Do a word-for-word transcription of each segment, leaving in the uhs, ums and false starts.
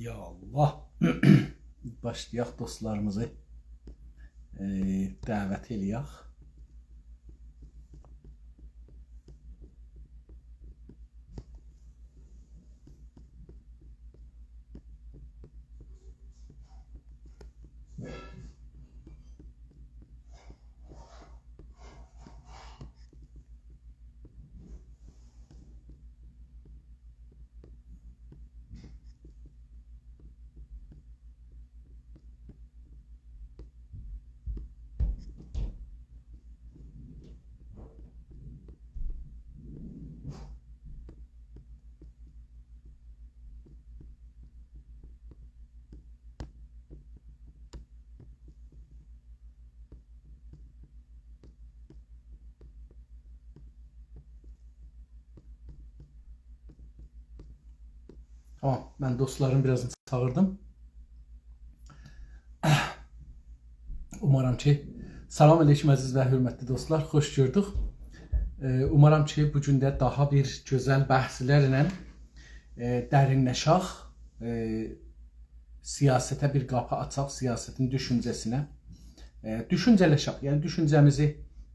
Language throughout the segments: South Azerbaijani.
یا الله. باشلایاق دوستلاریمیزی، ائ، دعوت ائله‌یک. تامام، من دوستلاریم بیر آز چاغیردیم. اومارام کی، سلام علیکم عزیز و حؤرمتلی دوستلار، خوش گؤردوک. ائ، اومارام کی، بو گون ده داها بیر گؤزل بحثلرله، ائ، درینلشک، ائ، سیاسته بیر قاپی آچاق، سیاستین دوشونجه‌سینه. ائ، دوشونجه‌لشک، یعنی دوشونجه‌میزی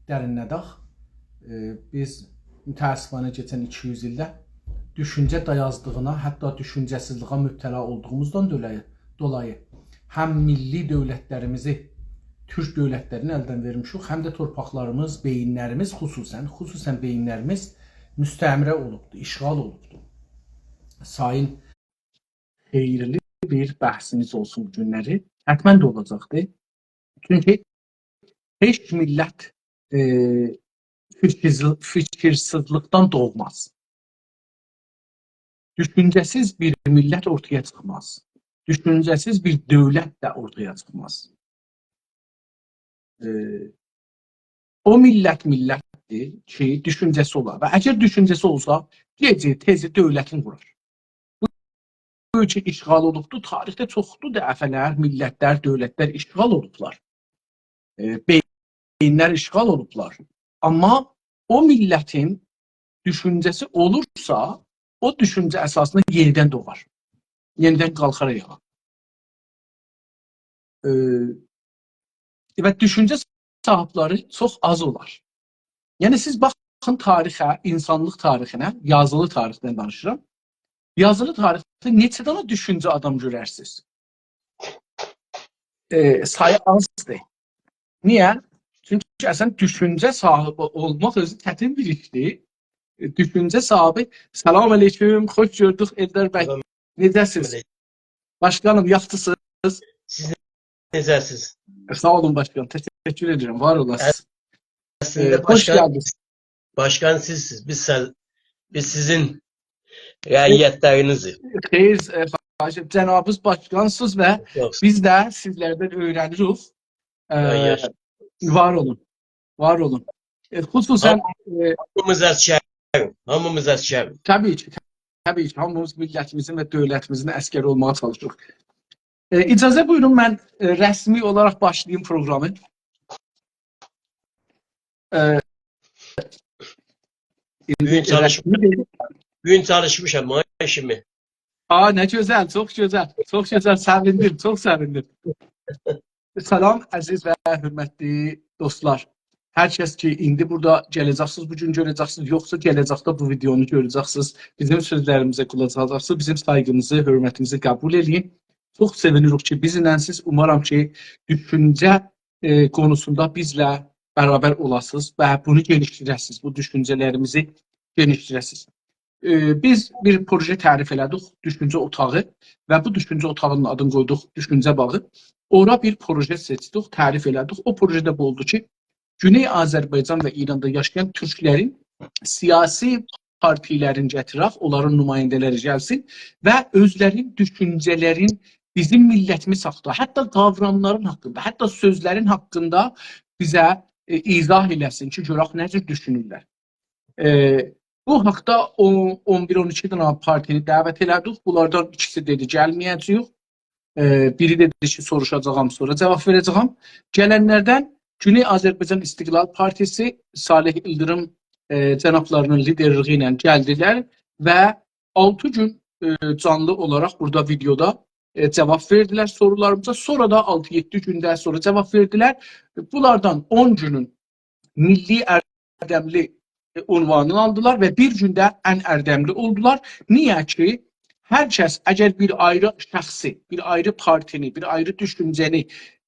درینلدک. ائ، بیز متأسفانه کئچن ایکی یوز ایلده دوشونجه دایازلیغینا، حتی دوشونجه‌سیزلیگه مبتلا اولدوغوموزدان دولایی، دولایی هم میللی دؤولتلریمیزی، تورک دؤولتلرینی الدن وئرمیشیک، هم ده تورپاقلاریمیز، بئیینلریمیز خصوصاً، خصوصاً بئیینلریمیز مستعمره اولوبدو، اشغال اولوبدو. سایین خئییرلی بیر بحثیمیز اولسون بو گونلری. حتماً ده اولاجاقدیر. چونکی هئچ میللت، ائ، فیکیرسیز-، فیکیرسیزلیکدن دوغماز. دوشونجه‌سیز بیر میللت اورتایا چیخماز. دوشونجه‌سیز بیر دؤولت ده اورتایا چیخماز. ائ، او میللت میللتدیر کی، دوشونجه‌سی اولار. و اگر دوشونجه‌سی اولسا، گئجی، تئزی دؤولتینی قورار. بو، بو کی اشغال اولوبدور، تاریخده چوخلو دفعه‌لر میللتلر، دؤولتلر اشغال اولوبلار. ائ، بئیینلر اشغال اولوبلار. آمما او میللتین دوشونجه‌سی اولورسا، او دوشونجه اساسیندا یئنیدن دوغار. یئنیدن قالخار آیاغا. ائ، و دوشونجه صاحیبلری چوخ آز اولار. یعنی، سیز باخین تاریخه، اینسانلیق تاریخینه، یازیلی تاریخدن دانیشیرام. یازیلی تاریخده نئچه دنه دوشونجه آدام گؤررسینیز؟ ائ، سایی آزدیر. نییه؟ چونکی اصلاً دوشونجه صاحیبی اولماق اؤزو چتین بیر ایشدیر. ائ، دوشونجه صاحیبی، سلام علیکم، خوش گؤردوک ائلدار بی. سلام. نئجه‌سیز؟ علیکم. باشقانیم، یاخشیسینیز؟ سیز نئجه‌سیز؟ ساغ اولون باشقان، تشکر ائدیرم، وار اولاسینیز. اصلینده ائ، خوش باشقان، گلدینیز. باشقان سیزسیز، بیز سن-، بیز سیزین رعیتلرینیزیک. خئیر، ائ، خواهش ائدیرم. جنابینیز باشقانسینیز و یوخ. بیز ده سیزلردن اؤیرنیریک. ائ، یوخ، یوخ. وار اولون، وار اولون. ائ، خصوصاً، هام-، ائ، هامیمیز عسکر، هامیمیز عسکر. طبیعی کی، طبیعی کی، هامیمیز میللتیمیزین و دؤولتیمیزین عسکری اولماغا چالیشیریق. ائ، اجازه بویورون، من، ائ، رسمی اولاراق باشلاییم پروگرامی. ائ، بو گون ایندی چالیشمیشام. رسمی دئییل. بو گون چالیشمیشام، مانا ایشیمی. آ، نه گؤزل، چوخ گؤزل، چوخ گؤزل، سئویندیم، چوخ سئویندیم. سلام، عزیز و حؤرمتلی دوستلار. هر کس کی، ایندی بورادا گله‌جکسینیز، بو گون گؤره‌جکسینیز، یوخسا گله‌جکده بو ویدئونو گؤره‌جکسینیز، بیزیم سؤزلریمیزه قولاق آساجاقسینیز، بیزیم سایغیمیزی، حؤرمتیمیزی قبول ائله‌یین. چوخ سئوینیریک کی، بیزیمله‌سینیز. اومارام کی، دوشونجه، ائ، قونوسوندا بیزله برابر اولاسینیز و بونو گئنیشدیره‌سینیز، بو دوشونجه‌لریمیزی گئنیشدیره‌سینیز. ائ، بیز بیر پروژه تعریف ائله‌دیک، دوشونجه اوتاغی، و بو دوشونجه اوتاغینین آدینی قویدوق دوشونجه باغی. اورا بیر پروژه سئچدیک، تعریف ائله‌دیک. او پروژه ده بو اولدو کی، گونئی آذربایجان و ایراندا یاشایان تورکلرین سیاسی پارتیلرینی گتیرک، اونلارین نماینده‌لری گلسین و اؤزلرین دوشونجه‌لرین بیزیم میللتیمیز حاقیندا، حتی قاوراملارین حاقیندا، حتی سؤزلرین حاقیندا بیزه، ائ، ایضاح ائله‌سین کی، گؤرک نه جور دوشونورلر. ائ، بو حاقدا اون، اون بیر، اون ایکی دنه پارتینی دعوت ائله‌دیک. بونلاردان ایکیسی دئدی، گلمه‌یه‌جه‌ییک. ائ، بیری دئدی کی، سوروشاجاغام، سونرا جاواب وئره‌جه‌یم. گلنلردن گونئی آذربایجان استقلال پارتیسی، صالح ایلدیریم، ائ، جنابلارینین لیدرلیگی ایله گلدیلر و آلتی گون، ائ، جانلی اولاراق بورادا، ویدئودا، ائ، جواب وئردیلر سورولاریمیزا. سونرا دا آلتی-یئددی گوندن سونرا جواب وئردیلر. بونلاردان اون گونون میللی اردملی، ائ، عنوانینی آلدیلار و بیر گونده ان اردملی اولدولار. نییه کی، هر کس اگر بیر آیری شخصی، بیر آیری پارتینی، بیر آیری دوشونجه‌نی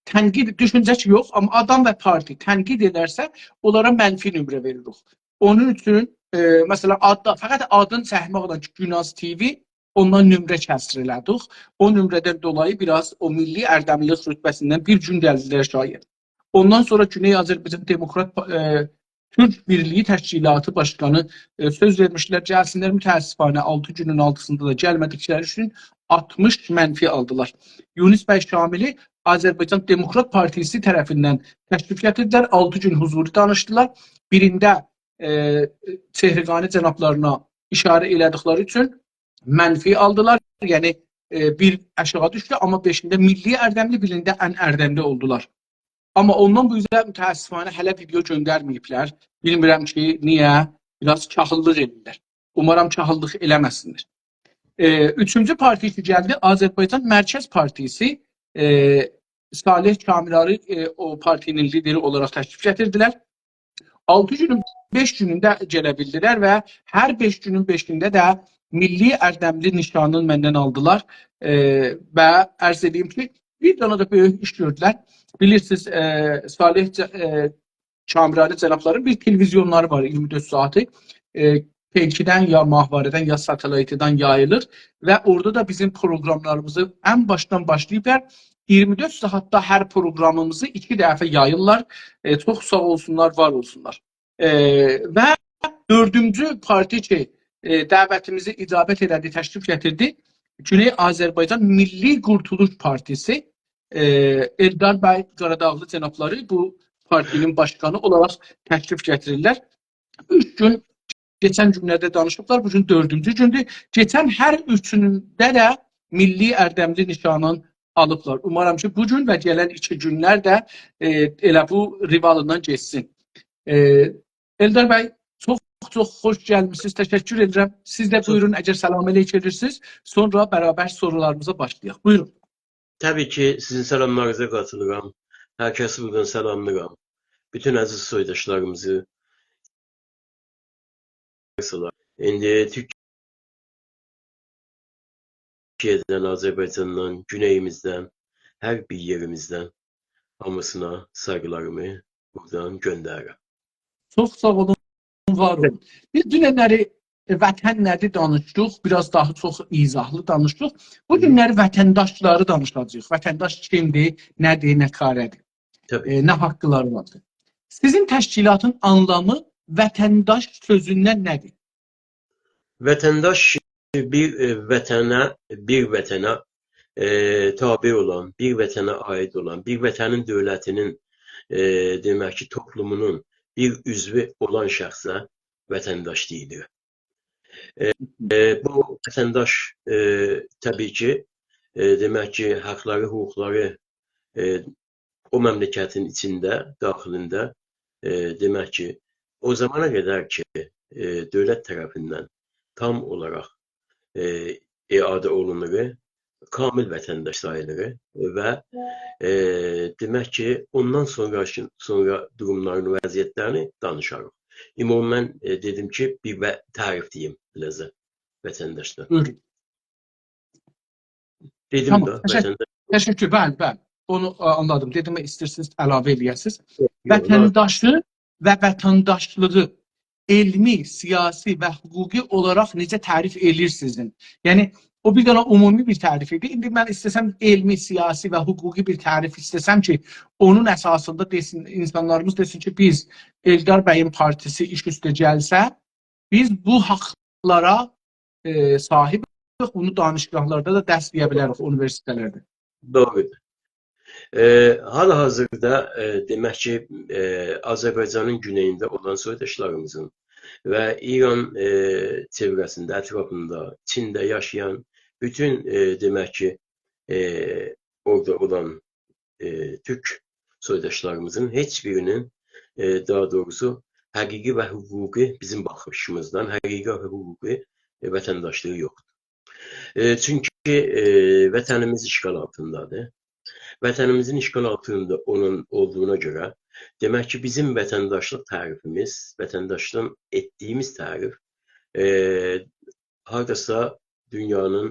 تنقید، دوشونجه کی یوخ، آمما آدام و پارتی تنقید ائدرسه، اونلارا منفی نمره وئریریک. اونون اوچون، ائ، مثلا، آددا، فقط آدین چکمک اولان کی، گوناز تی‌وی، اوندان نمره کسر ائله‌دیک. او نمره‌دن دولایی بیر آز او میللی اردملیلیک رتبه‌سیندن بیر گون گلدیلر آشاغییا. اوندان سونرا گونئی آذربایجان دموکرات پا-، ائ، تورک بیرلیگی تشکیلاتی باشقانی، ائ، سؤز وئرمیشدیلر، گلسینلر، متأسفانه آلتی گونون آلتیسیندا دا گلمه‌دیکلری اوچون آلتمیش منفی آلدیلار. یونس بی شاملی آذربایجان دموکرات پارتیسی طرفیندن تشریف گتیردیلر، آلتی گون حضوری دانیشدیلار. بیرینده، ائ، چهرگانی جنابلارینا اشاره ائله‌دیکلری اوچون منفی آلدیلار. یعنی، ائ، بیر آشاغی دوشدو، آمما بئشینده میللی اردملی، بیرینده ان اردملی اولدولار. آمما اوندان بو اوزه متأسفانه هله ویدئو گؤندرمه‌ییبلر. بیلمیرم کی، نییه؟ بیر آز کاهیللیق ائدیرلر. اومارام کاهیللیق ائله‌مه‌سینلر. ائ، اوچونجو پارتی کی گلدی، آذربایجان مرکز پارتیسی، ائ، صالح کامیراری، ائ، او پارتی‌نین لیدری اولاراق تشریف گتیردیلر. آلتی گونون بئش گونونده گله بیلدیلر و هر بئش گونون بئشینده ده میللی اردملی نیشانینی مندن آلدیلار. ائ، و عرض ائدییم کی، بیر دنه ده بؤیوک ایش گؤردولر. بیلیرسینیز، ائ، صالح ج-، ائ، کامیرانی جنابلارین بیر تلویزیونلاری وار، اییرمی دؤرد ساعاتی. ائ، پئیکی‌دن یا ماهواره‌دن یا ساتلایتدان یاییلیر و اورادا دا بیزیم پروقراملاریمیزی ان باشدان باشلاییبلار. اییرمی دؤرد ساعاتدا هر پروقرامیمیزی ایکی دفعه یاییرلار. ائ، چوخ ساغ اولسونلار، وار اولسونلار. ائ، و دؤردونجو پارتی کی، ائ، دعوتیمیزی اجابت ائله‌دی، تشریف گتیردی، گونئی آذربایجان میللی قورتولوش پارتیسی، ائ، ائلدار بی قاراداغلی جنابلاری بو پارتی‌نین باشقانی اولاراق تشریف گتیریرلر. اوچ گون، کئچن گونلرده دانیشیبلار، بو گون دؤردونجو گوندور. کئچن هر اوچونده ده میللی اردملی نیشانین آلیبلار. اومارام کی، بو گون و گلن ایکی گونلر ده، ائ، ائله بو روالیندان گئتسین. ائ، ائلدار بی، چوخ چوخ خوش گلمیسینیز. تشکر ائدیرم. سیز ده چوخ بویورون، اگر سلام علیک ائدیرسینیز، سونرا برابر سورولاریمیزا باشلایاق. بویورون. طبیعی کی، سیزین سلاملارینیزا قاتیلیرام. هر کسی بورادان سلاملاییرام. بوتون عزیز سویداشلاریمیزی. ایندی تورکیه‌دن، آذربایجاندان، گونئییمیزدن، هر بیر یئریمیزدن هامیسینا سایغیلاریمی بورادان گؤندریرم. چوخ ساغ اولون، وار اولون. بیز دوننلری، ائ، وطن نه‌دیر دانیشدیق، بیر آز داها چوخ ایضاحلی دانیشدیق. بو گونلری وطنداشلاری دانیشاجاغیق. وطنداش کیمدیر، نه‌دیر، نه کاره‌دیر؟ طبیعی. ائ، نه حاقلاری واردیر؟ سیزین تشکیلاتین آنلامی وطنداش سؤزوندن نه‌دیر؟ وطنداش بیر، ائ، وطنه، بیر وطنه، ائ، تابع اولان، بیر وطنه عایید اولان، بیر وطنین دؤولتینین، ائ، دئمک کی، توپلومونون بیر عضوو اولان شخصه وطنداش دئییلیر. ائ، ائ، بو وطنداش، ائ، طبیعی کی، ائ، دئمک کی، حاقلاری، حقوقلاری، ائ، او مملکتین ایچینده، داخیلینده، ائ، دئمک کی، او زامانا قدر کی، ائ، دؤولت طرفیندن تام اولاراق، ائ، اعاده اولونور، کامل وطنداش ساییلیر و، ائ، دئمک کی، اوندان سونرا، سونرا دوروملارینی، وضعیتلرینی دانیشاریق. عموماً، ائ، دئدیم کی، بیر و-، تعریف دئییم بیله‌زه وطنداشدان. بویورون. دئدیم تامام، ده، تشکر، وطنداش. تشکر، بلی، بلی. اونو، ا، آنلادیم. دئدیم، ایسته‌ییرسینیز علاوه ائله‌یه‌سینیز. یوخ، وطنداشی و وطنداشلیغی علمی، سیاسی و حقوقی اولاراق نئجه تعریف ائله‌ییرسینیز؟ یعنی، او بیر دنه عمومی بیر تعریف ایدی. ایندی من ایسته‌سم علمی، سیاسی و حقوقی بیر تعریف ایسته‌سم کی، اونون اساسیندا دئسین، اینسانلاریمیز دئسین کی، بیز ائلدار بیین پارتیسی ایش اوسته گلسه، بیز بو حاقلارا، ائ، صاحیبیک، بونو دانشگاهلاردا دا درس دئیه بیلریک، اونیوئرسیتئتلرده. دوغرودور. ائ، حال-حاضیردا، ائ، دئمک کی، ائ، آذربایجانین گونئیینده اولان سویداشلاریمیزین و ایران، ائ، چئوره‌سینده، اطرافیندا، چینده یاشایان بوتون، ائ، دئمک کی، ائ، اورادا اولان، ائ، تورک سویداشلاریمیزین هئچ بیرینین، ائ، داها دوغروسو، حقیقی و حقوقی، بیزیم باخیشیمیزدان حقیقی و حقوقی، ائ، وطنداشلیغی یوخدور. ائ، چونکی، ائ، وطنیمیز اشغال آلتیندادیر. وطنیمیزین اشغال آلتیندا اونون اولدوغونا گؤره، دئمک کی، بیزیم وطنداشلیق تعریفیمیز، وطنداشلیغین ائتدیگیمیز تعریف، ائ، هارداسا دونیانین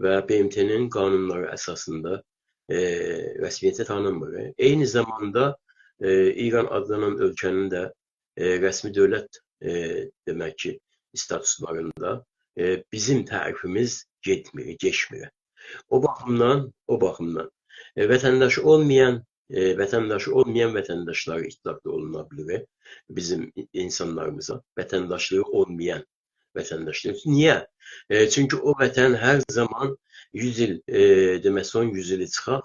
و ب م ت-نین قانونلاری اساسیندا، ائ، رسمیته تانینمیر. عینی زاماندا، ائ، ایران آدلانان اؤلکه‌نین ده، ائ، رسمی دؤولت، ائ، دئمک کی، استاتوسلاریندا، ائ، بیزیم تعریفیمیز گئتمیر، کئچمیر. او باخیمدان، او باخیمدان، ائ، وطنداشی اولمایان، ائ، وطنداشی اولمایان وطنداشلاری اطلاق دا اولونا بیلیر بیزیم ای-، اینسانلاریمیزا. وطنداشلیغی اولمایان وطنداشلاری. نییه؟ ائ، چونکی او وطن هر زامان یوز ایل، ائ، دئمک، سون یوز ایلی چیخاق،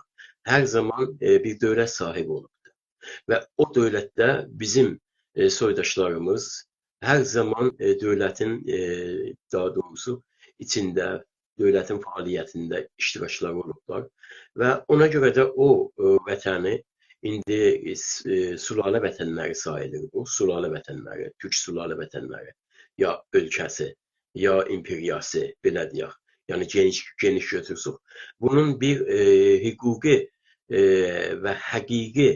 هر زامان، ائ، بیر دؤولت صاحیبی اولوبدور. و او دؤولتده بیزیم، ائ، سویداشلاریمیز هر زامان، ائ، دؤولتین، ائ، داها دوغروسو، ایچینده، دؤولتین فعالیتینده اشتراکلاری اولوبلار. و اونا گؤره ده او، ائ، وطنی ایندی، ائ، س-، ائ، سلاله وطنلری ساییلیر بو. سلاله وطنلری، تورک سلاله وطنلری، یا اؤلکه‌سی، یا ایمپئریاسی، بئله دئیک. یعنی گئنیش، گئنیش گؤتورسک. بونون بیر، ائ، حقوقی، ائ، و حقیقی،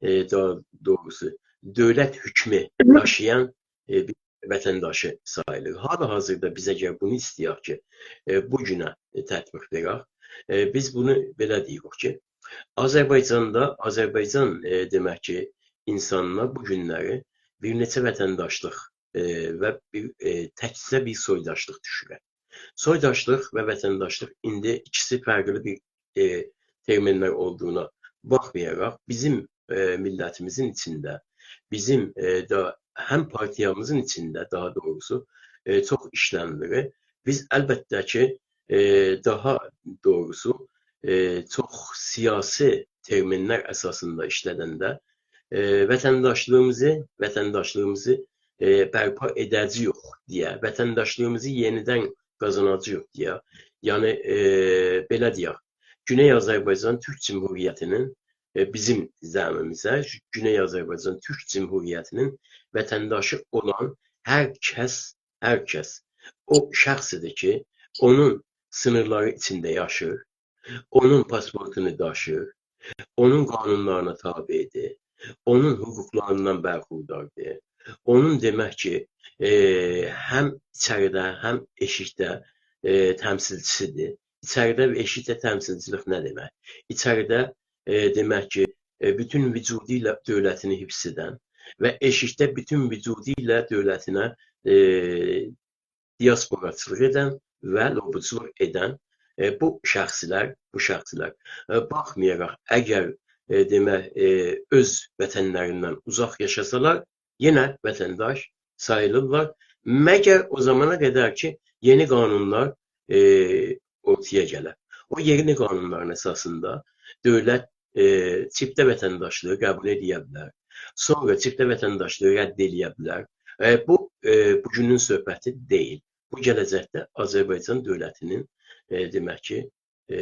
ائ، داها دوغروسو، دؤولت حؤکمو داشییان، ائ، بیر وطنداشی ساییلیر. حال حاضردا بیز اگر بونو ایسته‌یک کی، ائ، بو گونه، ائ، تطبیق وئرک، ائ، بیز بونو بئله دئییریک کی، آذربایجاندا، آذربایجان، ائ، دئمک کی، اینسانینا بو گونلری بیر نئچه وطنداشلیق، ائ، و بیر، ائ، تکجه بیر سویداشلیق دوشونور. سویداشلیق و وطنداشلیق ایندی ایکیسی فرقلی بیر، ائ، ترمینلر اولدوغونا باخمایاراق، بیزیم، ائ، میللتیمیزین ایچینده، بیزیم، ائ، دا، هم پارتیامیزین ایچینده، داها دوغروسو، ائ، چوخ ایشله‌نیلیر. بیز البته کی، ائ، داها دوغروسو، ائ، چوخ سیاسی ترمینلر اساسیندا ایشله‌دنده، ائ، وطنداشلیغیمیزی، وطنداشلیغیمیزی، ائ، برپا ائده‌جه‌ییک دئیه، وطنداشلیغیمیزی یئنیدن قازاناجاغیق دئیه. یعنی، ائ، بئله دئیک، گونئی آذربایجان تورک جمهوریتی‌نین، ائ، بیزیم زعمیمیزه، گونئی آذربایجان تورک جمهوریتی‌نین وطنداشی اولان هر کس، هر کس او شخصیدیر کی، اونون سینیرلاری ایچینده یاشیر، اونون پاسپورتونو داشیر، اونون قانونلارینا تابعدیر، اونون حقوقلاریندان برخورداردیر. اونون دئمک کی، ائ، هم ایچریده، هم ائشیکده، ائ، تمثیلچیسیدیر. ایچریده و ائشیکده تمثیلچیلیک نه دئمک؟ ایچریده، ائ، دئمک کی، ائ، بوتون وجودو ایله دؤولتینی حفظ ائدن و ائشیکده بوتون وجودو ایله دؤولتینه، ائ، دیاسپوراچیلیق ائدن و لوبی‌چیلیق ائدن، ائ، بو شخصلر، بو شخصلر، ائ، باخمایاراق، اگر، ائ، دئمک، ائ، اؤز وطنلریندن اوزاق یاشاسالار، یئنه وطنداش ساییلیرلار. مگر او زامانا قدر کی، یئنی قانونلار، ائ، اورتایا گله. او یئنی قانونلارین اساسیندا دؤولت، ائ، چیفته وطنداشلیغی قبول ائله‌یه بیلر. سونرا چیفته وطنداشلیغی رد ائله‌یه بیلر. ائ، بو، ائ، بو گونون صحبتی دئییل. بو گله‌جکده آذربایجان دؤولتی‌نین، ائ، دئمک کی، ائ،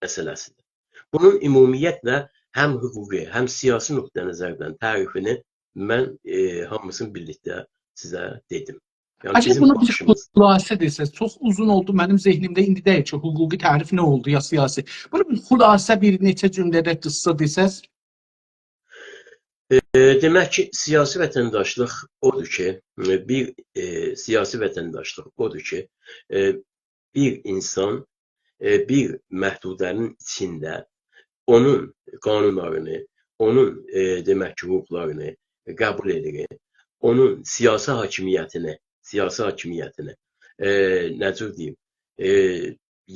مسئله‌سیدیر. بونون عمومیتله هم حقوقی، هم سیاسی نقطه‌نظردن تعریفینی من، ائ، هامیسینی بیرلیکده سیزه دئدیم. یعنی، عجب، بیزیم بونو بیر باخیشیمیز خلاصه دئسز، چوخ اوزون اولدو منیم ذهنیمده، ایندی دئییل کی، حقوقی تعریف نه اولدو یا سیاسی. بونو بیر خلاصه، بیر نئچه جمله‌ده قیسسا دئسز. ائ، دئمک کی، سیاسی وطنداشلیق اودور کی، ائ، بیر، ائ، سیاسی وطنداشلیق اودور کی، ائ، بیر اینسان، ائ، بیر محدوده‌نین ایچینده اونون قانونلارینی، اونون، ائ، دئمک کی، حقوقلارینی قبول ائدیر. اونون سیاسی حاکمیتینی، سیاسی حاکمیتینی، ائ، نه جور دئییم، ائ،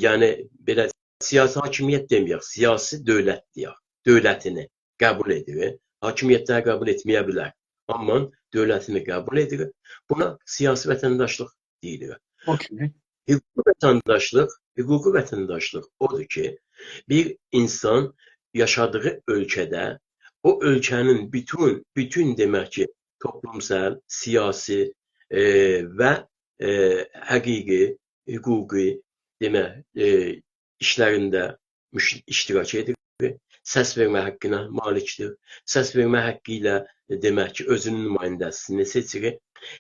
یعنی، بئله سیاسی حاکمیت دئمه‌یک، سیاسی دؤولت دئیک، دؤولتینی قبول ائدیر. حاکمیتلری قبول ائتمه‌یه بیلر، آمما دؤولتینی قبول ائدیر. بونا سیاسی وطنداشلیق دئییلیر. اوکئی. حقوقی وطنداشلیق، حقوقی وطنداشلیق اودور کی، بیر اینسان یاشادیغی اؤلکه‌ده او اؤلکه‌نین بوتون، بوتون دئمک کی، توپلومسال، سیاسی، ائ، و، ائ، حقیقی، حقوقی، دئمک، ائ، ایشلرینده مش-، اشتراک ائدیر. سس وئرمه حاققینا مالیکدیر. سس وئرمه حاققی ایله، ائ، دئمک کی، اؤزونون نماینده‌سینی سئچیر.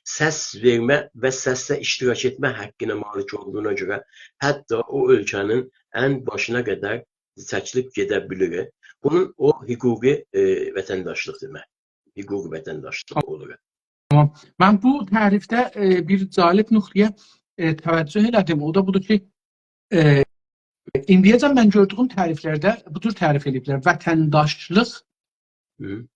سس وئرمه و سسده اشتراک ائتمه حاققینا مالیک اولدوغونا گؤره حتی او اؤلکه‌نین ان باشینا قدر چکیلیب گئده بیلیر. بونون او حقوقی، ائ، وطنداشلیق دئمک. حقوقی وطنداشلیق اولور. من بو تعریفده، ائ، بیر جالب نقطه‌یه، ائ، توجه ائله‌دیم. او دا بودور کی، ائ، ایندیه‌جن من گؤردویوم تعریفلرده بو جور تعریف ائله‌ییبلر. وطنداشلیق هی.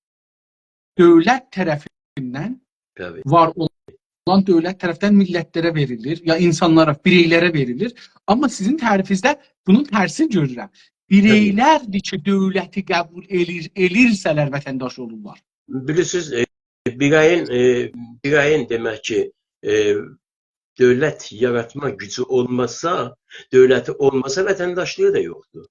دؤولت طرفیندن، طبیعی. وار اولان دؤولت طرفدن میللتلره وئریلیر، یا اینسانلارا، بیرئیلره وئریلیر. آمما سیزین تعریفینیزده بونون ترسینی گؤرورم. بیرئیلردیر کی، دؤولتی قبول ائلیر، ائلیرسه‌لر وطنداش اولورلار. بیلیرسینیز، ائ، بیرئیین، ائ، بیرئیین دئمک کی، ائ، دؤولت یاراتما گوجو اولماسا، دؤولتی اولماسا، وطنداشلیغی دا یوخدور.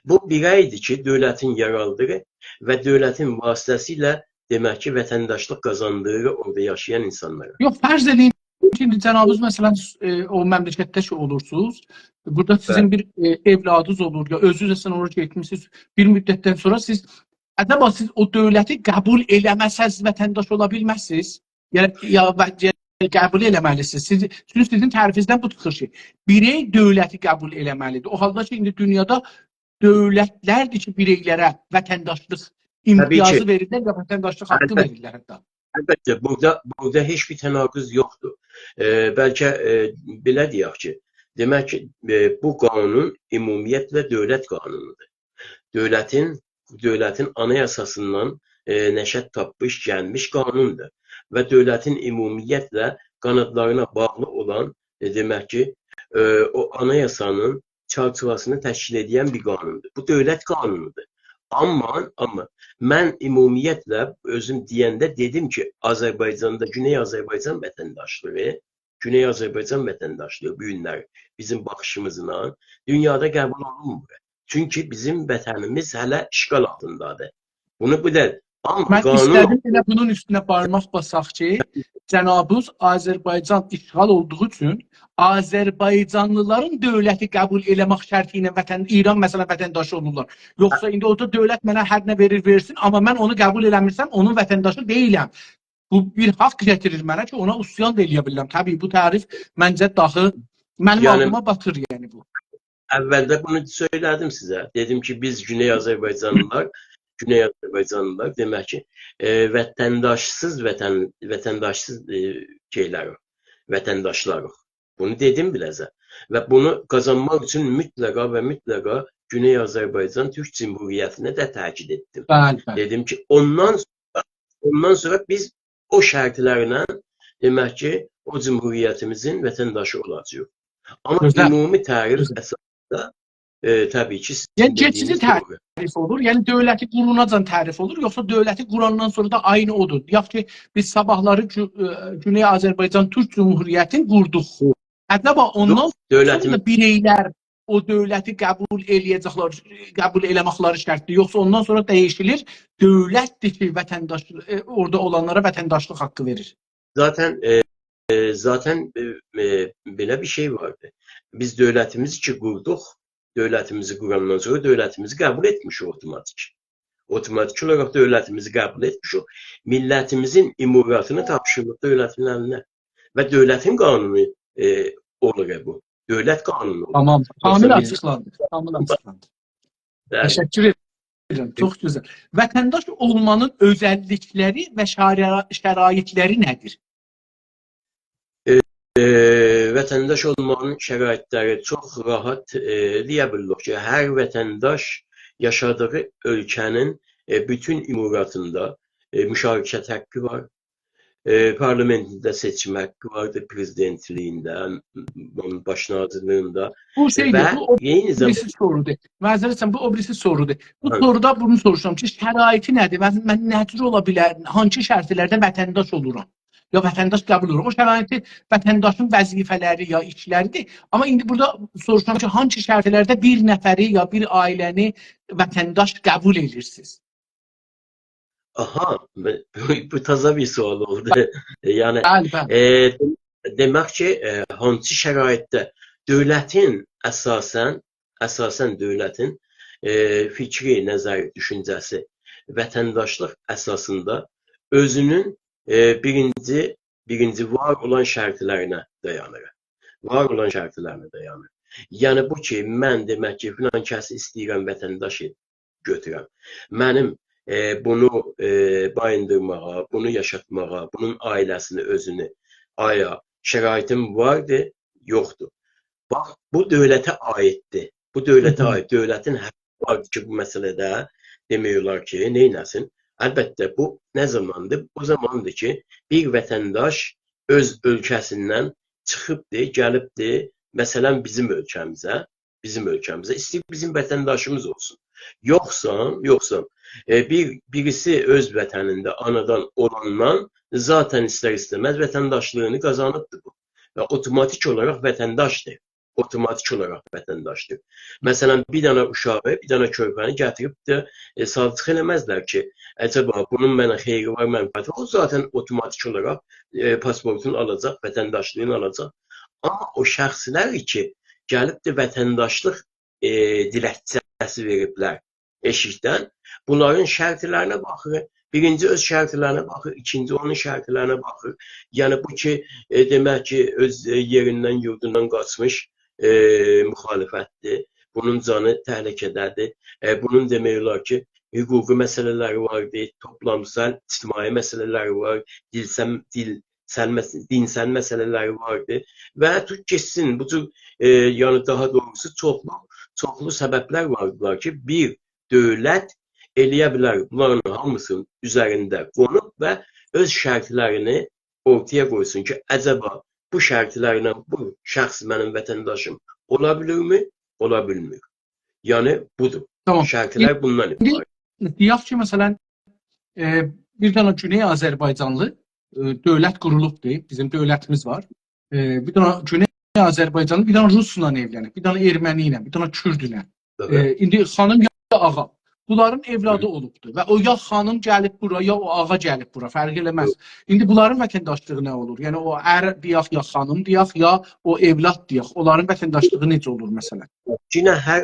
بو بیرئیدیر کی، دؤولتین یارالدیغی و دؤولتین واسطه‌سیله دئمک کی، وطنداشلیق قازاندیریر اورادا یاشایان اینسانلارا. یوخ، فرض ائدین کی، ایندی جنابینیز، مثلا، ائ، او مملکتده کی اولورسونوز، بورادا سیزین بیر، ائ، اولادینیز اولور، یا اؤزونوز ده سن اورا گئتمیسینیز، بیر مدتدن سونرا سیز، عجبا سیز او دؤولتی قبول ائله‌مه‌سز، وطنداش اولا بیلمزسینیز؟ یعنی، یا، و-، یا قبول ائله‌مه‌لیسینیز. سیز، چونکی سیزین تعریفینیزدن بو چیخیر کی، بیرئی دؤولتی قبول ائله‌مه‌لیدیر. او حالدا کی، ایندی دونیادا دؤولتلردیر کی، بیرئیلره وطنداشلیق امتیازی کی. وئریرلر، یا وطنداشلیق حاققی البته. وئریرلر حتی. البته، بورادا، بورادا هئچ بیر تناقض یوخدور. ائ، بلکه، ائ، بئله دئیک کی، دئمک کی، ائ، بو قانون عمومیتله دؤولت قانونودور. دؤولتین، دؤولتین آنایاساسیندان، ائ، نشأت تاپمیش، گلمیش قانوندور. و دؤولتین عمومیتله قانادلارینا باغلی اولان، ائ، دئمک کی، ائ، او آنایاسانین چرچیوه‌سینی تشکیل ائدن بیر قانوندور. بو دؤولت قانونودور. آمما، آمما من عمومیتله اؤزوم دئینده دئدیم کی، آذربایجاندا، گونئی آذربایجان وطنداشلیغی، گونئی آذربایجان وطنداشلیغی بو گونلر بیزیم باخیشیمیزلا دونیادا قبول اولونمور. چونکی بیزیم وطنیمیز هله اشغال آلتیندادیر. بونو بیلک. آمما من قانون ایسته‌دیم ائله بونون اوستونه بارماق باساق کی، جنابینیز آذربایجان اشغال اولدوغو اوچون آذربایجانلیلارین دؤولتی قبول ائله‌مک شرطی ایله وطن، ایران، مثلا، وطنداشی اولورلار. یوخسا ایندی اورادا دؤولت منه هر نه وئریر، وئرسین، آمما من اونو قبول ائله‌میرسم، اونون وطنداشی دئییلم. بو بیر حاق گتیریر منه کی، اونا عصیان دا ائله‌یه بیلیرم. طبیعی، بو تعریف منجه داخی منیم یعنی عاغلیما باتیر، یعنی بو. اولده بونو سؤیله‌دیم سیزه. دئدیم کی، بیز گونئی آذربایجانلیلار، گونئی آذربایجانلیلار، دئمک کی، ائ، وطنداشسیز، وطن، وطنداشسیز، ائ، شئیلریک، وطنداشلاریق. بونو دئدیم بیله‌زه. و بونو قازانماق اوچون مطلقا و مطلقا گونئی آذربایجان تورک جمهوریتینه ده تأکید ائتدیم. بلی، بلی. دئدیم کی، اوندان سونرا، اوندان سونرا بیز او شرطلرله، دئمک کی، او جمهوریتیمیزین وطنداشی اولاجاغیق. آمما گؤزل. عمومی تعریف گؤزل. اساسیندا، ائ، طبیعی کی، سیزین یعنی، کئچیدی دئدیگینیز تعریف دوغرو. اولور. یعنی، دؤولتی قوروناجان تعریف اولور، یوخسا دؤولتی قوراندان سونرا دا عینی اودور؟ دئیک کی، بیز صاباحلاری گو-، ائ، گونئی آذربایجان تورک جمهوریتینی قوردوق. عجبا اوندان یوخ، دؤولتین سونرا بیرئیلر او دؤولتی قبول ائله‌یه‌جکلر، قبول ائله‌مکلری شرطدیر. یوخسا اوندان سونرا دییشیلیر، دؤولتدیر کی، وطنداش، ائ، اورادا اولانلارا وطنداشلیق حاققی وئریر. ذاتا، ائ، ائ، ذاتا، ائ، ائ، بئله بیر شئی واردی. بیز دؤولتیمیزی کی قوردوق، دؤولتیمیزی قوراندان سونرا دؤولتیمیزی قبول ائتمیشیک اوتوماتیک. اوتوماتیک اولاراق دؤولتیمیزی قبول ائتمیشیک. میللتیمیزین اماراتینی تاپشیریریق دؤولتین الینه. و دؤولتین قانونو، ائ، اولور بو. دؤولت قانونو اولور. تامام، کامل یوخسا آچیقلاندی. کامل آچیقلاندی. بلی. تشکر ائدیرم. چوخ گؤزل. وطنداش اولمانین اؤزللیکلری و شرا-، شرایطلری نه‌دیر؟ ائ، ائ، وطنداش اولمانین شرایطلری چوخ راحت، ائ، دئیه بیلیریک کی، هر وطنداش یاشادیغی اؤلکه‌نین، ائ، بوتون اماراتیندا، ائ، مشارکت حاققی وار. ائ، پارلامئنتینده سئچیم حاققی واردیر، پرزیدنتلیگینده، اونون باش ناظیرلیگینده. بو شئیدیر، و بو او عینی زامان بیریسی سورودور. معذرت ایسته‌ییرم، بو او بیریسی سورودور. بو هه. سورودا بونو سوروشورام کی، شرایطی نه‌دیر؟ من، من نه جور اولا بیلر، هانسی شرطلرده وطنداش اولورام؟ یا وطنداش قبول اولورام؟ او شرایطی وطنداشین وظیفه‌لری یا ایشلریدیر. آمما ایندی بورادا سوروشورام کی، هانسی شرطلرده بیر نفری یا بیر عائله‌نی وطنداش قبول ائدیرسینیز؟ آها، بو، بو تازا بیر سؤال اولدو. یعنی، بلی، بلی. ائ، دئمک کی، ائ، هانسی شرایطده دؤولتین اساسا، اساسا دؤولتین، ائ، فیکری، نظری، دوشونجه‌سی وطنداشلیق اساسیندا اؤزونون، ائ، بیرینجی بیرینجی وار اولان شرطلرینه دایانیر. وار اولان شرطلرینه دایانیر. یعنی بو کی، من دئمک کی، فلان کسی ایسته‌ییرم وطنداش ائد-، گؤتورم. منیم، ائ، بونو، ائ، باییندیرماغا، بونو یاشاتماغا، بونون عائله‌سینی، اؤزونو، آیا شرایطیم واردی، یوخدور. باخ، بو دؤولته عایددیر. بو دؤولته عایید، دؤولتین حقی واردیر کی، بو مسئله‌ده دئمک اولار کی، نئینه‌سین؟ البته، بو نه زاماندیر؟ او زاماندیر کی، بیر وطنداش اؤز اؤلکه‌سیندن چیخیبدیر، گلیبدیر، مثلا، بیزیم اؤلکه‌میزه، بیزیم اؤلکه‌میزه، ایسته‌ییر بیزیم وطنداشیمیز اولسون. یوخسا، یوخسا، ائ، بیر، بیریسی اؤز وطنینده آنادان اولاندان ذاتا ایستر-ایسته‌مز وطنداشلیغینی قازانیبدیر بو. و اوتوماتیک اولاراق وطنداشدیر. اوتوماتیک اولاراق وطنداشدیر. مثلا، بیر دنه اوشاغی، بیر دنه کؤرپه‌نی گتیریب ده، ائ، سالچیق ائله‌مزلر کی، عجبا بونون منه خیری وار، منفعتی وار. او ذاتا اوتوماتیک اولاراق، ائ، پاسپورتونو آلاجاق، وطنداشلیغینی آلاجاق. آمما او شخصلر کی، گلیب ده وطنداشلیق، ائ، دیلکچه‌سی وئریبلر ائشیکدن، بونلارین شرطلرینه باخیر. بیرینجی اؤز شرطلرینه باخیر، ایکینجی اونون شرطلرینه باخیر. یعنی بو کی، ائ، دئمک کی، اؤز، ائ، یئریندن، یوردوندان قاچمیش، ائ، مخالفتدیر. بونون جانی تهلکه‌ده‌دیر. ائ، بونون دئمک اولار کی، حقوقی مسئله‌لری واردیر، توپلامسال، اجتماعی مسئله‌لری وار، دیلسن، دیل، سن مس-، دیلسن مسئله‌لری واردی و توت گئتسین، بو جور، ائ، یعنی داها دوغروسو چوخلو، چوخلو سببلر واردیلار کی، بیر دؤولت ائله‌یه بیلر بونلارین هامیسینین اوزرینده قونوب و اؤز شرطلرینی اورتایا قویسون کی، عجبا بو شرطلرله بو شخص منیم وطنداشیم اولا بیلیرمی؟ اولا بیلمیر. یعنی بودور. تامام. شرطلر بوندان عبارت. ایندی دئیک کی، مثلا، ائ، بیر دنه گونئی آذربایجانلی، ائ، دؤولت قورولوبدور، بیزیم دؤولتیمیز وار. ائ، بیر دنه گونئی آذربایجانلی، بیر دنه روسلا ائولنیب، بیر دنه ارمنی ایله، بیر دنه کوردله. تابی. ائ، ایندی خانیم یا آغا، بونلارین اولادی هی اولوبدور و او یا خانیم گلیب بورا، یا او آغا گلیب بورا، فرق ائله‌مز. هی. ایندی بونلارین وطنداشلیغی نه اولور؟ یعنی او ار دئیک، یا خانیم دئیک، یا او اولاد دئیک، اونلارین وطنداشلیغی نئجه اولور مثلا؟ یئنه هر،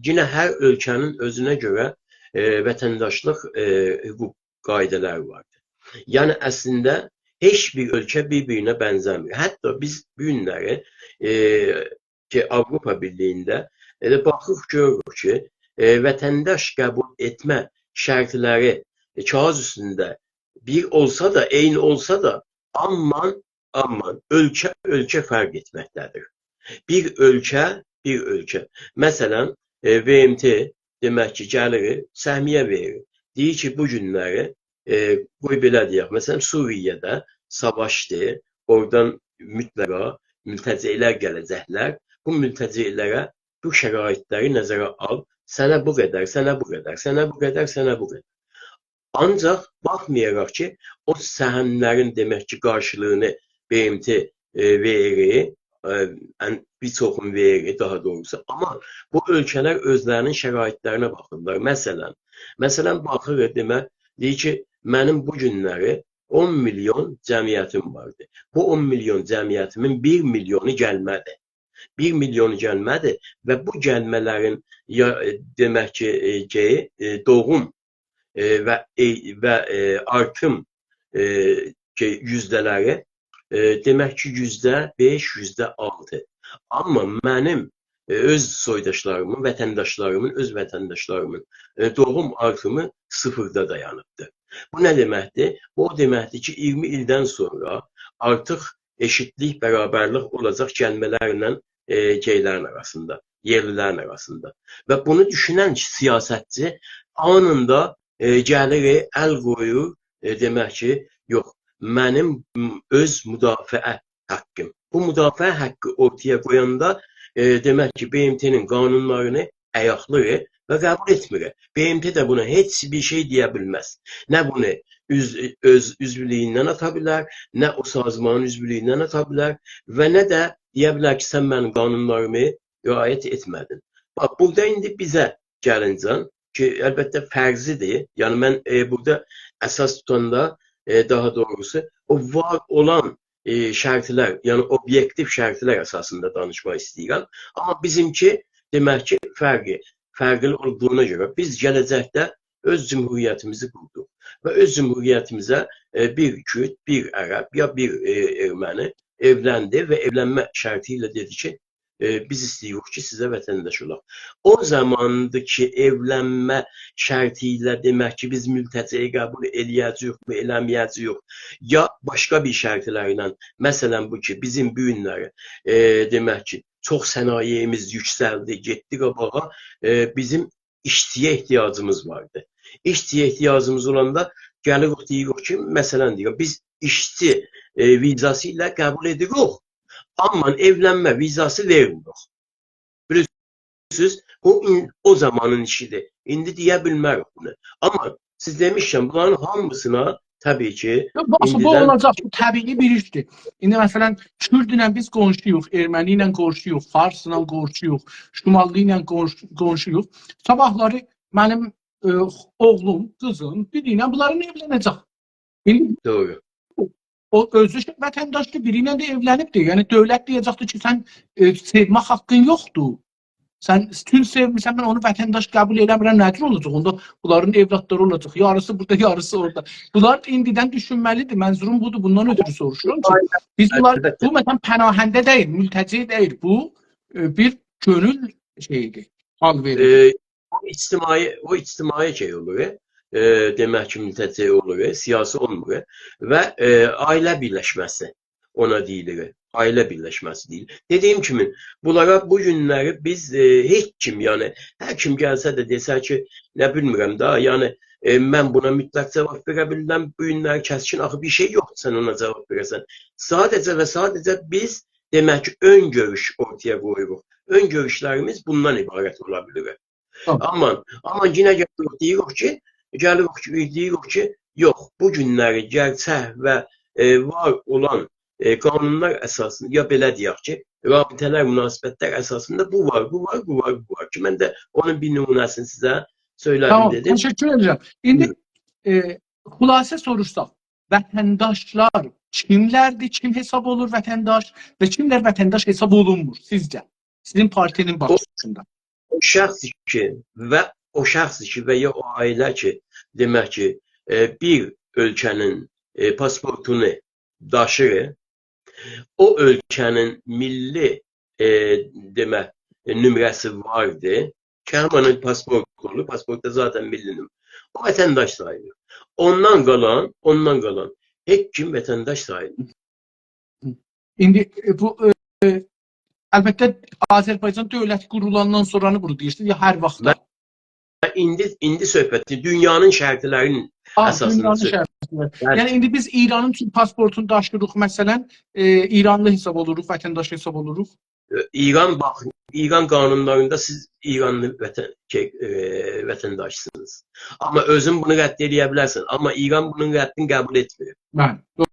یئنه هر اؤلکه‌نین اؤزونه گؤره، ائ، وطنداشلیق، ائ، حقوق قایدالاری واردیر. یعنی اصلینده هئچ بیر اؤلکه بیر-بیرینه بنزه‌میر. حتی بیز بو گونلری، ائ، کی، آوروپا بیرلیگینده ائله باخیریق، گؤروروک کی، ائ، وطنداش قبول ائتمه شرطلری، ائ، کاغیذ اوستونده بیر اولسا دا، عینی اولسا دا، آمما، آمما اؤلکه، اؤلکه فرق ائتمکده‌دیر. بیر اؤلکه، بیر اؤلکه. مثلا، ائ، ب م ت دئمک کی، گلیر، سهمیه وئریر. دئییر کی، بو گونلری، ائ، قوی بئله دئیک، مثلا، سوریه‌ده ساواشدیر، اورادان مطلقا ملتجی‌لر گله‌جکلر. بو ملتجی‌لره بو شرایطلری نظره آل، سنه بو قدر، سنه بو قدر، سنه بو قدر، سنه بو قدر. آنجاق باخمایاراق کی، او سهملرین، دئمک کی، قارشیلیغینی ب م ت، ائ، وئریر، ائ، ان، بیر چوخون وئریر، داها دوغروسو. آمما بو اؤلکه‌لر اؤزلرینین شرایطلرینه باخیرلار. مثلا، مثلا، باخیر، دئمک، دئییر کی، منیم بو گونلری اون میلیون جمعیتیم واردی. بو اون میلیون جمعیتیمین بیر میلیونو گلمه‌دی. بیر میلیونو گلمه‌دی و بو گلمه‌لرین یا، ائ، دئمک کی، ائ، کی، ائ، دوغوم، ائ، و، ائ، و، ائ، آرتیم، ائ، کی، یوزده‌لری، ائ، دئمک کی، یوزده بئش، یوزده آلتی. آمما منیم، ائ، اؤز سویداشلاریمین، وطنداشلاریمین، اؤز وطنداشلاریمین، ائ، دوغوم آرتیمی صفردا دایانیبدیر. بو نه دئمکدیر؟ بو او دئمکدیر کی، اییرمی ایلدن سونرا آرتیق ائشیتلیک، برابرلیک اولاجاق گلمه‌لرله، ائ، گئیلرین آراسیندا، یئرلیلرین آراسیندا. و بونو دوشونن سیاستچی آنیندا، ائ، گلیر، ال قویور، ائ، دئمک کی، یوخ، منیم، م، اؤز مدافعه حقیم. بو مدافعه حقی اورتایا قویاندا، ائ، دئمک کی، ب م ت-نین قانونلارینی آیاقلاییر و قبول ائتمیر. ب م ت ده بونا هئچ بیر شئی دئیه بیلمز. نه بونو اوز، اؤز عضولویوندن آتا بیلر، نه او سازمانین عضولویوندن آتا بیلر و نه ده دئیه بیلر کی، سن منیم قانونلاریمی رعایت ائتمه‌دین. باخ، بورادا ایندی بیزه گلینجن کی، البته فرضی‌دیر. یعنی من، ائ، بورادا اساس توتاندا، ائ، داها دوغروسو، او وار اولان، ائ، شرطلر، یعنی اوبیئکتیو شرطلر اساسیندا دانیشماق ایسته‌ییرم. آمما بیزیمکی، دئمک کی، فرقی، فرقلی اولدوغونا گؤره بیز گله‌جکده اؤز جمهوریتیمیزی قوردوق. و اؤز جمهوریتیمیزه، ائ، بیر کورد، بیر عرب، یا بیر، ائ، ارمنی ائولندی و ائولنمه شرطی ایله دئدی کی، ائ، بیز ایسته‌ییریک کی، سیزه وطنداش اولاق. او زاماندیر کی، ائولنمه شرطی ایله دئمک کی، بیز ملتجی قبول ائله‌یه‌جه‌ییک، ائله‌مه‌یه‌جه‌ییک، یا باشقا بیر شرطلرله، مثلا، بو کی، بیزیم بو گونلری، ائ، دئمک کی، چوخ صنایعیمیز یوکسلدی، گئتدی قاباغا، ائ، بیزیم ایشچی‌یه احتیاجیمیز واردی. ایشچی‌یه احتیاجیمیز اولاندا گلیریک، دئییریک کی، مثلا، دئییرم، بیز ایشچی، ائ، ویزاسی ایله قبول ائدیریک، آمما ائولنمه ویزاسی وئرمیریک. بیلیرسینیز، بو این-، او زامانین ایشیدیر. ایندی دئیه بیلمه‌ریک بونو. آمما سیز دئمیشکن، بونلارین هامیسینا طبیعی کی، یوخ، باخ، بو ایندیدن اولاجاق، بو طبیعی بیر ایشدیر. ایندی، مثلا، کوردله بیز قونشویوق، ارمنی ایله قونشویوق، فارسلا قونشویوق، شماللی ایله قونش-، قونشویوق. صاباحلاری منیم، ائ، اوغلوم، قیزیم، بیری ایله بونلارین ائولنه‌جک. ایندی دوغرو. او اؤزو وطنداشدیر، بیری ایله ده ائولنیبدیر. یعنی، دؤولت دئیه‌جکدیر کی، سن، ائ، سئومک حاققین یوخدور. سن چون سئومیرسن، من اونو وطنداش قبول ائله‌میرم، نه جور اولاجاق؟ اوندا بونلارین اولادلاری اولاجاق. یاریسی بورادا، یاریسی اورادا. بونلار ایندیدن دوشونمه‌لیدیر. منظوروم بودور، بوندان اؤترو سوروشورام کی، آیلن، بیز بونلار، البته. بو، مثلا، پناهنده دئییل، ملتجی دئییل. بو، ائ، بیر کؤنول شئییدیر، حال وئریری. ائ، او اجتماعی، او اجتماعی شئی اولور، ائ، دئمک کی، ملتجی اولور، سیاسی اولمور و، ائ، عائله بیرلشمه‌سی اونا دئییلیر، عائله بیرلشمه‌سی دئییلیر. دئدیییم کیمی، بونلارا بو گونلری بیز، ائ، هئچ کیم، یعنی، هر کیم گلسه ده دئسه کی، نه بیلمیرم دا، یعنی، ائ، من بونا مطلق جاواب وئره بیلمم، بو گونلری کسکین، آخی بیر شئی یوخدور، سن اونا جاواب وئره‌سن. ساده‌جه و ساده‌جه بیز، دئمک کی، اؤن گؤروش اورتایا قویوروق. اؤن گؤروشلریمیز بوندان عبارت اولا بیلیر. تامام. آمما، آمما یئنه گلیریک، دئییریک کی، گلیریک کی، دئییریک کی، یوخ، بو گونلری گئرچک و، ائ، وار اولان، ائ، قانونلار اساسیندا، یا بئله دئیک کی، رابطه‌لر، مناسبت‌لر اساسیندا بو وار، بو وار، بو وار، بو وار کی، من ده اونون بیر نمونه‌سینی سیزه سؤیله‌دیم، تامام، دئدیم. تشکر ائدیرم. ایندی، بویورون. ائ، خلاصه سوروشساق، وطنداشلار کیملردیر، کیم حساب اولور وطنداش و کیملر وطنداش حساب اولونمور سیزجه؟ سیزین پارتی‌نین او، باخیشیندا. او شخص کی و او شخص کی و یا او عائله کی، دئمک کی، ائ، بیر اؤلکه‌نین، ائ، پاسپورتونو داشیر، او اؤلکه‌نین میللی، ائ، دئمک، ائ، نمره‌سی واردی. کی همین پاسپورت اولور، پاسپورت دا ذاتاً میللی نمره. او وطنداش ساییلیر. اوندان قالان، اوندان قالان هئچ کیم وطنداش ساییلمیر. ایندی، ائ، بو، ائ، البته، آذربایجان دؤولتی قورولاندان سونرانی بونو دئییرسینیز، یا هر واختدا؟ و ایندی، ایندی صحبتی دونیانین شرطلری‌نین آه، اساسیندا دونیانین سؤ-، شرطلری. بلی. یعنی، ایندی بیز ایرانین تورک پاسپورتونو داشیریق، مثلا، ائ، ایرانلی حساب اولوروق، وطنداش حساب اولوروق. ائ، ایران، باخین، ایران قانونلاریندا سیز ایرانلی وطن-، شئی، ائ، وطنداشسینیز. آمما اؤزون بونو رد ائله‌یه بیلرسن. آمما ایران بونون ردّینی قبول ائتمیر. بلی، دو-،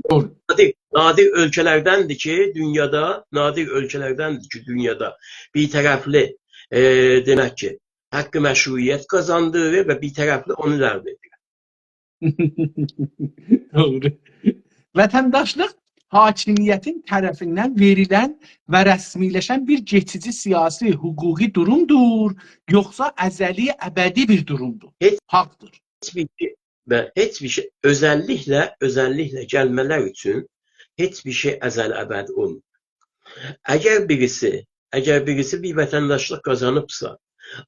دوغرو. نادر، نادر اؤلکه‌لردندیر کی، دونیادا، نادر اؤلکه‌لردندیر کی، دونیادا بی‌طرفلی، ائ، دئمک کی، حق مشروعیت قازاندیریر و بی‌طرفلی اونو لغو ائدیر. دوغرو. وطنداشلیق حاکمیتین طرفیندن وئریلن و رسمی‌لشن بیر کئچیجی سیاسی، حقوقی دورومدور، یوخسا ازلی، ابدی بیر دورومدور؟ هئچ، حاقدیر. هئچ بیر شئی، و هئچ بیر شئی، اؤزللیکله، اؤزللیکله گلمه‌لر اوچون هئچ بیر شئی ازلی، ابدی اولمور. اگر بیریسی، اگر بیریسی بیر وطنداشلیق قازانیبسا،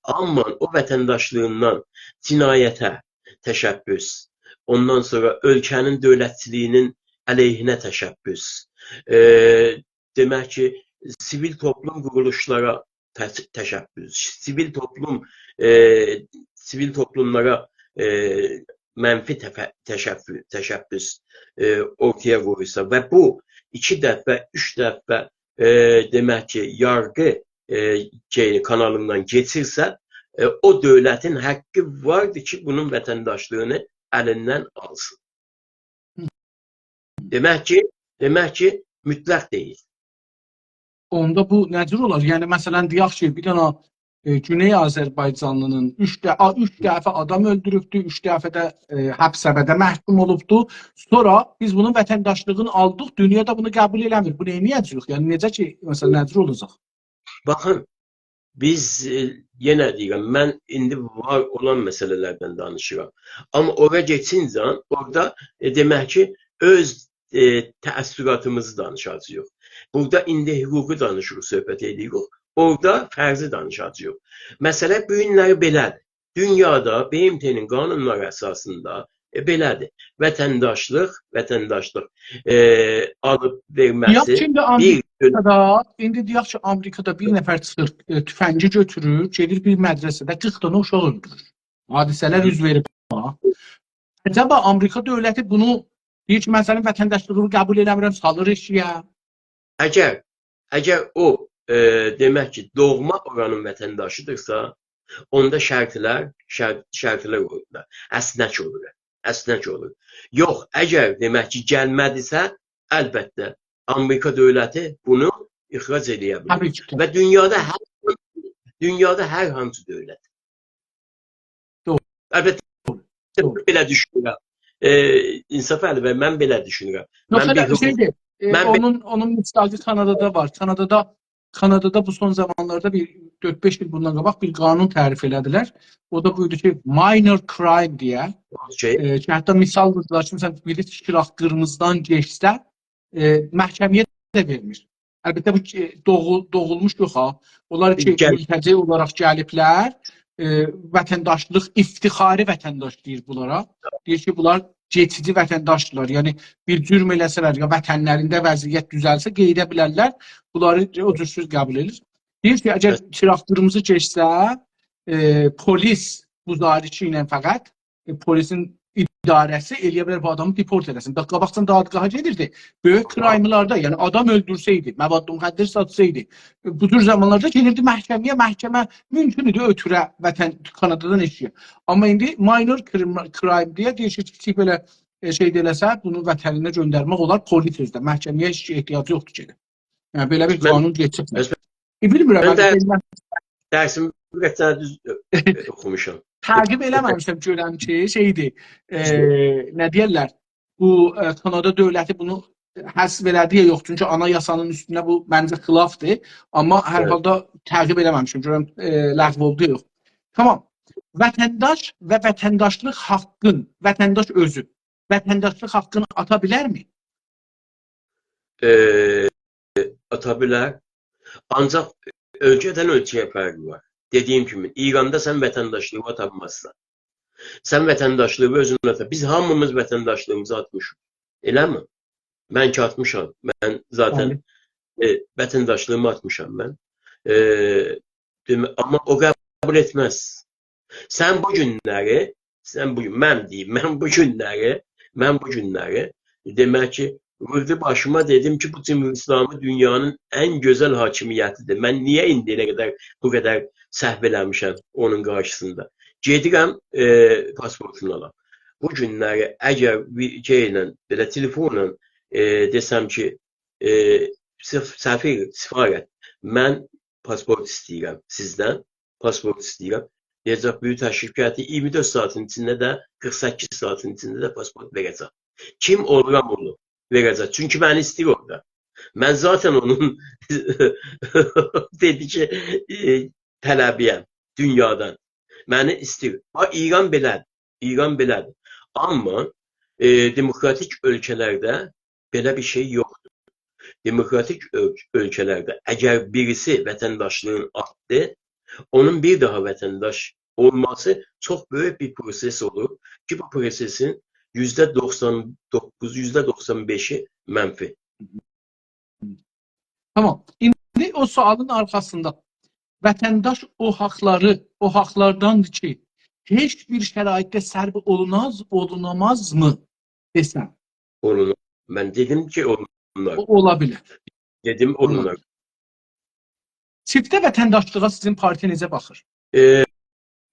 آمما او وطنداشلیغیندان جنایته تشبث، اوندان سونرا اؤلکه‌نین دؤولتچیلیگی‌نین علیهینه تشبث، ائ، دئمک کی، سیویل توپلوم قورولوشلارا ته-، تشبث، سیویل توپلوم، ائ، سیویل توپلوملارا، ائ، منفی تفه-، تشف-، تشبث، ائ، اورتایا قویورسا و بو ایکی دفعه، اوچ دفعه، ائ، دئمک کی، یارغی، ائ، شئی، کانالیندان کئچیرسه، ائ، او دؤولتین حقی واردیر کی، بونون وطنداشلیغینی الیندن آلسین. دئمک کی، دئمک کی، مطلق دئییل. اوندا بو نه جور اولار؟ یعنی، مثلا، دئیک کی، بیر دنه، ائ، گونئی آذربایجانلی‌نین اوچ ده-، آ، اوچ دفعه آدام اؤلدوروبدو، اوچ دفعه ده، ائ، حبس ابده محکوم اولوبدو. سونرا بیز بونون وطنداشلیغینی آلدیق، دونیا دا بونو قبول ائله‌میر. بو نئینیه‌جه‌ییک؟ یعنی، نئجه کی، مثلا، نه جور اولاجاق؟ باخین، بیز، ائ، یئنه دئییرم، من ایندی وار اولان مسئله‌لردن دانیشیرام. آمما اورا کئچینجه اورادا، ائ، دئمک کی، اؤز، ائ، تأثراتیمیزی دانیشاجاغیق. بورادا ایندی حقوقی دانیشیریق، صحبت ائدیریک. اورادا فرضی دانیشاجاغیق. مسئله بو گونلری بئله‌دیر. دونیادا ب م ت-نین قانونلاری اساسیندا، ائ، بئله‌دیر. وطنداشلیق، وطنداشلیق، ائ، آلیب وئرمه‌سی... دئیک کی، ایندی بیر دؤنم آمریکادا، ایندی دئیک کی، آمریکادا بیر نفر چیخیر، ائ، تفنگی گؤتورور، گئدیر بیر مدرسه‌ده قیرخ دنه اوشاغی اؤلدورور. حادثه‌لر... هی هی. اوز وئریب بونا. عجبا آمریکا دؤولتی بونو دئییر کی، «من سنین وطنداشلیغینی قبول ائله‌میرم»، سالیر ائشییه؟ اگر، اگر او، ائ، دئمک کی، دوغما اورانین وطنداشیدیرسا، اوندا شرطلر، شرط، شرطلر قویورلار. اسنک اولور، اسنک اولور. یوخ، اگر دئمک کی، گلمه‌دیسه، البته، آمریکا دؤولتی بونو اخراج ائله‌یه بیلیر. طبیعی کی. و دونیادا هر، دونیادا هر هانسی دؤولت. دوغرو. البته، دوغرو. بئله دوشونورم. ائ، انصافعلی بی، من بئله دوشونورم. یوخ، من بیر ائله حقوق-، شئیدیر، ائ، من بیر اونون، اونون مصداقی کانادادا وار. کانادادا، کانادادا بو سون زامانلاردا بیر دؤرد-بئش ایل بوندان قاباق بیر قانون تعریف ائله‌دیلر. او دا بویدو کی، minor crime دئیه. اوکئی. ائ، کی، حتی مثال ووردولار کی، مثلا، بیری چیراغ قیرمیزیدان کئچسه، ائ، محکمه‌یه ده وئرمیر. البته، بو کی، دوغو-، دوغولموش یوخ ها. اونلار کی، گل- ملتجی اولاراق گلیبلر، ائ، وطنداشلیق، افتخاری وطنداش دئییر بونلارا. دئییر کی، بونلار کئچیجی وطنداشدیرلار. یعنی، بیر جرم ائله‌سه‌لر یا وطنلرینده وضعیت دوزلسه، قئییده بیلرلر. بونلاری او جور سؤز قبول ائدیر. دئییر کی، اگر... بلی. چیراغ قیرمیزی کئچسه، ائ، پلیس گزارشی ایله فقط، ائ، پلیسین اداره‌سی ائلیه بیلر بو آدامی دیپورت ائله‌سین. باخ، قاباقجان دادگاها گئدیردی. بؤیوک... آها. کرایم لاردا، یعنی آدام اؤلدورسه‌یدی، مواد مخدر ساتسایدی، ائ، بو جور زامانلاردا گئدیردی محکمه‌یه، محکمه مومکون ایدی اؤتوره وطن، کانادادان ائشییه. آمما ایندی minor crime، crime دئیه دئییر کی، کیچیک بئله، ائ، شئی ده ائله‌سه، بونو وطنینه گؤندرمک اولار، پلیس اؤزو ده، محکمه‌یه هئچ احتیاجی یوخدور کی. یعنی، بئله بیر... من... قانون کئچیب. بس... ائ، بیلمیرم، من... من ده درسیمی بیر قدر دوز، ائ، ائ، اوخوموشام. تعقیب ائله‌مه‌میشم، گؤرم کی، شئیدیر، ائ، نه دئیرلر، بو، ائ، کانادا دؤولتی بونو حذف ائله‌دی یا یوخ، چونکی آنایاسانین اوستونه بو منجه خلافدیر. آمما هر... بلی. حالدا تعقیب ائله‌مه‌میشم، گؤرم، ائ، لغو اولدو یا یوخ. تامام. وطنداش و وطنداشلیق حاققین، وطنداش اؤزو وطنداشلیق حاققینی آتا بیلرمی؟ ائ، آتا بیلر. آنجاق اؤلکه‌دن اؤلکه‌یه فرقی وار. دئدیییم کیمی، ایراندا سن وطنداشلیغی آتانمازسان. سن وطنداشلیغی اؤزون آتا. بیز هامیمیز وطنداشلیغیمیزی آتمیشیق. ائله‌می؟ من کی آتمیشام. من ذاتاً... بلی. ائ، وطنداشلیغیمی آتمیشام من. ائ، دئمه-، آمما او قبول ائتمز. سن بو گونلری، سن بو گون، من دئییم، من بو گونلری، من بو گونلری، دئمک کی، ووردو باشیما، دئدیم کی، بو جمهوری اسلامی دونیانین ان گؤزل حاکمیتیدیر. من نییه ایندییه قدر بو قدر سهو ائله‌میشم اونون قارشیسیندا؟ گئدیرم، ائ، پاسپورتونو آلام. بو گونلری اگر وی-، شئیله، بئله تلفونلا، ائ، دئسم کی، ائ، سف-، سفیر، سفارت، من پاسپورت ایسته‌ییرم سیزدن، پاسپورت ایسته‌ییرم. دئیه‌جک، بویور، تشریف گتیر، اییرمی دؤرد ساعاتین ایچینده ده، قیرخ سککیز ساعاتین ایچینده ده پاسپورت وئره‌جک. کیم اولورام اونو وئره‌جک. چونکی منی ایسته‌ییر اورادا. من ذاتاً اونون، دئدی کی، ائ، طلبی‌یم دونیادان. منی ایسته‌ییر. باخ، ایران بئله‌دیر. ایران بئله‌دیر. آمما، ائ، دموکراتیک اؤلکه‌لرده بئله بیر شئی یوخدور. دموکراتیک اؤل-، اؤلکه‌لرده اگر بیریسی وطنداشلیغین آتدی، اونون بیر داها وطنداش اولماسی چوخ بؤیوک بیر پروسس اولور کی، بو پروسسین یوزده دوخسان دوققوز، یوزده دوخسان بئشی منفی. تامام. ایندی او سؤالین آرخاسیندا وطنداش او حاقلاری، او حاقلارداندیر کی، هئچ بیر شرایطده سلب اولوناز، اولونامازمی دئسم؟ اولونور. من دئدیم کی، اولونار. او، اولا بیلر. دئدیم، اولونار. اولونار. چیفته وطنداشلیغا سیزین پارتی نئجه باخیر؟ ائ،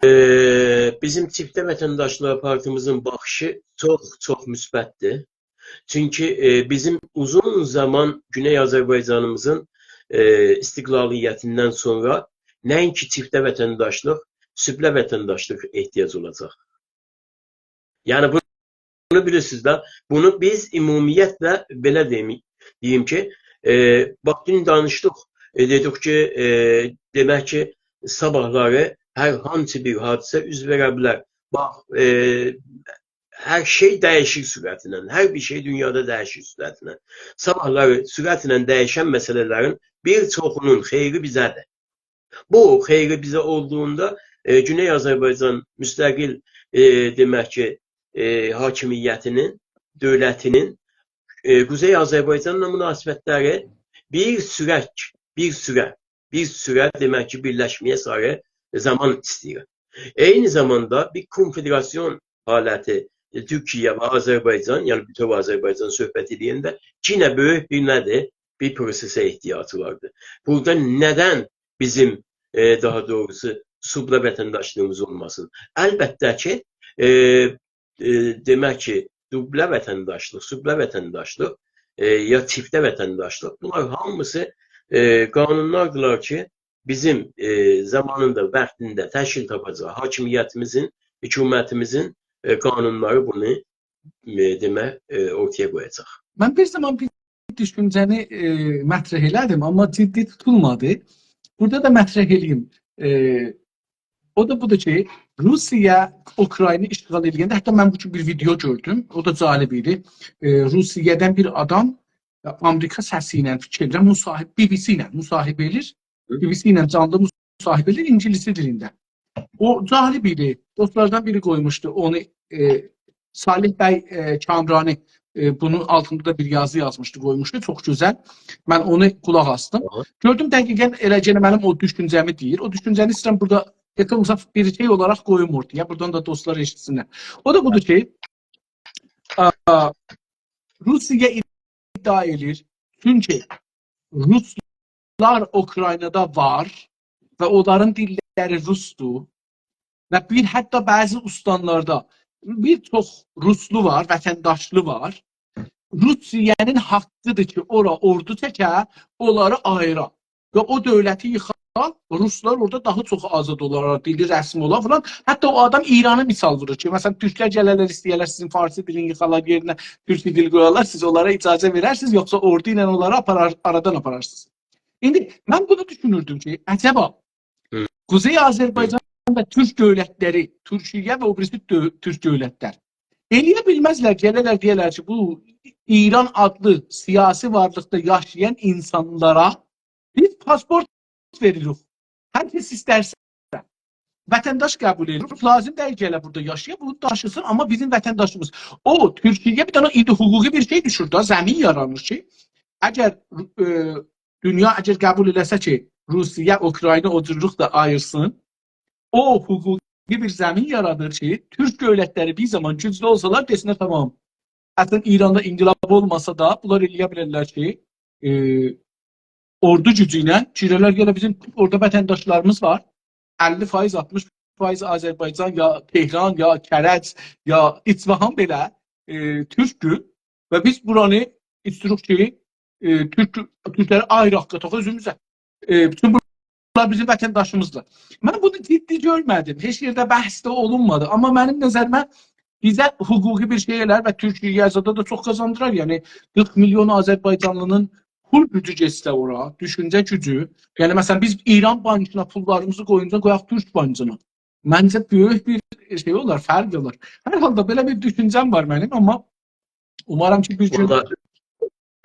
ائ، بیزیم چیفته وطنداشلیغا پارتیمیزین باخیشی چوخ، چوخ مثبتدیر. چونکی، ائ، بیزیم اوزون زامان گونئی آذربایجانیمیزین، ائ، استقلالیتیندن سونرا نه‌اینکی چیفته وطنداشلیق، سوبله وطنداشلیق احتیاج اولاجاق. یعنی، بونو بیلیرسینیز ده، بونو بیز عمومیتله بئله دئییم، دئییم کی، ائ، باخ، دون دانیشدیق، ائ، دئدیک کی، ائ، دئمک کی، صاباحلاری هر هانسی بیر حادثه اوز وئره بیلر. باخ، ائ، هر شئی دییشیر سرعتله، هر بیر شئی دونیادا دییشیر سرعتله. صاباحلاری سرعتله دییشن مسئله‌لرین بیر چوخونون خیری بیزه‌دیر. بو خیری بیزه اولدوغوندا، ائ، گونئی آذربایجان مستقل، ائ، دئمک کی، ائ، حاکمیتینین، دؤولتینین، ائ، قوزئی آذربایجانلا مناسبت‌لری بیر سوره، بیر سوره، بیر سوره، دئمک کی، بیرلشمه‌یه ساری زامان ایسته‌ییر. عینی زاماندا بیر کنفدراسیون حالتی، ائ، تورکیه و آذربایجان، یعنی بوتؤو آذربایجان صحبت ائله‌ینده یئنه بؤیوک بیر نه‌دیر؟ بیر پروسه‌سه احتیاجی واردیر. بورادا ندن بیزیم، ائ، داها دوغروسو، سوبله وطنداشلیغیمیز اولماسین؟ البته کی، ائ، ائ، دئمک کی، دوبله وطنداشلیق، سوبله وطنداشلیق، ائ، یا چیفته وطنداشلیق، بونلار هامیسی، ائ، قانونلاردیلار کی، بیزیم، ائ، زامانیندا، واختیندا تشکیل تاپاجاق حاکمیتیمیزین، حکومتیمیزین، ائ، قانونلاری بونو، ائ، دئمک، ائ، اورتایا قویاجاق. من بیر زامان بیر دوشونجه‌نی، ائ، مطرح ائله‌دیم، آمما جدی توتولمادی. بورادا دا مطرح ائله‌ییم. ائ، او دا بودور کی، روسیه اوکراینی اشغال ائله‌ینده، حتی من بو گون بیر ویدئو گؤردوم، او دا جالب ایدی. ائ، روسیه‌دن بیر آدام، ائ، آمریکا سسی ایله، فیکیر ائدیرم، مصاحب-، بی بی سی ایله مصاحبه ائله‌ییر. بی بی سی ایله جانلی مصاحبه ائله‌ییر اینگیلیسی دیلینده. او جالب ایدی. دوستلاردان بیری قویموشدو اونو، ائ، صالح بی، ائ، کامرانی، ائ، بونون آلتیندا دا بیر یازی یازمیشدی، قویموشدو. چوخ گؤزل. من اونو قولاق آسدیم. آها. گؤردوم دقیقاً ائله یئنه منیم او دوشونجه‌می دئییر. او دوشونجه‌نی ایسته‌ییرم بورادا، هئچ اولماسا بیر شئی اولاراق قویوم اورتایا. بورادان دا دوستلار ائشیتسینلر. او دا بودور کی، آ، روسیه ادعا ائله‌ییر. چونکی روسلار اوکراینادا وار و اونلارین دیللری روسدور. و بیر، حتی بعضی استانلاردا بیر چوخ روسلو وار، وطنداشلی وار. روسیه‌نین حاققیدیر کی، اورا اوردو چکه، اونلاری آییرا. و او دؤولتی ییخا، روسلار اورادا داها چوخ آزاد اولارلار، دیلی رسمی اولار فلان. حتی او آدام ایرانی مثال وورور کی، مثلاً، تورکلر گلرلر، ایسته‌یرلر سیزین فارسی دیلین ییخالار، یئرینه تورکی دیل قویارلار، سیز اونلارا اجازه وئررسینیز، یوخسا اوردو ایله اونلاری آپارار، آرادان آپاراجاقسینیز. ایندی من بونو دوشونوردوم کی، عجبا هی. قوزئی آذربایجان و تورک دؤولتلری، تورکیه و او بیریسی دؤ-، تورک دؤولتلر ائله‌یه بیلمزلر، گلرلر دئیرلر کی، بو ایران آدلی سیاسی وارلیقدا یاشایان اینسانلارا بیز پاسپورت وئریریک. هر کس ایسترسه وطنداش قبول ائدیریک. لازیم دئییل گله بورادا یاشایا، بونو داشیسین، آمما بیزیم وطنداشیمیز. او، تورکیه بیر دنه ایندی حقوقی بیر شئی دوشور دا، زمین یارانیر کی، اگر، ائ، دونیا اگر قبول ائله‌سه کی، روسیه اوکراینی او جورلوقدا آییرسین، او حقوقی بیر زمین یارادیر کی، تورک دؤولتلری بیر زامان گوجلو اولسالار، دئسینلر، تامام. اصلاً، ایراندا انقلاب اولماسا دا، بونلار ائله‌یه بیلرلر کی، ائ، اوردو گوجو ایله گیره‌لر، یعنی بیزیم اورادا وطنداشلاریمیز وار. اللی فایز، آلتمیش فایز آذربایجان، یا تهران، یا کرج، یا اصفهان بئله، ائ، تورکدور. و بیز بورانی ایستیریک کی، ائ، تورک، تورکلری آییراق، قاتاق اؤزوموزه. ائ، بوتون بونلار بیزیم وطنداشیمیزدیر. من بونو جدی گؤرمه‌دیم. هئچ یئرده بحث ده اولونمادی. آمما منیم نظریمه بیزه حقوقی بیر شئی ائلر و تورکیه‌یه زادا دا چوخ قازاندیرار. یعنی، قیرخ میلیون آذربایجانلی‌نین پول گوجو گئتسه اورا، دوشونجه گوجو. یعنی، مثلاً، بیز ایران بانکینا پوللاریمیزی قویونجا قویاق تورک بانکینا. منجه، بؤیوک بیر شئی اولار، فرق اولار. هر حالدا بئله بیر دوشونجه‌م وار منیم، آمما اومارام کی، بیر گون والله،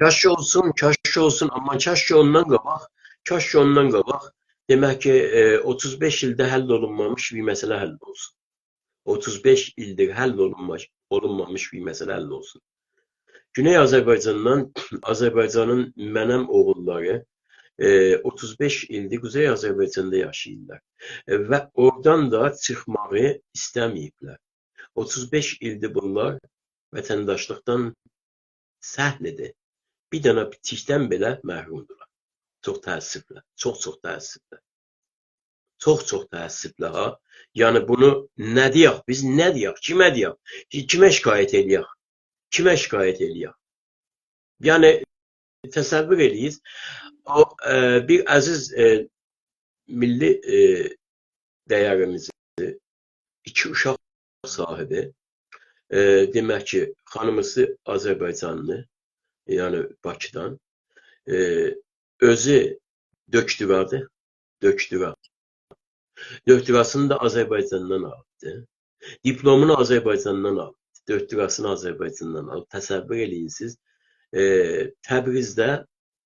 کاش اولسون، کاش اولسون، آمما کاش کی اوندان قاباق، کاش کی اوندان قاباق، دئمک کی، ائ، اوتوز بئش ایلده حل اولونمامیش بیر مسئله حل اولسون. اوتوز بئش ایلدیر حل اولونمامیش، اولونمامیش بیر مسئله حل اولسون. گونئی آذربایجاندان، آذربایجانین منم اوغوللاری، ائ، اوتوز بئش ایلدیر قوزئی آذربایجاندا یاشاییرلار. ائ، و اورادان دا چیخماغی ایسته‌مه‌ییبلر. اوتوز بئش ایلدیر بونلار وطنداشلیقدان سهل ایدی. بیر دنه تیکدن بئله محرومدورلار. چوخ تأسفله، چوخ-چوخ تأسفله. چوخ-چوخ تأسفله ها. یعنی بونو نه دئیک، بیز نه دئیک، کیمه دئیک؟ کی-، کیمه شکایت ائله‌یک؟ کیمه شکایت ائله‌یک؟ یعنی تصور ائله‌یین، او، ائ، بیر عزیز، ائ، میللی، ائ، دیریمیزی، ایکی اوشاق صاحیبی، ائ، دئمک کی، خانیمیسی آذربایجانلی، یعنی باکیدان، ائ، اؤزو دکترادیر، دکترا. دکتراسینی دا آذربایجاندان آلیبدی. دیپلومونو آذربایجاندان آلیب، دکتراسینی آذربایجاندان آلیب. تصور ائله‌یین سیز، ائ، تبریزده،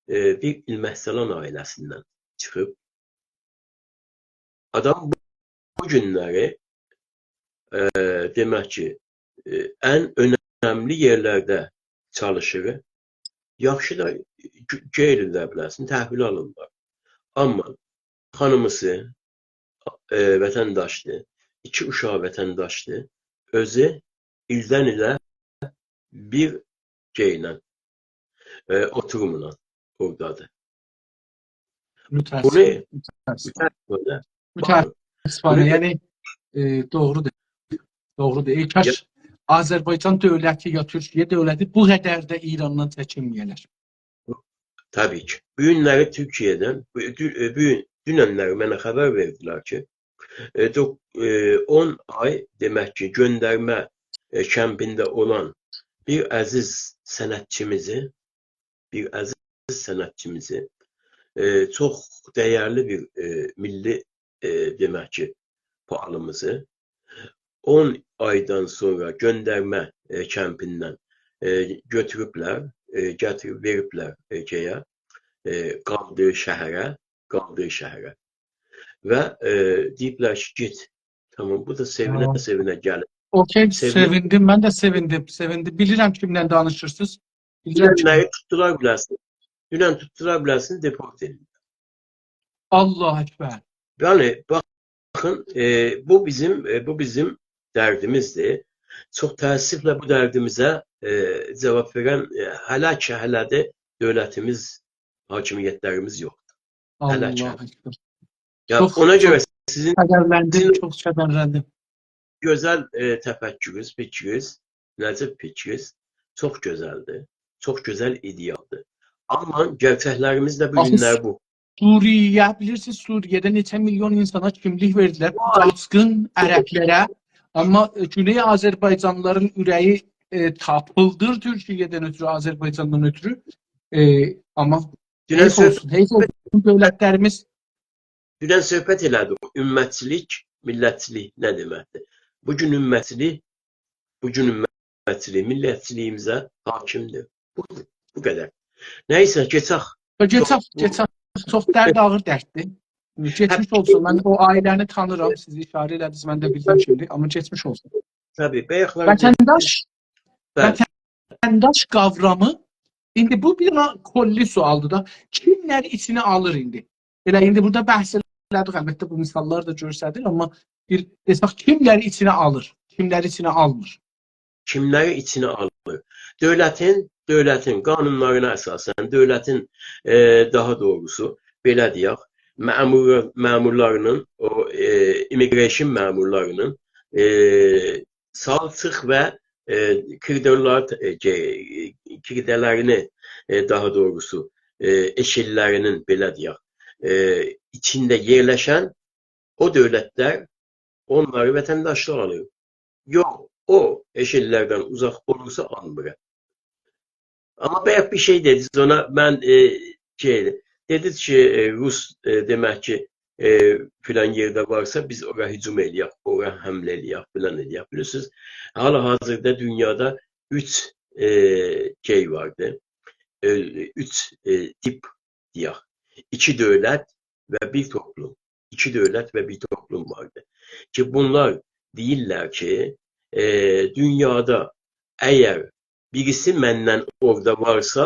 ائ، بیر ایلمه‌سلان عائله‌سیندن چیخیب. آدام بو، بو گونلری، ائ، دئمک کی، ائ، ان اؤنملی یئرلرده چالیشیر. یاخشی دا گ-، گئییرلر بیله‌سین، تحویل آلیرلار. آمما خانیمیسی، ائ، وطنداشدیر، ایکی اوشاغی وطنداشدیر، اؤزو ایلدن ایله بیر شئیله، ائ، اوتوروملا اورادادیر. بونو متأسفانه. متأسفانه. متأسفانه. باخین، متأسفانه، بونو یعنی، ائ، دوغرودور. دوغرودور. ائ، کاش یا آذربایجان دؤولتی یا تورکیه دؤولتی بو قدر ده ایراندان چکینمه‌یه‌لر. طبیعی کی. بو گونلری تورکیه‌دن، بو، دو-، ائ، بو گون، دوننلری منه خبر وئردیلر کی، ائ، دو-، ائ، اون آی، دئمک کی، گؤندرمه، ائ، کمپینده اولان بیر عزیز صنعتچیمیزی، بیر عزیز صنعتچیمیزی، ائ، چوخ دَیرلی بیر، ائ، میللی، ائ، دئمک کی، فعالیمیزی اون آیدان سونرا گؤندرمه، ائ، کمپیندن، ائ، گؤتوروبلر، ائ، گتیریب وئریبلر، ائ، شئیه، ائ، قالدیغی شهره، قالدیغی شهره. و، ائ، دئییبلر کی، گئت. تامام، بو دا سئوینه، تامام، سئوینه گلیر. اوکی، سئوینه، سئویندیم، من ده سئویندیم، سئویندیم. بیلیرم کیمله دانیشیرسینیز. بیلیرم کی، دوننلری توتدولار بیله‌سین. دونن توتدولار بیله‌سین، دپورت ائدیلدیلر. الله اکبر. یعنی، باخین، ائ، بو بیزیم، ائ، بو بیزیم دردیمیزدیر. چوخ تأسفله بو دردیمیزه، ائ، جاواب وئرن، ائ، هله کی، هله ده دؤولتیمیز، حاکمیتلریمیز یوخدور. هله کی. الله اکبر. یا، چوخ، اونا گؤره چوخ سیزین، کدرلندیم، سیزین چوخ کدرلندیم. گؤزل، ائ، تفکرونوز، فیکرینیز، نجیب فیکرینیز چوخ گؤزلدیر. چوخ گؤزل ایده‌یادیر. آمما گئرچکلریمیز ده بو آخی گونلر بو. سوریه، بیلیرسینیز، سوریه‌ده نئچه میلیون اینسانا کیملیک وئردیلر، وای، قاچقین عربلره. آمما، ائ، گونئی آذربایجانلیلارین اوره‌یی، ائ، تاپیلدیر تورکیه‌دن اؤترو، آذربایجاندان اؤترو. ائ، آمما دونن حیف اولسون، صحبت، حیف اولسون، دؤولتلریمیز. دونن صحبت ائله‌دیک امتچیلیک، میللتچیلیک نه دئمکدیر؟ بو گون امتچیلیک، بو گون امتچیلیک میللتچیلیگیمیزه حاکمدیر. بو، بو قدر. نه‌یسه، کئچک. و کئچک، چوخ، بو، کئچک. چوخ درد، آغیر درددیر. کئچمیش، هه، اولسون. من او عائله‌نی تانیرام، سیز ایشاره ائله‌دینیز، من ده بیلدیم، بایاقلار، شیمدی، آمما کئچمیش اولسون. طبیعی، بایاقلار وطنداش، بلی. وطنداش قاورامی، ایندی بو بیر نا-، کلی سؤالدیر دا. کیملری ایچینه آلیر ایندی؟ ائله ایندی بورادا بحث ائله‌دیک، البته، بو مثاللار دا گؤستریر، آمما بیر دئسک، کیملری ایچینه آلیر، کیملری ایچینه آلمیر؟ کیملری ایچینه آلیر؟ دؤولتین، دؤولتین قانونلارینا اساساً، دؤولتین، ائ، داها دوغروسو، بئله دئیک، مأمور-، مأمورلارینین، او، ائ، immigration مأمورلارینین، ائ، سال چیخ و، ائ، کوریدورلار، ائ، ائ، کوریدورلارینی، ائ، داها دوغروسو، ائ، ائشیللرینین، بئله دئیک، ائ، ایچینده یئرلشن او دؤولتلر اونلاری وطنداشلیق آلیر. یوخ، او ائشیللردن اوزاق اولورسا آلمیر. آمما بایاق بیر شئی دئدینیز، اونا من، ائ، شئی، دئدینیز کی، ائ، روس، ائ، دئمک کی، ائ، فلان یئرده وارسا، بیز اورا هجوم ائله‌یک، اورا حمله ائله‌یک، فلان ائله‌یک. بیلیرسینیز، حال-حاضردا دونیادا اوچ، ائ، شئی واردی. ائ، اوچ، ائ، تیپ دئیک. ایکی دؤولت و بیر توپلوم. ایکی دؤولت و بیر توپلوم واردی. کی، بونلار دئییرلر کی، ائ، دونیادا اگر بیریسی مندن اورادا وارسا،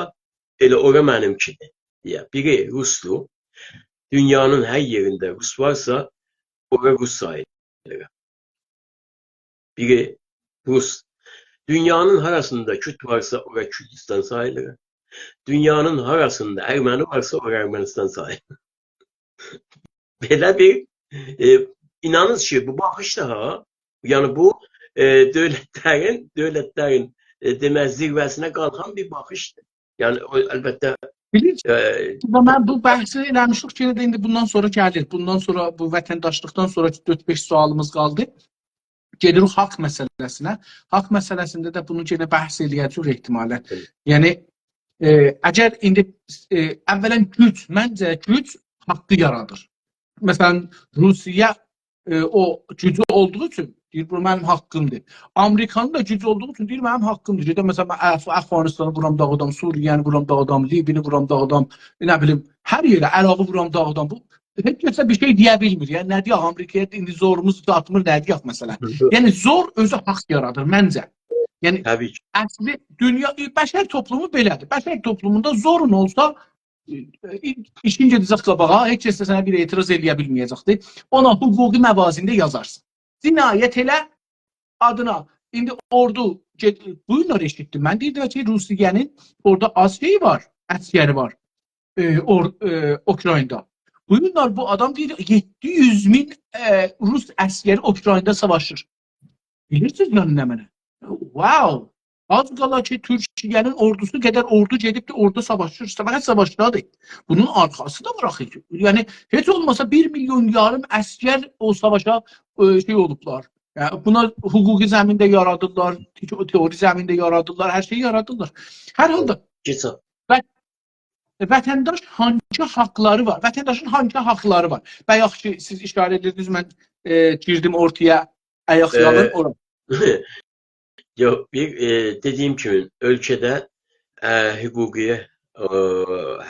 ائله اورا منیمکیدیر، دئیه. بیری روسدور. دونیانین هر یئرینده روس وارسا، اورا روس ساییلیر. بیری روس. دونیانین هاراسیندا کورد وارسا، اورا کوردوستان ساییلیر. دونیانین هاراسیندا ارمنی وارسا، اورا ارمنیستان ساییلیر. بئله بیر، ائ، اینانین کی، بو باخیشدیر ها. یعنی بو، ائ، دؤولتلرین، دؤولتلرین، ائ، دئمک، زیروه‌سینه قالخان بیر باخیشدیر. یعنی او، البته، بیلیرسینیز، ائ، و من بو بحثی ائله‌میشیک کی، ائله ایندی بوندان سونرا گلیر. بوندان سونرا، بو وطنداشلیقدان سونراکی دؤرد-بئش سؤالیمیز قالدی. گئدیریک حاق مسئله‌سینه. حاق مسئله‌سینده ده بونو یئنه بحث ائله‌یه‌جه‌ییک احتمالاً. بلی. یعنی، ائ، اگر ایندی، ائ، اولاً گوج، منجه گوج حاقی یارادیر. مثلاً، روسیه ائ، او گوجو اولدوغو اوچون دئییر، «بو منیم حاققیمدیر.» آمریکانین دا گوجو اولدوغو اوچون دئییر، «منیم حاققیمدیر. گئدم، مثلا، من اف-، افغانستانی وورام داغیدام، سوریه‌نی وورام داغیدام، لیبینی وورام داغیدام، نه بیلیم، هر یئره، عراقی وورام داغیدام.» بو هئچ کسه بیر شئی دئیه بیلمیر. یعنی، نه دئیک، آمریکایا ایندی زوروموز چاتمیر، نه دئیک، مثلا. یعنی، زور اؤزو حاق یارادیر، منجه. یعنی، طبیعی کی. اصلی دونیا، بشر توپلومو بئله‌دیر. بشر توپلوموندا زورون اولسا، ائ، ائ، ایشین گئده‌جک قاباغا، هئچ کس ده سنه بیر اعتراض ائله‌یه بیلمه‌یه‌جکدیر. اونا حقوقی موازینده یازارسان. جنایت ائله آدینا. ایندی اوردو گئت-، بو گونلر ائشیتدیم. من دئییردیم کی، روسیه‌نین اورادا آز شئیی وار، عسگری وار. ائ، اور-، ائ، اوکرایندا. بو گونلر بو آدام دئییر، یئددی یوز مین، ائ، روس عسگری اوکرایندا ساواشیر. بیلیرسینیز، یعنی نمنه؟ واو! آز قالا کی، تورکیه‌نین اوردوسو قدر اوردو گئدیبدی، اورادا ساواشیر. فقط ساواشدادیر. بونون آرخاسی دا وار آخی. یعنی، هئچ اولماسا بیر میلیون یاریم عسگر او ساواشا، ائ، شئی اولوبلار. یعنی، بونا حقوقی زمین ده یارادیرلار، ته-، تئوری زمین ده یارادیرلار، هر شئیی یارادیرلار. هر حالدا کئچ. وط-، وطنداش هانسی حاقلاری وار؟ وطنداشین هانسی حاقلاری وار؟ بایاق کی، سیز ایشاره ائدیردینیز، من، ائ، گیردیم اورتایا، آیاق، ائ، یالین اورا. یوخ، بیر، ائ، دئدیگیم کیمی، اؤلکه‌ده، ائ، حقوقی، ائ،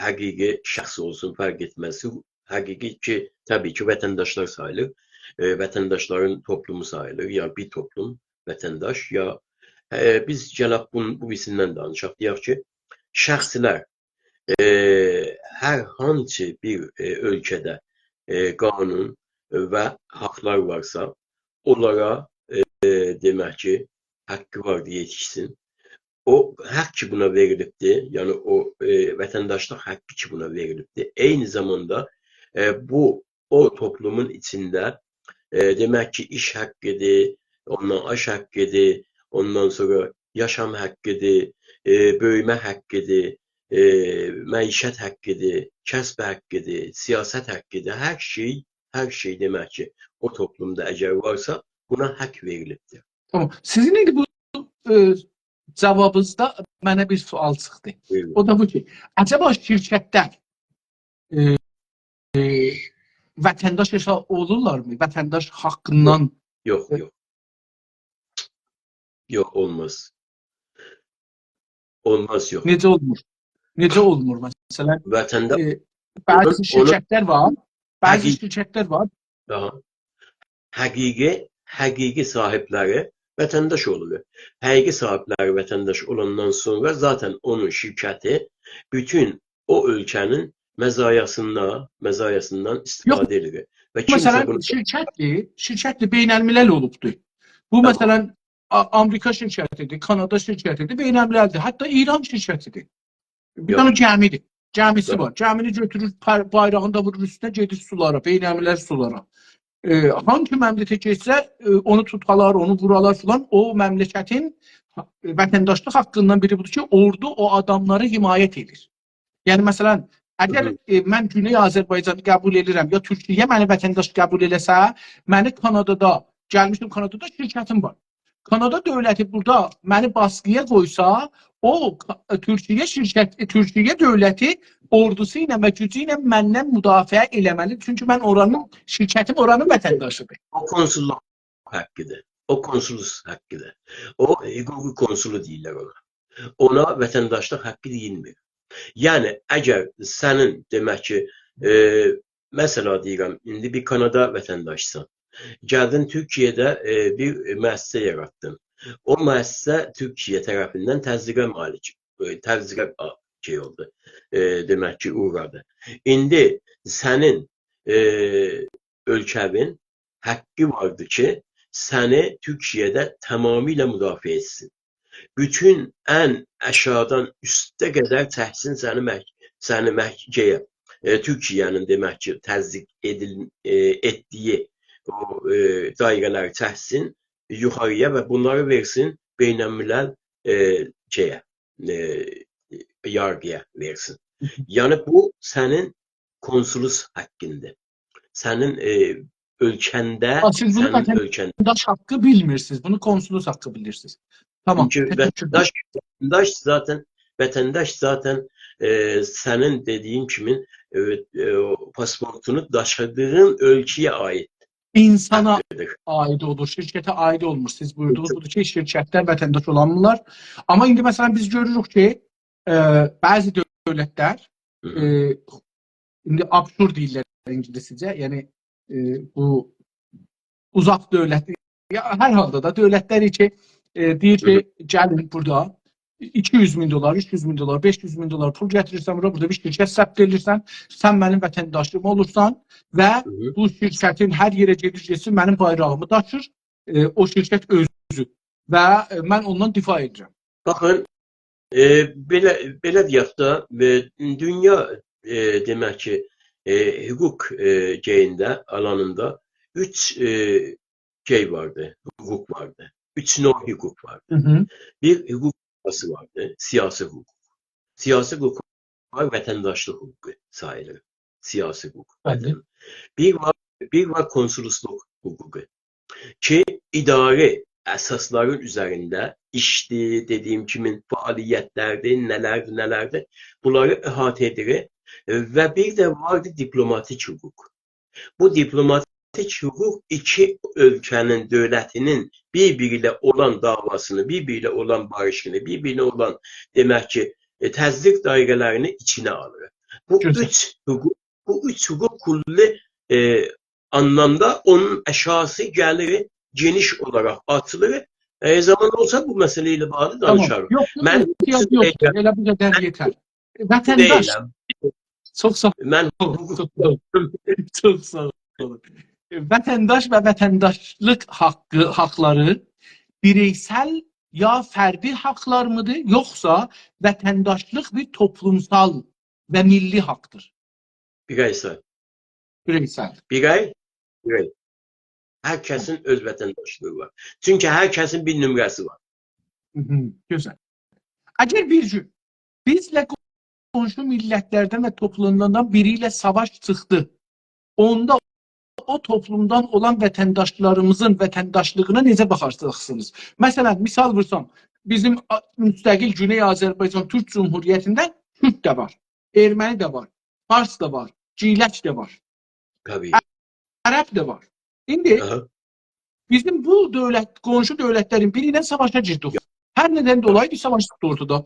حقیقی شخص اولسون، فرق ائتمز. حقوق-، حقیقی کی، طبیعی کی، وطنداشلار ساییلیر. ائ، وطنداشلارین توپلومو ساییلیر. یا بیر توپلوم، وطنداش، یا، ائ، بیز گلک بونون، بو بیریسیندن دانیشاق. دئیک کی، شخصلر، ائ، هر هانسی بیر، ائ، اؤلکه‌ده، ائ، قانون و حاقلار وارسا، اونلارا، ائ، دئمک کی، حاققی واردی یئتیشسین. او حاق کی، بونا وئریلیبدیر، یعنی او، ائ، وطنداشلیق حاققی کی، بونا وئریلیبدیر، عینی زاماندا، ائ، بو او توپلومون ایچینده، ائ، دئمک کی، ایش حاققیدیر، اوندان آش حاققیدیر، اوندان سونرا یاشام حاققیدیر، ائ، بؤیومه حاققیدیر، ائ، معیشت حاققیدیر، کسب حاققیدیر، سیاست حاققیدیر. هر شئی، هر شئی دئمک کی، او توپلومدا اگر وارسا، بونا حاق وئریلیبدیر. تامام. سیزین ایندی بو، ائ، جاوابینیزدا منه بیر سؤال چیخدی. بویورون. او دا بو کی، عجبا شرکتلر، ائ، ائ، وطنداش حساب اولورلارمی؟ وطنداش حاققیندان یوخ، یوخ. یوخ، اولماز. اولماز، یوخ. نئجه اولمور؟ نئجه اولمور، مثلا؟ وطندا-، ائ، بعضی اونون، اونون شرکتلر وار، بعضی حقیق-، شرکتلر وار. آها. حقیقی، حقیقی صاحیبلری وطنداش اولور. حقیقی صاحیبلری وطنداش اولاندان سونرا ذاتاً اونون شرکتی بوتون او اؤلکه‌نین مزایاسیندان، مزایاسیندان یوخ، استفاده ائدیر. و کیمسه مثلا، بونو شرکتدیر، شرکتدیر، بین‌الملل اولوبدور. بو، تامام. مثلا، آ-، آمریکا شرکتیدیر، کانادا شرکتیدیر، بین‌المللدیر. حتی ایران شرکتیدیر. بیر یوخ. دنه گمی‌دیر. گمی‌سی، یوخ، وار. گمینی گؤتورور، پر-، بایراغینی دا وورور اوستونه، گئدیر سولارا، بین‌الملل سولارا. ائ، هانسی مملکته گئتسه، ائ، اونو توتالار، اونو وورالار فلان، او مملکتین، ائ، وطنداشلیق حاققیندان بیری بودور کی، اوردو او آداملاری حمایت ائدیر. یعنی، مثلا، اگر، هی هی. ائ، من گونئی آذربایجانی قبول ائدیرم، یا تورکیه منی وطنداش قبول ائله‌سه، منی کانادادا، گلمیشم کانادادا شرکتیم وار. کانادا دؤولتی بورادا منی باسقی‌یا قویسا، او کا-، تورکیه شرکت، تورکیه دؤولتی اوردوسو ایله و گوجو ایله مندن مدافعه ائله‌مه‌لی. چونکی من اورانین، شرکتیم اورانین وطنداشیدیر. او کنسوللوق حاققیدیر. او کنسولوس حاققیدیر. او حقوق کنسولو دئییرلر اونا. اونا وطنداشلیق حاققی دئییلمیر. یعنی، اگر سنین، دئمک کی، ائ، مثلا دئییرم، ایندی بیر کانادا وطنداشیسان. گلدین تورکیه‌ده، ائ، بیر مؤسسه یاراتدین. او مؤسسه تورکیه طرفیندن تضییقه مالیک، ائ، تضییقه، آ، شئی اولدو. ائ، دئمک کی، اوغرادی. ایندی سنین، ائ، اؤلکه‌وین حاققی واردی کی، سنی تورکیه‌ده تمامیله مدافعه ائتسین. بوتون ان آشاغیدان اوسته قدر چکسین سنی مک-، سنی مک-، شئیه، ائ، تورکیه‌نین، دئمک کی، تضییق ائدیل-، ائ، ائتدیگی او، ائ، دایره‌لری چکسین یوخاری‌یا و بونلاری وئرسین بین‌الملل، ائ، شئیه، ائ، یارغی‌یا وئرسین. یعنی، بو سنین کنسولوس حاققیندیر. سنین، ائ، اؤلکه‌نده، ها، سیز بونو سنین اؤلکه‌نده. وطنداش حاققی بیلمیرسینیز، بونو کنسولوس حاققی بیلیرسینیز. تامام، چونکی تشکر ائدیرم. وطنداش، وطنداش ذاتاً، وطنداش ذاتاً، ائ، سنین دئدیگین کیمی، ائ، ائ، او پاسپورتونو داشیدیغین اؤلکه‌یه عاییددیر. اینسانا ائدیر. عاید اولور، شرکته عاید اولمور. سیز بویوردوغونوز بودور کی، شرکتلر وطنداش اولانمیرلار. آمما ایندی، مثلا، بیز گؤروروک کی، ائ، بعضی دؤولتلر، هی هی. ائ، ایندی offshore دئییرلر اینگیلیسجه، یعنی، ائ، بو اوزاق دؤولت، یا، هر حالدا دا دؤولتلر کی، ائ، دئییر هی هی. کی، گلین بورادا ایکی یوز مین دلار، اوچ یوز مین دلار، بئش یوز مین دلار پول گتیریرسن بورا، بورادا بیر شرکت ثبت ائدیرسن، سن منیم وطنداشیم اولورسان و هی هی. بو شرکتین هر یئره گئدیر گئتسین، منیم بایراغیمی داشیر، ائ، او شرکت اؤزو و، ائ، من اوندان دفاع ائدیرم. باخین، ائ، بئله، بئله دئیک ده، ائ، دونیا، ائ، دئمک کی، ائ، حقوق، ائ، شئیینده، آلانیندا اوچ، ائ، شئی واردی، حقوق واردی. اوچ نوع حقوق واردی. هی هی. بیر حقوق واردی، سیاسی حقوق. سیاسی حقوق وار، وطنداشلیق حقوقو ساییلیر. سیاسی حقوق. بلی. بیر وار، بیر وار کنسولوسلوق حقوقو کی، اداره اساسلارین اوزرینده ایشدیر، دئدیگیم کیمی فعالیتلردیر، نه‌لردیر، نه‌لردیر، بونلاری احاطه ائدیر. و بیر ده واردی دیپلوماتیک حقوق. بو دیپلوماتیک حقوق ایکی اؤلکه‌نین، دؤولتینین بیر-بیری ایله اولان دعواسینی، بیر-بیری ایله اولان باریشیغینی، بیر-بیرینه اولان، دئمک کی، ائ، تضییق دایره‌لرینی ایچینه آلیر. بو گؤزل. اوچ حقوق، بو اوچ حقوق کلی، ائ، آنلامدا اونون اشاغیسی گلیر، گئنیش اولاراق آچیلیر. ائ، زامان اولسا بو مسئله ایله باغلی دانیشاریق. تامام. یوخ، یوخ، من یوخ، احتیاج یوخدور. ائله بو قدر یئتر. وطنداش، دئییرم. چوخ ساغ من اول. چوخ ساغ اول. چوخ ساغ اولون. وطنداش و وطنداشلیق حاققی، حاقلاری بیرئیسل یا فردی حاقلارمیدیر، یوخسا وطنداشلیق بیر توپلومسال و میللی حاقدیر؟ بیرئیسل. بیرئیسل. بیرئی، بیرئی. هر کسین اؤز وطنداشلیغی وار. چونکی هر کسین بیر نمره‌سی وار. هی هی، گؤزل. اگر بیر گون بیزله قونشو میللتلردن و توپلوملاردان بیری ایله ساواش چیخدی، اوندا او توپلومدان اولان وطنداشلاریمیزین وطنداشلیغینا نئجه باخارسینیز؟ مثلا، مثال وورسام، بیزیم آ-، مستقل گونئی آذربایجان تورک جمهوریتینده کورد ده وار، ارمنی ده وار، فارس دا وار، گیلک ده وار، طبیعی. عرب ده وار. ایندی آها. بیزیم بو دؤولت، قونشو دؤولتلرین بیری ایله ساواشا گیردیک. هر ندن دولایی بیر ساواش چیخدی اورتادا.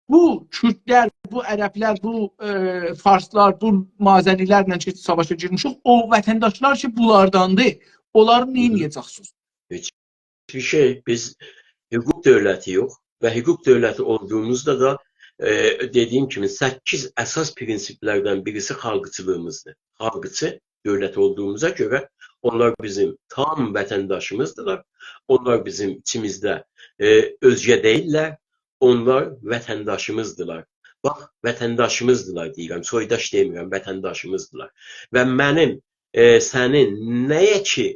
بو کوردلر، بو عربلر، بو، ائ، فارسلار، بو مازنی‌لرله کی ساواشا گیرمیشیک، او وطنداشلار کی بونلارداندیر، اونلاری نه ائده‌جکسینیز؟ هئچ بیر شئی، بیز حقوق دؤولتی‌یوخ و حقوق دؤولتی اولدوغوموزدا دا، ائ، دئدیگیم کیمی، سککیز اساس پرینسیپلردن بیریسی خالقچیلیغیمیزدیر. خالقچی دؤولت اولدوغوموزا گؤره اونلار بیزیم تام وطنداشیمیزدیلار. اونلار بیزیم ایچیمیزده، ائ، اؤزگه دئییللر. اونلار وطنداشیمیزدیلار. باخ، وطنداشیمیزدیلار دئییرم، سویداش دئمیرم، وطنداشیمیزدیلار. و منیم، ائ، سنین نه‌یه کی،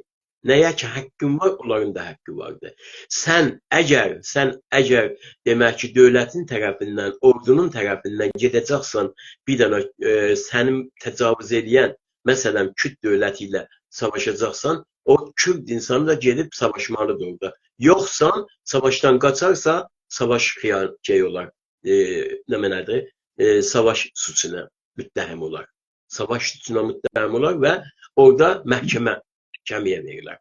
نه‌یه کی حاققین وار، اونلارین دا حاققی واردیر. سن اگر، سن اگر، دئمک کی، دؤولتین طرفیندن، اوردونون طرفیندن گئده‌جکسن، بیر دنه، ائ، سنین تجاوز ائله‌ین، مثلا، کورد دؤولتی ایله ساواشاجاقسان، او کورد اینسانی دا گئدیب ساواشمالیدیر اورادا. یوخسا، ساواشدان قاچارسا، ساواش خیان-، شئی اولار، ائ، نمنه‌دیر؟ ائ، ساواش سوچونا متهم اولار. ساواش سوچونا متهم اولار و اورادا محکمه، محکمه‌یه وئریلر.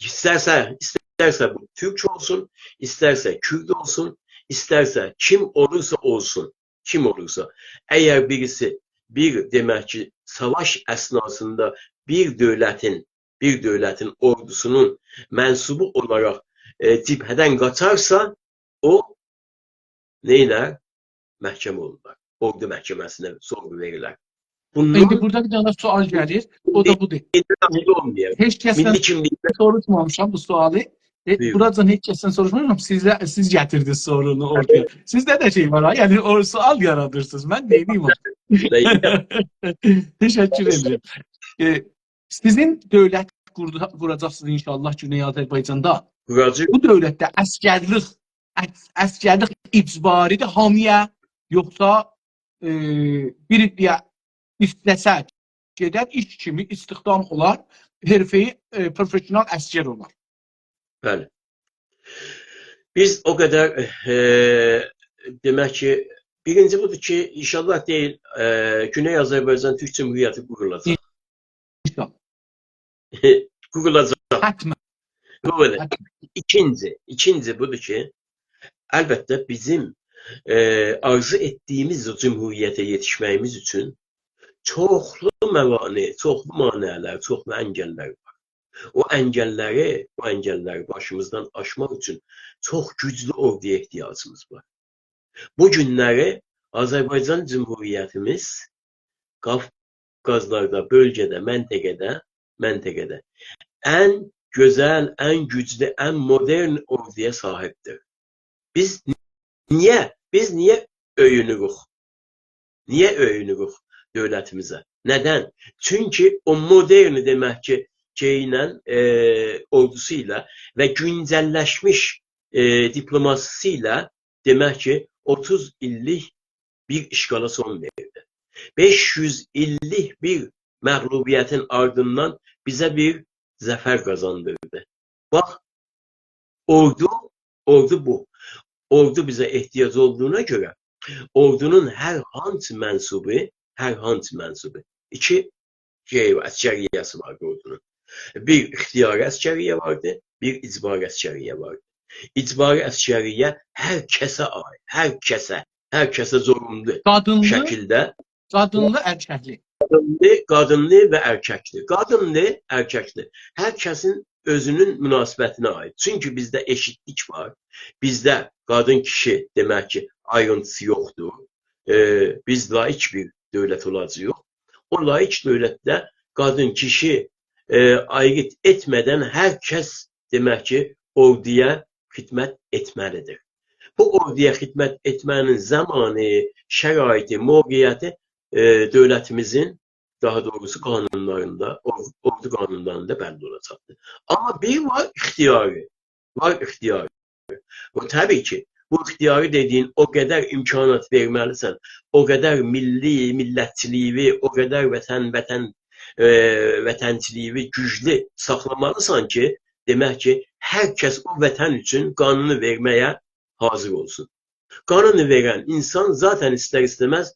ایسترسه، ایسترسه بو تورک اولسون، ایسترسه کورد اولسون، ایسترسه کیم اولورسا اولسون، کیم اولورسا، اگر بیریسی بیر، دئمک کی، ساواش اثناسیندا بیر دؤولتین، بیر دؤولتین اوردوسونون منسوبو اولاراق، ائ، جبهه‌دن قاچارسا، او نئینر؟ محکمه اولونار. اوردو محکمه‌سینه سورغو وئریلر. ایندی بوندان بورادا بیر دنه سؤال گلیر. او دا بودور. ایندی راضی اولمایاق. هئچ کسدن میللی کیملیکده سوروشمامیشام بو سؤالی. ائ، بویور. بوراجان هئچ کسدن سوروشمامیشام. سیزه، سیز گتیردینیز سورونو اورتایا. سیزده ده شئی وار ها، یعنی او سؤال یارادیرسینیز. من نئینیم او؟ تشکر ائدیرم. ائ، سیزین دؤولت قوردا-، قوراجاقسینیز انشاءالله گونئی آذربایجاندا. قوراجاق. بو دؤولتده عسگرلیک، عس-، عسگرلیک اجباری‌دیر هامی‌یا، یوخسا، ائ، بیر یا ایسته‌سه گئدر ایش کیمی استخدام اولار، حرفه‌ای، ائ، پروفسیونال عسگر اولار؟ بلی. بیز او قدر، ائ، دئمک کی، بیرینجی بودور کی، انشاءالله دئییل، ائ، گونئی آذربایجان تورک جمهوریتی قورولاجاق. انشاءالله. قورولاجاق. حتماً. بو بئله. حتماً. ایکینجی، ایکینجی بودور کی، البته بیزیم، ائ، آرزو ائتدیییمیز او جمهوریته یئتیشمه‌ییمیز اوچون چوخلو موانع، چوخلو مانع‌لر، چوخلو انگل‌لر وار. او انگل‌لری، او انگل‌لری باشیمیزدان آشماق اوچون چوخ گوجلو اوردویا احتیاجیمیز وار. بو گونلری آذربایجان جمهوریتیمیز قافقازلاردا، بؤلگه‌ده، منطقه‌ده، منطقه‌ده ان گؤزل، ان گوجلو، ان مدرن اوردویا صاحیبدیر. بیز نییه، بیز نییه اؤیونوروک؟ نییه اؤیونوروک دؤولتیمیزه؟ ندن؟ چونکی او مدرن، دئمک کی، شئیله، ائ، اوردوسو ایله و گونجللشمیش، ائ، دیپلوماسیسی ایله، دئمک کی، اوتوز ایللیک بیر اشغالا سون وئردی. بئش یوز ایللیک بیر مغلوبیتین آردیندان بیزه بیر ظفر قازاندیردی. باخ، اوردو، اوردو بو. اوردو بیزه احتیاج اولدوغونا گؤره اوردونون هر هانسی منسوبو، هر هانسی منسوبو، ایکی شئی وار، عسکریه‌سی وار اوردونون. بیر اختیاری عسکریه واردی، بیر اجباری عسکریه واردی. اجباری عسکریه هر کسه عایید، هر کسه، هر کسه زورونلو قادینلی، شکیلده قادینلی، ائرککلی. قادینلی، قادینلی و ائرککلی. قادینلی، ائرککلی. هر کسین اؤزونون مناسبتینه عایید. چونکی بیزده ائشیتلیک وار. بیزده قادین کیشی، دئمک کی، آیرینتیسی یوخدور. ائ، بیز لائیک بیر دؤولت اولاجاغیق. او لائیک دؤولتده قادین کیشی، ائ، آیریت ائتمه‌دن هر کس، دئمک کی، اوردویا خدمت ائتمه‌لیدیر. بو اوردویا خدمت ائتمه‌نین زامانی، شرایطی، موقعیتی، ائ، دؤولتیمیزین، داها دوغروسو، قانونلاریندا، اور-، اوردو قانونلاریندا بللی اولاجاقدیر. آمما بیر وار اختیاری، وار اختیاری. و طبیعی کی، بو اختیاری دئدیگین، او قدر امکانات وئرمه‌لیسن، او قدر میللی، میللتچیلیگی، او قدر وطن، وطن، ائ، وطنچیلیگی گوجلو ساخلامالیسان کی، دئمک کی، هر کس او وطن اوچون قانینی وئرمه‌یه حاضر اولسون. قانینی وئرن اینسان ذاتاً ایستر-ایسته‌مز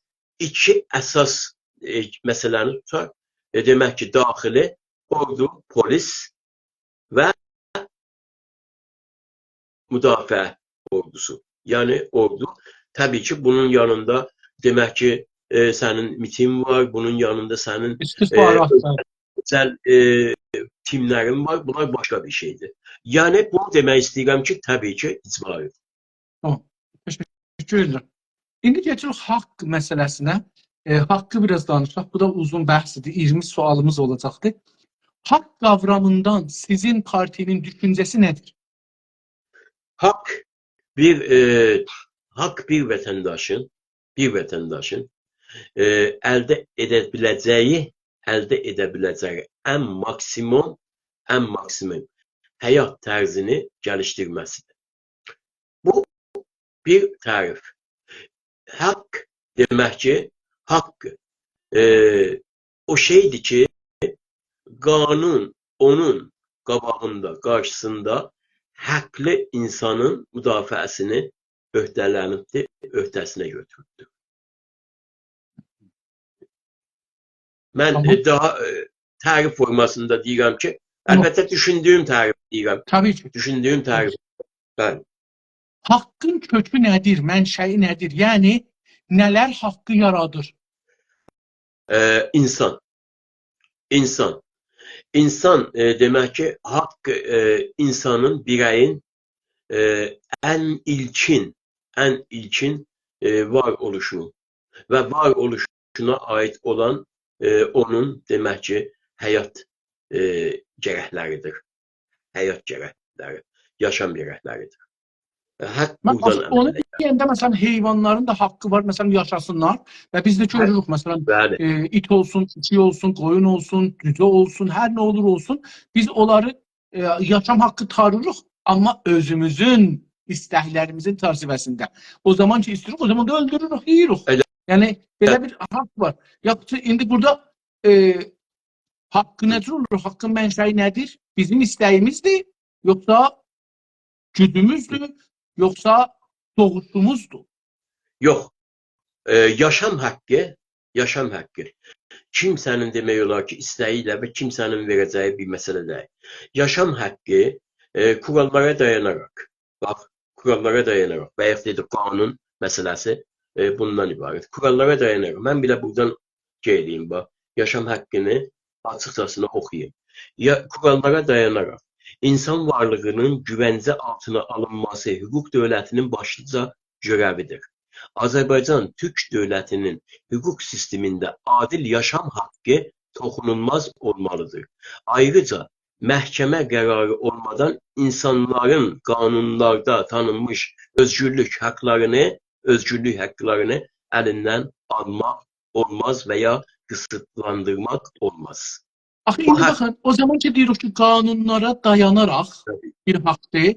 ایکی اساس، ائ، مسئله‌نی توتار. ائ، دئمک کی، داخلی اوردو، پلیس و مدافعه اوردوسو. یعنی اوردو، طبیعی کی، بونون یانیندا، دئمک کی، ائ، سنین میتین وار، بونون یانیندا سنین، ائ، استخبارات وار، اؤزل، ائ، تیملرین وار. بونلار باشقا بیر شئیدیر. یعنی بونو دئمک ایسته‌ییرم کی، طبیعی کی، اجباریدیر. تامام. تشکر ائدیرم. ایندی کئچیریک حاق مسئله‌سینه. ائ، حاقی بیر آز دانیشاق. بو دا اوزون بحثیدیر. اییرمی سؤالیمیز اولاجاقدیر. حاق قاورامیندان سیزین پارتی‌نین دوشونجه‌سی نه‌دیر؟ حاق بیر، ائ، حاق بیر وطنداشین، بیر وطنداشین، ائ، الده ائده بیله‌جه‌یی، الده ائده بیله‌جه‌یی ان ماکسیموم، ان ماکسیموم حیات طرزینی گلیشدیرمه‌سیدیر. بو بیر تعریف. حاق دئمک کی، حاق، ائ، او شئیدیر کی، قانون اونون قاباغیندا، قارشیسیندا حاقلی اینسانین مدافعه‌سینی عهده‌لنیبدیر، عهده‌سینه گؤتوروبدور. من، تامام. ائ، داها، ائ، تعریف فورماسیندا دئییرم کی، تامام. البته دوشوندویوم تعریف دئییرم. طبیعی کی. دوشوندویوم تعریف. بلی. حاقین کؤکو نه‌دیر، منشأیی نه‌دیر؟ یعنی، نه‌لر حاقی یارادیر؟ ائ، اینسان. اینسان. اینسان، ائ، دئمک کی، حاق، ائ، اینسانین، بیره‌یین، ائ، ان ایلکین، ان ایلکین، ائ، وار اولوشو و وار اولوشونا عایید اولان، ائ، اونون، دئمک کی، حیات، ائ، گرکلریدیر. حیات گرکلری، یاشام گرکلریدیر. ائ، حاق بوردان اونو عمله گلیر. دئینده، مثلا، حیوانلارین دا حاقی وار، مثلا، یاشاسینلار. و بیز ده، هه، گؤروروک، مثلا، بلی، ائ، ایت اولسون، پوشوک اولسون، قویون اولسون، جوجه اولسون، هر نه اولور اولسون، بیز اونلاری، ائ، یاشام حاقی تاریریق، آمما اؤزوموزون ایستکلریمیزین چرچیوه‌سینده. او زامان کی ایسته‌ییریک، او زامان دا اؤلدوروروک، یئییریک. ائله. یعنی، بئله، هه، بیر حاق وار. یاخشی، ایندی بورادا، ائ، حاقی نئجه اولور؟ حاقین منشأیی نه‌دیر؟ بیزیم ایسته‌ییمیزدیر، یوخسا گوجوموزدور، یوخسا دوغوشوموزدور؟ یوخ. ائ، یاشام حاقی، یاشام حاقی. کیمسه‌نین دئمک اولار کی، ایسته‌یی ایله و کیمسه‌نین وئره‌جه‌یی بیر مسئله دئییل. یاشام حاققی، ائ، کوراللارا دایاناراق، باخ، کوراللارا دایاناراق، بایاق دئدیک، قانون مسئله‌سی، ائ، بوندان عبارت. کوراللارا دایاناراق. من بیر ده بورادان قئید ائله‌ییم، باخ، یاشام حاققینی آچیقجاسینا اوخویوم. یا، کوراللارا دایاناراق اینسان وارلیغینین گوونجه آلتینا آلینماسی حقوق دؤولتینین باشلیجا گؤره‌ویدیر. آذربایجان تورک دؤولتینین حقوق سیستمینده عادل یاشام حاققی توخونولماز اولمالیدیر. آیریجا محکمه قراری اولمادان اینسانلارین قانونلاردا تانینمیش اؤزگورلوک حاقلارینی، اؤزگورلوک حاقلارینی الیندن آلماق اولماز و یا قیسیتلاندیرماق اولماز. آخی بو ایندی حاق- باخین، او زامان کی دئییریک کی، قانونلارا دایاناراق تابی. بیر حاقدیر.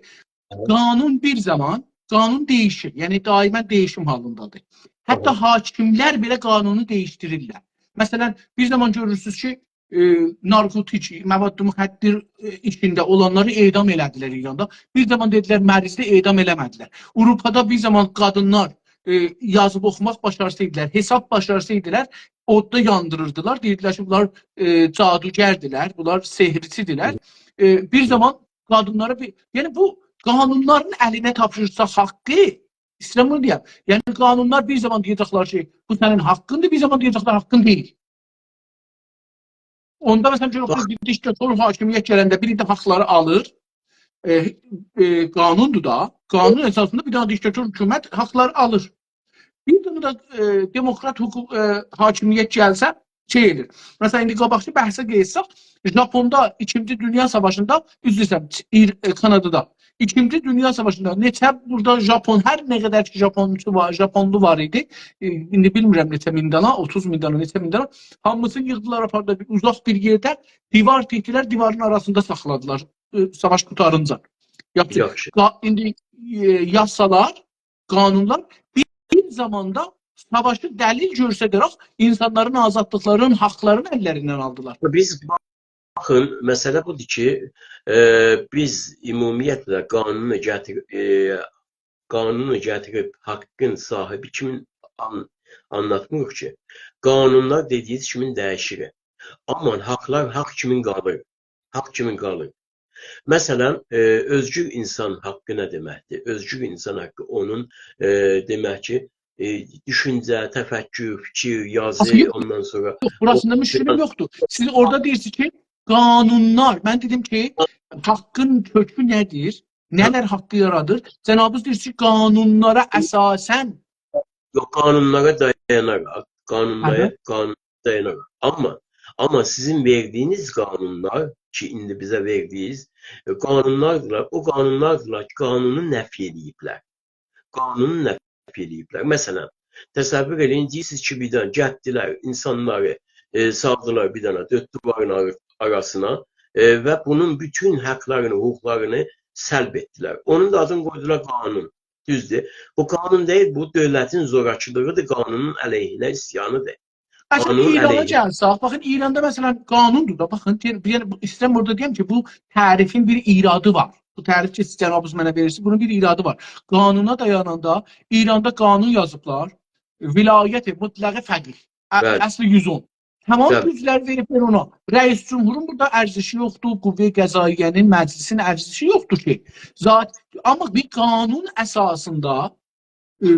آها. قانون بیر زامان، قانون دییشیر. یعنی، دائما دییشیم حالیندادیر. حتی آها. حاکملر بئله قانونو دییشدیریرلر. مثلا، بیر زامان گؤرورسونوز کی، ائ، نارکوتیک، مواد مخدر، ائ، ایشینده اولانلاری اعدام ائله‌دیلر ایراندا. بیر زامان دئدیلر، مریضی اعدام ائله‌مه‌دیلر. آوروپادا بیر زامان قادینلار، ائ، یازیب اوخوماق باشارسیدیلار، حساب باشارسیدیلار، اوددا یاندیریردیلار. دئییردیلر کی، بونلار، ائ، جادوگردیلر، بونلار سحرچیدیرلر. هی. ائ، بیر هی. زامان قادینلارا بیر، یعنی بو قانونلارین الینه تاپشیرسا حاققی، ایسته‌ییرم بونو دئیم. یعنی قانونلار بیر زامان دئیه‌جکلر کی، بو سنین حاققیندیر، بیر زامان دئیه‌جکلر حاققین دئییل. اوندا، مثلا، گؤرک، باخ. بیر دیکتاتور حاکمیت گلنده بیری ده حاقلاری آلیر. ائ، ائ، قانوندور دا. قانون اساسیندا بیر دنه دیکتاتور حکومت حاقلاری آلیر. بیر دنه ده، ائ، دموکرات حقوق، ائ، حاکمیت گلسه، شئی ائدیر. مثلا، ایندی قاباقکی بحثه قئییتسک، ژاپوندا ایکینجی دونیا ساواشیندا، عذر ایسته‌ییرم، ایران، ائ، کانادادا ایکینجی دونیا ساواشیندا نئچه بورادا ژاپون، هر نه قدر کی ژاپونچو وار، ژاپونلو وار ایدی. ائ، ایندی بیلمیرم نئچه مین دانا، اوتوز مین دانا، نئچه مین دانا. هامیسینی ییغدیلار، آپاردیلار بیر اوزاق بیر یئرده، دیوار تیکدیلر، دیوارین آراسیندا ساخلادیلار، ائ، ساواش قوتارینجا. یاخشی. یاخشی. قا-، ایندی، ائ، یاسالار، قانونلار بیر، بیر زاماندا ساواشی دلیل گؤستره‌رک اینسانلارین آزادلیقلارینین، حاقلارینی اللریندن آلدیلار. بیز باخین، مسئله بودور کی، ائ، بیز عمومیتله قانونو گتیر-، ائ، قانونو گتیریب حاققین صاحیبی کیمین آن-، آنلاتمیریق کی. قانونلار دئدیگینیز کیمین دییشیر. آمما حاقلار حاق کیمین قالیر. حاق کیمین قالیر. مثلا، ائ، اؤزگور اینسان حاققی نه دئمکدیر؟ اؤزگور اینسان حاققی اونون، ائ، دئمک کی، ائ، دوشونجه، تفکر، فیکیر، یازی، آخی یوخ، اوندان سونرا یوخ، بوراسیندا او مشکلیم یوخدور. سیز اورادا دئییرسینیز کی، قانونلار، من دئدیم کی، حاققین کؤکو نه‌دیر؟ نه‌لر حاققی یارادیر؟ جنابینیز دئییر کی، قانونلارا اساساً یوخ، قانونلارا دایاناراق، قانونلارا، آها. قانون دایاناراق. آمما، آمما سیزین وئردیگینیز قانونلار کی، ایندی بیزه وئردیگینیز، ائ، قانونلاردیلار، او قانونلاردیلار کی، قانونو نفی ائله‌ییبلر. قانونو نفی ائله‌ییبلر. مثلا، تصور ائله‌یین، دئییرسینیز کی، بیر دنه گتدیلر، اینسانلاری، ائ، سالدیلار بیر دنه دؤرد دیوارین آر-، آراسینا، ائ، و بونون بوتون حاقلارینی، حقوقلارینی سلب ائتدیلر. اونون دا آدینی قویدولار قانون. دوزدور. بو قانون دئییل، بو دؤولتین زوراکیلیغیدیر، قانونون علیهینه عصیانیدیر. اصلا، قانون ایرانا علیهینه. گلسک، باخین، ایراندا، مثلا، قانوندور دا، باخین، دئییر، بیر دنه بو، ایسته‌ییرم بورادا دئیم کی، بو تعریفین بیر ایرادی وار. بو تعریف کی، سیز جنابینیز منه وئریرسینیز، بونون بیر ایرادی وار. قانونا دایاناندا ایراندا قانون یازیبلار، ولایت مطلق فقیه، ا-، بلی. اصل یوز اون. تمام بلی. گوجلری وئریبلر اونا. رئیس جمهورون بورادا ارزشی یوخدور، قوه قضائیه‌نین، مجلسین ارزشی یوخدور کی. ذات-، آمما بیر قانون اساسیندا، ائ،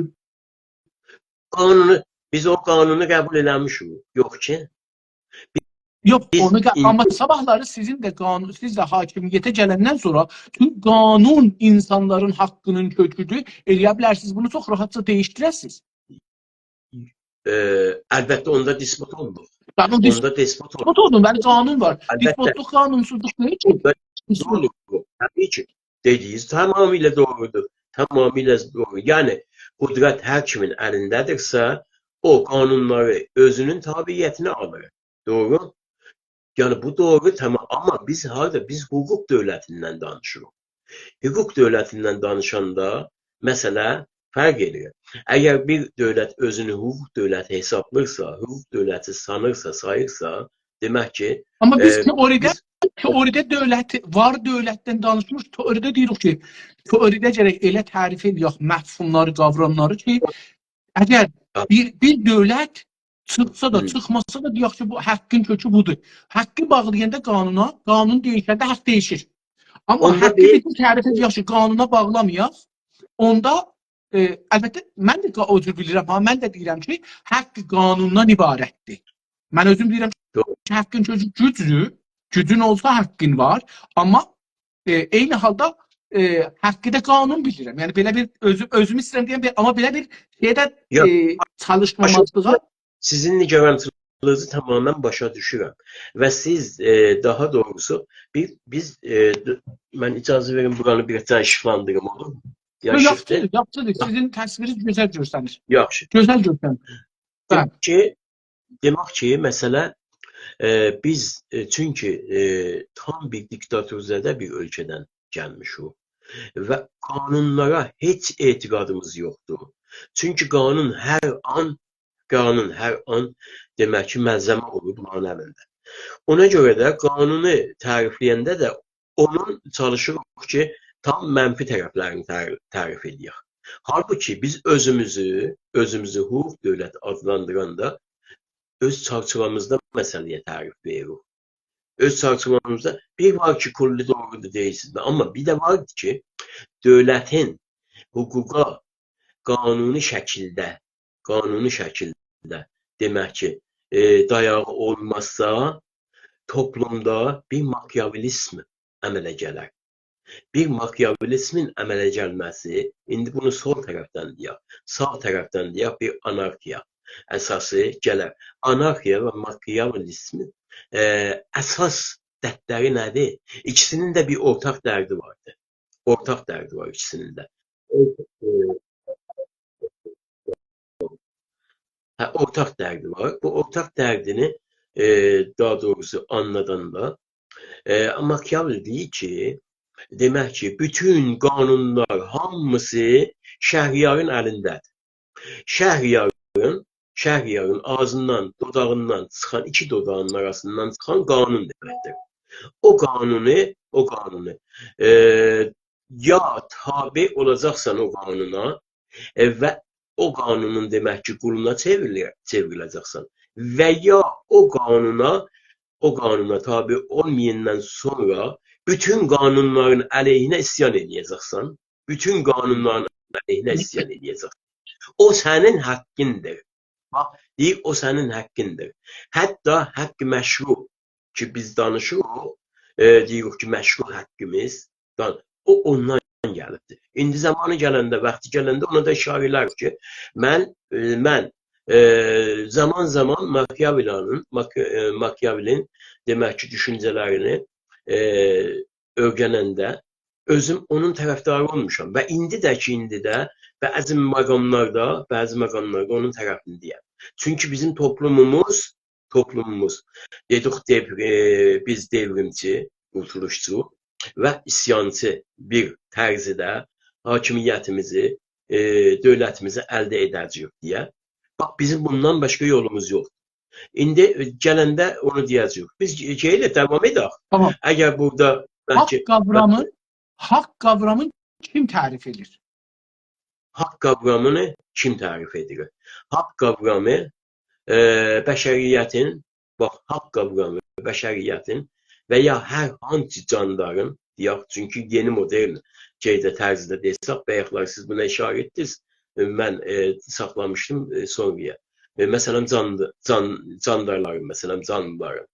قانونو، بیز او قانونو قبول ائله‌میشیک. یوخ کی. یوخ، بیز اونو قا-، این- آمما صاباحلاری سیزین ده قانون، سیز ده حاکمیته گلندن سونرا توم قانون اینسانلارین حاققینین کؤکودور. ائلیه بیلرسینیز، بونو چوخ راحتجا دییشدیره‌سینیز. ائ، البته، اوندا دسپوت اولدوق. قانون دس-، اوندا دسپوت اولدوق. دسپوت اولدوق، بلی، قانون وار. البته. دسپوتلوق قانونسوزلوق دئییل کی. اوندا دسپوتلوق. دوغرو، طبیعی کی، دئدیگینیز تمامیله دوغرودور. تمامیله دوغرو. یعنی، قدرت هر کیمین الینده‌دیرسه، او قانونلاری اؤزونون تابعیتینه آلیر. دوغرو؟ یعنی، بو دوغرو، تمام. آمما بیز هاردا، بیز حقوق دؤولتیندن دانیشیریق. حقوق دؤولتیندن دانیشاندا مسئله فرق ائدیر. اگر بیر دؤولت اؤزونو حقوق دؤولتی حسابلاییرسا، حقوق دؤولتی سانیرسا، ساییرسا، دئمک کی، آمما بیز، ائ، تئوریده، بیز تئوریده دؤولتی، وار دؤولتدن دانیشمیریق. تئوریده دئییریک کی، تئوریده گرک ائله تعریف ائله‌یک مفهوملاری، قاوراملاری کی، اگر هه. بیر، بیر دؤولت چیخسا دا، هوم. چیخماسا دا، دئیک کی، بو حاقین کؤکو بودور. حاقی باغلایاندا قانونا، قانون دییشنده حاق دییشیر. آمما اوندا حاقی دئییل. بیزیم تعریفه، دئیک کی، قانونا باغلامایاق، اوندا، ائ، البته، من ده قا-، او جور بیلیرم، ها، من ده دئییرم کی، حق قانوندان عبارتدیر. من اؤزوم دئییرم دوغرو. کی، حقین سؤزو گوجدور، گوجون اولسا حقین وار، آمما، ائ، عینی حالدا، ائ، حقی ده قانون بیلیرم. یعنی، بئله بیر اؤزو-، اؤزومو ایسته‌ییرم دئیم، بیر، آمما بئله بیر شئیده، یوخ، ائ، چالیشمامازلیغا. سیزین نگرانچیلیغینیزی تمامیله باشا دوشورم. و سیز، ائ، داها دوغروسو، بیر، بیز، ائ، د-، من اجازه وئرین، بورانی بیر آز دا ایشیقلاندیریم، اولور مو؟ یا یوخ، ایشیقدیر؟ یاخشیدیر، یاخشیدیر. یوخ. سیزین تصویرینیز گؤزل گؤرسنیر. یاخشی. گؤزل گؤرسنیر. دئمک بلی. کی، دئمک کی، مثلا، ائ، بیز، ائ، چونکی، ائ، تام بیر دیکتاتوریزاده بیر اؤلکه‌دن گلمیشیک و قانونلارا هئچ اعتقادیمیز یوخدور. چونکی قانون هر آن، قانون هر آن، دئمک کی، ملزمه اولور بونلارین الینده. اونا گؤره ده قانونو تعریفله‌ینده ده اونون چالیشیریق کی، تام منفی طرفلرینی تعر-، تعریف ائدک. حالبوکی بیز اؤزوموزو، اؤزوموزو حقوق دؤولت آدلاندیراندا اؤز چارچیوه‌میزده مسئله‌یه تعریف وئریریک. اؤز چارچیوه‌میزده بیر وار کی، کلی دوغرودور، دئییرسینیز. آمما بیر ده وار کی، دؤولتین حقوقا قانونی شکیلده، قانونی شکیلده، دئمک کی، ائ، دایاغی اولمازسا، توپلومدا بیر ماکیاولیزم عمله گلر. بیر ماکیاولیزمین عمله گلمه‌سی، ایندی بونو سول طرفدن دئیک، ساغ طرفدن دئیک، بیر آنارخیا اساسی گلر. آنارخیا و ماکیاولیزمین، ائ، اساس دردلری نه‌دیر؟ ایکیسینین ده بیر اورتاق دردی واردیر. اورتاق دردی وار ایکیسینین ده. هه، اورتاق دردی وار. بو اورتاق دردینی، ائ، داها دوغروسو آنلاداندا، ائ، ماکیاولی دئییر کی، دئمک کی، بوتون قانونلار هامیسی شهریارین الینده‌دیر. شهریارین، شهریارین آغزیندان، دوداغیندان چیخان، ایکی دوداغینین آراسیندان چیخان قانون دئمکدیر. او قانونو، او قانونو، ائ، یا تابع اولاجاقسان او قانونا، ائ، و او قانونون، دئمک کی، قولونا چئوریله-، چئوریله‌جکسن و یا او قانونا، او قانونا تابع اولمایاندان سونرا بوتون قانونلارین علیهینه عصیان ائله‌یه‌جکسن، بوتون قانونلارین علیهینه عصیان ائله‌یه‌جکسن. او سنین حقیندیر. باخ، دئییر، او سنین حقیندیر. حتی حق مشروع کی، بیز دانیشیریق، ائ، دئییریک کی، مشروع حقیمیز، دان-، او اوندان گلیبدیر. ایندی زامانی گلنده، واختی گلنده اونا دا ایشاره ائلریک کی، من، ائ، من، ائ، زامان-زامان ماکیاولینین، ماک-، ائ، ماکیاولین، دئمک کی، دوشونجه‌لرینی، ائ، اؤیرننده اؤزوم اونون طرفداری اولموشام. و ایندی ده کی، ایندی ده بعضی مقاملاردا، بعضی مقاملاردا اونون طرفینده‌یم. چونکی بیزیم توپلوموموز، توپلوموموز، دئدیک، دئو-، ائ، بیز دئوریمچی، قورتولوشچو و عصیانچی بیر طرزده حاکمیتیمیزی، ائ، دؤولتیمیزی الده ائده‌جه‌ییک دئیه. باخ، بیزیم بوندان باشقا یولوموز یوخدور. ایندی، ائ، گلنده اونو دئیه‌جه‌ییک. بیز ائ، شئی ایله داوام ائدک. تامام. اگر بورادا حاق بلکه قاورامی، حاق قاورامی کیم تعریف ائدیر؟ حاق قاورامینی کیم تعریف ائدیر؟ حاق قاورامی، ائ، بشریتین، باخ، حاق قاورامی بشریتین و یا هر هانسی جاندارین، دئیک، چونکی یئنی مدرن شئیده، طرزده دئسک، بایاقلار سیز بونا ایشاره ائتدینیز، ائ، من، ائ، ساخلامیشدیم، ائ، سونرایا. ائ، مثلا، جان-، جان-، جاندارلارین، مثلا، جانلیلارین.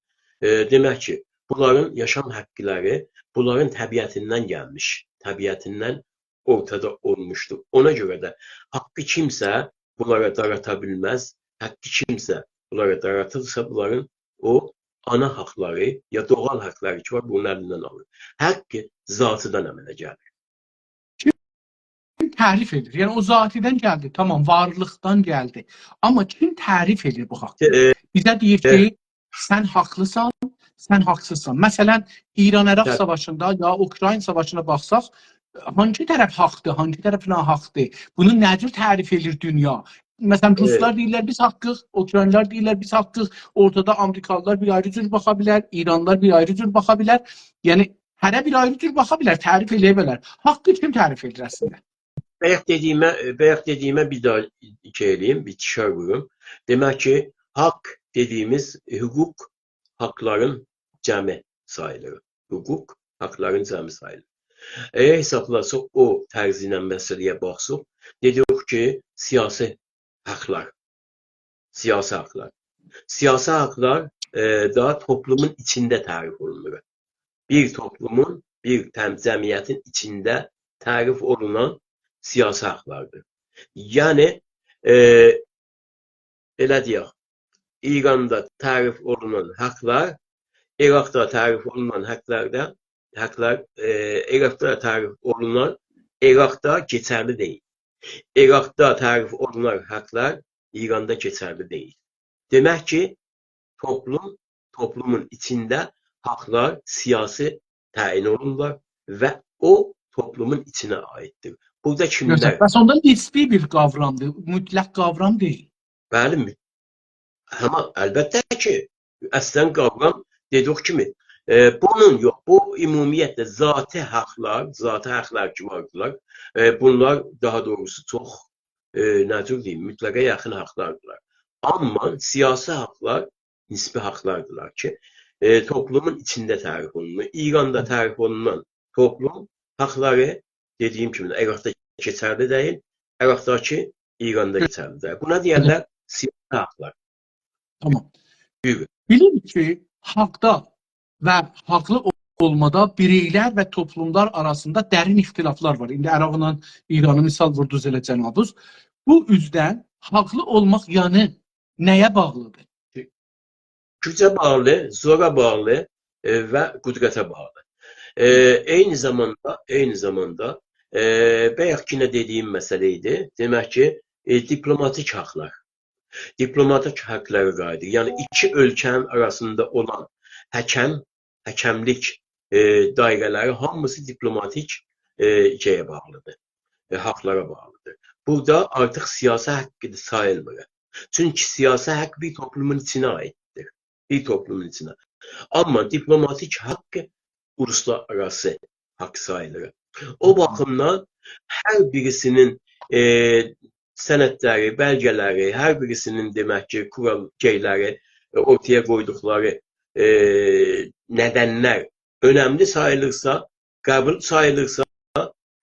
ائ، دئمک کی، بونلارین یاشام حاقلاری بونلارین طبیعتیندن گلمیش، طبیعتیندن اورتادا اولموشدور. اونا گؤره ده حاقی کیمسه بونلارا داراتا بیلمز. حاقی کیمسه بونلارا داراتیرسا، بونلارین او آنا حاقلاری یا دوغال حاقلاری کی وار، بونون الیندن آلیر. حق ذاتیدن عمله گلیر. کیم تعریف ائدیر؟ یعنی او ذاتیدن گلدی، تامام، وارلیقدان گلدی. آمما کیم تعریف ائدیر بو حاقی؟ ائ، بیزه دئییر ائ، کی، سن حاقلیسان، سن حاقسیزسان. مثلا، ایران-عراق هه. ساواشیندا یا اوکراین ساواشینا باخساق، هانسی طرف حاقدیر، هانسی طرف ناحاقدیر؟ بونو نه جور تعریف ائدیر دونیا؟ مثلا، ائ. روسلار دئییرلر، «بیز حاقیق»، اوکراینلیلار دئییرلر، «بیز حاقیق». اورتادا آمریکالیلار بیر آیری جور باخا بیلر، ایرانلیلار بیر آیری جور باخا بیلر. یعنی، هره بیر آیری جور باخا بیلر، تعریف ائله‌یه بیلر. حاقی کیم تعریف ائدیر اصلینده؟ بایاق دئدیییمه، بایاق دئدیییمه بیر داها شئی ائله‌ییم، بیر تکرار ووروم. دئمک کی، حاق دئدیییمیز حقوق، حاقلارین جمعی ساییلیر. حقوق حاقلارین جمعی ساییلیر. اگر حسابلاساق، او طرز ایله مسئله‌یه باخساق، دئدیک کی، سیاسی حاقلار، سیاسی حاقلار. سیاسی حاقلار، ائ، دا توپلومون ایچینده تعریف اولونور. بیر توپلومون، بیر تم-، جمعیتین ایچینده تعریف اولونان سیاسی حاقلاردیر. یعنی، ائ، ائله دئیک، ایراندا تعریف اولونان حاقلار، عراقدا تعریف اولونان حاقلاردا، حاقلار، ائ، عراقدا تعریف اولونان، عراقدا کئچرلی دئییل. عراقدا تعریف اولونان حاقلار ایراندا کئچرلی دئییل. دئمک کی، توپلوم، توپلومون ایچینده حاقلار سیاسی تعیین اولونورلار و او توپلومون ایچینه عاییددیر. بورادا گؤزل. کیملر؟ بس اوندا نسبی بیر قاورامدیر، مطلق قاورام دئییل. بلی، می-، آمما البته کی، اصلاً قاورام دئدیک کیمی، ائ، بونون یوخ، بو عمومیتله ذاتی حاقلار، ذاتی حاقلار کی واردیلار، ائ، بونلار داها دوغروسو چوخ، ائ، نه جور دئییم، مطلقه یاخین حاقلاردیلار. آمما سیاسی حاقلار نسبی حاقلاردیلار کی، ائ، توپلومون ایچینده تعریف اولونور. ایراندا تعریف اولونان توپلوم حاقلاری، دئدیییم کیمی، عراقدا کئچرلی دئییل، عراقداکی ایراندا کئچرلی دئییل. بونا دئیرلر سیاسی حاقلار. تامام. بویورون. بیلیریک کی، حاقدا و حاقلی اولمادا بیرئیلر و توپلوملار آراسیندا درین اختلافلار وار. ایندی عراقلا ایرانی مثال ووردونوز ائله جنابینیز. بو اوزدن حاقلی اولماق یعنی نه‌یه باغلیدیر؟ گوجه باغلی، زورا باغلی، ائ، و قدرته باغلی. ائ، عینی زاماندا، عینی زاماندا، ائ، بایاق یئنه دئدیییم مسئله ایدی. دئمک کی، ائ، دیپلوماتیک حاقلار. دیپلوماتیک حاقلارا قاییدیر. یعنی، ایکی اؤلکه‌نین آراسیندا اولان حکم، حکملیک، ائ، دایره‌لری هامیسی دیپلوماتیک، ائ، شئیه باغلیدیر. ائ، حاقلارا باغلیدیر. بورادا آرتیق سیاسی حاق ساییلمیر. چونکی سیاسی حاق بیر توپلومون ایچینه عاییددیر. بیر توپلومون ایچینه. آمما دیپلوماتیک حاق اولوسلارآراسی حاق ساییلیر. او باخیمدان هر بیریسینین، ائ، سندلری، بلگه‌لری، هر بیریسینین، دئمک کی، قورال شئیلری، ائ، اورتایا قویدوقلاری، ائ، ندنلر اؤنملی ساییلیرسا، قبول ساییلیرسا،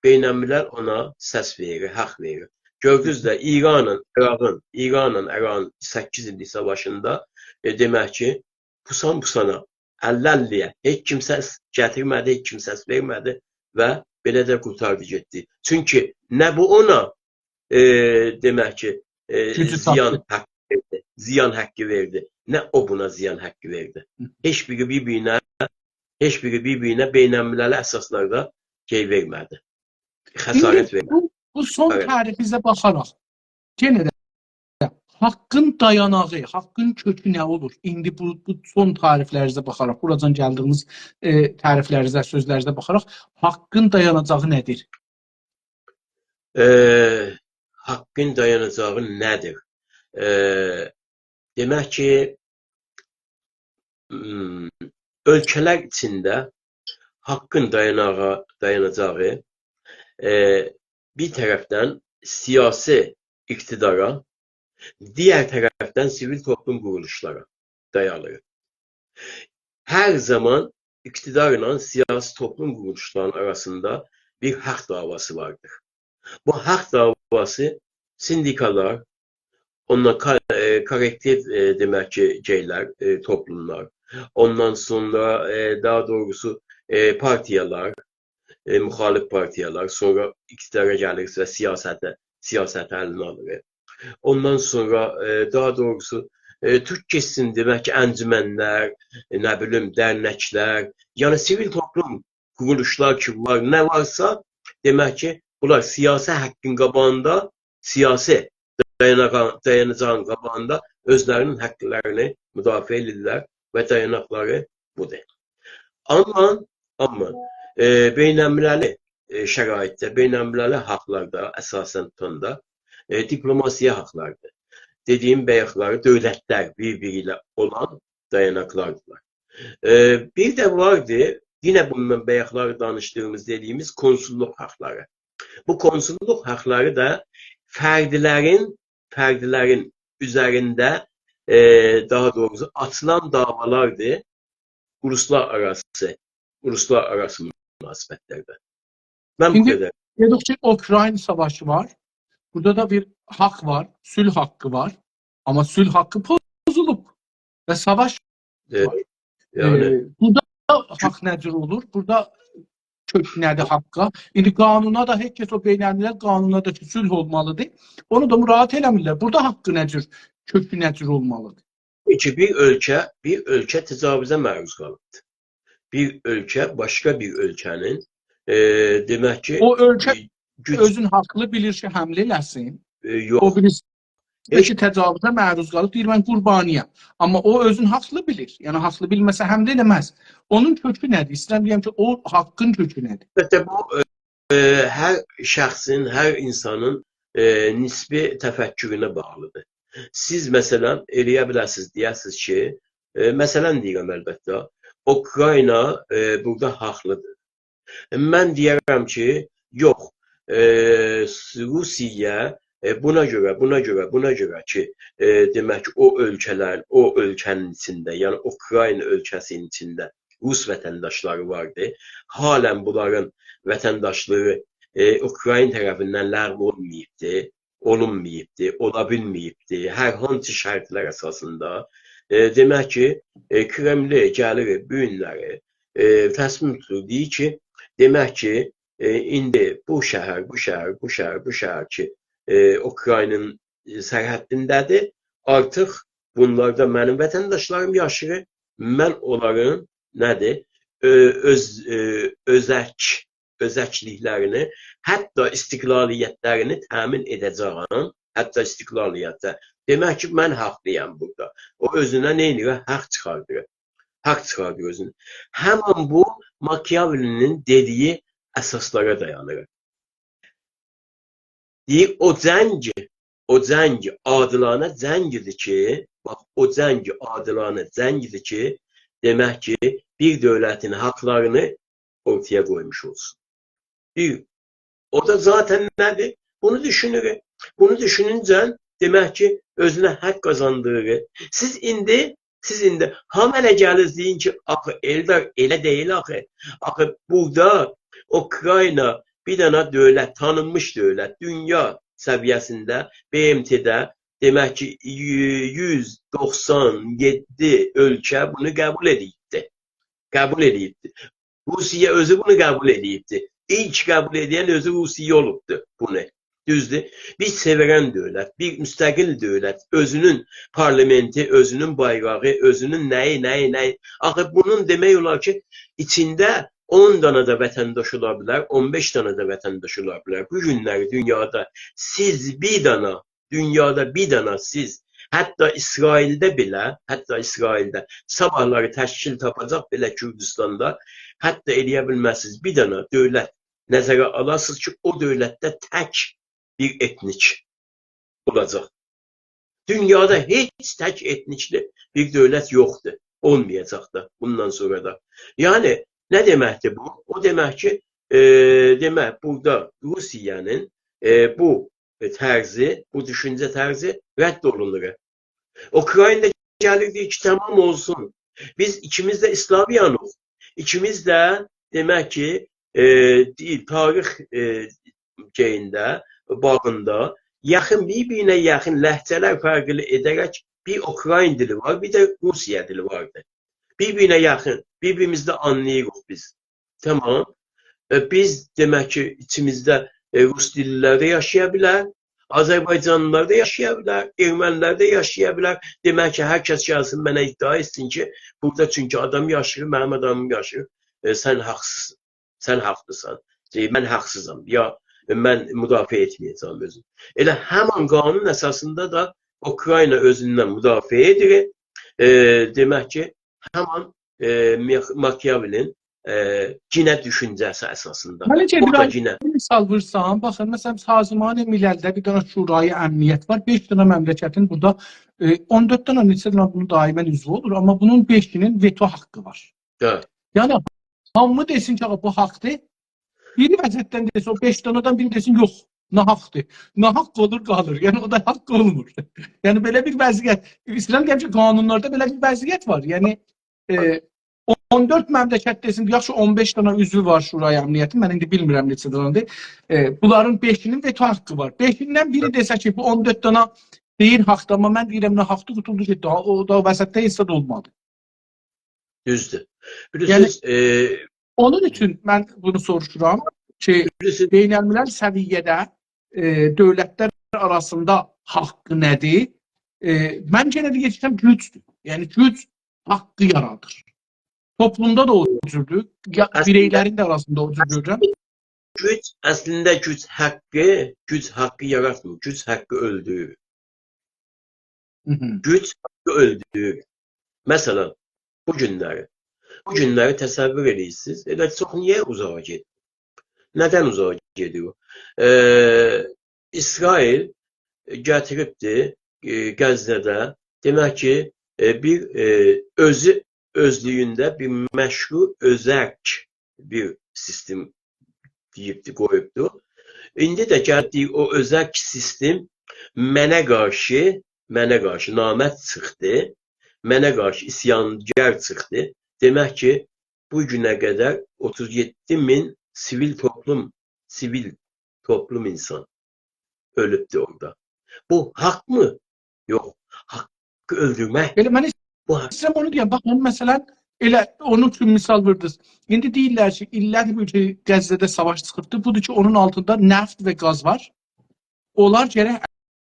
بین‌الملل اونا سس وئریر، حاق وئریر. گؤردونوز ده، ایرانلا عراقین، ایرانلا عراقین سککیز ایللیک ساواشیندا، ائ، دئمک کی، پوسان پوسانا، اللی اللی‌یه، هئچ کیم سس گتیرمه‌دی، هئچ کیم سس وئرمه‌دی و بئله ده قورتاردی گئتدی. چونکی نه بو اونا، ائ، دئمک کی، ائ، گوجو زیان چاتدی. حاقی وئردی، زیان حاقی وئردی، نه او بونا زیان حاقی وئردی. هی. هئچ بیری بیر-بیرینه، هئچ بیری بیر-بیرینه بین‌المللی اساسلاردا شئی وئرمه‌دی. خسارت وئرمه‌دی. ایندی بو، بو سون، بلی، تعریفینیزه باخاراق، یئنه ده حاقین دایاناغی، حاقین کؤکو نه اولور؟ ایندی بو، بو سون تعریفلرینیزه باخاراق، بوراجان گلدیگینیز، ائ، تعریفلرینیزه، سؤزلرینیزه باخاراق، حاقین دایاناجاغی نه‌دیر؟ ائ، حاقین دایاناجاغی نه‌دیر؟ ائ، دئمک کی، م، اؤلکه‌لر ایچینده حاقین دایاناغا-، دایاناجاغی، ائ، بیر طرفدن سیاسی اقتدارا، دیگر طرفدن سیویل توپلوم قورولوشلارا دایانیر. هر زامان اقتدارلا سیاسی توپلوم قورولوشلارینین آراسیندا بیر حاق دعواسی واردیر. بو حاق دعواسی سندیکالار، اوندان کا-، ائ، کوللکتیو، ائ، دئمک کی، شئیلر، ائ، توپلوملار، اوندان سونرا، ائ، داها دوغروسو، ائ، پارتیالار، ائ، مخالف پارتیالار، سونرا اقتدارا گلیر و سیاسته، سیاستی الینه آلیر. اوندان سونرا، ائ، داها دوغروسو، ائ، تورک کئچسین، دئمک کی، انجمنلر، ائ، نه بیلیم، درنکلر، یعنی سیویل توپلوم قورولوشلار کی وار، نه وارسا، دئمک کی، بونلار سیاسی حاقین قاباغیندا، سیاسی دایاناغا-، دایاناجاغین قاباغیندا اؤزلرینین حاقلارینی مدافعه ائدیرلر و دایاناقلاری بودور. آمما، آمما، ائ، بین‌المللی، ائ، شرایطده، بین‌المللی حاقلاردا اساساً توتاندا، ائ، دیپلوماسیه حاقلاردیر. دئدیییم بایاقلاری دؤولتلر بیر-بیری ایله اولان دایاناقلاردیلار. ائ، بیر ده واردی، یئنه بوندان بایاقلاری دانیشدیغیمیز، دئدیییمیز کونسوللوق حاقلاری. بو کونسوللوق حاقلاری دا فردلرین، فردلرین اوزرینده، ائ، داها دوغروسو آچیلان دعوالاردیر اولوسلار آراسی، اولوسلار آراسی مناسبتلرده. من بو ایندی قدر. دئدیک کی، اوکراین ساواشی وار. بورادا دا بیر حاق وار، صلح حاقی وار. آمما صلح حاقی پوزولوب و ساواش ائ، وار. یعنی ائ، بورادا حاق نه جور اولور؟ بورادا کؤک نه‌دیر حاققا؟ ایندی قانونا دا هئچ کس او بین‌الملل قانونا دا کی، صلح اولمالیدیر. اونو دا مراعات ائله‌میرلر. بورادا حاققی نه جور، کؤکو نه جور اولمالیدیر؟ کی، بیر اؤلکه، بیر اؤلکه تجاوزه معروض قالیبدیر. بیر اؤلکه باشقا بیر اؤلکه‌نین، ائ، دئمک کی، او اؤلکه ائ، گوج اؤزون حاقلی بیلیر کی، حمله ائله‌سین. ائ، یوخ. او بیریسی هئچ کی، تجاوزه معروض قالیب، دئییر: «من قوربانی‌یام.» آمما او اؤزون حاقلی بیلیر. یعنی، حاقلی بیلمه‌سه حمله ائله‌مز. اونون کؤکو نه‌دیر؟ ایسته‌ییرم دئیم کی، او حاققین کؤکو نه‌دیر؟ البته، بو، ائ، هر شخصین، هر اینسانین، ائ، نسبی تفکرونه باغلیدیر. سیز، مثلا، ائله‌یه بیلرسینیز، دئیه‌سینیز کی، ائ، مثلا دئییرم، البته، اوکراینا، ائ، بورادا حاقلیدیر. من دئیه‌رم کی، یوخ، ائ، روسیه، ائ، بونا گؤره، بونا گؤره، بونا گؤره کی، ائ، دئمک کی، او اؤلکه‌لرین، او اؤلکه‌نین ایچینده، یعنی اوکراینا اؤلکه‌سینین ایچینده روس وطنداشلاری واردی. حالا بونلارین وطنداشلیغی، ائ، اوکراین طرفیندن لغو اولماییبدی، اولونماییبدی، اولا بیلمه‌ییبدی. هر هانسی شرطلر اساسیندا، ائ، دئمک کی، ائ، کرملی گلیر بو گونلری، ائ، تصمیم توتور، دئییر کی، دئمک کی، ائ، ایندی بو شهر، بو شهر، بو شهر، بو شهر کی، ائ، اوکراینین، ائ، سرحدینده‌دیر. آرتیق بونلاردا منیم وطنداشلاریم یاشاییر. من اونلارین، نه‌دیر، اؤ-، اؤز، ائ، اؤزک، اؤزکلیکلرینی، حتی استقلالیتلرینی تأمین ائده‌جه‌یم. حتی استقلالیته. دئمک کی، من حاقلی‌یام بورادا. او اؤزونه نه ائدیر؟ حاق چیخاردیر. حاق چیخاردیر اؤزونه. همین بو ماکیاوللی‌نین دئدیگی اساسلارا دایانیر. دئییر، او جنگ، او جنگ عادلانه جنگیدیر کی، باخ، او جنگ عادلانه جنگیدیر کی، دئمک کی، بیر دؤولتین حاقلارینی اورتایا قویموش اولسون. بیر، او دا ذاتاً نه‌دیر؟ بونو دوشونور. بونو دوشونونجه دئمک کی، اؤزونه حاق قازاندیریر. سیز ایندی، سیز ایندی هامی ائله گلیر دئیین کی، آخی، ائلدار، ائله دئییل آخی. آخی، بورادا اوکراینا بیر دنه دؤولت، تانینمیش دؤولت، دونیا سویه‌سینده، ب م ت-ده، دئمک کی، یو-، یوز دوخسان یئددی اؤلکه بونو قبول ائدیبدی. قبول ائدیبدی. روسیه اؤزو بونو قبول ائدیبدی. ایلک قبول ائدن اؤزو روسیه اولوبدو بونو. دوزدور. بیر سئوئرن دؤولت، بیر مستقل دؤولت، اؤزونون پارلامئنتی، اؤزونون بایراغی، اؤزونون نه‌یی، نه‌یی، نه‌یی. آخی بونون دئمک اولار کی، ایچینده اون دانا دا وطنداش اولا بیلر، اون بئش دانا دا وطنداش اولا بیلر. بو گونلری دونیادا سیز بیر دانا، دونیادا بیر دانا سیز، حتی اسرائیلده بئله، حتی اسرائیلده صاباحلاری تشکیل تاپاجاق بئله کوردوستاندا، حتی ائلیه بیلمزسینیز بیر دانا دؤولت نظره آلاسینیز کی، او دؤولتده تک بیر ائتنیک اولاجاق. دونیادا هئچ تک ائتنیکلی بیر دؤولت یوخدور. اولمایاجاق دا بوندان سونرا دا. یعنی، نه دئمکدیر بو؟ او دئمک کی، ائ، دئمک، بورادا روسیه‌نین، ائ، بو، ائ، طرزی، بو دوشونجه طرزی رد اولونور. اوکراین دا گلیر، دئییر کی، تمام اولسون. بیز ایکیمیز ده اسلامیانوق. ایکیمیز ده، دئمک کی، ائ، دئییر، تاریخ، ائ، شئیینده، باغیندا یاخین، بیر-بیرینه یاخین لهجه‌لر فرقلی ائده‌رک بیر اوکراین دیلی وار، بیر ده روسیه دیلی واردی. بیر-بیرینه یاخین، بیر-بیریمیزی ده آنلاییریق بیز. تمام. ائ، بیز، دئمک کی، ایچیمیزده، ائ، روس دیللی‌لر ده یاشایا بیلر، آذربایجانلی‌لار دا یاشایا بیلر، ارمنی‌لر ده یاشایا بیلر. دئمک کی، هر کس گلسین منه ادعا ائتسین کی، بورادا چونکی آدام یاشاییر، منیم آدامیم یاشاییر، ائ، سن حاقسیزسان. سن حاقلیسان. ائ، من حاقسیزام. یا، ائ، من مدافعه ائتمه‌یه‌جم اؤزومو. ائله همین قانون اساسیندا دا اوکراینا اؤزوندن مدافعه ائدیر. ائ، دئمک کی، همین، ائ، ماک-، ماکیاولین، ائ، گینه دوشونجه‌سی اساسیندا. ملکه، او دا بیر آز گینه. مثال وورسام، باخین، مثلا، سازمان مللده بیر دنه شورای امنیت وار، بئش دنه مملکتین بورادا، ائ، اون دؤرد دنه، نئچه دنه بونون دائما عضوو اولور، آمما بونون بئشی‌نین وتو حاققی وار. هه. یعنی، هامی دئسین کی، «آغا، بو حاقدیر.» بیری وضعیتدن دئسین، او بئش دنه‌دن بیری دئسین، «یوخ.» ناحاقدیر. ناحاق اولور، قالیر. یعنی، او دا حاق اولمور. یعنی، بئله بیر وضعیت. ایسته‌ییرم دئیم کی، قانونلاردا بئله بیر وضعیت وار. یعنی، ائ، اون دؤرد مملکت دئسین، یاخشی، اون بئش دنه عضو وار شورای امنیتین، من ایندی بیلمیرم نئچه دنه‌دیر. ائ، بونلارین بئشی‌نین وتو حاقی وار. بئشیندن بیری دئسه کی، بو اون دؤرد دنه دئییر حاقدی، آمما من دئییرم ناحاقدی، قوتولدو گئتدی. او دا وسطده هئچ زاد اولمادی. دوزدور. یعنی، بیلیرسینیز، ائ، اونون اوچون من بونو سوروشورام کی، بیلیرسینیز، بین‌الملل سویه‌ده، ائ، دؤولتلر آراسیندا حاقی نه‌دیر؟ ائ، من یئنه ده یئتیشم گوجدور. یعنی، گوج حاقی یارادیر. توپلومدا دا او جوردور. یا، اصلینده بیرئی‌لرین ده آراسیندا او جور گؤرورم. گوج، اصلینده گوج حاقی، گوج حاقی یاراتمیر. گوج حاقی اؤلدورور. هی هی. گوج حاقی اؤلدورور. مثلا، بو گونلری، بو گونلری تصور ائدیرسینیز، ائله چوخ نییه اوزاغا گئدیر؟ ندن اوزاغا گئدیر او؟ ائ، اسرائیل گتیریبدی، ائ، غزه‌ده، دئمک کی، ائ، بیر، ائ، اؤزو اؤزلویونده بیر مشروع اؤزرک بیر سیستم دئییبدی، قویوبدو. ایندی ده گلدی او اؤزرک سیستم منه قارشی، منه قارشی نامرد چیخدی، منه قارشی عصیانگر چیخدی. دئمک کی، بو گونه قدر اوتوز یئددی مین سیویل توپلوم، سیویل توپلوم اینسان اؤلوبدو اورادا. بو حاقمی؟ یوخ. حاقی اؤلدورمک. ائله من بو حاق. ایسته‌ییرم اونو دئیم. باخ، اونو، مثلا، ائله اونون اوچون مثال ووردونوز. ایندی دئییرلر کی، ایللردیر بو کی، غزه‌ده ساواش چیخیبدی. بودور کی، اونون آلتیندا نفت و گاز وار. اونلار گرک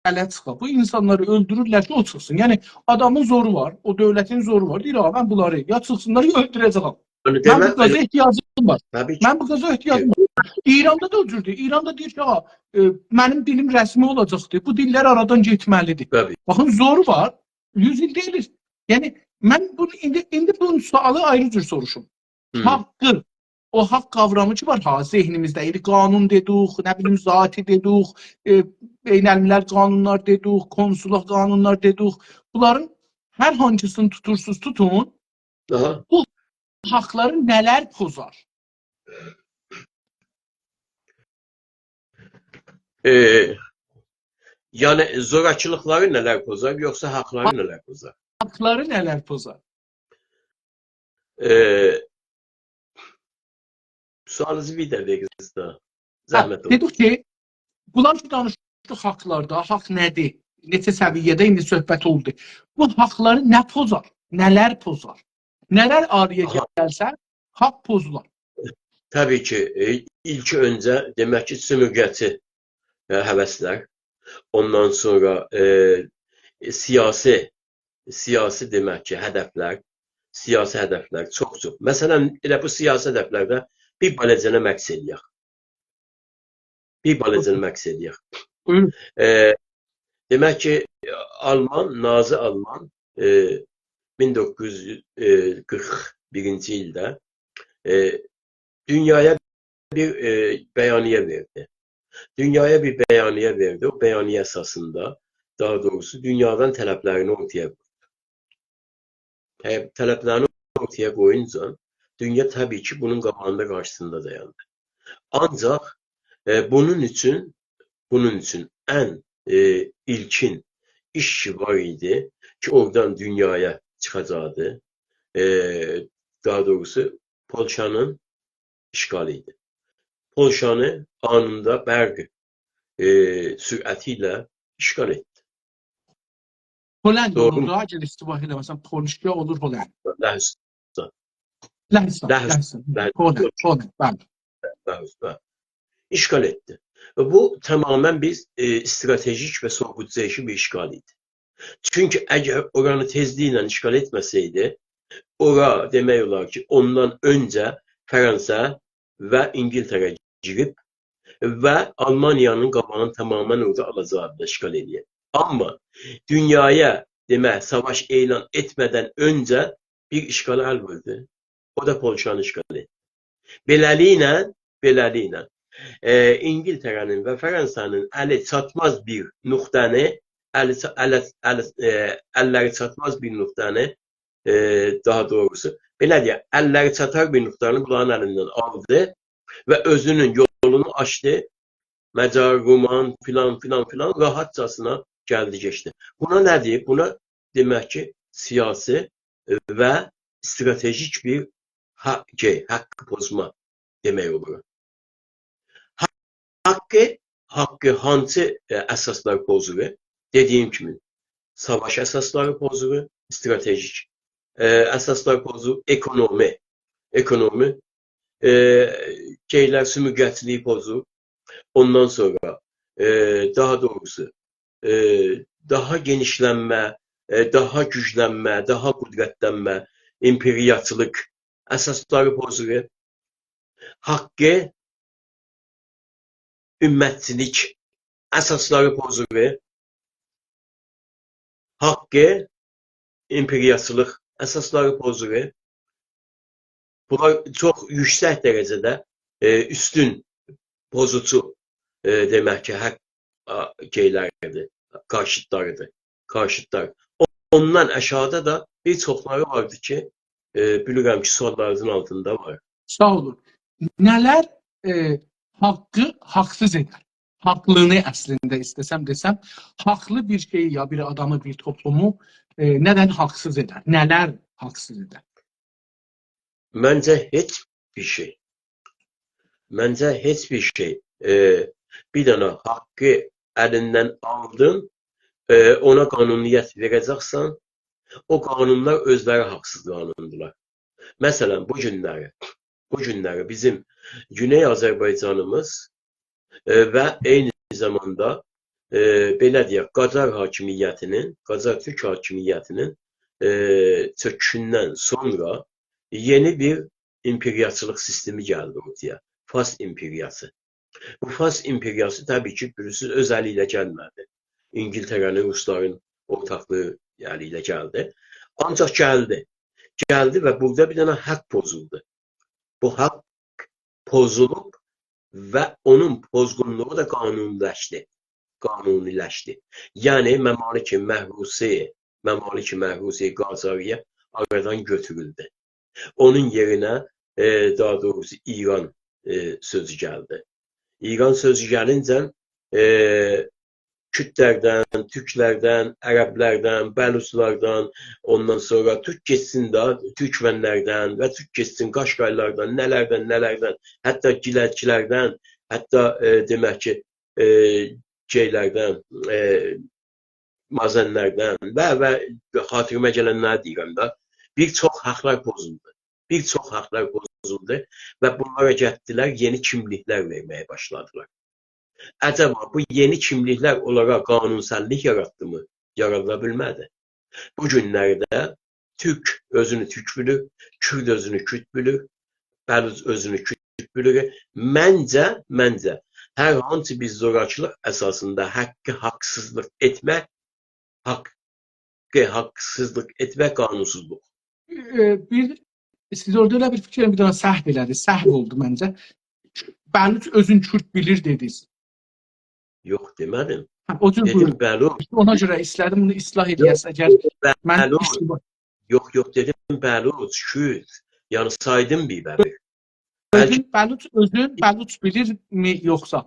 اله چیخا. بو اینسانلاری اؤلدورورلر کی، او چیخسین. یعنی، آدامین زورو وار، او دؤولتین زورو وار. دئییر، «آغا، من بونلاری یا چیخسینلار، یا اؤلدوره‌جه‌یم.» یعنی، من دئمک، بو گازا ائله احتیاجیم وار. طبیعی کی. من بو گازا احتیاجیم وار. ایراندا دا او جوردور. ایراندا دئییر کی، «آغا، ائ، منیم دیلیم رسمی اولاجاقدیر. بو دیللر آرادان گئتمه‌لیدیر.» طبیعی. باخین، زورو وار. یوز ایل دئییل. یعنی، من بونو ایندی، ایندی بونون سؤالی آیری جور سوروشوم. هی. حاقی، او حاق قاورامی کی وار ها ذهنیمیزده، ایندی قانون دئدیک، نه بیلیم، ذاتی دئدیک، ائ، بین‌الملل قانونلار دئدیک، کنسوللوق قانونلار دئدیک. بونلارین هر هانسینی توتورسوز توتون، آها. بو حاقلاری نه‌لر پوزار؟ ائ، یعنی، زوراکیلیقلاری نه‌لر پوزار، یوخسا حاقلاری نه‌لر پوزار؟ حاقلاری نه‌لر پوزار؟ ائ، سؤالینیزی بیر ده وئریرسینیز ده. هه، زحمت اولماسین. دئدیک کی، بونلار کی دانیشدیق حاقلاردا، حاق نه‌دیر؟ نئچه سویه‌ده ایندی صحبت اولدو. بو حاقلاری نه پوزار؟ نه‌لر پوزار؟ نه‌لر آرایا، آها، گلسه، حاق پوزولار. طبیعی کی، ائ، ایلک اؤنجه، دئمک کی، سؤمورگه‌چی، ائ، هوسلر، اوندان سونرا، ائ، سیاسی، سیاسی، دئمک کی، هدفلر، سیاسی هدفلر چوخ-چوخ. مثلا، ائله بو سیاسی هدفلرده بیر بالاجانی مکث ائله‌یک. بیر بالاجانی مکث ائله‌یک. بویورون. ائ، دئمک کی، آلمان، نازی آلمان، ائ، مین دوققوز یوز قیرخ بیرینجی ایلده، ائ، دونیایا بیر، ائ، بیانیه وئردی. دونیایا بیر بیانیه وئردی. او بیانیه اساسیندا، داها دوغروسو، دونیادان طلبلرینی اورتایا قویدو. طلب-، طلبلرینی اورتایا قویونجا دونیا طبیعی کی، بونون قاباغیندا، قارشیسیندا دایاندی. آنجاق، ائ، بونون اوچون، بونون اوچون ان، ائ، ایلکین ایش کی وار ایدی کی، اورادان دونیایا چیخاجاقدی. ائ، داها دوغروسو، پولشانین اشغالی ایدی. پولشانی آنیندا برق، ائ، سرعتی ایله اشغال ائتدی. هلند، دوغرو، اولور دا، اگر اشتباه ائله‌مه‌سم، پولشا اولور هلند. لهستان. لهستان، لهستان، لهستان. بلی. هلند، هلند، بلی. بلی، بلی. اشغال ائتدی. و بو تمامیله بیر، ائ، استراتژیک و سووق‌جویوجو بیر اشغال ایدی. چونکی اگر اورانی تئزلیکله اشغال ائتمه‌سه‌یدی، اورا دئمک اولار کی، اوندان اؤنجه فرانسه و اینگیلتره گیریب و آلمانیانین قاباغینی تمامیله اورادا آلاجاقدی، اشغال ائله‌یه. آمما دونیایا، دئمک، ساواش اعلان ائتمه‌دن اؤنجه بیر اشغالا ال ووردو. او دا پولشانی اشغال ائتدی. بئله‌لیکله، بئله‌لیکله، ائ، اینگیلتره‌نین و فرانسانین الی چاتماز بیر نقطه‌نی، الی چا-، اله، الی، ائ، اللری چاتماز بیر نقطه‌نی، ائ، داها دوغروسو، بئله دئیک، اللری چاتار بیر نقطه‌نی بونلارین الیندن آلدی و اؤزونون یولونو آچدی مجار، رومان، فلان، فلان، فلان، راحتجاسینا گلدی، کئچدی. بونا نه دئییر؟ بونا دئمک کی، سیاسی، ائ، و استراتژیک بیر حق، شئی، حقی پوزما دئمک اولار. حقی، حقی هانسی، ائ، اساسلار پوزور؟ دئدیییم کیمی، ساواش اساسلاری پوزور، استراتژیک، ائ، اساسلار پوزور، اکونومی، اکونومی، ائ، شئیلر، سومورگه‌چیلیگی پوزور. اوندان سونرا، ائ، داها دوغروسو، ائ، داها گئنیشلنمه، ائ، داها گوجلنمه، داها قدرتلنمه، ایمپریاچیلیق اساسلاری پوزور. حقی امتچیلیک اساسلاری پوزور. حقی ایمپریاچیلیق اساسلاری پوزور. بونلار چوخ یوکسک درجه‌ده، ائ، اوستون پوزوجو، ائ، دئمک کی، حق، آ، شئیلریدیر، قارشیتلاریدیر، قارشیتلار. او-، اوندان آشاغیدا دا بیر چوخلاری واردی کی، ائ، بیلیرم کی، سواللارینیزین آلتیندا وار. ساغ اولون. نه‌لر، ائ، حقی حاقسیز ائدر؟ حاقلینی اصلینده ایسته‌سم دئسم، حاقلی بیر شئیی یا بیر آدامی، بیر توپلومو، ائ، ندن حاقسیز ائدر؟ نه‌لر حاقسیز ائدر؟ منجه هئچ بیر شئی. منجه هئچ بیر شئی. ائ، بیر دنه حقی الیندن آلدین، ائ، اونا قانونیت وئره‌جکسن، او قانونلار اؤزلری حاقسیز قانوندولار. مثلا، بو گونلری، بو گونلری بیزیم گونئی آذربایجانیمیز، ائ، و عینی زاماندا، ائ، بئله دئیک، قاجار حاکمیتی‌نین، قاجار تورک حاکمیتی‌نین، ائ، چؤکوشوندن سونرا یئنی بیر ایمپریاچیلیق سیستمی گلدی اورتایا. فارس ایمپریاسی. بو فارس ایمپریاسی، طبیعی کی، بیلیرسینیز، اؤز الی ایله گلمه‌دی. اینگیلتره‌نین، روسلارین اورتاقلیغی الی ایله گلدی. آنجاق گلدی. گلدی و بورادا بیر دنه حق پوزولدو. بو حق پوزولوب و اونون پوزغونلوغو دا قانونی‌لشدی. قانونی‌لشدی. یعنی، ممالک محروسه، ممالک محروسه قاجاریه آرادان گؤتورولدو. اونون یئرینه، ائ، داها دوغروسو ایران، ائ، سؤزو گلدی. ایران سؤزو گلینجه، ائ، کوردلردن، تورکلردن، عربلردن، بلوچلاردان، اوندان سونرا تورک گئتسین ده، تورکمنلردن و تورک گئتسین قاشقایلاردان، نه‌لردن، نه‌لردن، حتی گیلکچیلردن، حتی، ائ، دئمک کی، ائ، شئیلردن، ائ، مازنلردن و، و خاطیریمه گلنلری دئییرم ده، بیر چوخ حقلر پوزولدو. بیر چوخ حقلر پوزولدو و بونلارا گتدیلر، یئنی کیملیکلر وئرمه‌یه باشلادیلار. عجبا، بو یئنی کیملیکلر اونلارا قانونسللیک یاراتدیمی؟ یارادا بیلمه‌دی. بو گونلرده تورک اؤزونو تورک بیلیر، کورد اؤزونو کورد بیلیر، بلوچ اؤزونو کورد بیلیر. منجه، منجه، هر هانسی بیر زوراکیلیق اساسیندا حقی حاقسیزلیق ائتمک، حقی حاقسیزلیق ائتمک قانونسوزلوق. ائ، بیر، سیز اورادا ائله بیر فیکر، بیر دنه سهو ائله‌دینیز، سهو اولدو منجه. بلوچ اؤزون کورد بیلیر دئدینیز. یوخ، دئمه‌دیم. هه، او جور دئدیم، بویورون. بلوچ. اونا گؤره ایسته‌دیم بونو اصلاح ائله‌یه‌سیز. اگر من بلوچ. اشتباه، یوخ، یوخ، دئدیم، بلوچ، کورد. یعنی، سایدیم بیر بلوچ. اؤزون، بلکه بلوچ، اؤزون بلوچ بیلیرمی، یوخسا؟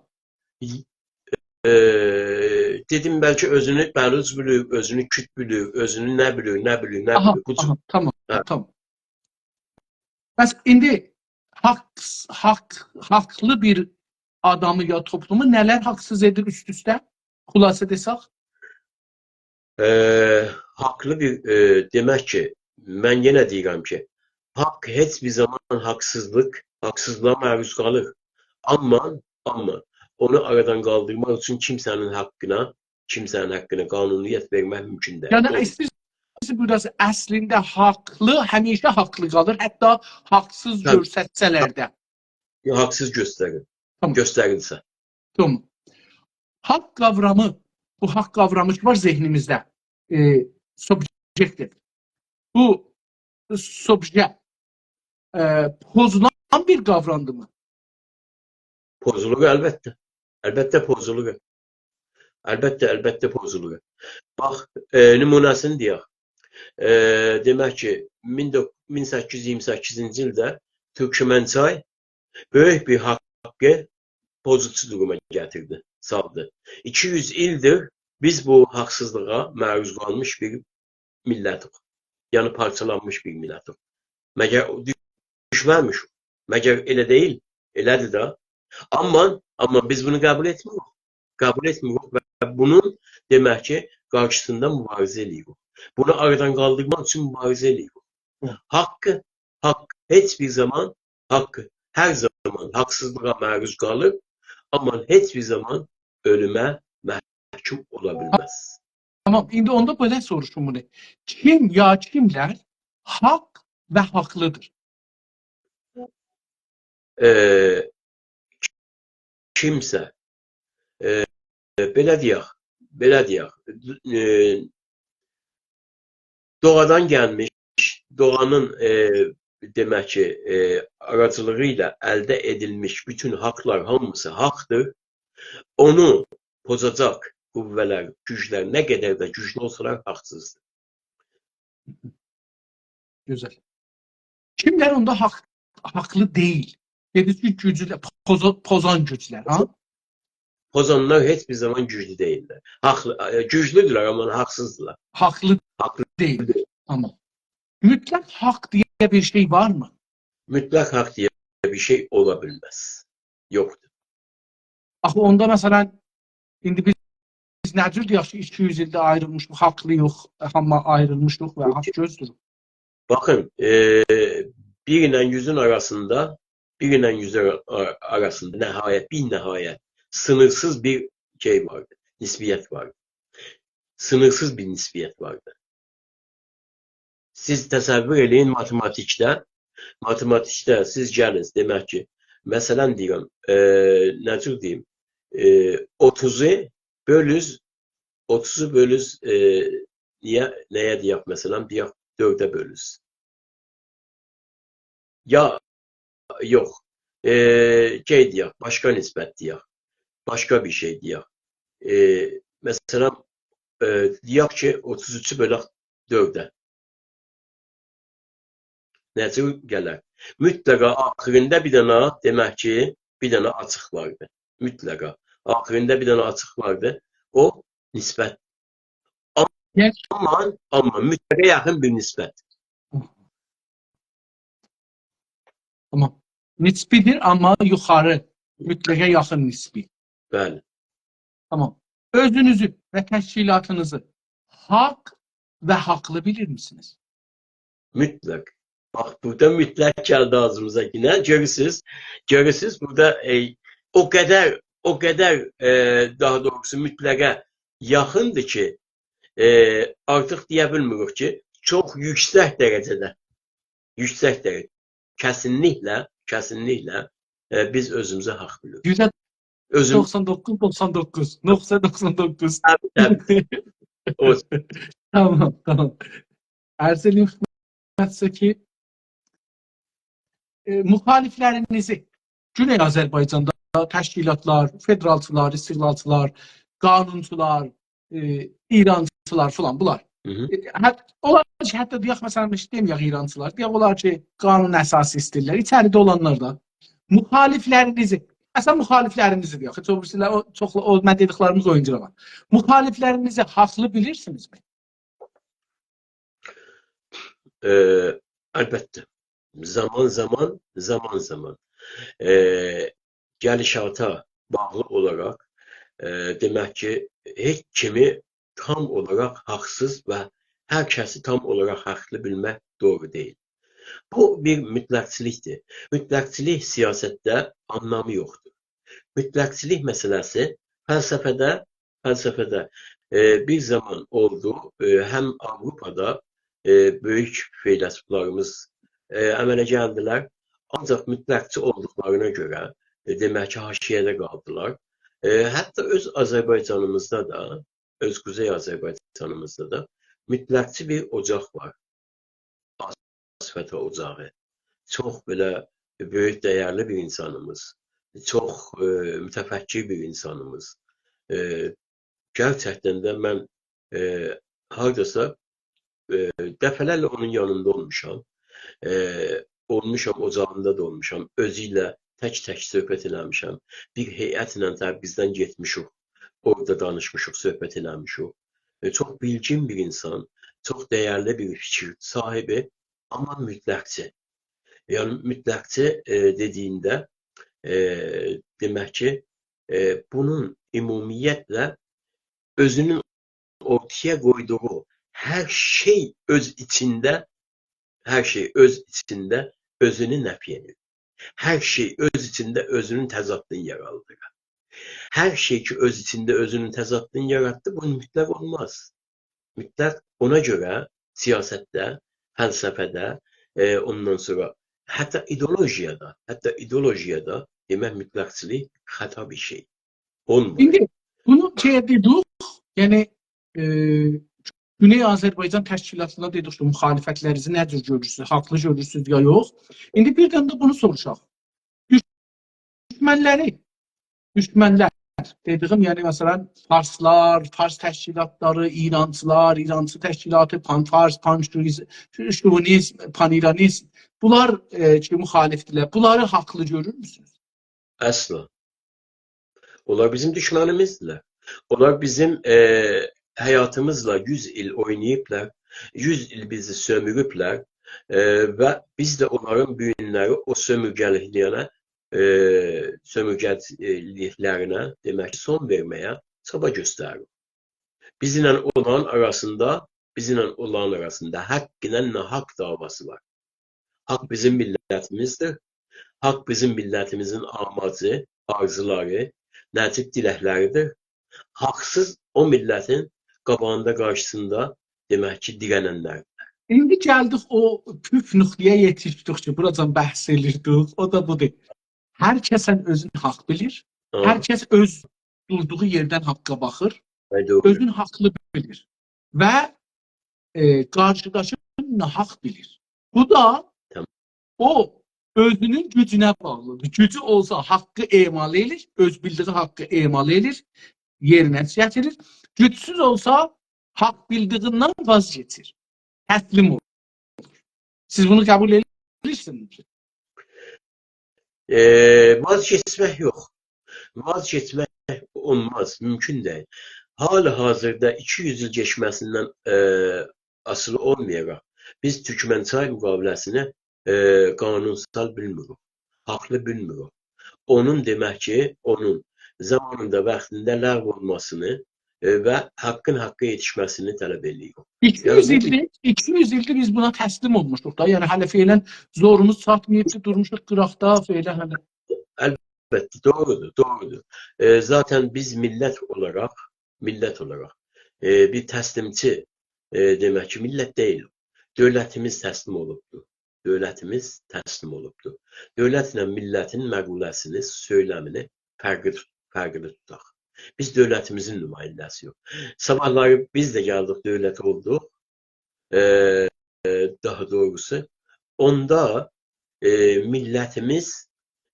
ائ، دئدیم، بلکه اؤزونو بلوچ بیلیر، اؤزونو کورد بیلیر، اؤزونو نه بیلیر، نه بیلیر، نه آها، بیلیر، بو جور. آها، تامام، هه. تامام. بس ایندی حق، حق، حقلی بیر آدامی یا توپلومو نه‌لر حاقسیز ائدیر اوست-اوسته؟ خلاصه دئسک. ائ، حقلی بیر، ائ، دئمک کی، من یئنه دئییرم کی، حق هئچ بیر زامان حقسیزلیق، حقسیزلیغا معروض قالیر. آمما، آمما اونو آرادان قالدیرماق اوچون کیمسه‌نین حقینه، کیمسه‌نین حقینه قانونیت وئرمک مومکون دئییل. یعنی، اولمور. ایسته‌ییرسینیز بورادا اصلینده حقلی همیشه حقلی قالیر، حتی حقسیز، هه، گؤرستسه‌لر ده. حقسیز گؤستریر. تامام. گؤستریلسه. تامام. حق قاورامی، بو حق قاورامی کی وار ذهنیمیزده، ائ، سوبژئکتیو. بو سوبژه، ائ، پوزولان بیر قاوراندیرمی؟ پوزولور، البته. البته پوزولور. البته، البته پوزولور. باخ، ائ، نمونه‌سینی دئیک. ائ، دئمک کی، مین دوق-، مین سککیز یوز ایگیرمی سککیزینجی ایلده تورکمنچای بؤیوک بیر حقی پوزوجو دوروما گتیردی، سالدی. ایکی یوز ایلدیر بیز بو حاقسیزلیغا معروض قالمیش بیر میللتیک. یعنی پارچالانمیش بیر میللتیک. مگر دوشمه‌میشیک؟ مگر ائله دئییل؟ ائله‌دیر ده. آمما، آمما بیز بونو قبول ائتمیریک. قبول ائتمیریک و بونون، دئمک کی، قارشیسیندا موباریزه ائله‌ییریک. بونو آرادان قالدیرماق اوچون موباریزه ائله‌ییریک. هی. حاقی، حاق هئچ بیر زامان، حاق هر زامان حاقسیزلیغا معروض قالیر، آمما هئچ بیر زامان اؤلومه محکوم اولا بیلمز. تامام، ایندی اوندا بئله سوروشوم بونو. کیم یا کیملر حاق و حاقلیدیر؟ ائ، کیمسه، ائ، بئله دئیک، بئله دئیک، ائ، دوغادان گلمیش، دوغانین، ائ، دئمک کی، ائ، آراجیلیغی ایله الده ائدیلمیش بوتون حاقلار هامیسی حاقدیر. اونو پوزاجاق قوه‌لر، گوجلر نه قدر ده گوجلو اولسالار، حاقسیزدیر. گؤزل. کیملر اوندا حاق، حاقلی دئییل؟ دئدینیز کی، گوجلو، پوزا، پوزان گوجلر، ها؟ پوزانلار هئچ بیر زامان گوجلو دئییللر. حاقلی، ائ، گوجلودورلر، آمما حاقسیزدیرلار. حاقلی، حاقلی دئییل. دئییل. تامام. مطلق حاق دئیه بیر شئی وارمی؟ مطلق حاق دئیه بیر شئی اولا بیلمز. یوخدور. آخی اوندا، مثلا، ایندی بیز، بیز نه جور دئیک کی، ایکی یوز ایلده آیریلمیش، حاقلی‌ییق، آمما آیریلمیشیق و حاق گؤزله‌ییریک. باخین، ائ، بیر ایله یوزون آراسیندا، بیر ایله یوزون آرا، آراسیندا نهایت، بی‌نهایت، سینیرسیز بیر شئی واردیر، نسبیت واردیر. سینیرسیز بیر نسبیت واردیر. سیز تصور ائله‌یین ماتماتیکده، ماتماتیکده سیز گلین، دئمک کی، مثلا دئییرم، ائ، نه جور دئییم، ائ، اوتوزو بؤلوز، اوتوزو بؤلوز، ائ، نییه، نه‌یه دئیک، مثلا، دئیک، دؤرده بؤلوز. یا، یوخ، ائ، شئی دئیک، باشقا نسبت دئیک، باشقا بیر شئی دئیک. ائ، مثلا، ائ، دئیک کی، اوتوز اوچو بؤلک دؤرده. نه جور گلر؟ مطلقا آخیریندا بیر دنه، دئمک کی، بیر دنه آچیق واردی. مطلقا. آخیریندا بیر دنه آچیق واردی. او نسبت. آم، یعنی آمما، آمما مطلقه یاخین بیر نسبت. تامام. نسبی‌دیر، آمما یوخاری، مطلقه یاخین نسبی. بلی. تامام. اؤزونوزو و تشکیلاتینیزی حاق و حاقلی بیلیرمیسینیز؟ مطلق. باخ، بورادا مطلق گلدی آغزیمیزا یئنه. گؤرورسوز، گؤرورسوز، بورادا، ائ، او قدر، او قدر، ائ، داها دوغروسو مطلقه یاخیندیر کی، ائ، آرتیق دئیه بیلمیریک کی، چوخ یوکسک درجه‌ده، یوکسک درجه، کسینلیکله، کسینلیکله، ائ، بیز اؤزوموزو حاق بیلیریک. یوزده دوخسان دوققوز، اؤزوم دوخسان دوققوز، نقطه دوخسان دوققوز. طبیعی، طبیعی. او. تامام، تامام. عرض ائله‌ییم خدمتینیزه کی، ائ، مخالفلرینیزی، گونئی آذربایجاندا تشکیلاتلار، فدرالچیلار، استقلالچیلار، قانونچولار، ائ، ایرانچیلار فلان بونلار. هی هی. ائ، حت، اولار کی، حتی دئیک، مثلا، هئچ دئمه‌یک ایرانچیلار، دئیک، اولار کی، قانون اساسی ایسته‌ییرلر، ایچریده اولانلار دا. مخالفلرینیزی، اصلا مخالفلرینیزی دئیک، هئچ او بیریسیله، او، چوخ، او، من دئدیکلریمیز اویونجاق وار. مخالفلرینیزی حاقلی بیلیرسینیزمی؟ ائ، البته. زامان زامان، زامان زامان، ائ، گلیشاتا باغلی اولاراق، ائ، دئمک کی، هئچ کیمی تام اولاراق حاقسیز و هر کسی تام اولاراق حاقلی بیلمک دوغرو دئییل. بو بیر مطلقچیلیکدیر. مطلقچیلیک سیاستده آنلامی یوخدور. مطلقچیلیک مسئله‌سی فلسفه‌ده، فلسفه‌ده، ائ، بیر زامان اولدو، ائ، هم آوروپادا، ائ، بؤیوک فیلسوفلاریمیز، ائ، عمله گلدیلر. آنجاق مطلقچی اولدوقلارینا گؤره، ائ، دئمک کی، حاشیه‌ده قالدیلار. ائ، حتی اؤز آذربایجانیمیزدا دا، اؤز قوزئی آذربایجانیمیزدا دا مطلقچی بیر اوجاق وار. آسفتا اوجاغی. چوخ بئله بؤیوک، دیرلی بیر اینسانیمیز، چوخ، ائ، متفکر بیر اینسانیمیز. ائ، گئرچکدن ده من، ائ، هارداسا، ائ، دفعه‌لرله اونون یانیندا اولموشام. ائ، اولموشام، اوجاغیندا دا اولموشام. اؤزو ایله تک-تک صحبت ائله‌میشم. بیر هیئتله تبریزدن گئتمیشیک، اورادا دانیشمیشیق، صحبت ائله‌میشیک. ائ، چوخ بیلگین بیر اینسان، چوخ دیرلی بیر فیکیر صاحیبی، آمما مطلقچی. یعنی، مطلقچی، ائ، دئدیگینده، ائ، دئمک کی، ائ، بونون عمومیتله اؤزونون اورتایا قویدوغو هر شئی اؤز ایچینده، هر شئی اؤز ایچینده اؤزونو نفی ائدیر. هر شئی اؤز ایچینده اؤزونون تضادینی یارادیر. هر شئی کی، اؤز ایچینده اؤزونون تضادینی یاراتدی، بو مطلق اولماز. مطلق اونا گؤره سیاستده، فلسفه‌ده، ائ، اوندان سونرا حتی ایدئولوژیادا، حتی ایدئولوژیادا دئمک مطلقچیلیک خطا بیر شئی. اولمور. ایندی بونو شئی دئدیک، یعنی، ائ، گونئی آذربایجان تشکیلاتیندا دئدیک کی، مخالفتلرینیزی نه جور گؤرورسونوز، حاقلی گؤرورسونوز یا یوخ. ایندی بیر دنه ده بونو سوروشاق. دوشمنلری، دوشمنلر دئدیگیم، یعنی، مثلا، فارسلار، فارس تشکیلاتلاری، ایرانچیلار، ایرانچی تشکیلاتی، پان‌فارس، پان‌شوونیز-، شوونیزم، پان‌ایرانیزم، بونلار، ائ، کی، مخالفدیرلر. بونلاری حاقلی گؤرورموسونوز؟ اصلا. اونلار بیزیم دوشمنیمیزدیرلر. اونلار بیزیم، ائ، حیاتیمیزلا یوز ایل اویناییبلار، یوز ایل بیزی سؤموروبلر، ائ، و بیز ده اونلارین بو گونلری او سؤمورگه‌لیکلرینه، ائ، سؤمورگه‌لیکلرینه، دئمک کی، سون وئرمه‌یه چابا گؤستریریک. بیزله اولارین آراسیندا، بیزله اولارین آراسیندا حق ایله ناحق دعواسی وار. حق بیزیم میللتیمیزدیر. حق بیزیم میللتیمیزین آماجی، آرزولاری، نجیب دیلکلریدیر. حاقسیز او میللتین قاباغیندا، قارشیسیندا، دئمک کی، دیرننلر. ایندی گلدیک او پوف نقطه‌یه یئتیشدیک کی، بوراجان بحث ائدیردیک. او دا بودور. هر کس اؤزون حاق بیلیر. ها. هر کس اؤز دوردوغو یئردن حاققا باخیر. هه، دوغرو. اؤزون حاقلی بیلیر. و، ائ، قارشیداکین ناحاق بیلیر. بو دا تامام. او اؤزونون گوجونه باغلیدیر. گوجو اولسا حاققی اعمال ائدیر، اؤز بیلدیگی حاققی اعمال ائدیر، یئرینه گتیریر. گوجسوز اولسا حاق بیلدیگیندن واز کئچیر. تسلیم اولور. سیز بونو قبول ائدیرسینیز؟ ائ، واز کئچمک یوخ. واز کئچمک اولماز، مومکون دئییل. حال حاضردا ایکی یوز ایل کئچمه‌سیندن، ائ، آسیلی اولمایاراق، بیز تورکمنچای مقابله‌سینی، ائ، قانونسال بیلمیریک، حاقلی بیلمیریک. اونون، دئمک کی، اونون زامانیندا، واختیندا لغو اولماسینی، ائ، و حاققین حاققا یئتیشمه‌سینی طلب ائدیریک. ایکی یوز ایلدیر، ایکی یوز ایلدیر بیز بونا تسلیم اولموشوق دا. یعنی، هله فعلا زوروموز چاتماییب کی، دورموشوق قیراقدا، فعلا هله. البته، دوغرودور، دوغرودور. ائ، ذاتاً بیز میللت اولاراق، میللت اولاراق، ائ، بیر تسلیمچی، ائ، دئمک کی، میللت دئییل. دؤولتیمیز تسلیم اولوبدور. دؤولتیمیز تسلیم اولوبدور. دؤولتله میللتین مقوله‌سینی، سؤیلمینی فرقلی، فرقلی توتاق. بیز دؤولتیمیزین نماینده‌سی‌یوخ. صاباحلاری بیز ده گلدیک، دؤولت اولدوق. ائ، ائ، داها دوغروسو، اوندا، ائ، میللتیمیز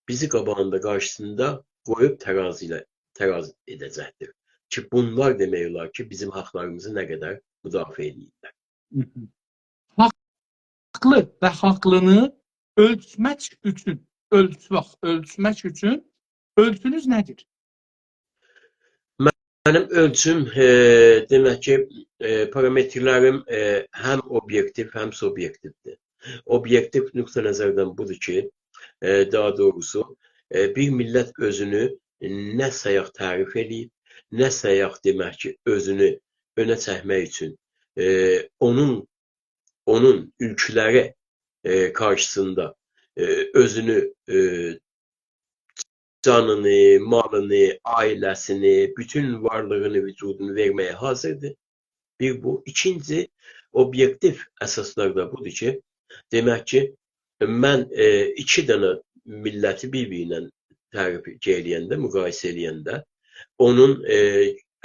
بیزی قاباغیندا، قارشیسیندا قویوب ترازی ایله، تراز ائده‌جکدیر. کی، بونلار دئمک اولار کی، بیزیم حاقلاریمیزی نه قدر مدافعه ائدیرلر. هی هی. حاقلی و حاقلینی اؤلچمک اوچون، اؤلچمک، اؤلچمک اوچون اؤلچونوز نه‌دیر؟ منیم اؤلچوم، ائ، دئمک کی، ائ، پارامترلریم، ائ، هم اوبیئکتیو، هم سوبیئکتیودیر. اوبیئکتیو نقطه نظردن بودور کی، ائ، داها دوغروسو، ائ، بیر میللت اؤزونو نه سایاق تعریف ائله‌ییب، نه سایاق، دئمک کی، اؤزونو اؤنه چکمک اوچون، ائ، اونون، اونون اولکولری، ائ، قارشیسیندا، ائ، اؤزونو، ائ، جانینی، مالینی، عائله‌سینی، بوتون وارلیغینی، وجودونو وئرمه‌یه حاضردیر. بیر بو. ایکینجی، اوبیئکتیو اساسلار دا بودور کی، دئمک کی، من، ائ، ایکی دنه میللتی بیر-بیری ایله تعریف ائله‌ینده، مقایسه ائله‌ینده، اونون، ائ،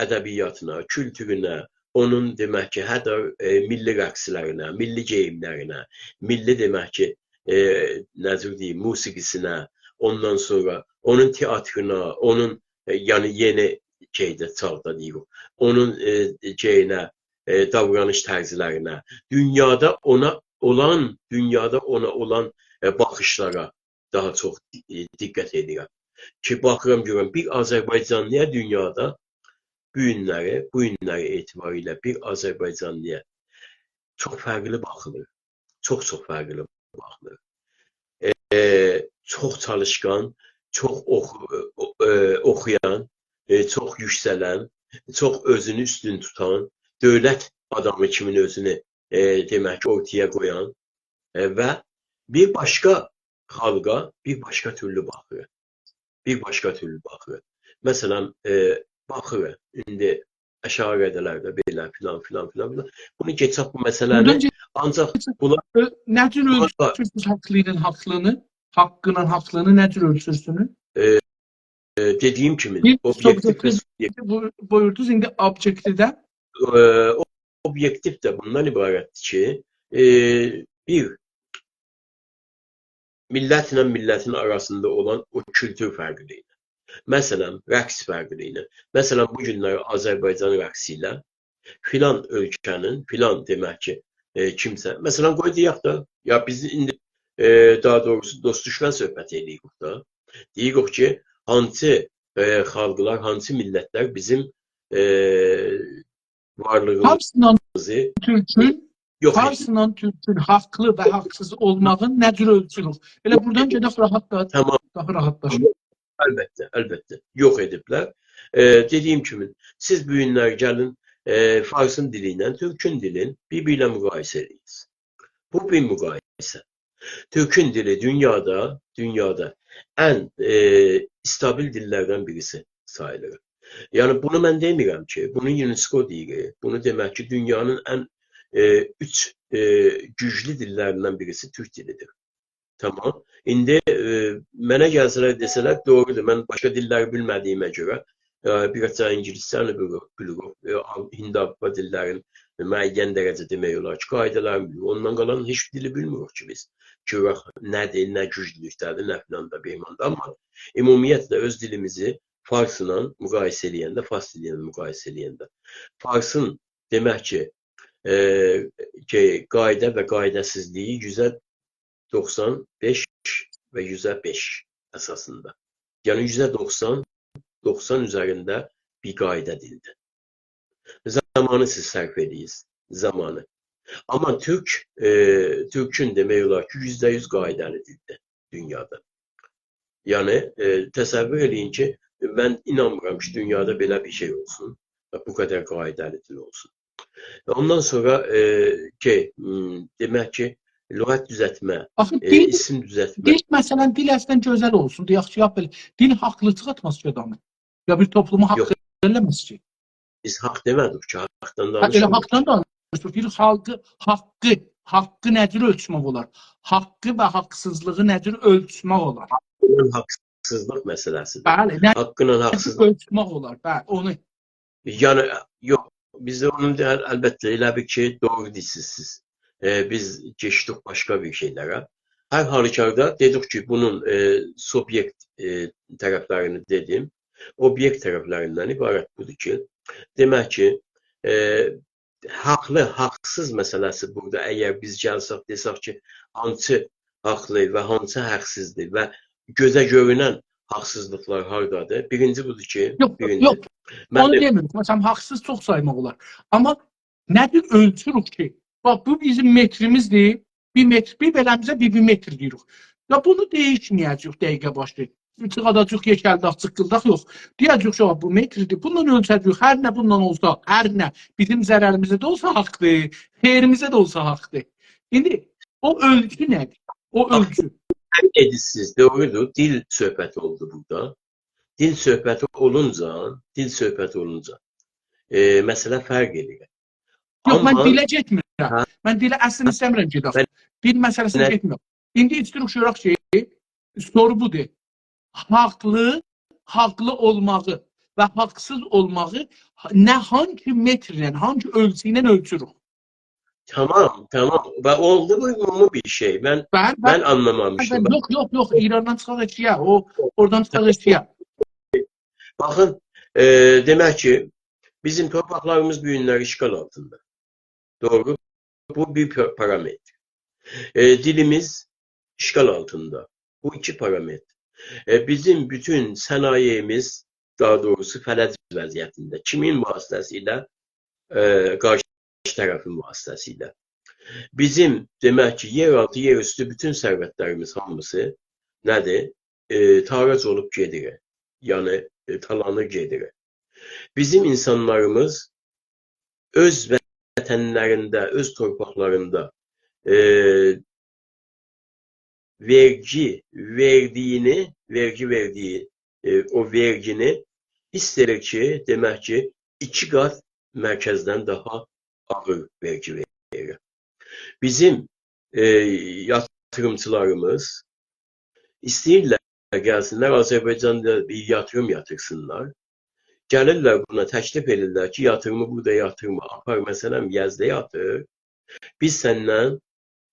ادبیاتینا، کولتورونه، اونون، دئمک کی، حتی، ائ، میللی رقصلرینه، میللی گئییملرینه، میللی، دئمک کی، ائ، نه جور دئییم، موسیقی‌سینه، اوندان سونرا اونون تئاترینا، اونون، ائ، یعنی یئنی شئیده، چاغدا دئییریک، اونون، ائ، شئیینه، ائ، داورانیش طرزلرینه، دونیادا اونا اولان، دونیادا اونا اولان، ائ، باخیشلارا، داها چوخ، ائ، دقت ائدیرم. کی، باخیرام، گؤرورم، بیر آذربایجانلی‌یا دونیادا بو گونلری، بو گونلری اعتباری ایله بیر آذربایجانلی‌یا چوخ فرقلی باخیلیر. چوخ-چوخ فرقلی باخیلیر. ائ، چوخ چالیشقان، چوخ اوخو-، ائ، اوخویان، ائ، چوخ یوکسلن، چوخ اؤزونو اوستون توتان، دؤولت آدامی کیمین اؤزونو، ائ، دئمک کی، اورتایا قویان، ائ، و بیر باشقا خالقا بیر باشقا تورلو باخیر. بیر باشقا تورلو باخیر. مثلا، ائ، باخیر، ایندی آشاغی راده‌لرده بئله فلان، فلان، فلان، فلان. بونو کئچک بو مسئله‌نی، بورادان گئ-، آنجاق بونلار، اؤ، نه جور بونلار اؤلچورسونوز حاقلی‌نین حاقلینی؟ حاققینان حاقلینی نه جور اؤلچورسونوز؟ ائ، ائ، دئدیگیم کیمی، بیر اوبیئکتیو و سوبیئکتیو. سوبیئکتیو بو-، بویوردونوز، ایندی اوبیئکتیو ده؟ ائ، او-، اوبیئکتیو ده بوندان عبارتدیر کی، ائ، بیر، میللتله میللتین آراسیندا اولان او کولتور فرقی ایله. مثلا، رقص فرقی ایله. مثلا، بو گونلری آذربایجان رقصی ایله فلان اؤلکه‌نین، فلان، دئمک کی، ائ، کیمسه، مثلا، قوی دئیک ده، یا بیز ایندی، ائ، داها دوغروسو دوست دوشمن صحبت ائدیریک ده. دئییریک کی، هانسی، ائ، خالقلار، هانسی میللتلر بیزیم، ائ، وارلیغیمیزی هامیسینان تورکون، یوخ ائدیر. هامیسینان تورکون حاقلی و حاقسیز اولماغین نه جور اؤلچوروک؟ ائله بورادان گئدک راحات دا، تامام. داها راحاتلاشاق. البته، البته. یوخ ائدیبلر. ائ، دئدیگیم کیمی، سیز بو گونلر گلین، ائ، فارسین دیلی ایله تورکون دیلین بیر-بیری ایله مقایسه ائدین. بو بیر مقایسه. تورکون دیلی دونیادا، دونیادا ان، ائ، استابیل دیللردن بیریسی ساییلیر. یعنی، بونو من دئمیرم کی، بونو یونسکو دئییر. بونو دئمک کی، دونیانین ان، ائ، اوچ، ائ، گوجلو دیللریندن بیریسی تورک دیلیدیر. تامام. ایندی، ائ، منه گلسه‌لر، دئسه‌لر، دوغرودور، من باشقا دیللری بیلمه‌دیگیمه گؤره، ائ، بیر آز دا اینگیلیسجه‌نی بیلیریک، بیلیریک، ائ، آل-، هیندی-آوروپا دیللرین معین درجه دئمک اولار کی، قایدالارینی بیلیریک. اوندان قالان هئچ دیلی بیلمیریک کی بیز. گؤرک نه‌دیر، نه گوجلولوکده‌دیر، نه فلان دا، بهمان دا. آمما عمومیتله اؤز دیلیمیزی فارسلا مقایسه ائله‌ینده، فارس دیلی ایله مقایسه ائله‌ینده، فارسین دئمک کی، ائ، کی، قایدا و قایداسیزلیغی یوزه دوخسان بئش و یوزه بئش اساسیندا. یعنی یوزه دوخسان، دوخسان اوزرینده بیر قایدا دیلدیر. زامانی سیز صرف ائدیرسینیز، زامانی. آمما تورک، ائ، تورکون دئمک اولار کی، یوزده یوز قایدالی دیلدیر دونیادا. یعنی، ائ، تصور ائله‌یین کی، من اینانمیرام کی، دونیادا بئله بیر شئی اولسون و بو قدر قایدالی دیل اولسون. و اوندان سونرا، ائ، کی، م، دئمک کی، لغت دوزلتمه، آخی ائ، دیل، ایسیم دوزلتمه. دیل، مثلا، دیل اصلا گؤزل اولسون، دئیک کی، یا بئله، دیل حاقلی چیخارتماز کی آدامی. یا بیر توپلومو حاقلی ائله‌مز کی. بیز حاق دئمه‌دیک کی، حاقدان دانیشمیریق. هه، ائله حاقدان دانیشمیریق. بیر خالقی، حاققی، حاققی نه جور اؤلچمک اولار؟ حاققی و حاقسیزلیغی نه جور اؤلچمک اولار؟ حاققینان حاقسیزلیق مسئله‌سیدیر. بلی، نه جور اؤلچمک اولار؟ حاققینان حاقسیزلیق. بلی، اونو. یعنی، یوخ، بیز ده اونون دا، ال-، البته، ائله بیل کی، دوغرو دئییرسینیز سیز. ائ، بیز کئچدیک باشقا بیر شئیلره. هر حالوکاردا دئدیک کی، بونون، ائ، سوبیئکت، ائ، طرفلرینی دئدیم. اوبیئکت طرفلریندن عبارت بودور کی، دئمک کی، ائ، حاقلی، حاقسیز مسئله‌سی بورادا. اگر بیز گلسک، دئسک کی، هانسی حاقلی و هانسی حاقسیزدیر و گؤزه گؤرونن حاقسیزلیقلار هاردادیر؟ بیرینجی بودور کی، یوخ، بیرینجی. یوخ. من اونو ده دئمیرم. مثلا، حاقسیز چوخ سایماق اولار. آمما نه جور اؤلچوروک کی؟ باخ، بو بیزیم متریمیزدیر. بیر متر، بیر بئله‌میزه بیر، بیر متر دئییریک. یا بونو دییشمه‌یه‌جه‌ییک دقیقه باشی. چیخاداجاغیق یئکه‌لدک، جیققیلداق، یوخ. دئیه‌جه‌ییک کی، بو متردیر. بونونلا اؤلچه‌جه‌ییک. هر نه بونونلا اولسا، هر نه بیزیم ضرریمیزه ده اولسا حاقدیر، خئیریمیزه ده اولسا حاقدیر. ایندی او اؤلچو نه‌دیر؟ او اؤلچو. سن دئدینیز، دوغرودور. دیل صحبتی اولدو بورادا. دیل صحبتی اولونجا، دیل صحبتی اولونجا، ائ، مسئله فرق ائدیر. یوخ، من آمما دیله گئتمیرم. هه؟ من دیله اصلا ایسته‌میرم گئدک. من دیل مسئله‌سینه نه گئتمیرم. ایندی ایسته‌ییریک گؤرک کی، سورو بودور. حاقلی، حاقلی اولماغی و حاقسیز اولماغی نه، هانگی مترله، هانگی اؤلچو ایله اؤلچوروک؟ تامام، تامام. و اولدو بو عمومی بیر شئی. من، بلی، بلی. من آنلامامیشدیم. بلی، یوخ، یوخ، یوخ، ایراندان چیخاق ائشییه، او، اورادان چیخاق ائشییه. باخین، ائ، دئمک کی، بیزیم تورپاقلاریمیز بو گونلر اشغال آلتیندا. دوغرو. بو بیر پا-، پارامتر. ائ، دیلیمیز اشغال آلتیندا. بو ایکی پارامتر. ائ، بیزیم بوتون صنایعیمیز، داها دوغروسو، فلج وضعیتینده. کیمین واسطه‌سیله؟ ائ، قارشی طرفین واسطه‌سیله. بیزیم، دئمک کی، یئرآلتی، یئراوستو بوتون ثروتلریمیز هامیسی نه‌دیر؟ ائ، تاراج اولوب گئدیر. یعنی، ائ، تالانیر گئدیر. بیزیم اینسانلاریمیز اؤز وطنلرینده، اؤز تورپاقلاریندا، ائ، وئرگی وئردیگینی، وئرگی وئردیگی، ائ، او وئرگینی حیس ائدیر کی، دئمک کی، ایکی قات مرکزدن داها آغیر وئرگی وئریر. بیزیم، ائ، یاتیریمچیلاریمیز ایسته‌ییرلر گلسینلر، آذربایجاندا بیر یاتیریم یاتیرسینلار. گلیرلر بونا، تکلیف ائدیرلر کی، یاتیریمی بورادا یاتیرما، آپار، مثلا، یزده یاتیر. بیز سندن،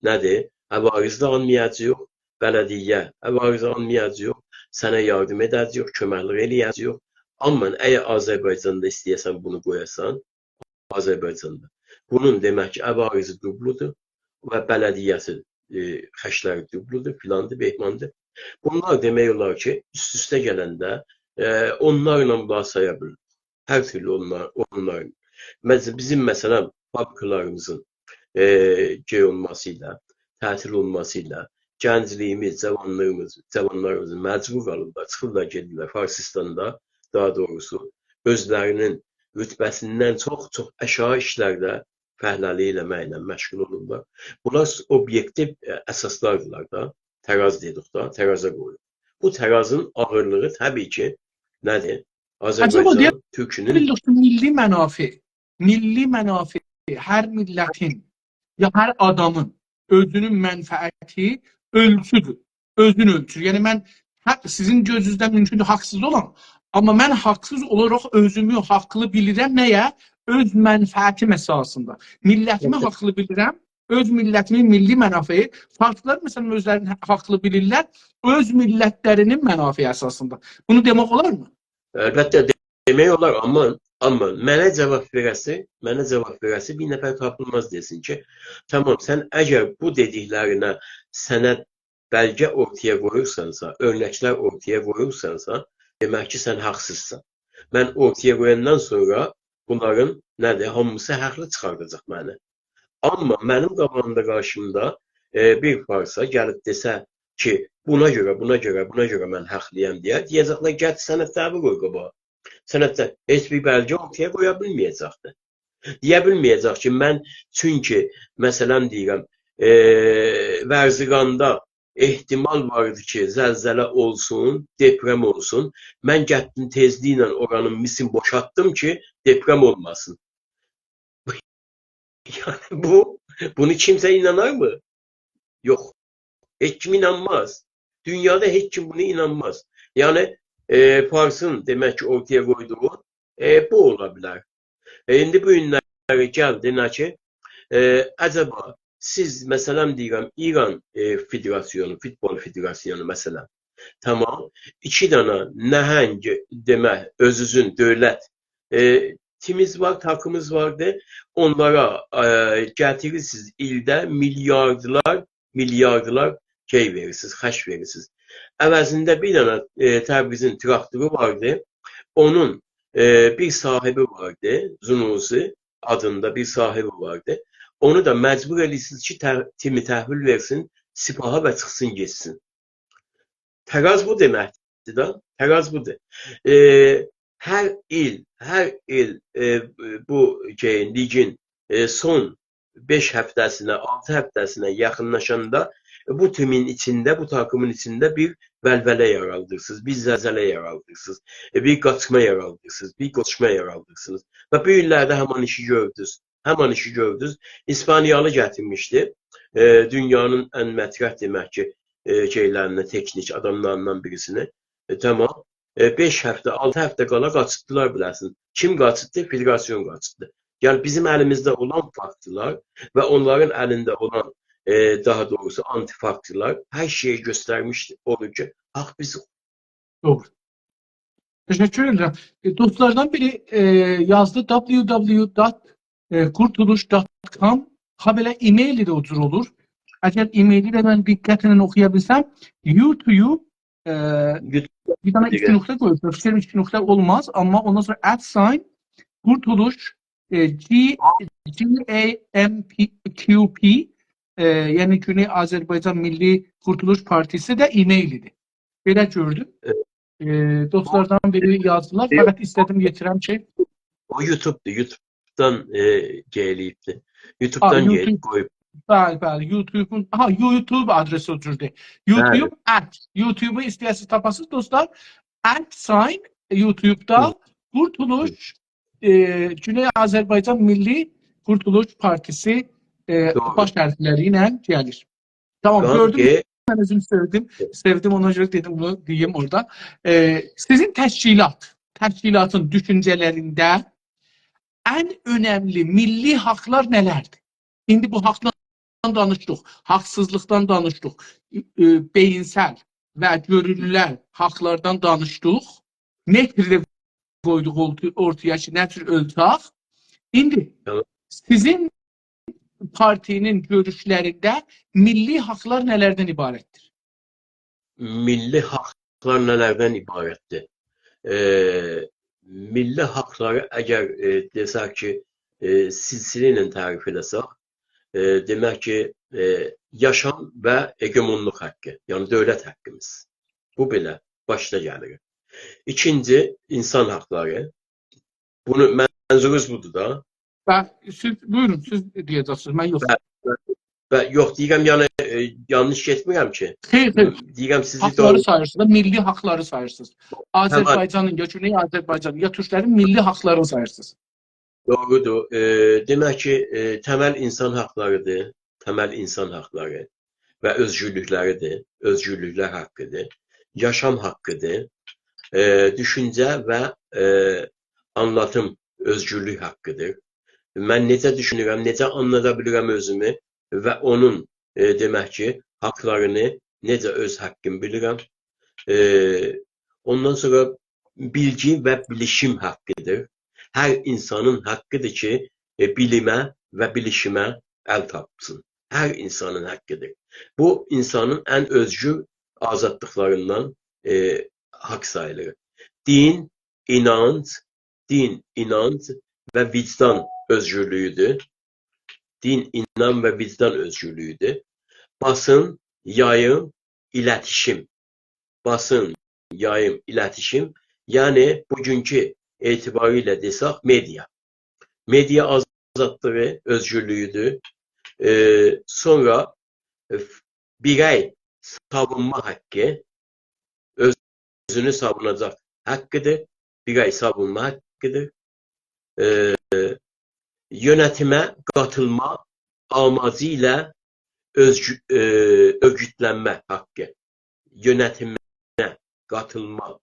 نه‌دیر، عوارض ده آلمایاجاغیق، بلدیه عوارض آلمایاجاغیق، سنه یاردیم ائده‌جه‌ییک، کؤمکلیک ائله‌یه‌جه‌ییک. آمما اگر آذربایجاندا ایسته‌یه‌سن بونو قویاسان، آذربایجاندا، بونون، دئمک کی، عوارضی دوبلودور و بلدیه‌سی، ائ، خرجلری دوبلودور، فلاندیر، بهماندیر. بونلار دئمک اولار کی، اوست-اوسته گلنده، ائ، اونلارلا بونلاری سایا بیلیریک. هر تورلو اونلار، اونلار. مثلا، بیزیم، مثلا، فابریکالاریمیزین، ائ، شئی اولماسی ایله، تعطیل اولماسی ایله گنجلیگیمیز، جاوانلیغیمیز، جاوانلاریمیز مجبور قالیرلار، چیخیرلار، گئدیرلر فارسیستاندا، داها دوغروسو، اؤزلرینین رتبه‌سیندن چوخ، چوخ آشاغی ایشلرده فعاللیک ائله‌مکله مشغول اولورلار. بونلار اوبیئکتیو، ائ، اساسلاردیلار دا. تراز دئدیک دا، ترازا قویوروق. بو ترازین آغیرلیغی طبیعی کی، نه‌دیر؟ عجبا، آذربایجان دئیه تورکونون بیلدیک کی، میللی منافع، میللی منافع، هر میللتین، یا هر آدامین اؤزونون منفعتی اؤلچودور. اؤزون اؤلچور. یعنی من حق، سیزین گؤزونوزده مومکوندور حاقسیز اولام، آمما من حاقسیز اولاراق اؤزومو حاقلی بیلیرم. نه‌یه؟ اؤز منفعتیم اساسیندا. میللتیمی البته حاقلی بیلیرم، اؤز میللتیمین میللی منافعی، فارسلار، مثلا، اؤزلرینی حاقلی بیلیرلر، اؤز میللتلرینین منافعی اساسیندا. بونو دئمک اولارمی؟ البته، دئمک اولار، آمما، آمما منه جاواب وئره‌سی، منه جاواب وئره‌سی بیر نفر تاپیلماز دئسین کی، تامام، سن اگر بو دئدیکلرینه سند، بلگه اورتایا قویورسانسا، اؤرنکلر اورتایا قویورسانسا، دئمک کی، سن حاقسیزسان. من اورتایا قویاندان سونرا بونلارین، نه‌دیر، هامیسی حاقلی چیخارداجاق منی. آمما منیم قاباغیمدا، قارشیمدا، ائ، بیر فارسا گلیب دئسه کی، بونا گؤره، بونا گؤره، بونا گؤره من حاقلییام دئیه، دئیه‌جکلر، گل سند دعوا قوی قاباغا. سند ده هئچ بیر بلگه اورتایا قویا بیلمه‌یه‌جکدیر. دئیه بیلمه‌یه‌جک کی، من، چونکی، مثلا دئییرم، ائ، ورزقاندا احتمال واردی کی، زلزله اولسون، دئپرم اولسون، من گئتدیم تئزلیکله اورانین میسین بوشالتدیم کی، دئپرم اولماسین. یعنی بو، بونو کیمسه اینانارمی؟ یوخ. هئچ کیم اینانماز. دونیادا هئچ کیم بونا اینانماز. یعنی، ائ، فارسین، دئمک کی، اورتایا قویدوغو، ائ، بو اولا بیلر. ائ، ایندی بو گونلری گل، دئنه کی، ائ، عجبا سیز، مثلا دئییرم، ایران، ائ، فدراسیونو، فوتبال فدراسیونو، مثلا، تامام، ایکی دنه نهنگ، دئمک، اؤزونوزون دؤولت، ائ، تیمیز وار، تاکیمیز واردی. اونلارا، ائ، گتیریرسینیز ایلده میلیاردلار، میلیاردلار شئی وئریرسینیز، خرج وئریرسینیز. عوضینده بیر دنه، ائ، تبریزین تراکتورو واردی. اونون، ائ، بیر صاحیبی واردی، زونوزی آدیندا بیر صاحیبی واردی. اونو دا مجبور ائله‌ییرسینیز کی، ته-، تیمی تحویل وئرسین سپاها و چیخسین گئتسین. تراز بو دئمکدیر ده. تراز بودور. ائ، هر ایل، هر ایل، ائ، بو شئیین، لیگین، ائ، سون بئش هفته‌سینه، آلتی هفته‌سینه یاخینلاشاندا، ائ، بو تیمین ایچینده، بو تاکیمین ایچینده بیر ولوله یارادیرسینیز، بیر زلزله یارادیرسینیز، ائ، بیر قاچما یارادیرسینیز، بیر قوشما یارادیرسینیز. و بو گونلرده همان ایشی گؤردونوز. همان ایشی گؤردونوز. ایسپانیالی گتیرمیشدی. ائ، دونیانین ان مطرح، دئمک کی، ائ، شئیلرینده، تکنیک آداملاریندان بیریسینی. ائ، تامام. ائ، بئش هفته، آلتی هفته قالا قاچیتدیلار بیله‌سین. کیم قاچیتدی؟ فدراسیون قاچیتدی. یعنی بیزیم الیمیزده اولان فاکتلار و اونلارین الینده اولان، ائ، داها دوغروسو آنتی‌فاکتلار هر شئیی گؤسترمیشدی. اودور کی، حاق بیزیک. دوغرو. تشکر ائدیرم. ائ، دوستلاردان بیری، ائ، یازدی: W W W dot kurtuluş dot com. هابئله ایمیلی ده او جور اولور. اگر ایمیلی ده من دقتله اوخویا بیلسم، YouTube، ائ، YouTube بیر دنه ایکی نقطه قویوبسان. فیکریم ایکی نقطه اولماز، آمما اوندان سونرا at sign قورتولوش، ائ، G، G A M P Q P، ائ، یعنی گونئی آذربایجان میللی قورتولوش پارتیسی ده ایمیلی‌دیر. بئله گؤردوم. ائوت. ائ، دوستلاردان بیری یازدیلار. ائوت. فقط ایسته‌دیم یئتیرم کی، او YouTube-دور، YouTube-دان، ائ، گئیله‌ییبدیر. آ، YouTube-دان گئییب YouTube. قویوب. بلی، بلی، YouTube-ون، آها، YouTube آدرسی او جوردور. بلی. YouTube at، YouTube-و ایسته‌یه‌سیز تاپاسینیز، دوستلار. At sign YouTube-دا هی. قورتولوش، هی. ائ، گونئی آذربایجان میللی قورتولوش پارتیسی، ائ، دوغرو. باش حرفلری ایله گلیر. تامام، گؤردوم. من اؤزوم سئودیم. سئودیم، اونا گؤره دئدیم بونو دئییم اورادا. ائ، سیزین تشکیلات، تشکیلاتین دوشونجه‌لرینده ان اؤنملی میللی حاقلار نه‌لردیر؟ ایندی بو حاقدان دانیشدیق، حاقسیزلیقدان دانیشدیق، ائ، بئیینسل و گؤرونولر حاقلاردان دانیشدیق. متر ده قویدوق اورت-، اورتایا کی، نه جور اؤلچک. ایندی، تامام. سیزین پارتی‌نین گؤروشلرینده میللی حاقلار نه‌لردن عبارتدیر؟ میللی حاقلار نه‌لردن عبارتدیر؟ ائ، میللی حاقلاری اگر، ائ، دئسک کی، ائ، سلسله ایله تعریف ائله‌سک، ائ، دئمک کی، ائ، یاشام و هژمونلوق حاققی، یعنی دؤولت حاققیمیز. بو بئله باشدا گلیر. ایکینجی، اینسان حاقلاری. بونو منظورونوز بودور دا؟ و سیز، بویورون، سیز دئیه‌جکسینیز، من یوخ. و، و، و یوخ، دئییرم، یعنی، ائ، یانلیش گئتمیرم کی. خئیر، خئیر. دئییرم، سیزی حاقلاری دوغرو ساییرسینیز دا، میللی حاقلاری ساییرسینیز. تامام. آذربایجانین، یا گونئی آذربایجانین، یا تورکلرین میللی حاقلارینی ساییرسینیز. دوغرودور. ائ، دئمک کی، ائ، تمل اینسان حاقلاری‌دیر. تمل اینسان حاقلاری و اؤزگورلوکلری‌دیر. اؤزگورلوکلر حاققی‌دیر. یاشام حاققی‌دیر. ائ، دوشونجه و، ائ، آنلاتیم اؤزگورلوک حاققی‌دیر. من نئجه دوشونورم، نئجه آنلادا بیلیرم اؤزومو و اونون، ائ، دئمک کی، حاقلارینی نئجه اؤز حاققیمی بیلیرم. ائ، اوندان سونرا بیلگی و بیلیشیم حاققی‌دیر. هر اینسانین حاققی‌دیر کی، ائ، بیلیمه و بیلیشیمه ال تاپسین. هر اینسانین حاققی‌دیر. بو، اینسانین ان اؤزگور آزادلیقلاریندان، ائ، حاق ساییلیر. دین، اینانج، دین، اینانج و وجدان اؤزگورلویودور. دین، اینام و وجدان اؤزگورلویودور. باسین، یاییم، ایلتیشیم. باسین، یاییم، ایلتیشیم. یعنی، بوگونکو اعتباری ایله دئسک، مئدیا. مئدیا آزادلیغی، اؤزگورلویودور. ائ، سونرا، ائ، بیرئی ساوونما حاققی، اؤزونو ساووناجاق حاققی‌دیر. بیرئی ساوونما حاققی‌دیر. ائ، یؤنتیمه قاتیلما آماجی ایله اؤزگو-، ائ، اؤرگوتلنمه حاققی. یؤنتیمه قاتیلما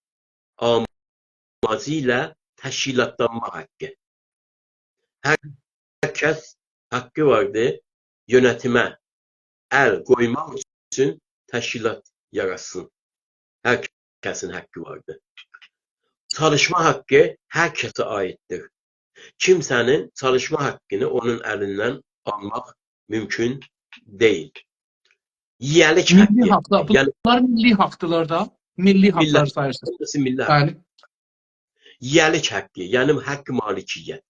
آماجی ایله تشکیلاتلانما حاققی. هر، هر کس حاققی واردیر یؤنتیمه ال قویماق اوچون تشکیلات یاراتسین. هر کسین حاققی واردیر. چالیشما حاققی هر کسه عاییددیر. کیمسه‌نین چالیشما حاققینی اونون الیندن آلماق مومکون دئییل. ییه‌لیک حاققی، میللی حاقلار، یعنی بونلار میللی حاقدیلار دا، میللی، میللی حاقلار ساییرسینیز. هامیسی میللی حاق. بلی. ییه‌لیک حاققی، یعنی حق مالکیت.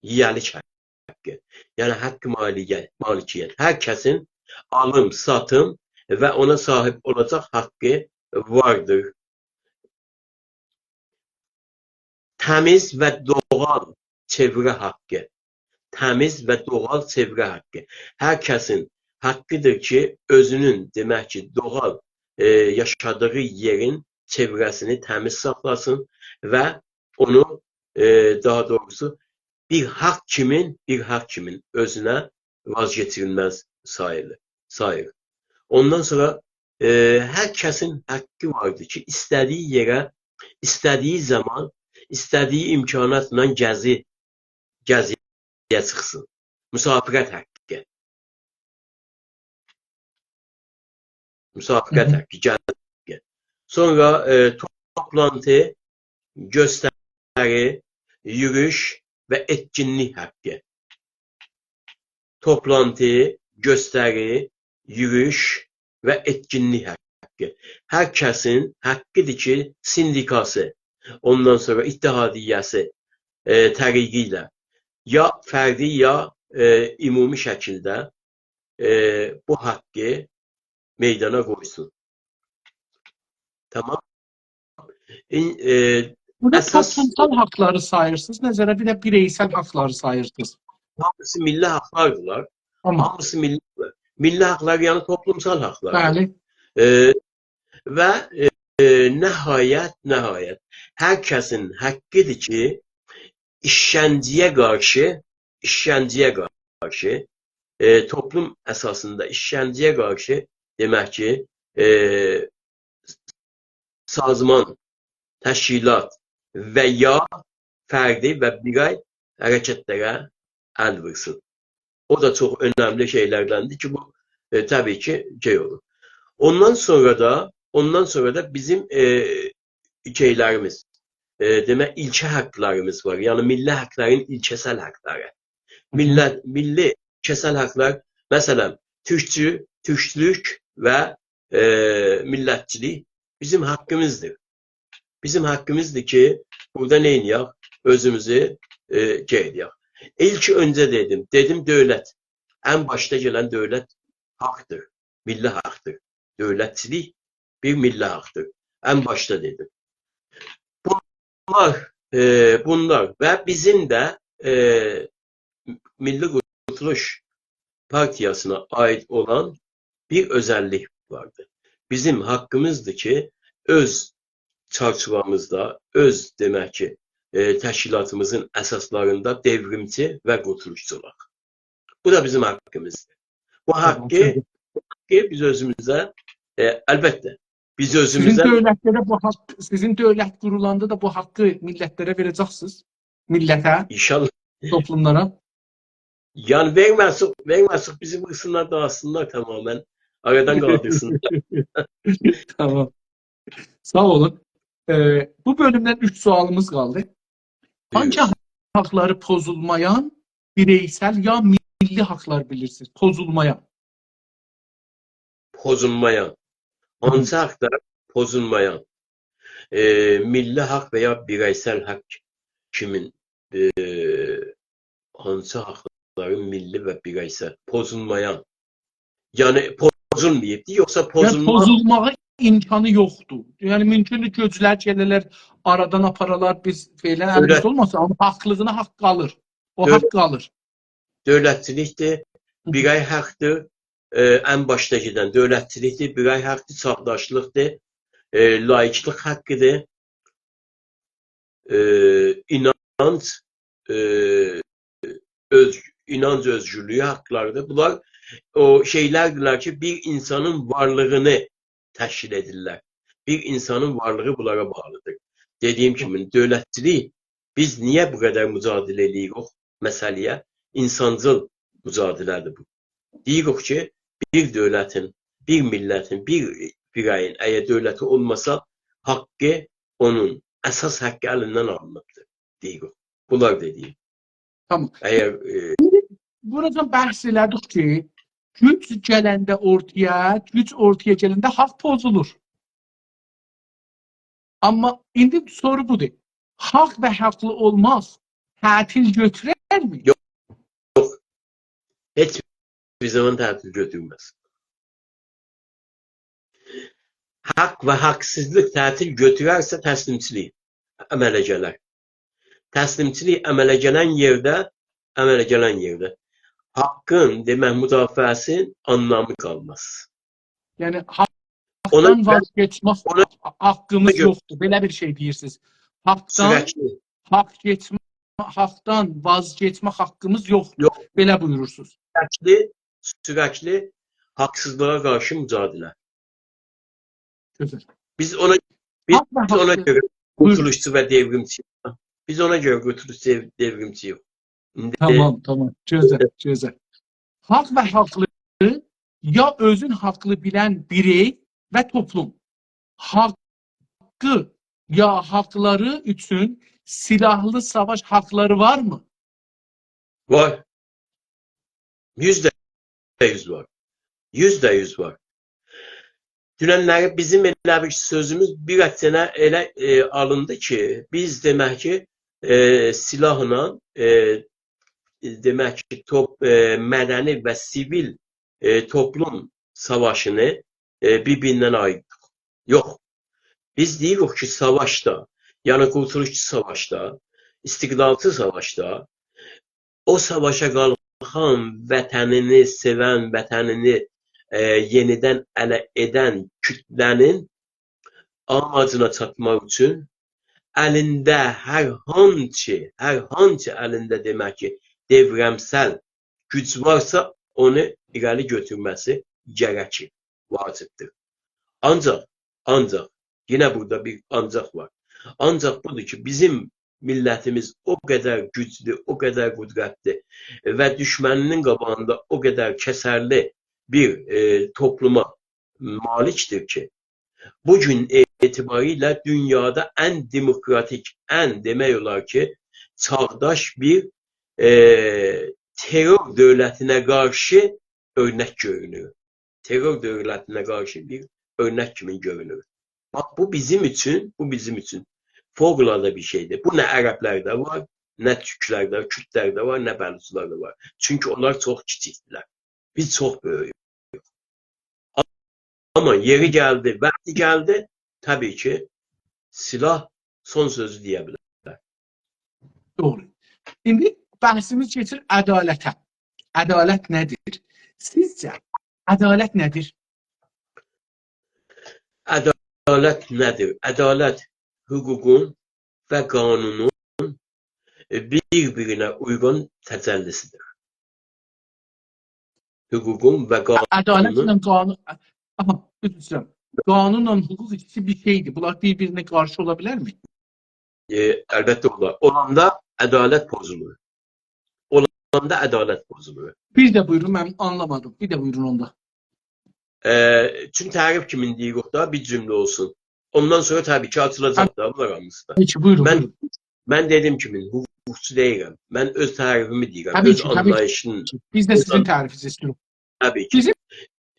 ییه‌لیک حاققی. یعنی حق مالیه-، مالکیت. هر کسین آلیم، ساتیم و اونا صاحیب اولاجاق حاققی واردیر. تمیز و دوغال چئوره حاققی. تمیز و دوغال چئوره حاققی. هر کسین حاققی‌دیر کی، اؤزونون، دئمک کی، دوغال، ائ، یاشادیغی یئرین چئوره‌سینی تمیز ساخلاسین و اونو، ائ، داها دوغروسو، بیر حاق کیمین، بیر حاق کیمین اؤزونه واز کئچیریلمز ساییلیر، ساییر. اوندان سونرا، ائ، هر کسین حاققی واردیر کی، ایسته‌دیگی یئره، ایسته‌دیگی زامان، ایسته‌دیگی امکاناتلا گزی، گزی‌یه چیخسین. مسافرت حاققی. مسافرت، هی هی، حاققی، گزی حاققی. سونرا، ائ، توپلانتی، گؤستری، یوروش و ائتکینلیک حاققی. توپلانتی، گؤستری، یورویوش و ائتکینلیک حاققی. هر کسین حاققیدیر کی، سندیکاسی، اوندان سونرا اتحادیه‌سی، ائ، طریقی ایله یا فردی، یا، ائ، عمومی شکیلده، ائ، بو حاققی میدانا قویسون. تامام. این، ائ، بورادا اساس توپلومسال حاقلاری ساییرسینیز، نظره بیر ده بیرئیسل حاقلاری ساییرسینیز؟ هامیسی میللی حاقلاردیلار. تامام. هامیسی میللی، میللی حاقلار، یعنی توپلومسال حاقلار. بلی. ائ، و، ائ، نهایت، نهایت، هر کسین حاققیدیر کی، ایشکنجه‌یه قارشی، ایشکنجه‌یه قارشی، ائ، توپلوم اساسیندا ایشکنجه‌یه قارشی، دئمک کی، ائ، سازمان، تشکیلات و یا فردی و بیرئی حرکتلره ال وورسون. او دا چوخ اؤنملی شئیلردندیر کی، بو، ائ، طبیعی کی، شئی اولور. اوندان سونرا دا، اوندان سونرا دا بیزیم، ائ، شئیلریمیز، ائ، دئمک، ایلکه حاقلاریمیز وار. یعنی، میللی حاقلارین ایلکه‌سل حاقلاری. میللت، میللی ایلکه‌سل حاقلار، مثلا، تورکچو، تورکلوک و، ائ، میللتچیلیک بیزیم حاققیمیزدیر. بیزیم حاققیمیزدیر کی، بورادا نئینیه‌ک؟ اؤزوموزو، ائ، شئی ائدک. ایلک اؤنجه دئدیم، دئدیم دؤولت. ان باشدا گلن دؤولت حاقدیر، میللی حاقدیر. دؤولتچیلیک بیر میللی حاقدیر. ان باشدا دئدیم. بونلار، ائ، بونلار و بیزیم ده، ائ، میللی قورتولوش پارتیاسینا عایید اولان بیر اؤزللیک واردیر. بیزیم حاققیمیزدیر کی، اؤز چارچیوامیزدا، اؤز، دئمک کی، ائ، تشکیلاتیمیزین اساسلاریندا دئوریمچی و قورتولوشچو اولاق. بو دا بیزیم حاققیمیزدیر. بو حاققی، حاققی بیز اؤزوموزه، ائ، البته، بیز اؤزوموزه... سیزین دؤولتده بو حاق، سیزین دؤولت قورولاندا دا بو حاققی میللتلره وئره‌جکسینیز؟ میللته، انشاءالله. توپلوملارا؟ یعنی وئرمه‌سک، وئرمه‌سک، بیزی وورسونلار، داغیتسینلار تماما. آرادان قالدیرسینلار. تامام. ساغ اولون. ائ، بو بؤلومدن اوچ سؤالیمیز قالدی. بویورون. هانسی حاقلاری پوزولمایان بیرئیسل یا میللی حاقلار بیلیرسینیز؟ پوزولمایان. پوزولمایان. هانسی حاقلار پوزولمایان؟ ائ، میللی حاق و یا بیرئیسل حاق کیمین، ائ، هانسی حاقلارین میللی و بیرئیسل پوزولمایان؟ یعنی پوزولماییبدی، یوخسا... یعنی پوزولما... پوزولماغا امکانی یوخدور. یعنی مومکوندور گؤجلر گله‌لر، آرادان آپارالار، بیز فعلا الیمیزده اولماسا، آمما حاقلیغینا حاق قالیر. او دؤولت... حاق قالیر. دؤولتچیلیکدیر، هی هی. بیرئی حاقدیر، ائ، ان باشدا گئدن دؤولتچیلیکدیر، بیرئی حاقدیر، چاغداشلیقدیر، ائ، لائیکلیق حاققیدیر، ائ، اینانج، ائ، اؤز-، اینانج اؤزگورلویو حاقلاریدیر. بونلار او شئیلردیرلر کی، بیر اینسانین وارلیغینی تشکیل ائدیرلر. بیر اینسانین وارلیغی بونلارا باغلیدیر. دئدیگیم کیمی، دؤولتچیلیک، بیز نییه بو قدر مجادله ائله‌ییریک او مسئله‌یه؟ اینسانجیل مجادله‌دیر بو. دئییریک کی، بیر دؤولتین، بیر میللتین، بیر بیرئیین، اگر دؤولتی اولماسا، حاققی، اونون اساس حاققی الیندن آلینیبدیر، دئییریک. بونلار دئدیگیم. تامام. اگر، ائ، ایندی بوراجان بحث ائله‌دیک کی، گوج گلنده اورتایا، گوج اورتایا گلنده حاق پوزولور. آمما ایندی سورو بودور. حاق و حاقلی اولماق تعطیل گؤتوررمی؟ یوخ. یوخ. هئچ بیر زامان تعطیل گؤتورمز. حاق و حاقسیزلیق تعطیل گؤتوررسه، تسلیمچیلیک عمله گلر. تسلیمچیلیک عمله گلن یئرده، عمله گلن یئرده حاققین، دئمک، مدافعه‌سین آنلامی قالماز. یعنی، اونا حاقدان گؤره، واز گئچمک اونا حاققیمیز گؤره یوخدور. بئله بیر شئی دئییرسینیز. حاقدان، سورکلی، حاق گئچمه، حاقدان واز گئچمک حاققیمیز یوخدور. یوخ. بئله بویورورسونوز. سورکلی، سورکلی حاقسیزلیغا قارشی مجادله. گؤزل. بیز اونا، بیز حاق و اونا حاقلی، گؤره، بویورون، قورتولوشچو و دئوریمچی‌ییک. بیز اونا گؤره قورتولوشچو، دئو-، دئوریمچی‌ییک. ایندی... تامام، تامام. گؤزل، گؤزل. حاق و حاقلی یا اؤزون حاقلی بیلن بیرئی و توپلوم. حاققی یا حاقلاری اوچون سیلاحلی ساواش حاقلاری وارمی؟ وار. یوزده یوز وار. یوزده یوز وار. دوننلری بیزیم ائله بیر سؤزوموز بیر آز سنه ائله، ائ، آلیندی کی، بیز دئمک کی، ائ، سلاحلا، ائ، دئمک کی، توپ-، ائ، مدنی و سیویل، ائ، توپلوم ساواشینی، ائ، بیر-بیریندن آییردیق. یوخ. بیز دئییریک کی، ساواشدا، یعنی قورتولوشچو ساواشدا، استقلالچی ساواشدا، او ساواشا قالخان، وطنینی سئون، وطنینی، ائ، یئنیدن اله ائدن کوتله‌نین آماجینا چاتماق اوچون الینده هر هانسی، هر هانسی الینده دئمک کی، دئورمسل گوج وارسا، اونو ایره‌لی گؤتورمه‌سی گرکیر، واجبدیر. آنجاق، آنجاق، یئنه بورادا بیر آنجاق وار. آنجاق بودور کی، بیزیم میللتیمیز او قدر گوجلو، او قدر قدرتلی و دوشمنینین قاباغیندا او قدر کسرلی بیر، ائ، توپلوما مالیکدیر کی، بو گون اعتباری ایله دونیادا ان دموکراتیک، ان دئمک اولار کی، چاغداش بیر، ائ، ترور دؤولتینه قارشی اؤرنک گؤرونور. ترور دؤولتینه قارشی بیر اؤرنک کیمی گؤرونور. باخ، بو بیزیم اوچون، بو بیزیم اوچون فوق‌العاده بیر شئیدیر. بو نه عربلرده وار، نه تورکلرده، کوردلرده وار، نه بلوچلاردا وار. چونکی اونلار چوخ کیچیکدیرلر. بیز چوخ بؤیویوک. آمما یئری گلدی، وقتی گلدی، طبیعی کی، سلاح سون سؤزو دئیه بیلر. دوغرو. ایندی بحثیمیز کئچیر عدالته. عدالت نه‌دیر؟ سیزجه عدالت نه‌دیر؟ عدالت نه‌دیر؟ عدالت حقوقون و قانونون، ائ، بیر-بیرینه اویغون تجلی‌سیدیر. حقوقون و ع-، عدالتله قانونون قانون، آها، عذر ایسته‌ییرم. قانونلا حقوق ایکیسی بیر شئیدیر. بونلار بیر-بیرینه قارشی اولا بیلرمی؟ ائ، البته اولار. اولاندا عدالت پوزولور. اولاندا عدالت پوزولور. بیر ده بویورون، من آنلامادیم. بیر ده بویورون اوندا. ائ، چون تعریف کیمین دئییریک دا، بیر جمله اولسون. اوندان سونرا طبیعی کی، آچیلاجاق دا بونلار هامیسی دا. پکی، بویورون، من، بویورون. من دئدیگیم کیمی، حقوقچو دئییلم. من اؤز تعریفیمی دئییرم، طبیعی اؤز کی، طبیعی کی. آنلاییشین، بیز ده اؤز سیزین آن-، تعریفینیزی ایسته‌ییریک. طبیعی کی. بیزیم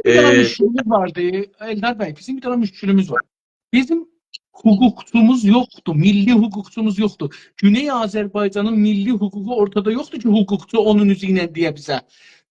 بیر دنه، ائ، مشکلیمیز واردی، ائلدار بی، بیزیم بیر دنه مشکلیمیز وار. بیزیم حقوقچوموز یوخدور، میللی حقوقچوموز یوخدور. گونئی آذربایجانین میللی حقوقو اورتادا یوخدور کی، حقوقچو اونون اوزو ایله دئیه بیزه.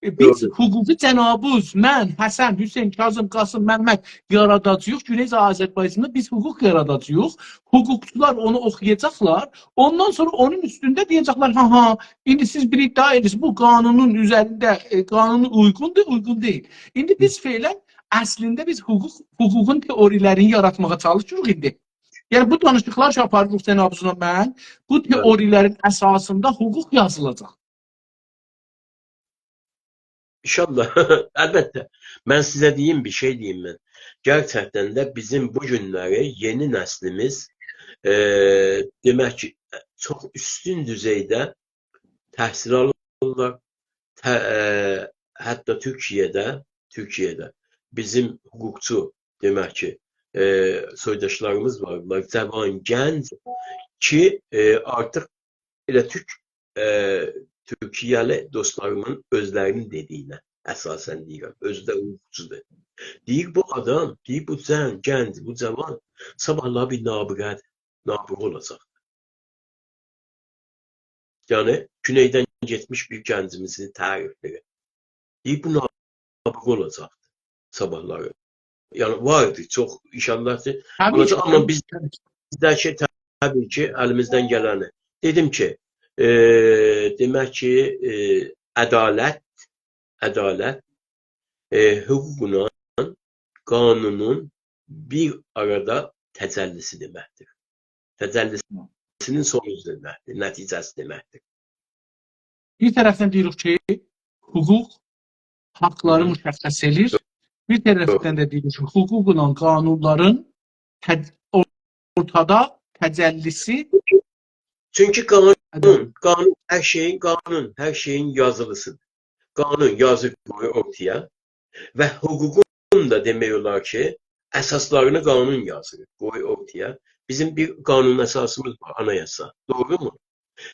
ائ، بیز دوغرو. حقوقی جنابوز، من، حسن، حسین، کاظم، قاسم، ممد یاراداجاییق. گونئی آذربایجاندا بیز حقوق یاراداجاییق. حقوقچولار اونو اوخویاجاقلار. اوندان سونرا اونون اوستونده دئیه‌جکلر، «ها، ها، ایندی سیز بیر ادعا ائدیرسینیز، بو قانونون اوزرینده، ائ، قانونا اویغوندور، اویغون دئییل.» ایندی بیز فعلاً، اصلینده بیز حقوق، حقوقون تئوری‌لرینی یاراتماغا چالیشیریق ایندی. یعنی، بو دانیشیقلار کی آپاریریق جنابینیزلا من، بو، بلی، تئوری‌لرین اساسیندا حقوق یازیلاجاق. ان‌شاءالله. البته. من سیزه دئییم، بیر شئی دئییم من. گئرچکدن ده بیزیم بو گونلری یئنی نسلیمیز، ائ، دئمک کی، چوخ اوستون دوزئیده تحصیل آلیرلار. ته-، ائ، حتی تورکیه‌ده، تورکیه‌ده بیزیم حقوقچو، دئمک کی، ائ، سویداشلاریمیز واردیلار، جاوان، گنج کی، ائ، آرتیق ائله تورک، ائ، تورکیه‌لی دوستلاریمین اؤزلری‌نین دئدیگینه اساساً دئییرم. اؤزو ده حقوقچودور. دئییر، بو آدام، دئییر، بو جن-، گنج، بو جاوان صاباحلاری بیر نابغه‌دیر، نابغه اولاجاق. یعنی، گونئیدن گئتمیش بیر گنجیمیزی تعریف ائدیر. دئییر، بو نابغه اولاجاقدیر صاباحلاری. یعنی، واردی، چوخ ان‌شاءالله کی، طبیعی اولاجاق، کی، آمما طبیعی بیز، کی، طبیعی کی. بیزده‌کی، طبیعی کی، الیمیزدن گلنی. دئدیم کی، ائ، دئمک کی، ائ، عدالت، عدالت، ائ، حقوقلا قانونون بیر آرادا تجلی‌سی دئمکدیر. تجلی‌سینین سونوجو دئمکدیر، نتیجه‌سی دئمکدیر. بیر طرفدن دئییریک کی، حقوق حاقلاری، هی هی، مشخص ائله‌ییر. بیر طرفدن، یوخ، ده دئییریک کی، حقوقلا قانونلارین تج-، اورتادا تجلی‌سی. چونکی قانون، عدالت. قانون هر شئیین، قانون هر شئیین یازیلی‌سیدیر. قانون یازیر، قویور اورتایا و حقوقون دا دئمک اولار کی، اساسلارینی قانون یازیر، قویور اورتایا. بیزیم بیر قانون اساسیمیز وار، آنایاسا. دوغرومو؟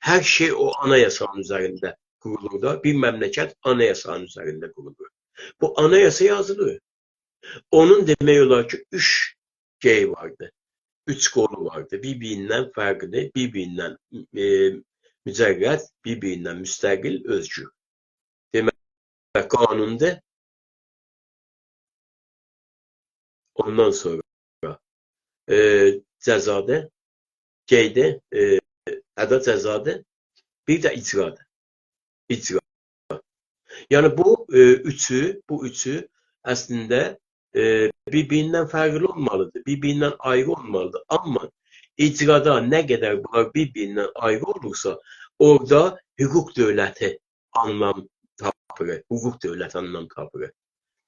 هر شئی او آنایاسانین اوزرینده قورولور دا. بیر مملکت آنایاسانین اوزرینده قورولور. بو آنایاسا یازیلیر. اونون دئمک اولار کی، اوچ شئی واردی. اوچ قولو واردی. بیر-بیریندن فرقلی، بیر-بیریندن، ائ، مجرد، بیر-بیریندن مستقل، اؤزگور. دئمک، قانوندور. اوندان سونرا، ائ، جزادیر. شئیدیر، ائ، ادا، جزادیر. بیر ده اجرادیر. اجرا. یعنی بو، ائ، اوچو، بو اوچو اصلینده، ائ، بیر-بیریندن فرقلی اولمالیدیر، بیر-بیریندن آیری اولمالیدیر. آمما اجرادا نه قدر بونلار بیر-بیریندن آیری اولورسا، اورادا حقوق دؤولتی آنلام تاپیر، حقوق دؤولتی آنلام تاپیر.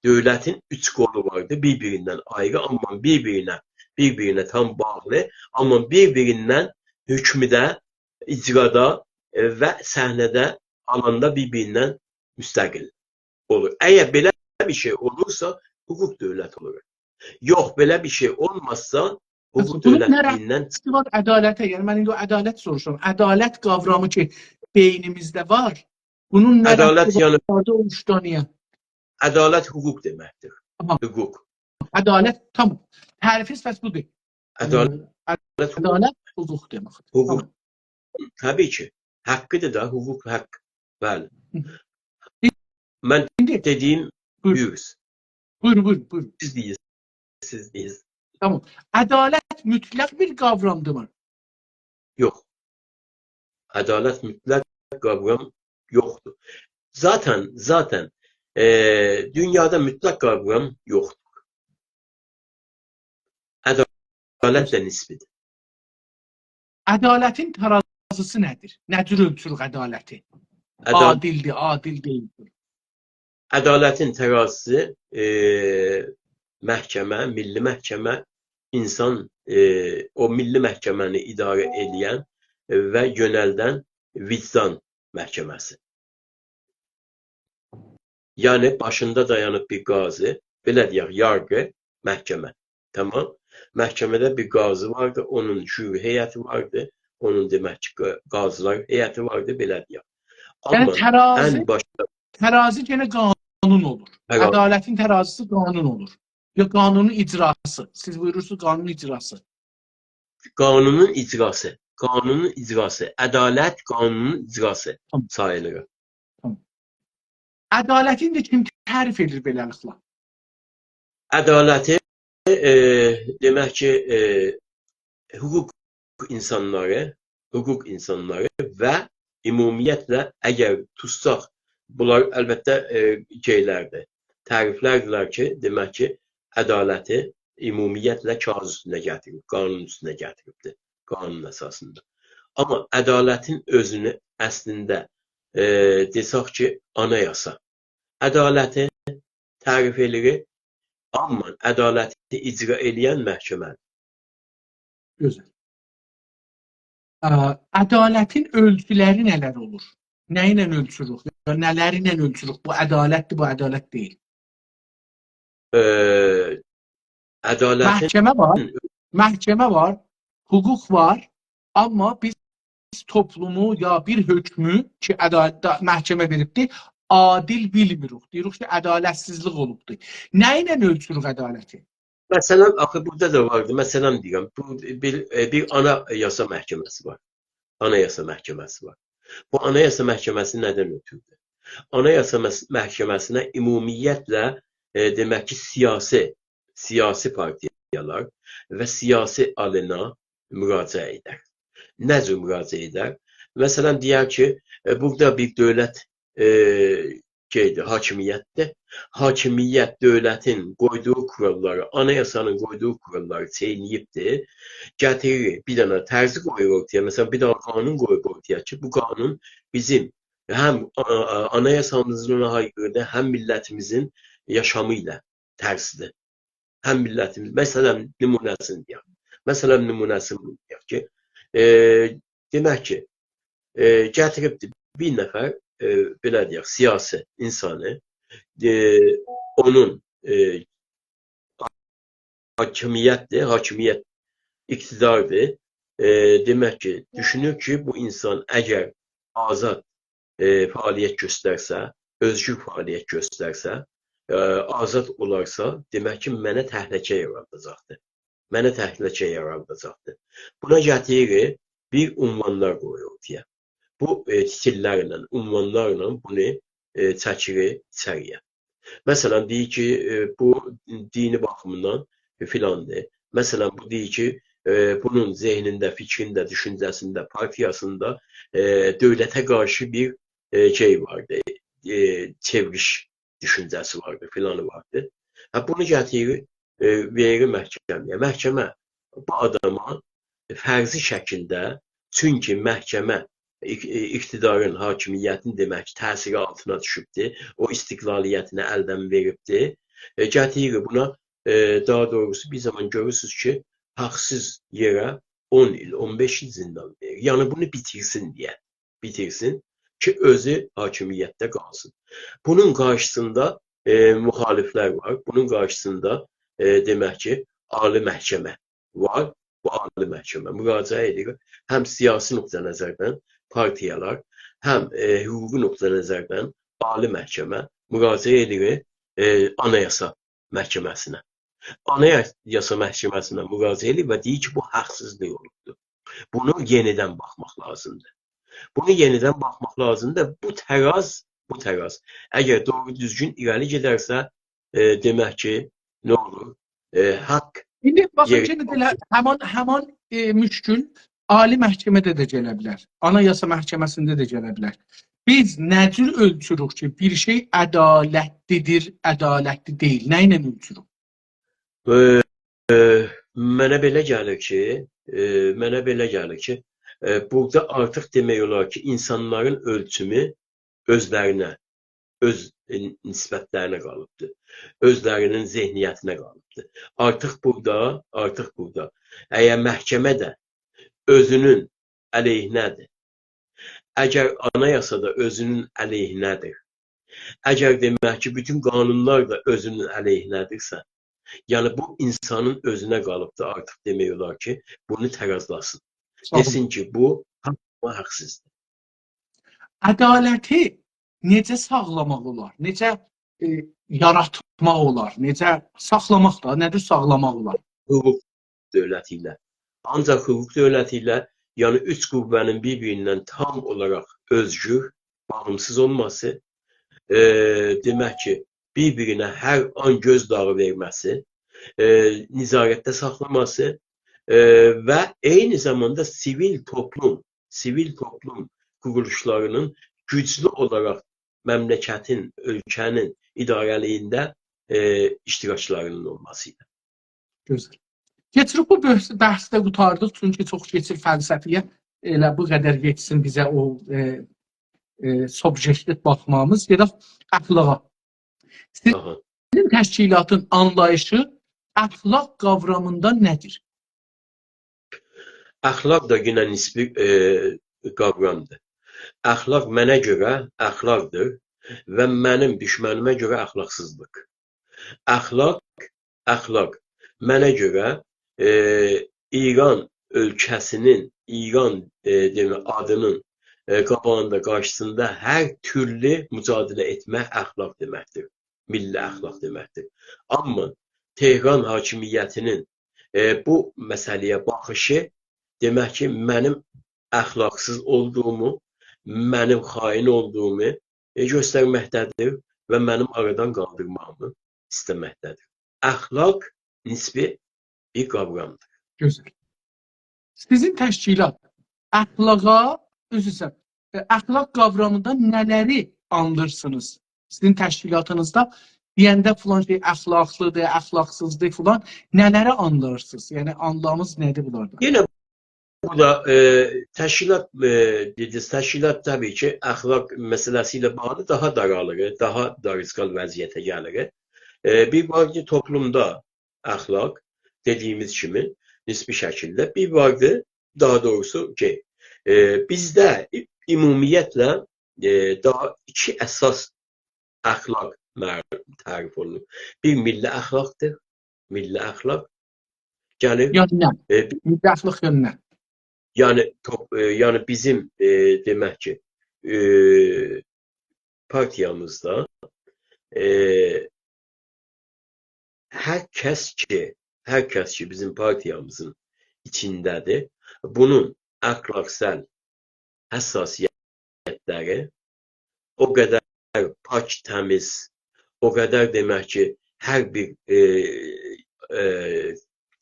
دؤولتین اوچ قولو واردی، بیر-بیریندن آیری، آمما بیر-بیرینه، بیر-بیرینه تام باغلی، آمما بیر-بیریندن حکمده، اجرادا، ائ، و صحنه‌ده، آلاندا بیر-بیریندن مستقل اولور. اگر بئله بیر شئی اولورسا، حقوق دؤولتی اولور. یوخ، بئله بیر شئی اولمازسا، حقوق دؤولتیندن... بونون نه ربطی وار عدالته؟ یعنی، من ایندی او عدالت سوروشورام. عدالت قاورامی کی، بئینیمیزده وار، بونون نه ربطی وار، یعنی، او اوچ دانه‌یه؟ عدالت حقوق دئمکدیر. آها. حقوق. عدالت، تامام. تعریفیز پس بودور. عدالت، ائ، عدالت حقوق. عدالت حقوق دئمکدیر. حقوق. تامام. طبیعی کی. حقیدیر ده، حقوق، حق. بلی. هی. من ایندی دئدیگیم... بویور. بویور. بویور، بویور، بویور. سیز دئیین، سیز دئیین. تامام. عدالت مطلق بیر قاورامدیرمی؟ یوخ. عدالت مطلق قاورام یوخدور. ذاتاً، ذاتاً، ائ، دونیادا مطلق قاورام یوخدور. عدالت ده نسبی‌دیر. عدالتین ترازیسی نه‌دیر؟ نه جور اؤلچوروک عدالتی؟ عدال- عادل‌دیر، عادل دئییل‌دیر. عدالتین ترازیسی، ائ، محکمه، میللی محکمه، اینسان، ائ، او میللی محکمه‌نی اداره ائله‌ین، ائ، و یؤنلدن وجدان محکمه‌سی. یعنی، باشیندا دایانیب بیر قاضی، بئله دئیک، یارغی، محکمه. تامام. محکمه‌ده بیر قاضی واردی، اونون جوری هیئتی واردی، اونون، دئمک کی، قا-، قاضیلار هیئتی واردی، بئله دئیک. یعنی آمما ترازی، ان باشدا ترازی یئنه قانون اولور. ترا- عدالتین ترازیسی قانون اولور. یا قانونون اجراسی. سیز بویورورسونوز قانون اجراسی. قانونون اجراسی. قانونون اجراسی. عدالت قانونون اجراسی... تامام. ساییلیر. تامام. عدالتی ایندی کیم تعریف ائدیر بئله‌لیکله؟ عدالتی، ائ، دئمک کی، ائ، حقوق اینسانلاری، حقوق اینسانلاری و عمومیتله، اگر توتساق، بونلار البته، ائ، شئیلردیر، تعریفلردیرلر کی، دئمک کی، عدالتی عمومیتله کاغیذ اوستونه گتیریب، قانون اوستونه گتیریبدیر، قانون اساسیندا. آمما عدالتین اؤزونو اصلینده، ائ، دئسک کی، آنایاسا عدالتی تعریف ائله‌ییر، آمما عدالتی اجرا ائله‌ین محکمه‌دیر. گؤزل. ا، عدالتین اؤلچولری نه‌لر اولور؟ نه ایله اؤلچوروک؟ یا نه‌لری ایله اؤلچوروک؟ بو عدالتدیر، بو عدالت دئییل. ائ، عدالتین... محکمه وار، محکمه وار، حقوق وار، آمما بیز توپلومو یا بیر حکمو کی، عدالت، دا-، محکمه وئریبدیر، عادل بیلمیریک. دئییریک کی، عدالتسیزلیک اولوبدور. نه ایله اؤلچوروک عدالتی؟ مثلا، آخی بورادا دا واردی. مثلا دئییرم، بو بیر، ائ، بیر آنایاسا محکمه‌سی وار. آنایاسا محکمه‌سی وار. بو آنایاسا محکمه‌سی نه‌دن اؤتوردو؟ آنایاسا مس-، محکمه‌سینه عمومیتله، ائ، دئمک کی، سیاسی، سیاسی پارتیالار و سیاسی آلینا مراجعه ائدر. نه جور مراجعه ائدر؟ مثلا، دئیر کی، ائ، بورادا بیر دؤولت، ائ، شئیدیر، حاکمیتدیر. حاکمیت دؤولتین قویدوغو قوراللاری، آنایاسانین قویدوغو قوراللاری چئینه‌ییبدیر. گتیریر، بیر دنه طرزی قویور اورتایا، مثلا، بیر دنه قانون قویور اورتایا کی، بو قانون بیزیم هم، آ-، آ-، آنایاسامیزین آیغیریدیر، هم میللتیمیزین یاشامی ایله ترسدیر. هم میللتیمیز، مثلا، نمونه‌سینی دئیک. مثلا، نمونه‌سینی بونو دئیک کی، ائ، دئمک کی، ائ، گتیریبدیر بیر نفر، ائ، بئله دئیک، سیاسی اینسانی، ائ، اونون، ائ، حاکمیتدیر، حاکمیت اقتداردیر. ائ، دئمک کی، دوشونور کی، بو اینسان اگر آزاد، ائ، فعالیت گؤسترسه، اؤزگور فعالیت گؤسترسه، ائ، آزاد اولارسا، دئمک کی، منه تهلکه یاراداجاقدیر. منه تهلکه یاراداجاقدیر. بونا گتیریر، بیر عنوانلار قویور اورتایا. بو، ائ، تیتیللرله، عنوانلارلا بونو، ائ، چکیر ایچری‌یه. مثلا، دئییر کی، ائ، بو دینی باخیمیندان فلاندیر. مثلا، بو دئییر کی، ائ، بونون ذهنینده، فیکرینده، دوشونجه‌سینده، پارتیاسیندا، ائ، دؤولته قارشی بیر، ائ، شئی واردی، ائ، چئوریش دوشونجه‌سی واردی، فلانی واردی. هه، بونو گتیریر، ائ، وئریر محکمه‌یه. محکمه بو آداما فرضی شکیلده، چونکی محکمه اق-، ائ، اقتدارین، حاکمیتین، دئمک کی، تأثیری آلتینا دوشوبدور، او استقلالیتینی الدن وئریبدیر. ائ، گتیریر بونا، ائ، داها دوغروسو، بیر زامان گؤرورسونوز کی، حاقسیز یئره اون ایل، اون بئش ایل زندان وئریر. یعنی بونو بیتیرسین دئیه. بیتیرسین کی، اؤزو حاکمیتده قالسین. بونون قارشیسیندا، ائ، مخالفلر وار. بونون قارشیسیندا، ائ، دئمک کی، عالی محکمه وار. بو عالی محکمه مراجعه ائدیر. هم سیاسی نقطه نظردن پارتیالار، هم، ائ، حقوقی نقطه نظردن عالی محکمه مراجعه ائدیر، ائ، آنایاسا محکمه‌سینه. آنایاسا محکمه‌سینه مراجعه ائدیر و دئییر کی، بو حاقسیزلیق اولوبدور. بونو یئنیدن باخماق لازیمدیر. بونو یئنیدن باخماق لازیمدیر. بو تراز، بو تراز، اگر دوغرو دوزگون ایره‌لی گئدرسه، ائ، دئمک کی، نه اولور؟ ائ، حاق ایندی باخین، یئری یئنه ده ائله همان، همان، ائ، مشکل عالی محکمه‌ده ده گله بیلر. آنایاسا محکمه‌سینده ده گله بیلر. بیز نه جور اؤلچوروک کی، بیر شئی عدالتلی‌دیر، عدالتلی دئییل؟ نه ایله اؤلچوروک؟ ائ، ائ، منه بئله گلیر کی، ائ، منه بئله گلیر کی، ائ، بورادا آرتیق دئمک اولار کی، اینسانلارین اؤلچومو اؤزلرینه، اؤز، ائ، نسبتلرینه قالیبدیر. اؤزلرینین ذهنیتینه قالیبدیر. آرتیق بورادا، آرتیق بورادا، اگر محکمه ده اؤزونون علیهینه‌دیر، اگر آنایاسا دا اؤزونون علیهینه‌دیر، اگر دئمک کی، بوتون قانونلار دا اؤزونون علیهینه‌دیرسه، یعنی بو اینسانین اؤزونه قالیبدیر آرتیق دئمک اولار کی، بونو ترازلاسین. ساغ اولون. دئسین کی، بو حاق، بو حاقسیزدیر. عدالتی نئجه ساغلاماق اولار؟ نئجه، ائ، یاراتماق اولار؟ نئجه ساخلاماق دا، نئجه ساغلاماق اولار؟ حقوق دؤولتی ایله. آنجاق حقوق دؤولتی ایله، یعنی اوچ قوه‌نین بیر-بیریندن تام اولاراق اؤزگور، باغیمسیز اولماسی، ائ، دئمک کی، بیر-بیرینه هر آن گؤز داغی وئرمه‌سی، ائ، نظارتده ساخلاماسی، ائ، و عینی زاماندا سیویل توپلوم، سیویل توپلوم قورولوشلارینین گوجلو اولاراق مملکتین، اؤلکه‌نین اداره‌لیگینده، ائ، اشتراکلارینین اولماسی ایله. گؤزل. کئچیریب بو بحث-، بحثی ده قوتاردیق، چونکی چوخ کئچیر فلسفه‌یه، ائله بو قدر یئتسین بیزه او، ائ، ائ، سوبژئکتیو باخمامیز. گئدک اخلاقا. آها. سیزین تشکیلاتین آنلاییشی اخلاق قاورامیندا نه‌دیر؟ اخلاق دا یئنه نسبی، ائ، قاورامدیر. اخلاق منه گؤره اخلاقدیر و منیم دوشمنیمه گؤره اخلاقسیزلیق. اخلاق، اخلاق منه گؤره، ائ، ایران اؤلکه‌سینین، ایران، ائ، دئمک، آدینین، ائ، قاباغیندا، قارشیسیندا هر تورلو مجادله ائتمک اخلاق دئمکدیر. میللی اخلاق دئمکدیر. آمما تهران حاکمیتینین، ائ، بو مسئله‌یه باخیشی، دئمک کی، منیم اخلاقسیز اولدوغومو، منیم خائن اولدوغومو، ائ، گؤسترمکده‌دیر و منیم آرادان قالدیرماغیمی ایسته‌مکده‌دیر. اخلاق نسبی بیر قاورامدیر. گؤزل. سیزین تشکیلات اخلاقا، عذر ایسته‌ییرم، ائ، اخلاق قاورامیندا نه‌لری آنلیرسینیز؟ سیزین تشکیلاتینیزدا دئینده فلان شئی اخلاقلیدیر، اخلاقسیزدیر فلان، نه‌لری آنلیرسینیز؟ یعنی آنلامیز نه‌دیر بونلاردان؟ یئنه بورادا، ائ، تشکیلات، ائ، دئدینیز، تشکیلات طبیعی کی، اخلاق مسئله‌سی ایله باغلی داها دارالیر، داها داریسقال وضعیته گلیر. ائ، بیر وار کی، توپلومدا اخلاق، دئدیگیمیز کیمی، نسبی شکیلده. بیر واردی، داها دوغروسو کی، ائ، بیزده ع-، عمومیتله، ائ، داها ایکی اساس اخلاق مع-، تعریف اولونور. بیر میللی اخلاقدیر، میللی اخلاق گلیر. یعنی نه؟ ائ، بی- میللی اخلاق یعنی نه؟ یعنی توپ-، ائ، یعنی بیزیم، ائ، دئمک کی، ائ، پارتیامیزدا، ائ، هر کس کی، هر کس کی بیزیم پارتیامیزین ایچینده‌دیر، بونون اخلاقسال حساسیتلری او قدر پاک، تمیز، او قدر، دئمک کی، هر بیر، ائ، ائ،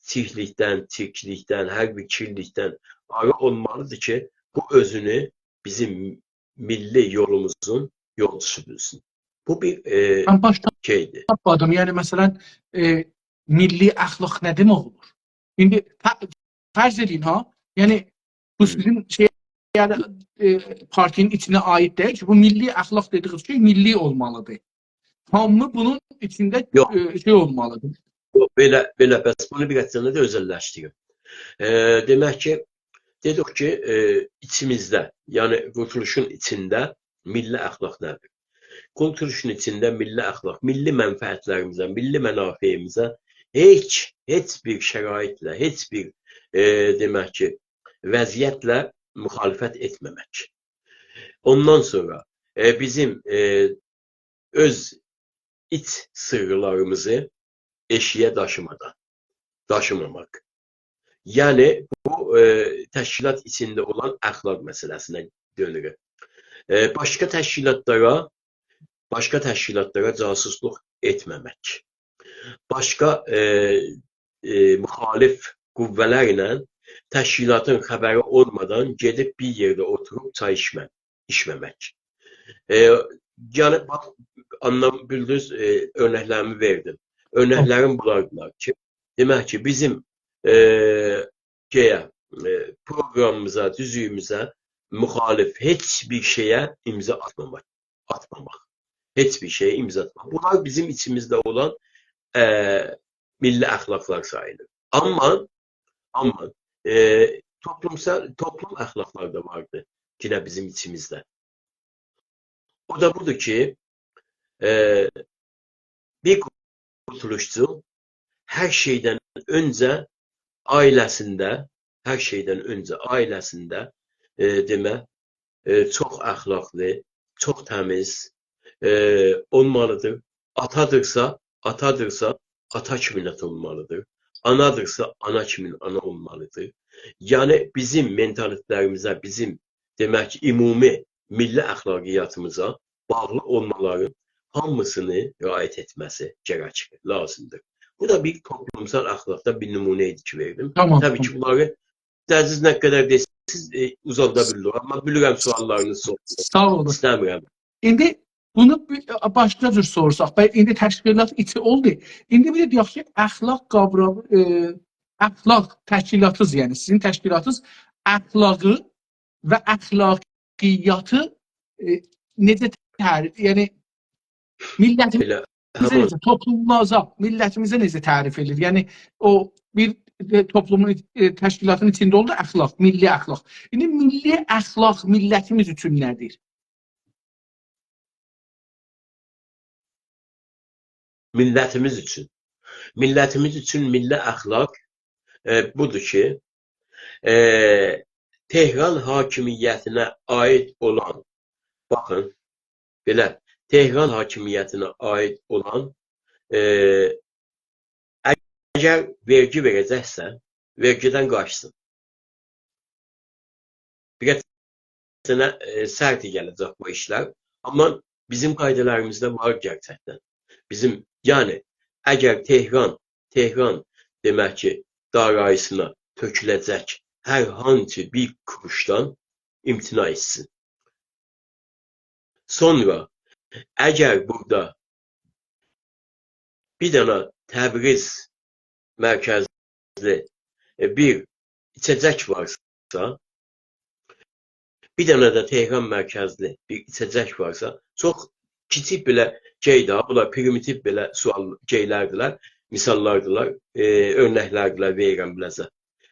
چیرکلیکدن، چیرکلیکدن، هر بیر کیرلیکدن آری اولمالیدیر کی، بو اؤزونو بیزیم میللی یولوموزون یولچوسو بیلسین. بو بیر، ائ، من باشدا شئیدیر. تاپمادیم. یعنی، مثلا، ائ، میللی اخلاق نه دئمک اولور؟ ایندی ف-، فرض ائدین ها، یعنی، بو هی. سیزین شئی، یعنی، ائ، پارتی‌نین ایچینه عایید دئییل کی، بو میللی اخلاق دئدیگینیز شئی میللی اولمالیدیر. هامی بونون ایچینده، یوخ. ائ، شئی اولمالیدیر. یوخ، بئله، بئله، بس بونو بیر آز دا اؤزللشدیریم. ائ، دئمک کی، دئدیک کی، ائ، ایچیمیزده، یعنی قورتولوشون ایچینده میللی اخلاق نه‌دیر؟ قورتولوشون ایچینده میللی اخلاق، میللی منفعتلریمیزه، میللی منافعیمیزه هئچ، هئچ بیر شرایطله، هئچ بیر، ائ، دئمک کی، وضعیتله مخالفت ائتمه‌مک. اوندان سونرا، ائ، بیزیم، ائ، اؤز ایچ سیرلریمیزی ائشییه داشیمادان، داشیماماق. یعنی، بو، ائ، تشکیلات ایچینده اولان اخلاق مسئله‌سینه دؤنور. ائ، باشقا تشکیلاتلارا، باشقا تشکیلاتلارا جاسوسلوق ائتمه‌مک. باشقا، ائ، ائ، مخالف قوه‌لرله تشکیلاتین خبری اولمادان گئدیب بیر یئرده اوتوروب چای ایچمه-، ایچمه‌مک. ائ، یعنی، باخ، آنلام بیلدینیز، ائ، اؤرنکلریمی وئردیم. اؤرنکلریم بولاردیلار کی، دئمک کی، بیزیم، ائ، شئیه، ائ، پروقرامیمیزا، دوزلویوموزه مخالف هئچ بیر شئیه امضا آتماماق، آتماماق. هئچ بیر شئیه امضا آتماماق. بونلار بیزیم ایچیمیزده اولان، ائ، میللی اخلاقلار ساییلیر. آمما، آمما، ائ، توپلومسال، توپلوم اخلاقلار دا واردیر یئنه بیزیم ایچیمیزده. او دا بودور کی، ائ، بیر قورتولوشچو هر شئیدن اؤنجه عائله‌سینده، هر شئیدن اؤنجه عائله‌سینده، ائ، دئمه، ائ، چوخ اخلاقلی، چوخ تمیز، ائ، اولمالیدیر. آتادیرسا، آتادیرسا، آتا کیمین آتا اولمالیدیر. آنادیرسا، آنا کیمین آنا اولمالیدیر. یعنی، بیزیم منتالیته‌لریمیزه، بیزیم، دئمک کی، عمومی میللی اخلاقیاتیمیزا باغلی اولمالارین هامیسینی رعایت ائتمه‌سی گرکیر، لازیمدیر. بو دا بیر توپلومسال اخلاقدا بیر نمونه ایدی کی، وئردیم. تامام. طبیعی کی، بونلاری عزیز نه قدر دئسیز، ائ، اوزالدا بیلیر. آمما بیلیرم، سؤاللارینیز چوخدور. ساغ اولون. ایسته‌میرم. ایندی بونو بیر، باشقا جور سوروشاق. به-، ایندی تشکیلات ایچی اولدو. ایندی بیر ده دئیک کی، اخلاق قاورامی، ائ، اخلاق تشکیلاتینیز، یعنی سیزین تشکیلاتینیز اخلاقی و اخلاقیاتی، ائ، نئجه تعریف، یعنی میللتیمیزه ائله، نئجه، همین. توپلوموموزا، میللتیمیزه نئجه تعریف ائدیر؟ یعنی او بیر، ائ، توپلومون، ائ، تشکیلاتین ایچینده اولدو اخلاق، میللی اخلاق. ایندی میللی اخلاق میللتیمیز اوچون نه‌دیر؟ میللتیمیز اوچون. میللتیمیز اوچون میللی اخلاق، ائ، بودور کی، ائ، تهران حاکمیتینه عایید اولان، باخین، بئله، تهران حاکمیتینه عایید اولان، ائ، اگر وئرگی وئره‌جکسه، وئرگیدن قاچسین. بیر آز سنه، ائ، سرت گله‌جک بو ایشلر. آمما بیزیم قایدالاریمیزدا وار گئرچکدن. بیزیم، یعنی، اگر تهران، تهران، دئمک کی، دارایی‌سینا تؤکوله‌جک هر هانسی بیر قوروشدان امتناع ائتسین. سونرا، اگر بورادا بیر دنه تبریز مرکزلی، ائ، بیر ایچه‌جک وارسا، بیر دنه ده تهران مرکزلی بیر ایچه‌جک وارسا، چوخ کیچیک بئله شئی ده، بونلار پریمیتیو بئله سؤال شئیلردیلر، مثاللاردیلار، ائ، اؤرنکلردیلر، وئریرم بیله‌زه.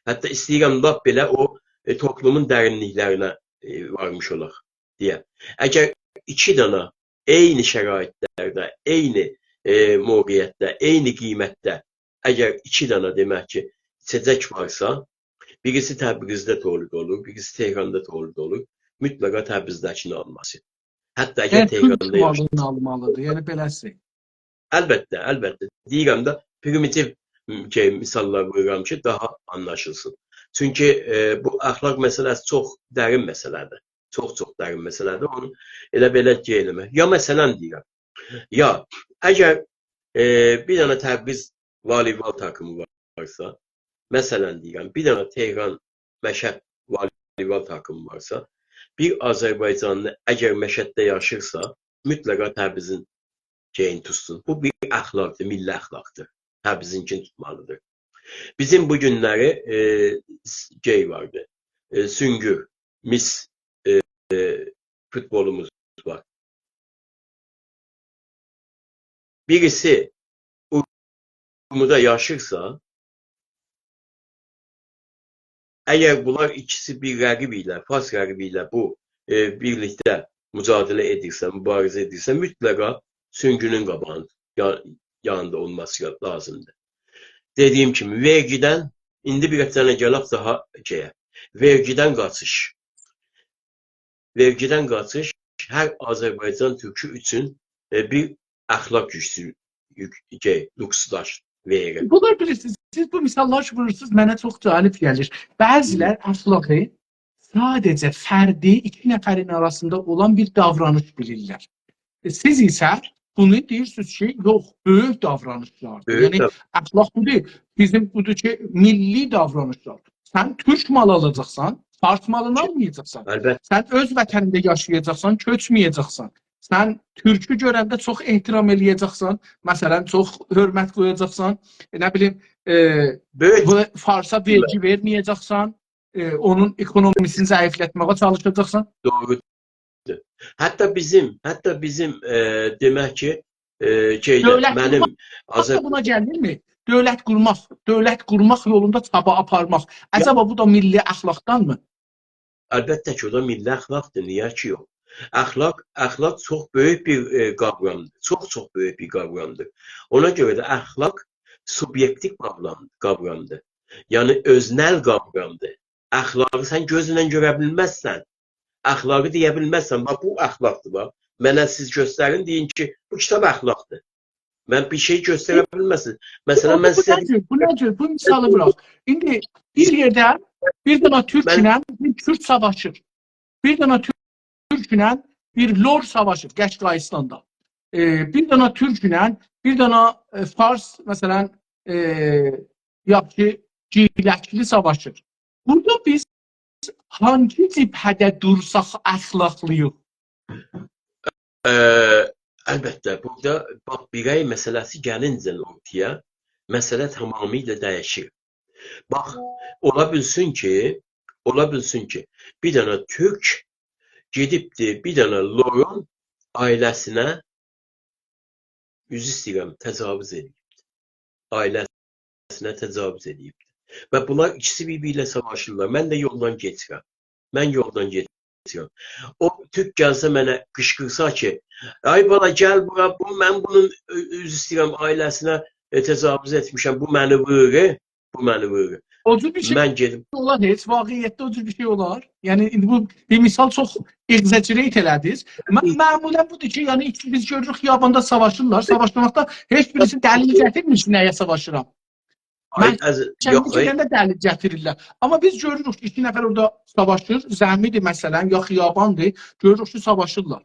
حتی ایسته‌ییرم لاپ بئله او، ائ، توپلومون درینلیکلرینه، ائ، وارمیش اولاق دئیه. اگر ایکی دنه عینی شرایطلرده، عینی، ائ، موقعیتده، عینی قیمتده، اگر ایکی دنه، دئمک کی، ایچه‌جک وارسا، بیریسی تبریزده تولید اولور، بیریسی تهراندا تولید اولور، مطلقا تبریزده‌کینی آلماسی. حتی اگر، یعنی، تورک تهراندا مالینی یاشاسا، آلمالیدیر، یعنی بئله‌سی. البته، البته. دئییرم ده، پریمیتیو، م، شئی، مثاللار وورورام کی، داها آنلاشیلسین. چونکی، ائ، بو اخلاق مسئله‌سی چوخ درین مسئله‌دیر. چوخ-چوخ درین مسئله‌دیر. اونو ائله بئله شئی ائله‌مک. یا مثلا دئییرم، یا اگر، ائ، بیر دنه تبریز والیبال تاکیمی وارسا، مثلا دئییرم، بیر دنه تهران، مشهد والیبال تاکیمی وارسا، بیر آذربایجانلی اگر مشهدده یاشیرسا، مطلقا تبریزین شئیینی توتسون. بو بیر اخلاقدیر، میللی اخلاقدیر. تبریزینکینی توتمالیدیر. بیزیم بو گونلری، ائ، س-، شئی واردی، ائ، سونگور، میس، ائ، ائ، فوتبولوموز وار. بیریسی اورمودا یاشیرسا، اگر بونلار ایکیسی بیر رقیب ایله، فارس رقیبی ایله بو، ائ، بیرلیکده مجادله ائدیرسه، موباریزه ائدیرسه، مطلقا سونگورون قاباغین-، یا-، یانیندا اولماسی لازیمدیر. دئدیییم کیمی، وئرگیدن، ایندی بیر دنه گلک داها شئیه، وئرگیدن قاچیش. وئرگیدن قاچیش هر آذربایجان تورکو اوچون، ائ، بیر اخلاق یوکسو-، یوک-، شئی، لوکسداش وئریر. بونلار بیلیرسینیز، سیز بو مثاللار کی وورورسونوز، منه چوخ جالب گلیر. بعضی‌لر اخلاقی ساده‌جه فردی، ایکی نفرین آراسیندا اولان بیر داورانیش بیلیرلر. ائ، سیز ایسه بونو دئییرسینیز کی، یوخ، بؤیوک داورانیشلاردیر. بؤیوک یعنی، داو- اخلاق بودور. بیزیم بودور کی، میللی داورانیشلار. سن تورک مال آلاجاقسان، فارس مالینی آلمایاجاقسان. البته. سن اؤز وطنینده یاشایاجاقسان، کؤچمه‌یه‌جکسن. سن تورکو گؤرنده چوخ احترام ائله‌یه‌جکسن، مثلا، چوخ حؤرمت قویاجاقسان، ائ، نه بیلیم، ائ، بؤیوک بو فارسا وئرگی وئرمه‌یه‌جکسن، ائ، اونون اکونومیسینی ضعیفلتمه‌یه چالیشاجاقسان. دوغرو. حتی بیزیم، حتی بیزیم، ائ، دئمک کی، ائ، شئیده، دؤولت منیم قورماق دا آذر- بونا گلیرمی؟ دؤولت قورماق، دؤولت قورماق یولوندا چابا آپارماق. یا- عجبا بو دا میللی اخلاقدانمی؟ البته کی، او دا میللی اخلاقدیر. نییه کی یوخ؟ اخلاق، اخلاق چوخ بؤیوک بیر، ائ، قاورامدیر. چوخ-چوخ بؤیوک بیر قاورامدیر. اونا گؤره ده اخلاق سوبیئکتیو قاورام-، قاورامدیر. یعنی، اؤزنل قاورامدیر. اخلاقی سن گؤزله گؤره بیلمزسن. اخلاقی دئیه بیلمزسن، باخ، بو اخلاقدیر، باخ. منه سیز گؤسترین، دئیین کی، بو کیتاب اخلاقدیر. من بیر شئی گؤستره بیلمزسینیز. مثلا، بو، من بو سیزه نه جور؟ بو نه جور؟ بو مثالی بوراخ. ایندی بیر یئرده بیر دنه تورکله بیر کورد ساواشیر. بیر دنه تور-، تورکله بیر لور ساواشیر قشقاییستاندا. ائ، بیر دنه تورکله بیر دنه، ائ، فارس، مثلا، ائ، یاخشی گیلکلی ساواشیر. بورادا بیز هانگی جبهه‌ده دورساق اخلاقلی‌ییق؟ ائ، البته، بورادا، باخ، بیرک مسئله‌سی گلینجه اورتایا، مسئله تمامیله دییشیر. باخ، اولا بیلسین کی، اولا بیلسین کی، بیر دنه تورک گئدیبدی، بیر دنه لورون عائله‌سینه، عذر ایسته‌ییرم، تجاوز ائدیبدی. عائله‌سینه تجاوز ائدیبدی. و بونلار ایکیسی بیر-بیری ایله ساواشیرلار. من ده یولدان کئچیرم. من یولدان کئچیرم. او تورک گلسه منه قیشقیرسا کی، «آی بالا، گل بورا، بو، من بونون، ع-، عذر ایسته‌ییرم، عائله‌سینه، ائ، تجاوز ائتمیشم، بو منی وورور، بو منی وورور.» او جور بیر شئی من گئدیم. اولار هئچ؟ واقعیتده او جور بیر شئی اولار؟ یعنی، ایندی بو بیر مثال، چوخ اگزاجره‌یت ائله‌دینیز. من، معمولا بودور کی، یعنی، بیز گؤروروک، خیاباندا ساواشیرلار. ساواشماقدا هئچ بیریسی دلیل گتیرمیر کی، نه‌یه ساواشیرام. آی، من از-، یوخ، آی. گئدنده دلیل گتیریرلر. آمما بیز گؤروروک کی، ایکی نفر اورادا ساواشیر، زمی‌دیر مثلا، یا خیاباندیر، گؤروروک کی، ساواشیرلار.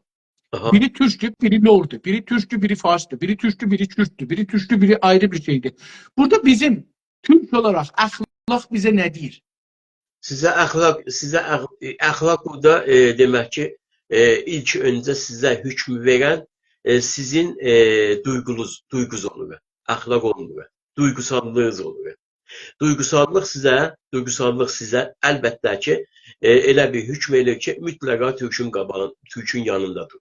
آها. بیری تورکدور، بیری لوردور، بیری تورکدور، بیری فارسدیر، بیری تورکدور، بیری کورددور، بیری تورکدور، بیری آیری بیر شئیدیر. بورادا بیزیم تورک اولاراق اخلاق بیزه نه دئییر؟ سیزه اخلاق، سیزه اخ-، اخلاق بورادا، ائ، دئمک کی، ائ، ایلک اؤنجه سیزه حکم وئرن، ائ، سیزین، ائ، دویغونوز، دویغونوز اولور. اخلاق اولمور. دویغوساللیغینیز اولور. دویغوساللیق سیزه، دویغوساللیق سیزه البته کی، ائ، ائله بیر حکم ائله‌ییر کی، مطلقا تورکون قاباغین-، تورکون یانیندا دور.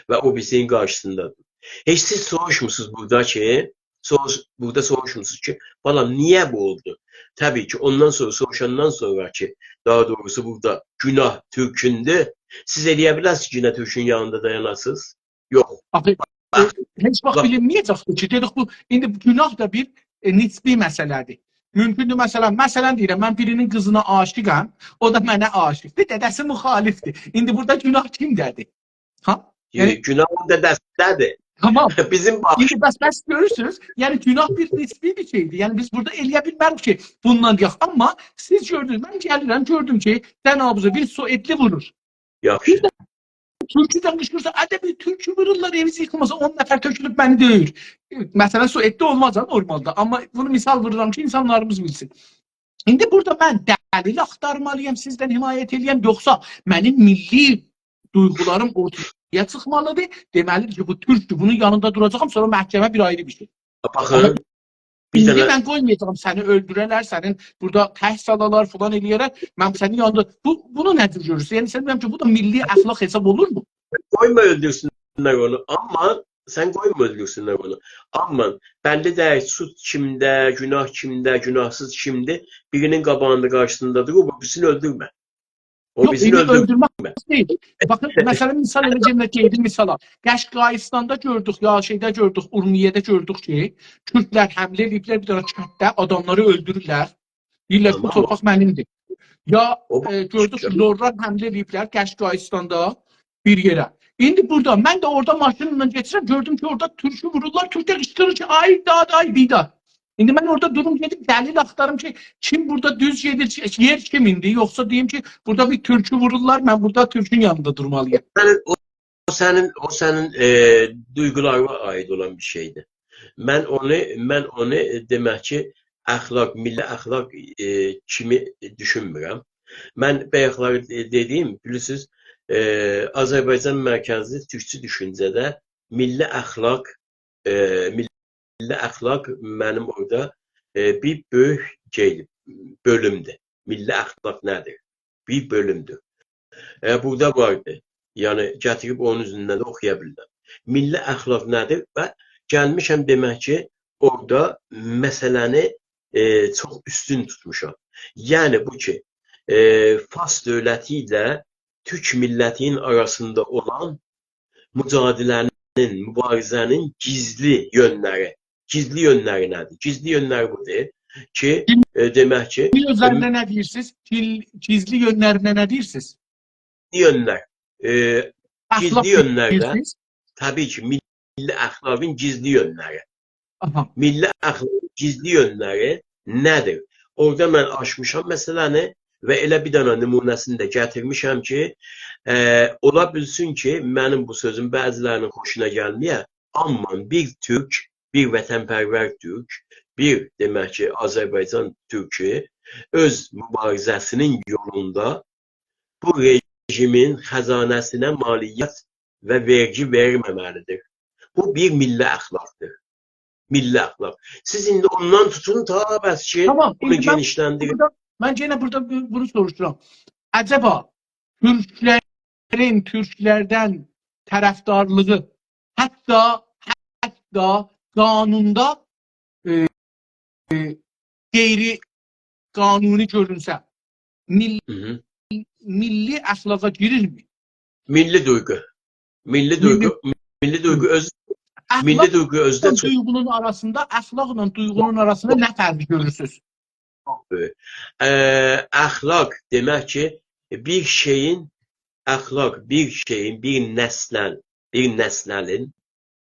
و او بیریسینین قارشیسیندا دور. هئچ سیز سوروشموسونوز بورادا کی، سوروش-، بورادا سوروشموسونوز کی، «بالام، نییه بو اولدو؟» طبیعی کی، اوندان سونرا، سوروشاندان سونرا کی، داها دوغروسو بورادا گوناه تورکوندور، سیز ائلیه بیلرسینیز کی، یئنه تورکون یانیندا دایاناسینیز؟ یوخ. آخی، باخ، ائ، هئچ واخت باخ. بیلینمه‌یه‌جکدیر کی، دئدیک بو، ایندی گوناه دا بیر، ائ، نسبی مسئله‌دیر. مومکوندور، مثلا، مثلا دئییرم، من بیرینین قیزینا عاشیقم، او دا منه عاشیقدیر، دده‌سی مخالفدیر. ایندی بورادا گوناه کیمده‌دیر؟ ها؟ یعنی، یعنی گوناه اوندا دده‌سینده‌دیر. تامام. بیزیم باخیش... ایندی بس، بس گؤرورسونوز، یعنی گوناه بیر نسبی بیر شئیدیر. یعنی بیز بورادا ائلیه بیلمه‌ریک کی، بوندان دئیک. آمما سیز گؤردونوز، من گلیرم، گؤردوم کی، جنابینیزا بیر سوئدلی وورور. یاخشی. تورکودن قیشقیرسا، «اده بیر تورکو وورورلار، ائویز ییخیلماسا، اون نفر تؤکولوب منی دؤیور.» مثلا، سوئدده اولماز ها نورمالدا. آمما بونو مثال وورورام کی، اینسانلاریمیز بیلسین. ایندی بورادا من دلیل آختارمالییام، سیزدن حمایت ائلییم، یوخسا منیم میللی دویغولاریم اورتایا چیخمالیدیر؟ دئمه‌لیدیر کی، بو تورکدور، بونون یانیندا دوراجاغام، سونرا محکمه بیر آیری بیر شئی. باخین، بیر ایندی دنه... من قویمایاجاغام سنی اؤلدوره‌لر، سنین بورادا تک سالالار، فلان ائلیه‌لر، من سنین یانیندا... بو، بونو نه جور گؤرورسن؟ یعنی، سن، دئییرم کی، بو دا میللی اخلاق حساب اولورمو؟ قویما اؤلدورسونلر اونو. آمما سن قویما اؤلدورسونلر اونو. آمما بللی دئییل، سوچ کیمده، گوناه کیمده، گوناهسیز کیمدیر، بیرینین قاباغیندا، قارشیسیندا دوروب، او بیریسینی اؤلدورمه. او یوخ، بیریسینی ایندی اؤلدورمه. اؤلدورمک دئییل. باخین، مثلا، مثال ائله گئنه قئیدیم مثالا. قشقایستاندا گؤردوک، یا شئیده گؤردوک، اورمیه‌ده گؤردوک کی، کوردلر حمله ائدیبلر بیر دنه کندده، آداملاری اؤلدورورلر. دئییرلر کی، بو تامام. تورپاق منیمدیر. یا، او بو... ائ، گؤردوک کی، لورلار حمله ائدیبلر قشقایستاندا بیر یئره. ایندی بورادا، من ده اورادا ماشینلا گئدیرم، گؤردوم کی، اورادا تورکو وورورلار، تورک ده قیشقیریر کی، «آی داد، آی بیداد.» ایندی من اورادا دوروم گئدیب دلیل آختاریم کی، کیم بورادا دوز گئدیر، یئر کیمیندیر، یوخسا دئییم کی، بورادا بیر تورکو وورورلار، من بورادا تورکون یانیندا دورمالییام. سنین او، او سنین، او سنین، ائ، دویغولارینا عایید اولان بیر شئیدیر. من اونو، من اونو، ائ، دئمک کی، اخلاق، میللی اخلاق، ائ، کیمی دوشونمورم. من بایاقلاری، ائ، دئدییم، بیلیرسینیز، ائ، آذربایجان مرکزلی تورکچو دوشونجه‌ده میللی اخلاق، ائ، میللی اخلاق منیم اورادا، ائ، بیر بؤیوک شئیدیر، بؤلومدور. میللی اخلاق نه‌دیر؟ بیر بؤلومدور. ائ، بورادا واردی. یعنی، گتیریب اونون اوزوندن ده اوخویا بیلیرم. میللی اخلاق نه‌دیر؟ و گلمیشم دئمک کی، اورادا مسئله‌نی، ائ، چوخ اوستون توتموشام. یعنی، بو کی، ائ، فارس دؤولتی ایله تورک میللتینین آراسیندا اولان مجادله‌نین، موباریزه‌نین گیزلی یؤنلری. گیزلی یؤنلری نه‌دیر؟ گیزلی یؤنلری بودور کی، ائ، دئمک کی، گیزلی یؤنلرینه نه دئییرسینیز؟ گیل-، گیزلی یؤنلرینه نه دئییرسینیز؟ یؤنلر. ائ، اخلاق گیزلی یؤنلرده، دئییرسینیز؟ طبیعی کی، میللی اخلاقین گیزلی یؤنلری. آها. میللی اخلاقین گیزلی یؤنلری نه‌دیر؟ اورادا من آچمیشام مسئله‌نی و ائله بیر دنه نمونه‌سینی ده گتیرمیشم کی، ائ، اولا بیلسین کی، منیم بو سؤزوم بعضی‌لرینین خوشونا گلمه‌یه، آمما بیر تورک، بیر وطن‌پرور تورک، بیر، دئمک کی، آذربایجان تورکو اؤز موباریزه‌سینین یولوندا بو رژیمین خزانه‌سینه مالیات و وئرگی وئرمه‌مه‌لیدیر. بو بیر میللی اخلاقدیر. میللی اخلاق. سیز ایندی اوندان توتون تا بس کی، تامام، بونو ایندی من گئنیشلندیرین. بورادا، من یئنه بورادا بو-، بونو سوروشورام. عجبا تورکلرین تورکلردن طرفدارلیغی حتی، حتی قانوندا، ائ، ائ، غیری قانونی گؤرونسه، میل-، هی هی. میللی اخلاقا گیریرمی؟ میللی دویغو. میللی میللی دویغو، میللی دویغو اؤز، میللی اخلاق دویغو اؤزده چوخ دویغونون آراسیندا، اخلاقلا دویغونون آراسیندا نه فرقی گؤرورسونوز؟ ائ، اخلاق دئمک کی، بیر شئیین، اخلاق بیر شئیین، بیر نسنل، بیر نسنلین،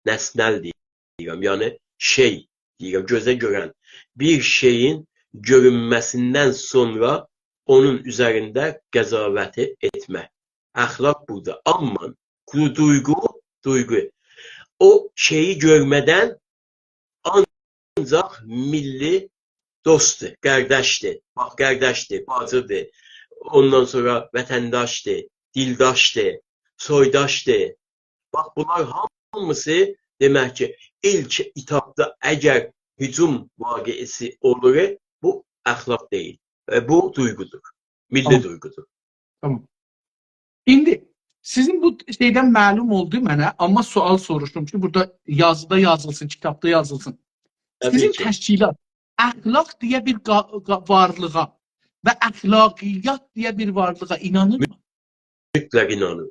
نسنل دئییرم، یعنی شئی دئییرم، گؤزه گؤرن بیر شئیین گؤرونمه‌سیندن سونرا اونون اوزرینده قضاوتی ائتمک. اخلاق بورادا. آمما دو-، دویغو، دویغو او شئیی گؤرمه‌دن آنجاق میللی دوستدور، قارداشدیر، باخ، قارداشدیر، باجیدیر، اوندان سونرا وطنداشدیر، دیلداشدیر، سویداشدیر. باخ، بونلار هامیسی دئمک کی، ایلک ائتاپدا اگر هجوم واقعه‌سی اولور، بو اخلاق دئییل. ائ، بو دویغودور. میللی تامام. دویغودور. تامام. ایندی سیزین بو شئیدن معلوم اولدو منه، آمما سؤال سوروشدوم کی، بورادا یازیدا یازیلسین، کیتابدا یازیلسین. طبیعی سیزین کی. تشکیلات اخلاق دئیه بیر قا-، قا-، وارلیغا و اخلاقیات دئیه بیر وارلیغا اینانیرمی؟ مطلق اینانیر.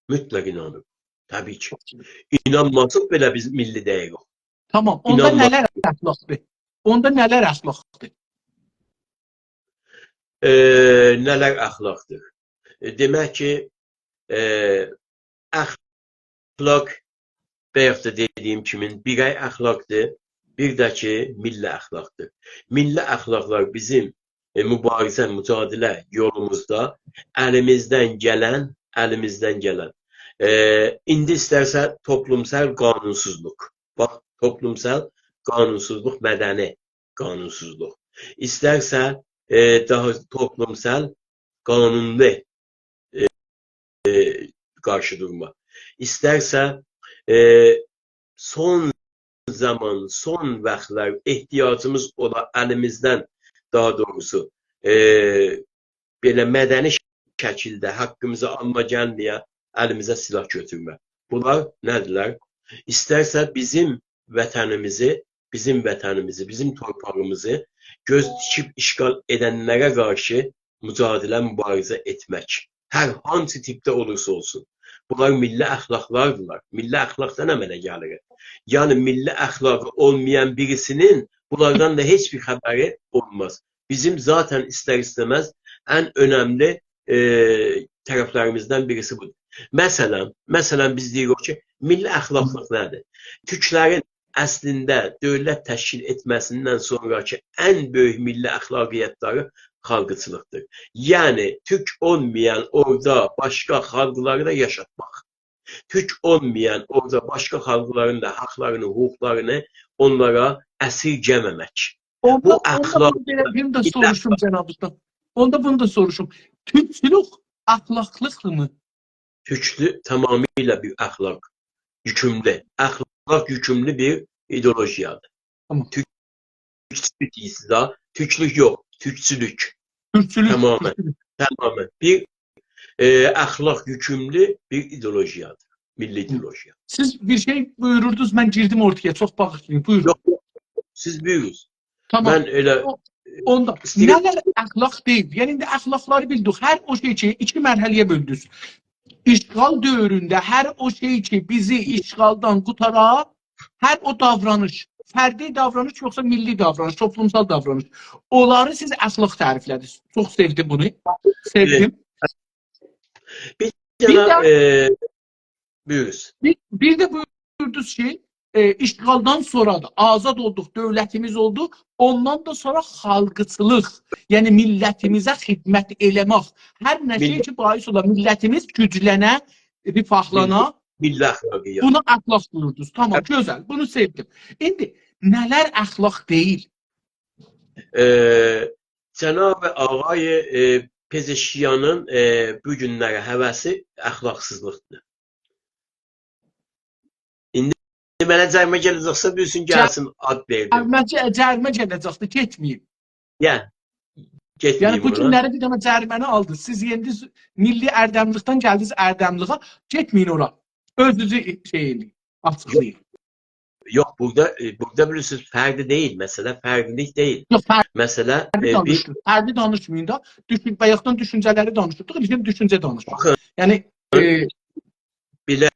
مطلق اینانیر. طبیعی کی. اینانماساق بئله بیز میللی دئییلیک. تامام. اوندا اینانماساق. نه‌لر اخلاقدیر؟ اوندا نه‌لر اخلاقدیر؟ ائ، نه‌لر اخلاقدیر؟ ائ، دئمک کی، ائ، اخلاق بایاق دا دئدیگیم کیمی، بیرئی اخلاقدیر، بیر ده کی، میللی اخلاقدیر. میللی اخلاقلار بیزیم، ائ، موباریزه، مجادله یولوموزدا الیمیزدن گلن، الیمیزدن گلن، ائ، ایندی ایسترسه توپلومسال قانونسوزلوق. باخ، توپلومسال قانونسوزلوق، مدنی قانونسوزلوق. ایسترسه، ائ، داها توپلومسال قانونلو، ائ، ائ، قارشی دورما. ایسترسه، ائ، سون زامان، سون واختلار احتیاجیمیز اولا الیمیزدن، داها دوغروسو، ائ، بئله مدنی شکیلده حاققیمیزی آلما گلمه‌یه، الیمیزه سلاح گؤتورمه. بونلار نه‌دیرلر؟ ایسترسه بیزیم وطنیمیزی، بیزیم وطنیمیزی، بیزیم تورپاغیمیزی گؤز تیکیب اشغال ائدنلره قارشی مجادله، موباریزه ائتمک. هر هانسی تیپده اولورسا اولسون. بونلار میللی اخلاقلاردیلار. میللی اخلاقدان عمله گلیر. یعنی میللی اخلاقی اولمایان بیریسی‌نین بونلاردان دا هئچ بیر خبری اولماز. بیزیم ذاتاً ایستر-ایسته‌مز ان اؤنملی، ائ، طرفلریمیزدن بیریسی بودور. مثلاً، مثلاً بیز دئییریک کی، میللی اخلاقلیق نه‌دیر؟ تورکلرین اصلینده دؤولت تشکیل ائتمه‌سیندن سونراکی ان بؤیوک میللی اخلاقیتلری خالقچیلیقدیر. یعنی، تورک اولمایان اورادا باشقا خالقلاری دا یاشاتماق. تورک اولمایان اورادا باشقا خالقلارین دا حاقلارینی، حقوقلارینی اونلارا اسیرگه‌مه‌مک. بو اوندا، اوندا اخلاق، بونو بئله بیر ده، میللی سوروشوم اخلاق. جنابیزدان. اوندا بونو دا سوروشوم. تورکچولوک اخلاقلیقدیرمی؟ تورکچولوک تمامیله بیر اخلاق یوکوملو، اخلاق یوکوملو بیر ایدئولوژیادیر. تامام. تورکچولوک دئییرسینیز ده، تورکلوک یوخ، تورکچولوک. تورکچولوک، تامامی، تورکچولوک. تامامی. بیر، ائ، اخلاق یوکوملو بیر ایدئولوژیادیر، میللی ایدئولوژیا. سیز بیر شئی بویوروردونوز، من گیردیم اورتایا، چوخ باغیشلایین، بویورون. یوخ، یوخ، سیز بویورون. تامام. من ائله، او، اوندا ایسته‌ییرم. نه‌لر اخلاق دئییل؟ یعنی، ایندی اخلاقلاری بیلدیک. هر او شئی کی، ایکی مرحله‌یه بؤلدونوز. اشغال دؤورونده هر او شئی کی، بیزی اشغالدان قوتارا، هر او داورانیش، فردی داورانیش یوخسا میللی داورانیش، توپلومسال داورانیش، اونلاری سیز اخلاق تعریفله‌دینیز. چوخ سئودیم بونو. سئودیم. بیر بیر دنه، ده ائ، بویورون. بیر، بیر ده بویوردونوز کی، ائ، اشغالدان سونرا دا آزاد اولدوق، دؤولتیمیز اولدو. اوندان دا سونرا خالقچیلیق، یعنی میللتیمیزه خدمت ائله‌مک. هر نه شئی میللی، کی، باعث اولا میللتیمیز گوجلنه، رفاهلانا، میللی، میللی اخلاقیات. بونا اخلاق بویوردونوز. تامام، هه. گؤزل، بونو سئودیم. ایندی نه‌لر اخلاق دئییل؟ ائ، جناب آقای، ائ، پزشکیانین، ائ، بو گونلری هوسی اخلاقسیزلیقدیر. ایندی منه جریمه گله‌جکسه، دوشسون، گلسین، آد وئردیم. جریمه، جریمه گله‌جکدیر، گئتمه‌ییم. یا، یعنی گئتمه‌ییم بو اونا. گونلری بیر دنه جریمه‌نی آلدی. سیز ایندی ز-، میللی اردملیکدن گلدینیز اردملیغا، گئتمه‌یین اورا. اؤزونوزو شئی ائله‌یین، آچیقلایین. یوخ، بورادا، ائ، بورادا بیلیرسینیز، فردی دئییل، مسئله فردیلیک دئییل. یوخ، فردی، مسئله، فردی ائ، بیر دانیشمیر. فردی دانیشمایین دا. دوشون-، بایاقدان دوشونجه‌لری دانیشیردیق، ایندی دوشونجه دانیشیریق. باخین، یعنی، ائ، بئله،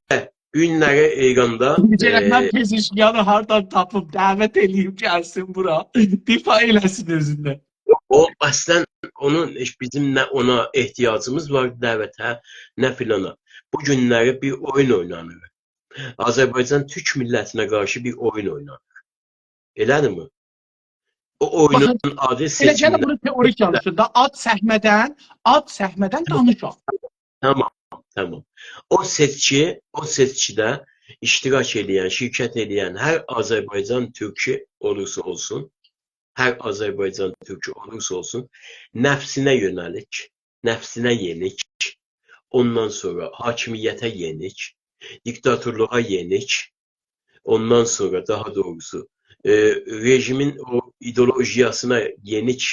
بو گونلری ایراندا، ایندی ائ، من پزشکیانی هاردان تاپیم، دعوت ائله‌ییم، گلسین بورا. دفاع ائله‌سین اؤزوندن. او، اصلاً اونون هئچ بیزیم نه اونا احتیاجیمیز وار، دعوته، نه فلانا. بو گونلری بیر اویون اوینانیر. آذربایجان تورک میللتینه قارشی بیر اویون اوینانیر. ائله‌دیرمی؟ او اویونون، باخین، آدی ائله گل سئچیملر. بونو تئوریک دانیشین دا، آد صحنه‌دن، آد صحنه‌دن دانیشاق. تامام، تامام. او سئچکی، او سئچکیده اشتراک ائله‌ین، شرکت ائله‌ین هر آذربایجان تورکو اولورسا اولسون، هر آذربایجان تورکو اولورسا اولسون، نفسینه یؤنه‌لیک، نفسینه یئنیک، اوندان سونرا حاکمیته یئنیک، دیکتاتورلوغا یئنیک، اوندان سونرا، داها دوغروسو، ائ، رژیمین او ایدئولوژیاسینا یئنیک،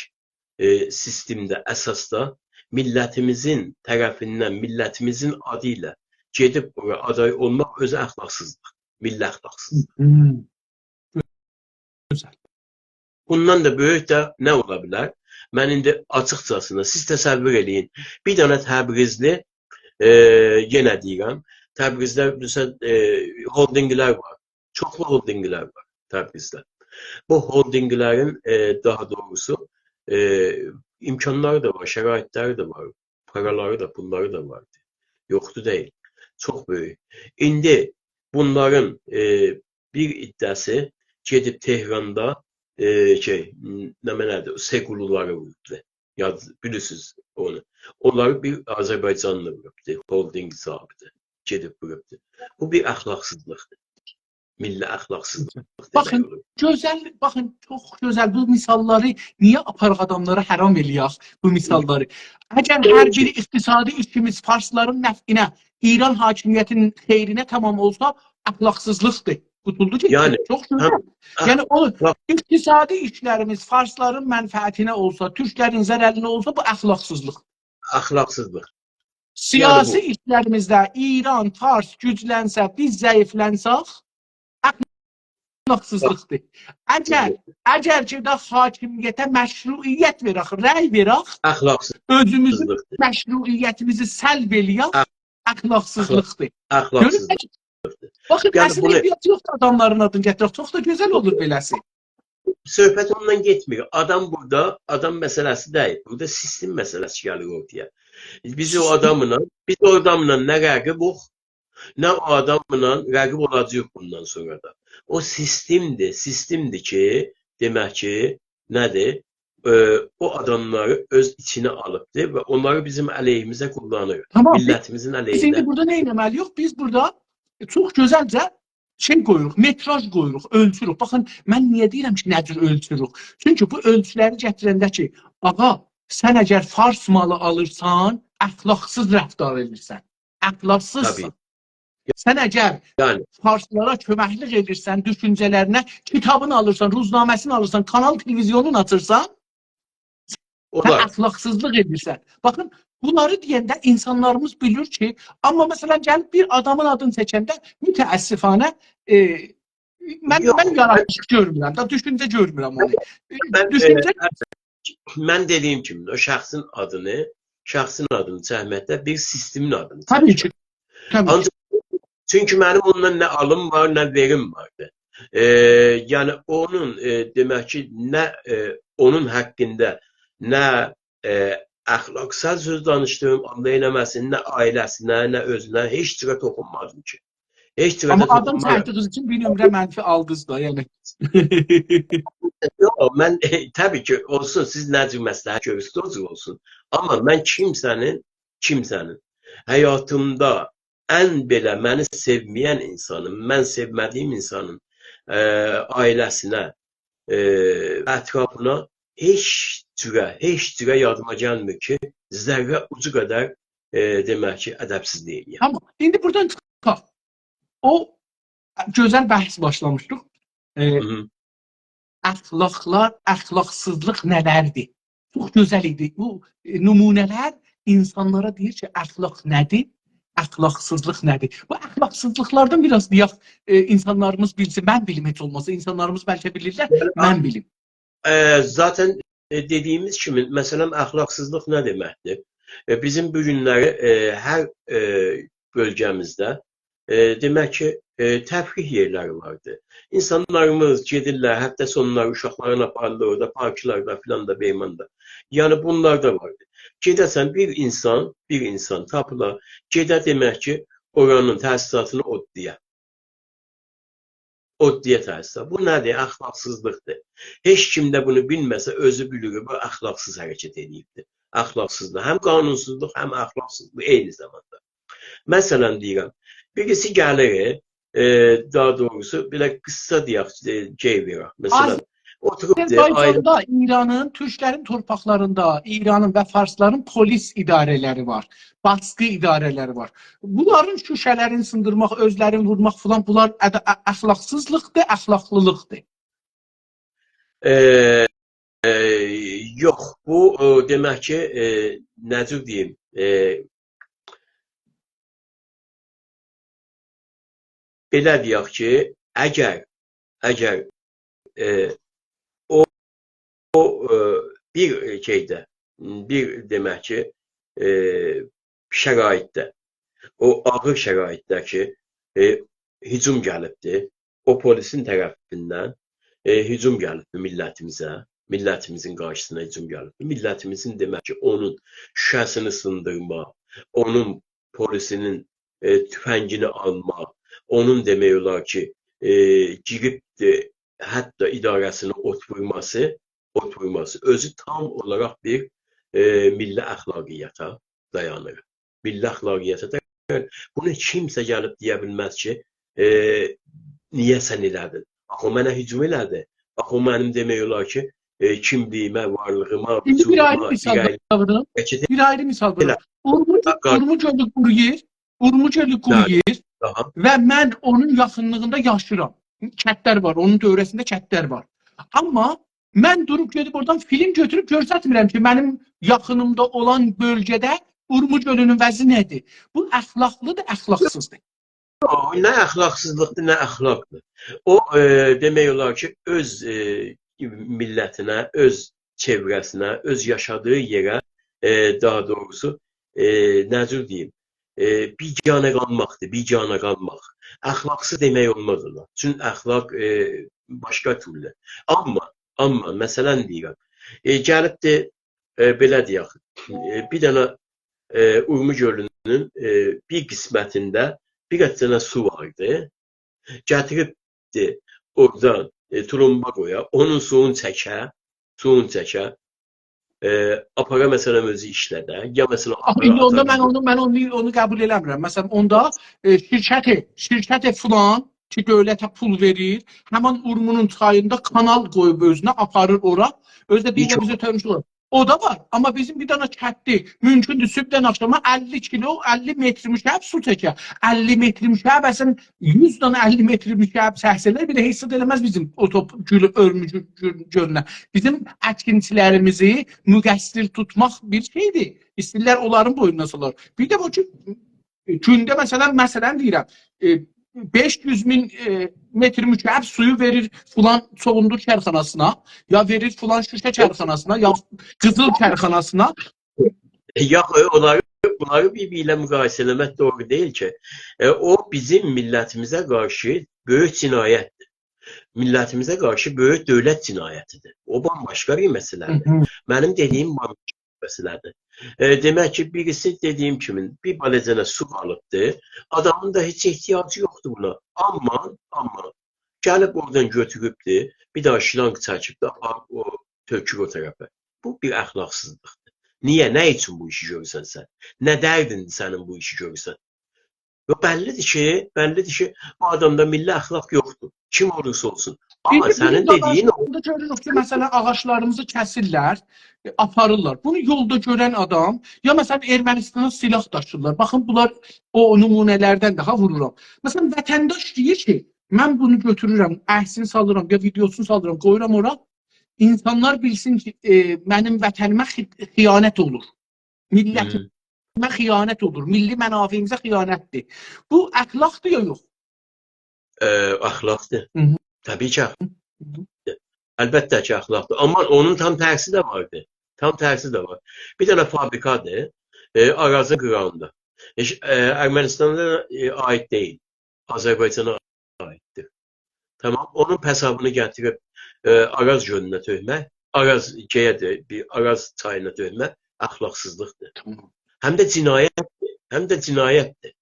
ائ، سیستمده، اساسدا میللتیمیزین طرفیندن، میللتیمیزین آدی ایله گئدیب اورا آدای اولماق اؤزو اخلاقسیزلیق، میللی اخلاقسیزلیق. هوم. گؤزل. بوندان دا بؤیوک ده نه اولا بیلر؟ من ایندی آچیقجاسینا، سیز تصور ائله‌یین. بیر دنه تبریزلی، ائ، یئنه دئییرم، تبریزده، مثلاً، ائ، هولدینگلر وار. چوخلو هولدینگلر وار تبریزده. بو هولدینگلرین، ائ، داها دوغروسو، ائ، امکانلاری دا وار، شرایطلری ده وار، پارالاری دا، پوللاری دا واردی. یوخدور دئییل. چوخ بؤیوک. ایندی بونلارین، ائ، بیر عده‌سی گئدیب تهراندا، ائ، شئی، م، نمنه‌دیر، سئ قولولاری ووروبدو. یاد، بیلیرسینیز اونو. اونلاری بیر آذربایجانلی ووروبدو، هولدینگ صاحیبی‌دیر. گئدیب ووروبدو. بو بیر اخلاقسیزلیقدیر. میللی اخلاقسیزلیق دئمک باخین، اولور. گؤزل، باخین، چوخ گؤزل. بو مثاللاری نییه آپاریق آداملارا حرام ائله‌یک، بو مثاللاری؟ اگر هر بیر اقتصادی ایشیمیز فارسلارین نفعینه، ایران حاکمیتی‌نین خئیرینه تمام اولسا، اخلاقسیزلیقدیر. قوتولدو گئتدی. یعنی، چوخ گؤزل. هم، هم، یعنی، او باخ اقتصادی ایشلریمیز فارسلارین منفعتینه اولسا، تورکلرین ضررینه اولسا، بو اخلاقسیزلیق. اخلاقسیزلیق. سیاسی، یعنی بو ایشلریمیزده ایران، فارس گوجلنسه، بیز ضعیفلنسک، اخلاقسیزلیقدیر. اگر، بلی، اگر کی ده حاکمیته مشروعیت وئرک، رأی وئرک، اخلاقسیزلیقدیر. اؤزوموزون مشروعیتیمیزی سلب ائله‌یک، اخ-، اخلاقسیزلیقدیر. اخلاق-، اخلاقسیزلیق. گؤرون، باخین، یعنی اصلینده بونو احتیاج یوخدور آداملارین آدینی گتیرک. چوخ دا گؤزل اولور بئله‌سی. صحبت اوندان گئتمیر. آدام بورادا، آدام مسئله‌سی دئییل. بورادا سیستم مسئله‌سی گلیر اورتایا. بیز او سیستم. آداملا، بیز او آداملا نه رقیبوخ، نه او آداملا رقیب اولاجاغیق بوندان سونرا دا. او سیستمدیر، سیستمدیر کی، دئمک کی، نه‌دیر؟ ائ، او آداملاری اؤز ایچینه آلیبدیر و اونلاری بیزیم علیهیمیزه کوللانیر. تامام، بیز، میللتیمیزین علیهینه. بیز ایندی بورادا نه ائتمه‌لی‌ییک؟ بیز بورادا، ائ، چوخ گؤزلجه شئی قویوروق، متراژ قویوروق، اؤلچوروک. باخین، من نییه دئییرم کی، نه جور اؤلچوروک؟ چونکی بو اؤلچولری گتیرنده کی، آغا، سن اگر فارس مالی آلیرسان، اخلاقسیز رفتار ائدیرسن. اخلاقسیزسان. طبیعی. سن اگر، یعنی، فارسلارا کؤمکلیک ائدیرسن، دوشونجه‌لرینه، کیتابینی آلیرسان، روزنامه‌سینی آلیرسان، کانال تلویزیونون آچیرسان، سن، اولار، اخلاقسیزلیق ائدیرسن. باخین، بونلاری دئینده اینسانلاریمیز بیلیر کی، آمما مثلا، گلیب بیر آدامین آدینی چکنده متأسفانه، ائ، من، یوخ، من، من یاراشیق گؤرمورم دا، دوشونجه گؤرمورم اونو. ائ، من، دوشونجه، ائ، من دئدیگیم کیمی، او شخصین آدینی، شخصین آدینی چکمکده بیر سیستمین آدینی چکیرم. طبیعی کی، طبیعی کی. آنجاق چونکی منیم اونونلا نه آلیم وار، نه وئریم واردی. ائ، یعنی اونون، ائ، دئمک کی، نه، ائ، اونون حاقیندا نه، ائ، اخلاقسال سؤز دانیشدیم، الله ائله‌مه‌سین، نه عائله‌سینه، نه اؤزونه، هئچ جوره توخونمادیم کی. هئچ جوره ده، آمما آدام توخونمادیم. چکدیگینیز اوچون بیر نمره منفی آلدینیز دا، یعنی. یوخ، من، ائ، طبیعی کی، اولسون، سیز نه جور مصلحت گؤرورسونوز، او جور اولسون. آمما من کیمسه‌نین، کیمسه‌نین حیاتیمدا ان بئله منی سئومه‌ین اینسانین، من سئومه‌دیگیم اینسانین، ائ، عائله‌سینه، ائ، اطرافینا هئچ جوره، هئچ جوره یادیما گلمیر کی، ذره اوجو قدر، ائ، دئمک کی، ادبسیزلیک ائله‌یم. تامام. ایندی بورادان چیخاق. او گؤزل بحث باشلامیشدیق. ائ، هی هی. اخلاقلار، اخلاقسیزلیق نه‌لردیر؟ چوخ گؤزل ایدی. بو، ائ، نمونه‌لر اینسانلارا دئییر کی، اخلاق نه‌دیر، اخلاقسیزلیق نه‌دیر؟ بو اخلاقسیزلیقلاردان بیر آز دئیک، ائ، اینسانلاریمیز بیلسین. من بیلیم هئچ اولماسا، اینسانلاریمیز بلکه بیلیرلر، یعنی، من بیلیم. ائ، ذاتاً، ائ، دئدیگیمیز کیمی، مثلا، اخلاقسیزلیق نه دئمکدیر؟ ائ، بیزیم بو گونلری، ائ، هر، ائ، بؤلگه‌میزده، ائ، دئمک کی، ائ، تفریح یئرلری واردی. اینسانلاریمیز گئدیرلر، هفته سونلاری اوشاقلارینی آپاریرلار اورادا، پارکلاردا فیلان دا، بهمان دا. یعنی، بونلار دا واردی. گئده‌سن، بیر اینسان، بیر اینسان تاپیلا، گئده، دئمک کی، اورانین تأسیساتینی اودلویا. اودلویا تأسیسات. بو نه‌دیر؟ اخلاقسیزلیقدیر. هئچ کیم ده بونو بیلمه‌سه، اؤزو بیلیر، بو اخلاقسیز حرکت ائدیبدیر. اخلاقسیزلیق. هم قانونسوزلوق، هم اخلاقسیزلیق عینی زاماندا. مثلا، دئییرم، بیریسی گلیر، ائ، داها دوغروسو، بئله قیسا دئیک، ائ، شئی وئرک. مثلا، آذر-، اوتوروب، ائ، آیری آذربایجاندا، ایرانین، تورکلرین تورپاقلاریندا ایرانین و فارسلارین پلیس اداره‌لری وار، باسقی اداره‌لری وار. بونلارین شوشه‌لرینی سیندیرماق، اؤزلرینی وورماق فیلان، بونلار اده-، ا-، اخلاقسیزلیقدیر، اخلاقلیلیقدیر؟ ائ، ائ، یوخ، بو، ائ، دئمک کی، ائ، نه جور دئییم، ائ، بئله دئیک کی، اگر، اگر، ائ، او، او، ائ، بیر شئیده، بیر دئمک کی، ائ، شرایطده، او آغیر شرایطده کی، ائ، هجوم گلیبدیر، او پلیسین طرفیندن، ائ، هجوم گلیبدیر میللتیمیزه، میللتیمیزین قارشیسینا هجوم گلیبدیر. میللتیمیزین، دئمک کی، اونون شوشه‌سینی سیندیرما، اونون پلیسینین، ائ، توفنگینی آلما، اونون دئمک اولار کی، ائ، گیریبدی، حتی اداره‌سینه اوت وورماسی، اوت وورماسی اؤزو تام اولاراق بیر، ائ، میللی اخلاقیاتا دایانیر. میللی اخلاقیاتا دایانیر. بونو کیمسه گلیب دئیه بیلمز کی، ائ، نییه سن ائله‌دین؟ آخی او منه هجوم ائله‌دی. آخی او منیم دئمک اولار کی، ائ، کیملیگیمه، وارلیغیما، ایندی بیر آیری وجودوما، مثال ایره‌لیگیمه داغیدیم. حرکت بیر آیری مثال وئریم. ائله. اورمو، قار- اورمو گؤلو قورویور، اورمو گؤلو بلی. قورویور آها. و من اونون یاخینلیغیندا یاشیرام. کندلر وار، اونون دؤوره‌سینده کندلر وار. آمما من دوروب گئدیب اورادان فیلم گؤتوروب گؤرستمیرم کی، منیم یاخینیمدا اولان بؤلگه‌ده اورمو گؤلونون وضعی نه‌دیر؟ بو اخلاقلی‌دیر، اخلاقسیزدیر؟ او نه اخلاقسیزلیقدیر، نه اخلاقدیر. او، ائ، دئمک اولار کی، اؤز، ائ، میللتینه، اؤز چئوره‌سینه، اؤز یاشادیغی یئره، ائ، داها دوغروسو، ائ، نه جور دئییم، ائ، بیگانه قالماقدیر، بیگانه قالماق. اخلاقسیز دئمک اولماز اونا. چون اخلاق، ائ، باشقا تورلو. آمما، آمما، مثلا دئییرم، ائ، گلیبدی، ائ، بئله دئیک، ائ، بیر دنه، ائ، اورمو گؤلونون، ائ، بیر قسمتینده بیر آز دنه سو واردی. گتیریبدی اورادان، ائ، تولومبا قویا، اونون سویونو چکه، سویونو چکه، ائ، آپارا، مثلا، اؤزو ایشلده، یا، مثلا، آخی آپارا، ایندی اوندا آتا من بیلمم. اونو، من اونو، اونو قبول ائله‌میرم. مثلا، اوندا، ائ، شرکت، شرکت فلان کی، دؤولته پول وئریر، همین اورمونون چاییندا کانال قویوب اؤزونه، آپاریر اورا. اؤزو ده دئییر هئچ کی، بیزه اولماز. تؤموش اولور. او دا وار، آمما بیزیم بیر دنه کندلی، مومکوندور، صبحدن آخشاما اللی کیلو، اللی متر مکعب سو چکه. اللی متر مکعب، اصلا، یوز دنه اللی متر مکعب چکسه‌لر، بیر ده هئچ زاد ائله‌مز بیزیم او توپ گؤلو، اورمو گؤ-، گؤ-، گؤلونه. بیزیم اکینتی‌لریمیزی مقصر توتماق بیر شئیدیر. ایسته‌ییرلر اونلارین بوینونا سالار. بیر ده بو کی، گونده، مثلا، مثلا دئییرم، ائ، بئش یوز مین، ائ، متر مکعب سویو وئریر فلان سوووندور کارخاناسینا، یا وئریر فلان شوشه کارخاناسینا، یا قیزیل کارخاناسینا. یوخ، ائ، اونلاری، بونلاری بیر-بیری ایله مقایسه ائله‌مک دوغرو دئییل کی. ائ، او بیزیم میللتیمیزه قارشی بؤیوک جنایتدیر. میللتیمیزه قارشی بؤیوک دؤولت جنایتیدیر. او بامباشقا بیر مسئله‌دیر. هی هی. منیم دئدیگیم بامباشقا بیر مسئله‌دیر. ائ، دئمک کی، بیریسی دئدیگیم کیمی بیر بالاجانا سو آلیبدی. آدامین دا هئچ احتیاجی یوخدور بونا. آمما، آمما گلیب اورادان گؤتوروبدو، بیر دنه شلانق چکیبدی، آپاریب او تؤکور او طرفه. بو بیر اخلاقسیزلیقدیر. نییه، نه اوچون بو ایشی گؤرورسن سن؟ نه دردیندیر سنین بو ایشی گؤرورسن؟ یوخ، بللی‌دیر کی، بللی‌دیر کی، بو آدامدا میللی اخلاق یوخدور. کیم اولورسا اولسون. آمما بیز، بیز سنین دئدیگین او. آغاجلاردا گؤروروک کی، مثلا، آغاجلاریمیزی کسیرلر، ائ، آپاریرلار. بونو یولدا گؤرن آدام، یا، مثلا، ارمنیستانا سلاح داشیرلار. باخین، بونلار او نمونه‌لردن داها وورورام. مثلا، وطنداش دئییر کی، من بونو گؤتورورم، عکسینی سالیرام، یا ویدئوسونو سالیرام، قویورام اورا. اینسانلار بیلسین کی، ائ، منیم وطنیمه خی-، خیانت اولور. میللتیمه هی. خیانت اولور، میللی منافعیمیزه خیانتدیر. بو اخلاقدیر یا یوخ؟ ائ، اخلاقدیر. هی هی. طبیعی کی، اخلاقدیر. هی هی. البته کی، اخلاقدیر. آمما اونون تام ترسی ده واردی. تام ترسی ده وار. بیر دنه فابریکادیر. ائ، آرازین قیراغیندا. هئچ، ائ، ارمنیستانا، ائ، عایید دئییل. آذربایجانا عاییددیر. تامام، اونون پسابینی گتیریب، ائ، آراز گؤلونه تؤکمک، آراز شئیه‌دیر، بیر آراز چایینا تؤکمک اخلاقسیزلیقدیر. تامام. هم ده جنایتدیر، هم ده جنایتدیر.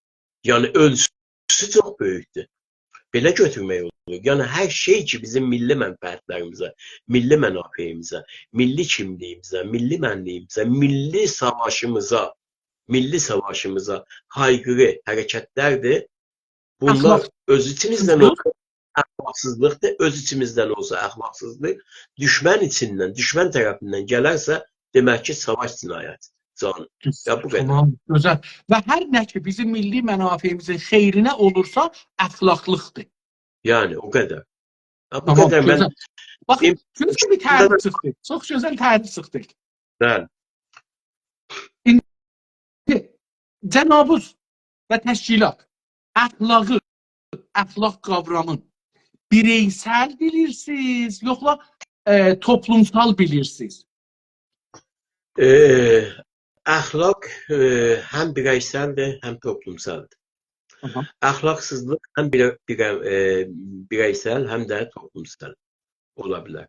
یعنی، اؤلچوسو چوخ بؤیوکدور. بئله گؤتورمک اولور. یعنی، هر شئی کی، بیزیم میللی منفعتلریمیزه، میللی منافعیمیزه، میللی کیملیگیمیزه، میللی منلیگیمیزه، میللی ساواشیمیزا، میللی ساواشیمیزا هایقیری حرکتلردیر. بونلار اخلاق اؤز ایچیمیزدن اولسا اخلاقسیزلیقدیر، اؤز ایچیمیزدن اولسا اخلاقسیزلیق، دوشمن ایچیندن، دوشمن طرفیندن گلرسه، دئمک کی، ساواش جنایتیدیر. جان، یا بو قدر. تامام، گؤزل. و هر نه کی، بیزیم میللی منافعیمیزین خئیرینه اولورسا، اخلاقلیقدیر. یعنی، او قدر. یا، بو تامام، قدر من گؤزل. باخین، دئییم، گؤزل بیر تعریف چیخدی. چوخ گؤزل تعریف چیخدی. بلی. ایندی جنابیز و تشکیلات اخلاقی، اخلاق قاورامین بیرئیسل بیلیرسینیز، یوخلا، ائ، توپلومسال بیلیرسینیز؟ ائ، اخلاق، ائ، هم بیرئیسلدیر، هم توپلومسالدیر. آها. اخلاقسیزلیق هم بیره-، بیره-، ائ، بیرئیسل، هم ده توپلومسال اولا بیلر.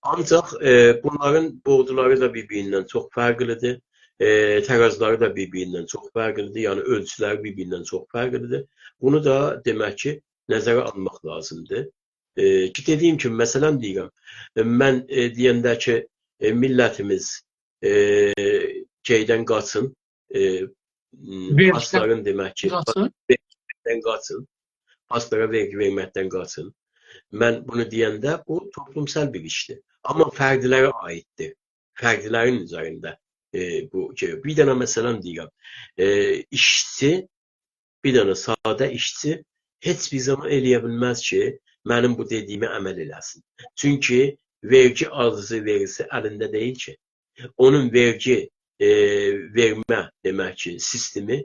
آنجاق، ائ، بونلارین بوعدولاری دا بیر-بیریندن چوخ فرقلیدیر. ائ، ترازی‌لری ده بیر-بیریندن چوخ فرقلی‌دیر، یعنی اؤلچولری بیر-بیریندن چوخ فرقلی‌دیر. بونو دا دئمک کی، نظره آلماق لازیمدیر. ائ، کی، دئدیگیم کیمی، مثلا دئییرم، ائ، من، ائ، دئینده کی، ائ، میللتیمیز، ائ، شئیدن قاچین، ائ، م، وئرگیدن پاسلارین دئمک کی، قاچین. وئرگیدن قاچین، پاسلارا وئرگی وئرمکدن قاچین. من بونو دئینده بو توپلومسال بیر ایشدیر. آمما فردلره عاییددیر. فردلرین اوزرینده، ائ، بو شئی. بیر دنه مثلا دئییرم، ائ، ایشچی، بیر دنه ساده ایشچی هئچ بیر زامان ائلیه بیلمز کی، منیم بو دئدیگیمه عمل ائله‌سین. چونکی وئرگی آلیجی وئریسی الینده دئییل کی. اونون وئرگی، ائ، وئرمه، دئمک کی، سیستمی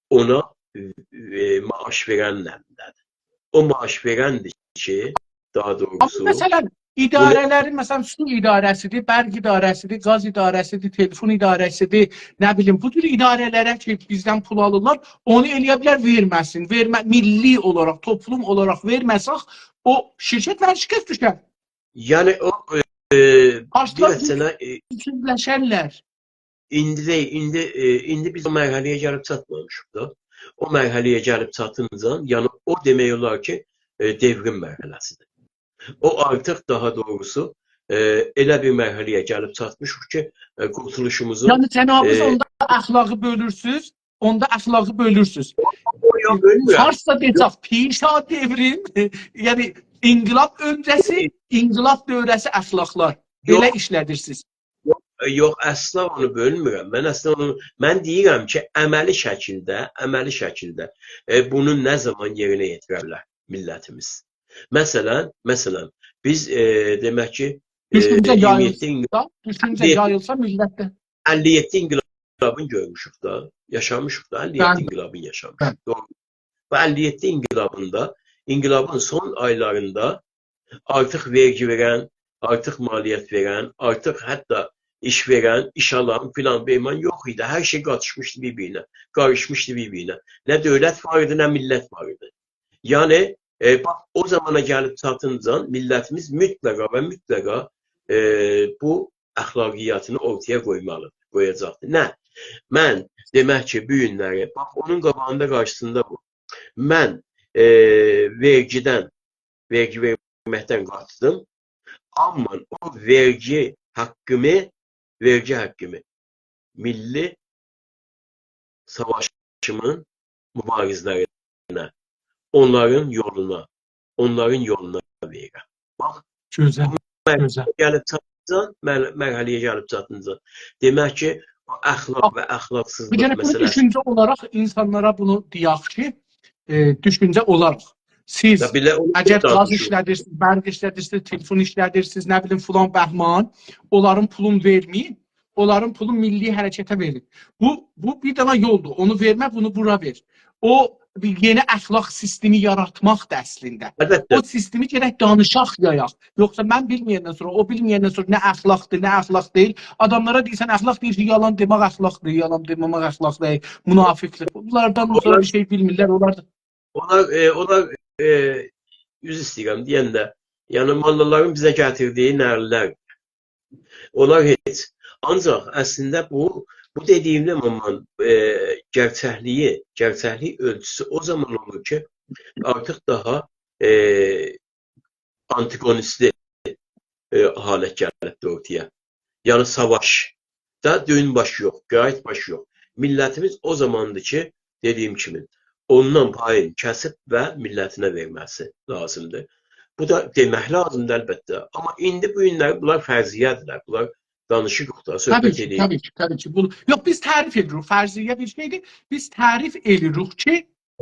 اونا، ائ، معاش وئرنین الینده‌دیر. او معاش وئرندیر کی، داها آمما دوغروسو، مثلا، بونو اداره‌لرین، مثلا، سو اداره‌سی‌دیر، برق اداره‌سی‌دیر، گاز اداره‌سی‌دیر، تلفن اداره‌سی‌دیر، نه بیلیم، بو جور اداره‌لره کی، بیزدن پول آلیرلار، اونو ائلیه بیلر وئرمه‌سین، وئرمه، میللی اولاراق، توپلوم اولاراق وئرمه‌سک، او شرکت ورشکست دوشر. یعنی او، ائ، بیر آزلار دنه، ائ، گوجسوزلشرلر. ایندی دئییل، ایندی، ائ، ایندی بیز او مرحله‌یه گلیب چاتمامیشیق دا. او مرحله‌یه گلیب چاتینجا، یعنی او دئمک اولار کی، ائ، دئوریم مرحله‌سی‌دیر. او آرتیق، داها دوغروسو، ائ، ائله بیر مرحله‌یه گلیب چاتمیشیق کی، ائ، قورتولوشوموزون، یعنی جنابیز، ائ، اوندا اخلاقی بؤلورسوز، اوندا اخلاقی بؤلورسوز. یوخ، یوخ، بؤلمورم. فارسجا دئسک، پیشا دئوریم، یعنی انقلاب اؤنجه‌سی، انقلاب دؤوره‌سی اخلاقلار. یوخ. بئله ایشله‌دیرسینیز. یوخ، ائ، یوخ، اصلا اونو بؤلمورم. من اصلا اونو، من دئییرم کی، عملی شکیلده، عملی شکیلده، ائ، بونو نه زامان یئرینه یئتیره بیلر میللتیمیز؟ مثلا، مثلا، بیز، ائ، دئمک کی، ائ، دوشونجه ایگیرمی یئددی یاییلسا، دوشونجه اللی یئددی یاییلسا میللتده. اللی یئددی انقلابین گؤرموشوک دا، یاشامیشیق دا، اللی یئددی بلی. انقلابین یاشامیشیق. بلی. دوغرو. بو اللی یئددی انقلابیندا، انقلابین سون آیلاریندا آرتیق وئرگی وئرن، آرتیق مالیات وئرن، آرتیق حتی ایش وئرن، ایش آلان فلان بهمان یوخ ایدی. هر شئی قاتیشمیشدی بیر-بیرینه، قاریشمیشدی بیر-بیرینه. نه دؤولت وار ایدی، نه میللت وار ایدی. یعنی، ائ، باخ، او زامانا گلیب چاتینجا میللتیمیز مطلقا و مطلقا، ائ، بو اخلاقیاتینی اورتایا قویمالی، قویاجاقدیر. نه؟ من، دئمک کی، بو گونلری، باخ، اونون قاباغیندا، قارشیسیندا بو. من، ائ، وئرگیدن، وئرگی وئرمکدن قاچدیم. آمما او وئرگی حاققیمی، وئرگی حاققیمی میللی ساواشیمین موباریزلرینه، اونلارین یولونا، اونلارین یولونا وئریرم. باخ، گؤزل، بو مر-، گؤزل. گلیب چاتدینجا، مر-، مرحله‌یه گلیب چاتدینجا، دئمک کی، او اخلاق و اخلاقسیزلیق مسئله‌سی. بیر دنه بونو دوشونجه اولاراق اینسانلارا بونو دئیک کی، ائ، دوشونجه اولاراق سیز یا بئله اونو اگر دا گاز دوشون- ایشله‌دیرسینیز، برق ایشله‌دیرسینیز، تلفن ایشله‌دیرسینیز، نه بیلیم، فلان بهمان، اونلارین پولون وئرمه‌یین، اونلارین پولون میللی حرکته وئرین. بو، بو بیر دنه یولدور. اونو وئرمه، بونو بورا وئر. او بیر یئنی اخلاق سیستمی یاراتماقدیر اصلینده. البته. او سیستمی گرک دانیشاق، یایاق. یوخسا من بیلمه‌یندن سونرا، او بیلمه‌یندن سونرا نه اخلاقدیر، نه اخلاق دئییل. آداملارا دئییرسن اخلاق، دئییر کی، یالان دئمک اخلاقدیر، یالان دئمه‌مک اخلاق دئییل، منافقلیک. بونلاردان سونرا اونلار بیر شئی بیلمیرلر، اونلار دا اونلار، ائ، اونلار، ائ، عذر ایسته‌ییرم دئینده، یعنی موللالارین بیزه گتیردیگی نقللر. اونلار هئچ. آنجاق اصلینده بو، بو دئدیگیمده، مامان، ائ، گئرچکلیگی، گئرچکلیک اؤلچوسو او زامان اولور کی، آرتیق داها، ائ، آنتاگونیستی، ائ، حالت گلیبدیر اورتایا. یعنی ساواشدا دؤن باش یوخ، قاییت باش یوخ. میللتیمیز او زاماندیر کی، دئدیگیم کیمی، اوندان پایین کسیب و میللتینه وئرمه‌سی لازیمدیر. بو دا دئمک لازیمدیر البته. آمما ایندی بو گونلری بونلار فرضیه‌دیرلر. بونلار دانیشیق یوخ دا، صحبت ائدیریک. طبیعی کی، طبیعی کی، طبیعی کی. بونو، یوخ، بیز تعریف ائدیریک. فرضیه بیر شئیدیر. بیز تعریف ائدیریک کی،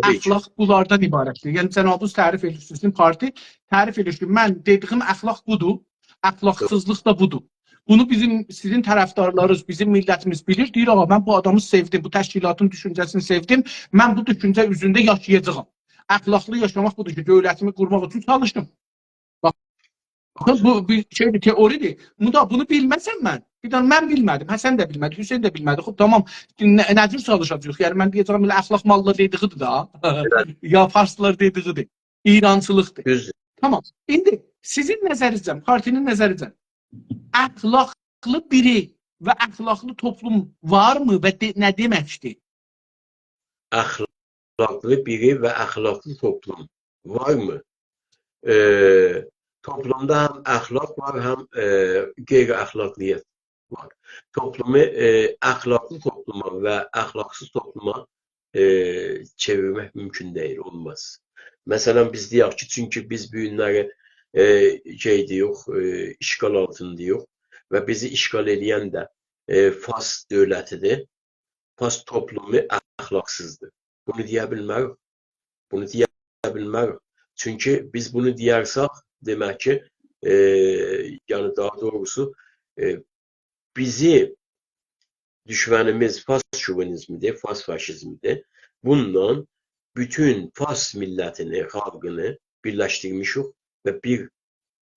طبیعی کی. اخلاق بونلاردان عبارتدیر. یعنی، جنابیز تعریف ائدیرسینیز، سیزین پارتی تعریف ائدیر کی، من دئدیگیم اخلاق بودور، اخلاقسیزلیق دا بودور. بونو بیزیم، سیزین طرفدارلارینیز، بیزیم میللتیمیز بیلیر. دئییر، «آغا، من بو آدامی سئودیم، بو تشکیلاتین دوشونجه‌سینی سئودیم. من بو دوشونجه اوزونده یاشایاجاغام. اخلاقلی یاشاماق بودور کی، دؤولتیمی قورماق اوچون چالیشدیم.» باخ، باخین، بو بیر شئیدیر، تئوریدیر. بونو دا، بونو بیلمه‌سم من، بیر دنه من بیلمه‌دیم، حسن ده بیلمه‌دی، حسین ده بیلمه‌دی. خوب، تامام، نه، نه جور چالیشاجاغیق؟ یعنی، من دئیه‌جم، ائله اخلاق موللا دئدیگیدیر دا. ائله. یا فارسلار دئدیگیدیر. ایرانچیلیقدیر. دوزدور. تامام. ایندی سیزین نظرینیزجه، پارتی‌نین نظرینجه، اخلاقلی بیری و اخلاقلی توپلوم وارمی و دئ-، نه دئمکدیر؟ اخلاقلی بیری و اخلاقلی توپلوم وارمی؟ ائ، توپلومدا هم اخلاق وار، هم، ائ، غیر اخلاقلیت وار. توپلومو، ائ، اخلاقلی توپلوما و اخلاقسیز توپلوما، ائ، چئویرمک مومکون دئییل، اولماز. مثلا، بیز دئیک کی، چونکی بیز بو گونلری، ائ، شئیده‌ییک، ائ، اشغال آلتینداییق و بیزی اشغال ائله‌ین ده، ائ، فارس دؤولتیدیر، فارس توپلومو اخلاقسیزدیر. بونو دئیه بیلمریک. بونو دئیه بیلمریک. چونکی بیز بونو دئیرسک، دئمک کی، ائ، یعنی داها دوغروسو، ائ، بیزی دوشمنیمیز فارس شووینیزمیدیر، فارس فاشیزمیدیر. بونونلا بوتون فارس میللتینی، خالقینی بیرلشدیرمیشیک و بیر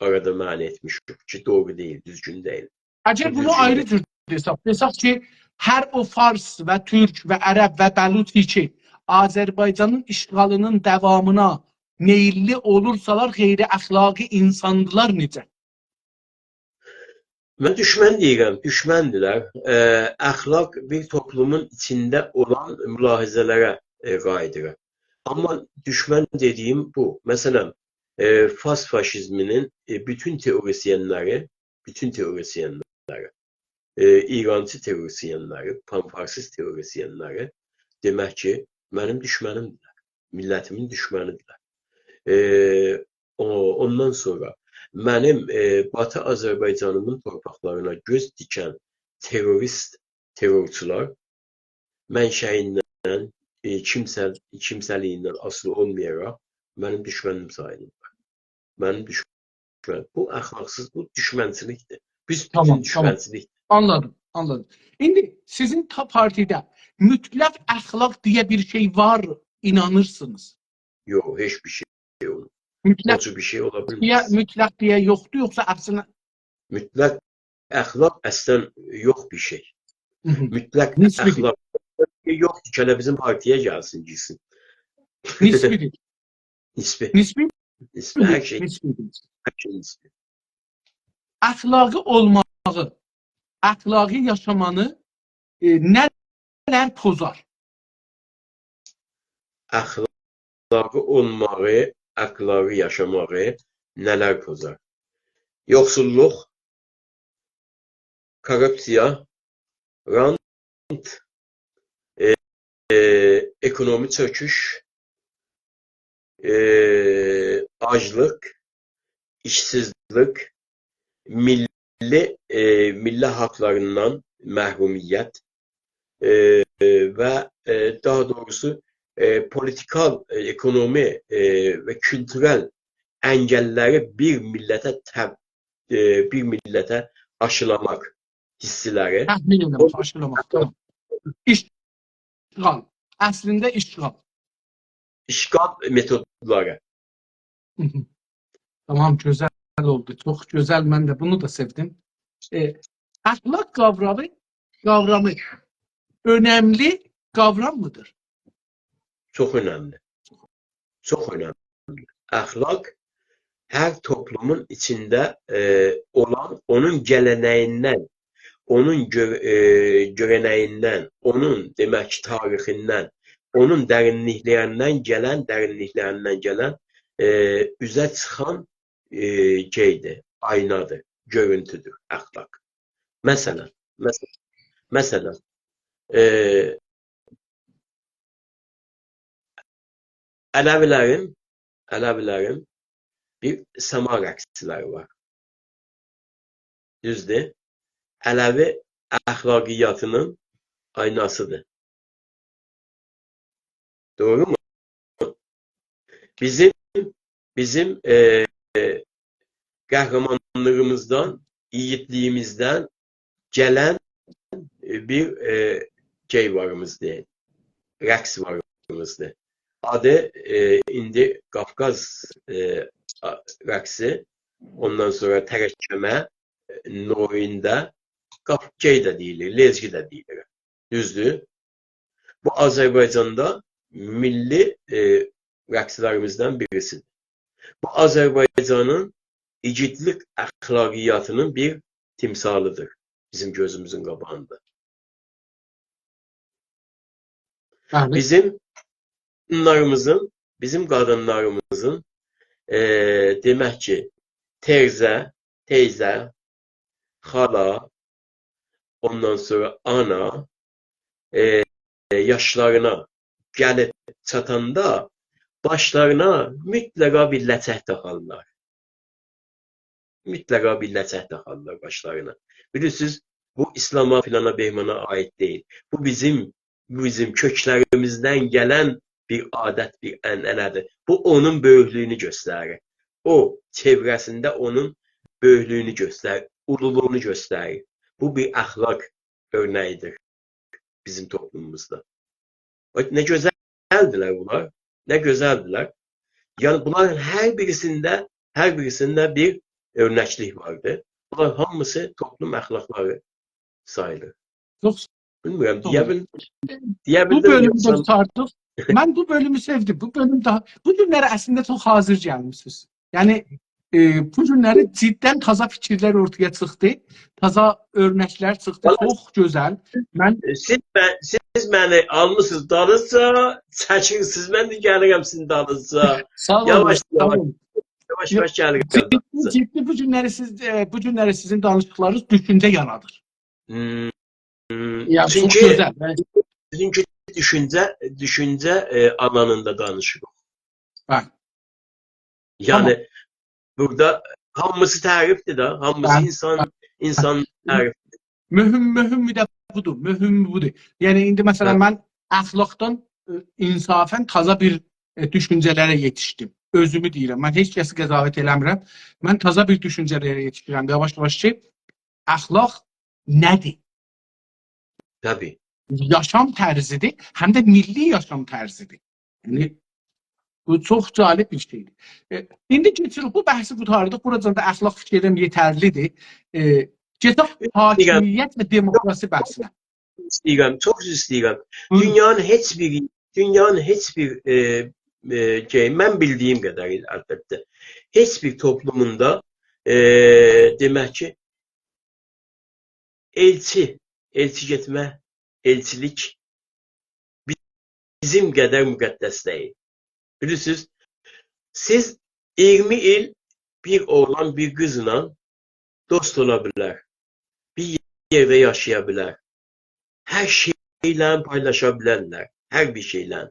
آرادا منع ائتمیشیک کی، دوغرو دئییل، دوزگون دئییل. اگر بو بونو دوزگون آیری دئییل. جور دئسک، دئسک کی، هر او فارس و تورک و عرب و بلوچ کی، آذربایجانین اشغالینین داوامینا میللی اولورسالار، غیر اخلاقی اینساندیلار نئجه؟ من دوشمن دئییرم، دوشمندیلر. ائ، اخلاق بیر توپلومون ایچینده اولان ملاحظه‌لره، ائ، قاییدیرام. آمما دوشمن دئدیییم بو. مثلا، ائ، فارس فاشیزمینین، ائ، بوتون تئوریسینلری، بوتون تئوریسینلری، ائ، ایرانچی تئوریسینلری، پان‌فارسیست تئوریسینلری، دئمک کی، منیم دوشمنیمدیرلر، میللتیمین دوشمنیدیرلر. ائ، او، اوندان سونرا منیم، ائ، باتی آذربایجانیمین تورپاقلارینا گؤز دیکن تئوریست، تئورچولار منشأییندن، ائ، کیمسه-، کیمسه‌لیگیندن آسیلی اولمایاراق منیم دوشمنیم ساییلیرلار. منیم دوشمن-، بو اخلاقسیز، بو دوشمنچیلیکدیر. بیز بوتون، تامام، تامام. دوشمنچیلیک. آنلادیم، آنلادیم. ایندی سیزین تا پارتیده مطلق اخلاق دئیه بیر شئی وار، اینانیرسینیز؟ یوخ، هئچ بیر شئی یوخ. او مطلق جور بیر شئی اولا دئیه، بیلمز. مطلق دئیه یوخدور، یوخسا اصلینده مطلق اخلاق اصلا یوخ بیر شئی. هی هی. مطلق نسبی‌دیر. اخلاق یوخدور کی، ائله بیزیم پارتی‌یه گلسین، گیرسین. نسبی‌دیر. نسبی. نسبی؟ نسبی، هر شئی. نسبی‌دیر. هر شئی نسبی. اخلاقی اولماغی، اخلاقی یاشامانی، ائ، نه‌لر پوزار؟ اخلاقی اولماغی، اخلاقی یاشاماغی نه‌لر پوزار؟ یوخسوللوق، کوروپسیا، رانت، ائ، ائ، اکونومی چؤکوش، ائ، آجلیق، ایشسیزلیک، میللی، ائ، میللی حاقلاریندان محرومیت، ائ، و، ائ، داها دوغروسو، ائ، پولیتیکال، ائ، اکونومی، ائ، و کولتورل انگللری بیر میللته تب-، ائ، بیر میللته آشیلاماق حیسلری. تحمیل ائله‌مک، او آشیلاماق، تامام. اشغال. اصلینده اشغال. اشغال متودلاری. هی هی. تامام، گؤزل اولدو. چوخ گؤزل، من ده بونو دا سئودیم. ائ، اخلاق قاورامی، قاورامی اؤنملی قاوراممی‌دیر؟ چوخ اؤنملی. چوخ اؤنملی. اخلاق هر توپلومون ایچینده، ائ، اولان، اونون گله‌نه‌ییندن، اونون گؤ-، ائ، گؤره‌نه‌ییندن، اونون، دئمک کی، تاریخیندن، اونون درینلیکلریندن گلن، درینلیکلریندن گلن، ائ، اوزه چیخان، ائ، شئیدیر، آینادیر، گؤرونتودور اخلاق. مثلا، مثلا، مثلا، ائ، علوی‌لرین، علوی‌لرین بیر سما رقصلری وار. دوزدور؟ علوی اخلاقیاتینین آیناسیدیر. دوغرو مو؟ بیزیم، بیزیم، ائ، ائ، قهرمانلیغیمیزدان، ایگیدلیگیمیزدن گلن، ائ، بیر، ائ، شئی واریمیزدیر، رقص واریمیزدیر. آدی، ائ، ایندی قافقاز، ائ، آ-، رقصی، اوندان سونرا ترکمه، ائ، نوعوندا قاف-، شئی ده دئییلیر، لزگی ده دئییلیر. دوزدور؟ بو آذربایجاندا میللی، ائ، رقصلریمیزدن بیریسیدیر. بو آذربایجانین ایگیدلیک اخلاقیاتینین بیر تمثالیدیر. بیزیم گؤزوموزون قاباغیندا. بلی. بیزیم قادینلاریمیزین، بیزیم قادینلاریمیزین، ائ، دئمک کی، تئیزه، تئیزه، خالا، اوندان سونرا آنا، ائ، ائ، یاشلارینا گلیب چاتاندا باشلارینا مطلقا بیر لچک تاخارلار. مطلقا بیر لچک تاخارلار باشلارینا. بیلیرسینیز، بو ایسلاما، فلانا، بهمانا عایید دئییل. بو بیزیم، بو بیزیم کؤکلریمیزدن گلن بیر عادت، بیر عنعنه‌دیر. بو اونون بؤیوکلویونو گؤستریر. او، چئوره‌سینده اونون بؤیوکلویونو گؤستریر، اولولوغونو گؤستریر. بو بیر اخلاق اؤرنه‌ییدیر بیزیم توپلوموموزدا. باخ، نه گؤزلدیرلر بونلار، نه گؤزلدیرلر. یعنی، بونلارین هر بیریسینده، هر بیریسینده بیر اؤرنکلیک واردیر. بونلار هامیسی توپلوم اخلاقلاری ساییلیر. چوخ ساغ اولون. بیلمیرم، دئیه بیل-، دئیه بیلدیم، بو بؤلومو ده یوخسا قوتاردیق. من بو بؤلومو سئودیم. بو بؤلوم داها، بو گونلری اصلینده چوخ حاضر گلمیسینیز. یعنی، ائ، بو گونلری جداً تازا فیکیرلر اورتایا چیخدی. تازا اؤرنکلر چیخدی. والله چوخ گؤزل. من ائ، سیز، من، سیز منی آلمیسینیز دالینیزا، چکیرسینیز، من ده گلیرم سیزین دالینیزا. ساغ اولون، یاواش، ساغ یاواش، اولون. یاواش، یاواش گلیرم جدی، دالینیزا. جدی بو گونلری سیز، ائ، بو گونلری سیزین دانیشیقلارینیز دوشونجه یارادیر. هوم، هوم. یعنی، چوخ گؤزل. چونکی، یعنی چونکی دوشونجه، دوشونجه، ائ، آلانیندا دانیشیریق. هه. یعنی، تامام. بورادا هامیسی تعریفدیر ده، هامیسی، هه، اینسان، هه، اینسان، هه، تعریفدیر. مهم، مهمو ده بودور، مهمو بودور. یعنی، ایندی، مثلا، هه، من اخلاقدان، ائ، انصافاً تازا بیر، ائ، دوشونجه‌لره یئتیشدیم. اؤزومو دئییرم، من هئچ کسی قضاوت ائله‌میرم. من تازا بیر دوشونجه‌لره یئتیشیرم یاواش-یاواش کی، اخلاق نه‌دیر؟ طبیعی. یاشام طرزیدیر، هم ده میللی یاشام طرزیدیر. یعنی، بو چوخ جالب بیر شئیدیر. ائ، ایندی کئچیریک، بو بحثی قوتاردیق. بوراجان دا اخلاق فیکر ائدیرم یئترلیدیر. ائ، کئچک حاکمیت و دموکراسی بحثینه. ایسته‌ییرم، چوخ ایسته‌ییرم. بویورون. دونیانین هئچ بیر، دونیانین هئچ بیر، ائ، ائ، شئی، من بیلدیگیم قدریله، البته، هئچ بیر توپلوموندا، ائ، دئمک کی، ائلچی، ائلچی گئتمه، ائلچیلیک بیزیم قدر مقدس دئییل. بیلیرسینیز، سیز اییرمی ایل بیر اوغلان، بیر قیزلا دوست اولا بیلر، بیر یئرده یاشایا بیلر، هر شئیلرینی پایلاشا بیلرلر، هر بیر شئیلرینی.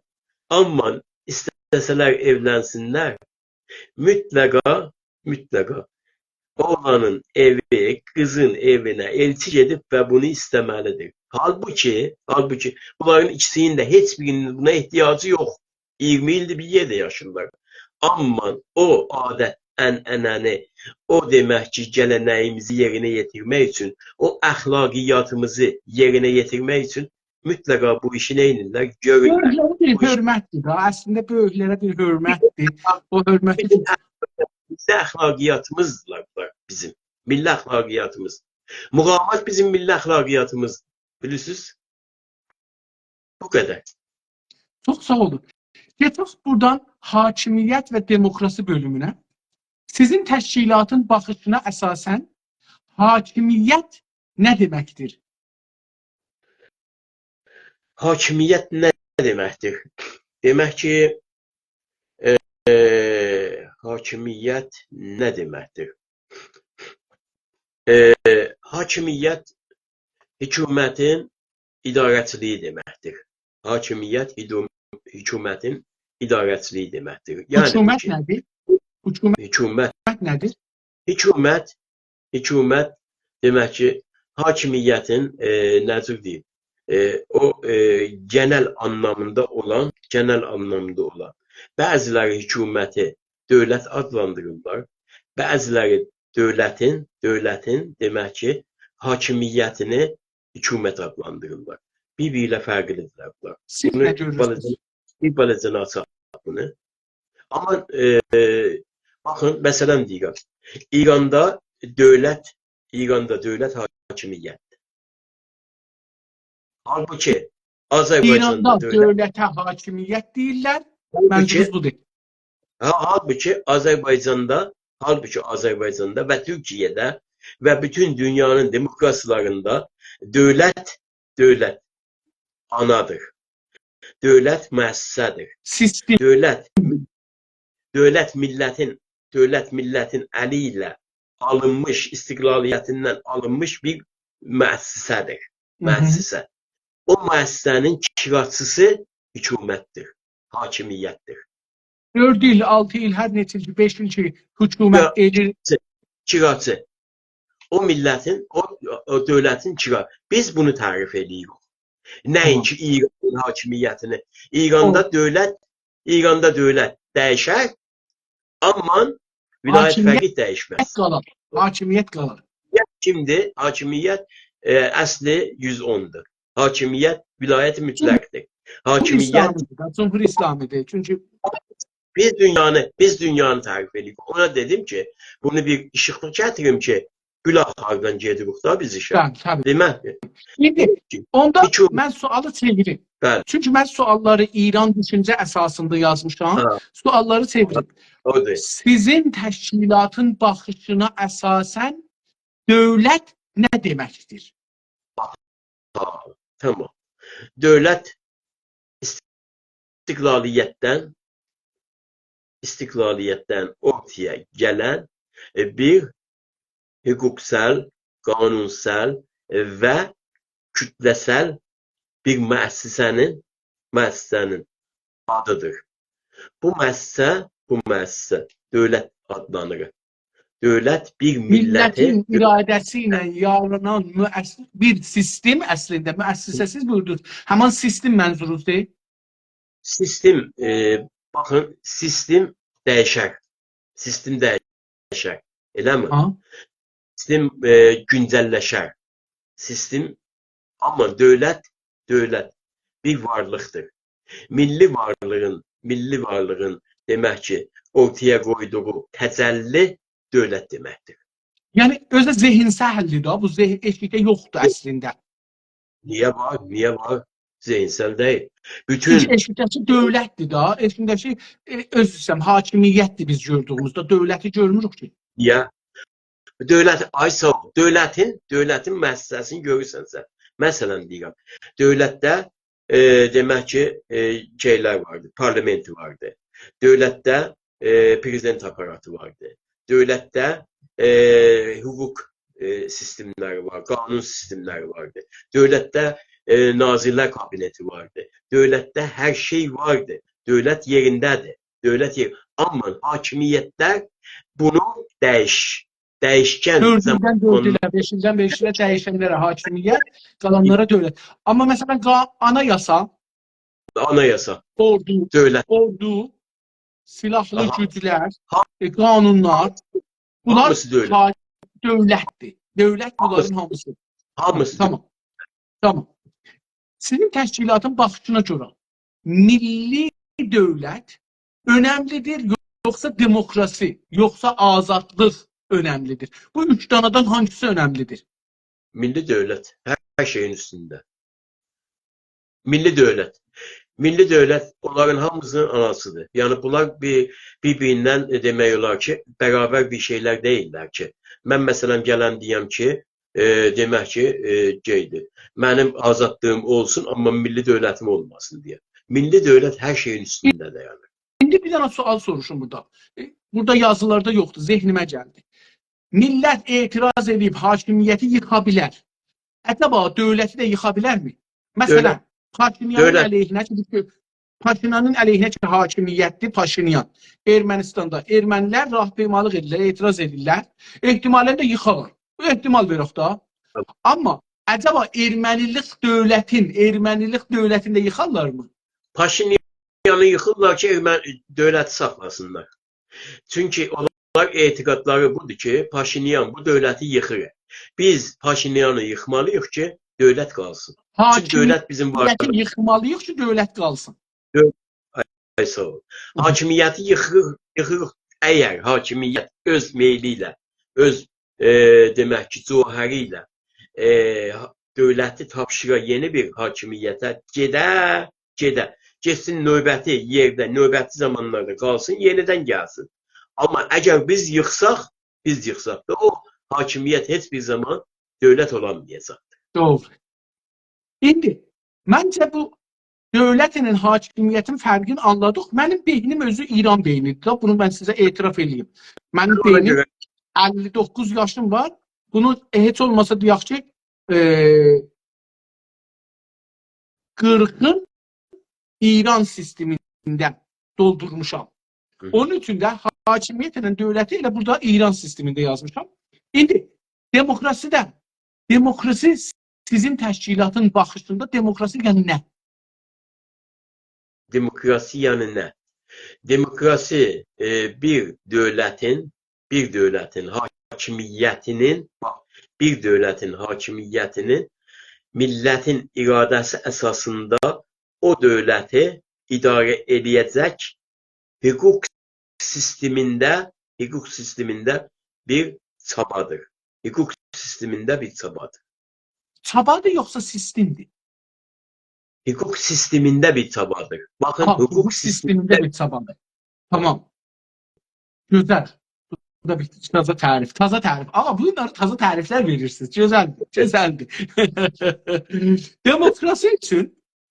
آمما ایسته‌سه‌لر ائولنسینلر، مطلقا، مطلقا اوغلانین ائوی، قیزین ائوینه ائلچی گئدیب و بونو ایسته‌مه‌لیدیر. حالبوکی، حالبوکی بونلارین ایکیسینین ده هئچ بیرینین بونا احتیاجی یوخ. اییرمی ایلدیر بیر یئرده یاشاییرلار. آمما او عادت، عنعنه‌نی، او دئمک کی، گله‌نه‌ییمیزی یئرینه یئتیرمک اوچون، او اخلاقیاتیمیزی یئرینه یئتیرمک اوچون مطلقا بو ایشی نئینیرلر؟ گؤرورلر. بؤیوکلره بیر بو ایش حؤرمتدیر دا. اصلینده بؤیوکلره بیر حؤرمتدیر. او حؤرمتی بیزیم اخلاقیاتیمیزدیلار بونلار بیزیم. میللی اخلاقیاتیمیز. مقاومت بیزیم میللی اخلاقیاتیمیز. بیلیرسینیز؟ بو قدر. چوخ ساغ اولون. گئدک بورادان حاکمیت و دموکراسی بؤلومونه. سیزین تشکیلاتین باخیشینا اساساً حاکمیت نه دئمکدیر؟ حاکمیت نه دئمکدیر؟ دئمک کی، ائ، ائ، حاکمیت نه دئمکدیر؟ ائ، حاکمیت حکومتین اداره‌چیلیگی دئمکدیر. حاکمیت حکوم-، حکومتین اداره‌چیلیگی دئمکدیر. یعنی حکومت کی، نه‌دیر؟ حکومت حکومت نه‌دیر؟ حکومت، حکومت دئمک کی، حاکمیتین، ائ، نه جور دئییم، ائ، او، ائ، گئنل آنلامیندا اولان، گئنل آنلامیندا اولان. بعضیلری حکومتی دؤولت آدلاندیریرلار، بعضیلری دؤولتین، دؤولتین، دئمک کی، حاکمیتینی حکومت آدلاندیریرلار. بیر-بیری ایله فرقلیدیرلر بونلار. سیز بونو نه گؤرورسونوز؟ بالاجا، بیر بالاجا آچاق بونو. آمما، ائ، باخین، مثلا دئییرم، ایراندا دؤولت، ایراندا دؤولت حاکمیتدیر. حالبوکی آذربایجاندا ایراندا دؤولت دؤولته حاکمیت دئییرلر. حالبوکی منظوروز بودور. هه، حالبوکی آذربایجاندا، حالبوکی آذربایجاندا و تورکیه‌ده و بوتون دونیانین دموکراسیالاریندا دؤولت، دؤولت آنادیر. دؤولت مؤسسه‌دیر. سیستم. دؤولت، دؤولت میللتین، دؤولت میللتین الی ایله آلینمیش، استقلالیتیندن آلینمیش بیر مؤسسه‌دیر. هی هی. مؤسسه. او مؤسسه‌نین کیراچیسی حکومتدیر، حاکمیتدیر. دؤرد ایل، آلتی ایل، هر نئچه ایل کی، بئش ایل کی، حکومت یا، ائدیر. کیراچی. او میللتین، او، او دؤولتین کیرا-، بیز بونو تعریف ائله‌ییریک. تامام. نه‌اینکی ایرانین حاکمیتینی. ایراندا او دؤولت، ایراندا دؤولت دییشر، آمما ولایت حاکمیت فقیه دییشمز. قالار. حاکمیت قالار. کیمدیر؟ حاکمیت، ائ، اصلی یوز اوندور. حاکمیت ولایت مطلقدیر. جمهوری حاکمیت اسلامی‌دیر ده، جمهوری اسلامی‌دیر. چونکی بیز دونیانی، بیز دونیانی تعریف ائدیریک. اونا دئدیم کی، بونو بیر ایشیقلیق گتیریم کی، بیلک هاردان گئدیریک دا بیز ایشه. بلی، طبیعی. دئمک کی، ایندی دئدیم کی، اوندا ایکی من سؤالی چئویریم. بلی. چونکی من سؤاللاری ایران دوشونجه اساسیندا یازمیشام. هه. سؤاللاری چئویریم. اودور. سیزین تشکیلاتین باخیشینا اساساً دؤولت نه دئمکدیر؟ ها، تامام. دؤولت استقلالیتدن، استقلالیتدن اورتایا گلن، ائ، بیر حقوقسل، قانونسل، ائ، و کوتله‌سل بیر مؤسسه‌نین، مؤسسه‌نین آدیدیر. بو مؤسسه، بو مؤسسه دؤولت آدلانیر. دؤولت بیر میللتی میللتین اراده‌سی ایله یارانان مؤسس-، بیر سیستم اصلینده، مؤسسه سیز بویوردونوز. همان سیستم منظورونوزدور؟ سیستم، ائ، باخین، سیستم دییشر. سیستم دییشر. ائله‌می؟ ها؟ سیستم، ائ، گونجللشر. سیستم، آمما دؤولت، دؤولت بیر وارلیقدیر. میللی وارلیغین، میللی وارلیغین، دئمک کی، اورتایا قویدوغو تجلی دؤولت دئمکدیر. یعنی، اؤزو ذهنسلدیر ده، بو ذه-، ائشیکده یوخدور یوخ. اصلینده. نییه وار؟ نییه وار؟ ذهنسل دئییل. بوتون چونکی ائشیکده‌کی دؤولتدیر ده، ائشیکده‌کی، ائ، عذر ایسته‌ییرم، حاکمیتدیر بیز گؤردویوموزده، دؤولتی گؤرموروک کی. نییه؟ دؤولت، آی ساغ اول، دؤولتین، دؤولتین مؤسسه‌سینی گؤرورسن سن. مثلا دئییرم، دؤولتده، ائ، دئمک کی، ائ، شئیلر واردی، پارلامنتی واردی. دؤولتده، ائ، پرزیدنت آپاراتی واردی. دؤولتده، ائ، حقوق، ائ، سیستملری وار، قانون سیستملری واردی. دؤولتده، ائ، ناظرلر کابینتی واردی. دؤولتده هر شئی واردی. دؤولت یئرینده‌دیر. دؤولت یئر-، آمما حاکمیتلر بونو دییش-، دییشکن دؤردوندن زامان دؤردویه، بئشیندن بئشیه دییشنلره حاکمیت، قالانلارا دؤولت. آمما مثلا، قا-، آنایاسا، آنایاسا، اوردو، دؤولت. اوردو، سیلاحلی آها. گوجلر، ها-، ائ، قانونلار، بونلار هامیسی دؤولت. ها-، دؤولتدیر. دؤولت هامیسی. بونلارین هامیسی. هامیسی تامام. دؤولت. تامام. سیزین تشکیلاتین باخیشینا گؤره میللی دؤولت اؤنملیدیر، یوخسا دموکراسی، یوخسا آزادلیق اؤنملیدیر؟ بو اوچ دانادان هانگیسی اؤنملیدیر؟ میللی دؤولت هر، هر شئیین اوستونده. میللی دؤولت. میللی دؤولت اونلارین هامیسینین آناسیدیر. یعنی، بونلار بیر، بیر-بیریندن، ائ، دئمک اولار کی، برابر بیر شئیلر دئییللر کی. من، مثلا، گلم دئیم کی، ائ، دئمک کی، ائ، شئیدیر، منیم آزادلیغیم اولسون، آمما میللی دؤولتیم اولماسین دئیه. میللی دؤولت هر شئیین اوستونده دایانیر. ایندی بیر دنه سؤال سوروشوم بورادا. ائ، بورادا یازیلاردا یوخدور، ذهنیمه گلدی. میللت اعتراض ائدیب حاکمیتی ییخا بیلر. عجبا دؤولتی ده ییخا بیلرمی؟ مثلا، دؤولت. پاشینیانین دؤولت. علیهینه کی، پاشینیانین علیهینه کی، حاکمیتدیر، پاشینیان. ارمنیستاندا ارمنیلر راهپیمالیق ائدیرلر، اعتراض ائدیرلر. احتمالا دا ییخالار. بو احتمال وئرک دا. آمما عجبا ارمنیلیک دؤولتین، ارمنیلیک دؤولتین ده ییخارلارمی؟ پاشینیانی ییخیرلار کی، ارمن-، دؤولتی ساخلاسینلار. چونکی اونلار اعتقادلاری بودور کی، پاشینیان بو دؤولتی ییخیر. بیز پاشینیانی ییخمالیییق کی، دؤولت قالسین. چونکی دؤولت بیزیم حاکمیتی واردیغیمیز. ییخمالیییق کی، دؤولت قالسین. دؤ-، آی، آی، ساغ اول. هی هی. حاکمیتی ییخیریق، ییخیریق. اگر حاکمیت اؤز میلی ایله، اؤز، ائ، دئمک کی، جوهری ایله، ائ، دؤولتی تاپشیرا یئنی بیر حاکمیته، گئده، گئده. گئتسین نوبتی یئرده، نوبتی زامانلاردا قالسین، یئنیدن گلسین. آمما اگر بیز ییخساق، بیز ییخساق دا، او حاکمیت هئچ بیر زامان دؤولت اولانمایاجاقدیر. دوغرو. ایندی، منجه بو دؤولت ایله حاکمیتین فرقینی آنلادیق. منیم بئینیم اؤزو ایران بئینیدیر دا. بونو من سیزه اعتراف ائله‌ییم. منیم اونا بئینیم، گؤره اللی دوققوز یاشیم وار. بونو، ائ، هئچ اولماسا دئیک کی، ائ، قیرخین ایران سیستمینده دولدورموشام. هی. اونون اوچون ده حاکمیت ایله دؤولتی ائله بورادا ایران سیستمینده یازمیشام. ایندی دموکراسی ده، دموکراسی سیزین تشکیلاتین باخیشیندا دموکراسی یعنی نه؟ دموکراسی یعنی نه؟ دموکراسی، ائ، بیر دؤولتین، بیر دؤولتین حاکمیتینین، باخ، بیر دؤولتین حاکمیتینین میللتین اراده‌سی اساسیندا او دؤولتی اداره ائله‌یه‌جک حقوق سیستمینده، حقوق سیستمینده بیر چابادیر. حقوق سیستمینده بیر چابادیر. چابادیر یوخسا سیستمدیر؟ حقوق سیستمینده بیر چابادیر. باخین، ها، حقوق حقوق سیستمینده سیستمینده بیر چابادیر. تامام. گؤزل. بو دا بیر تازا تعریف. تازا تعریف. آغا، بونلاری تازا تعریفلر وئریرسینیز. گؤزلدیر، گؤزلدیر. دموکراسی اوچون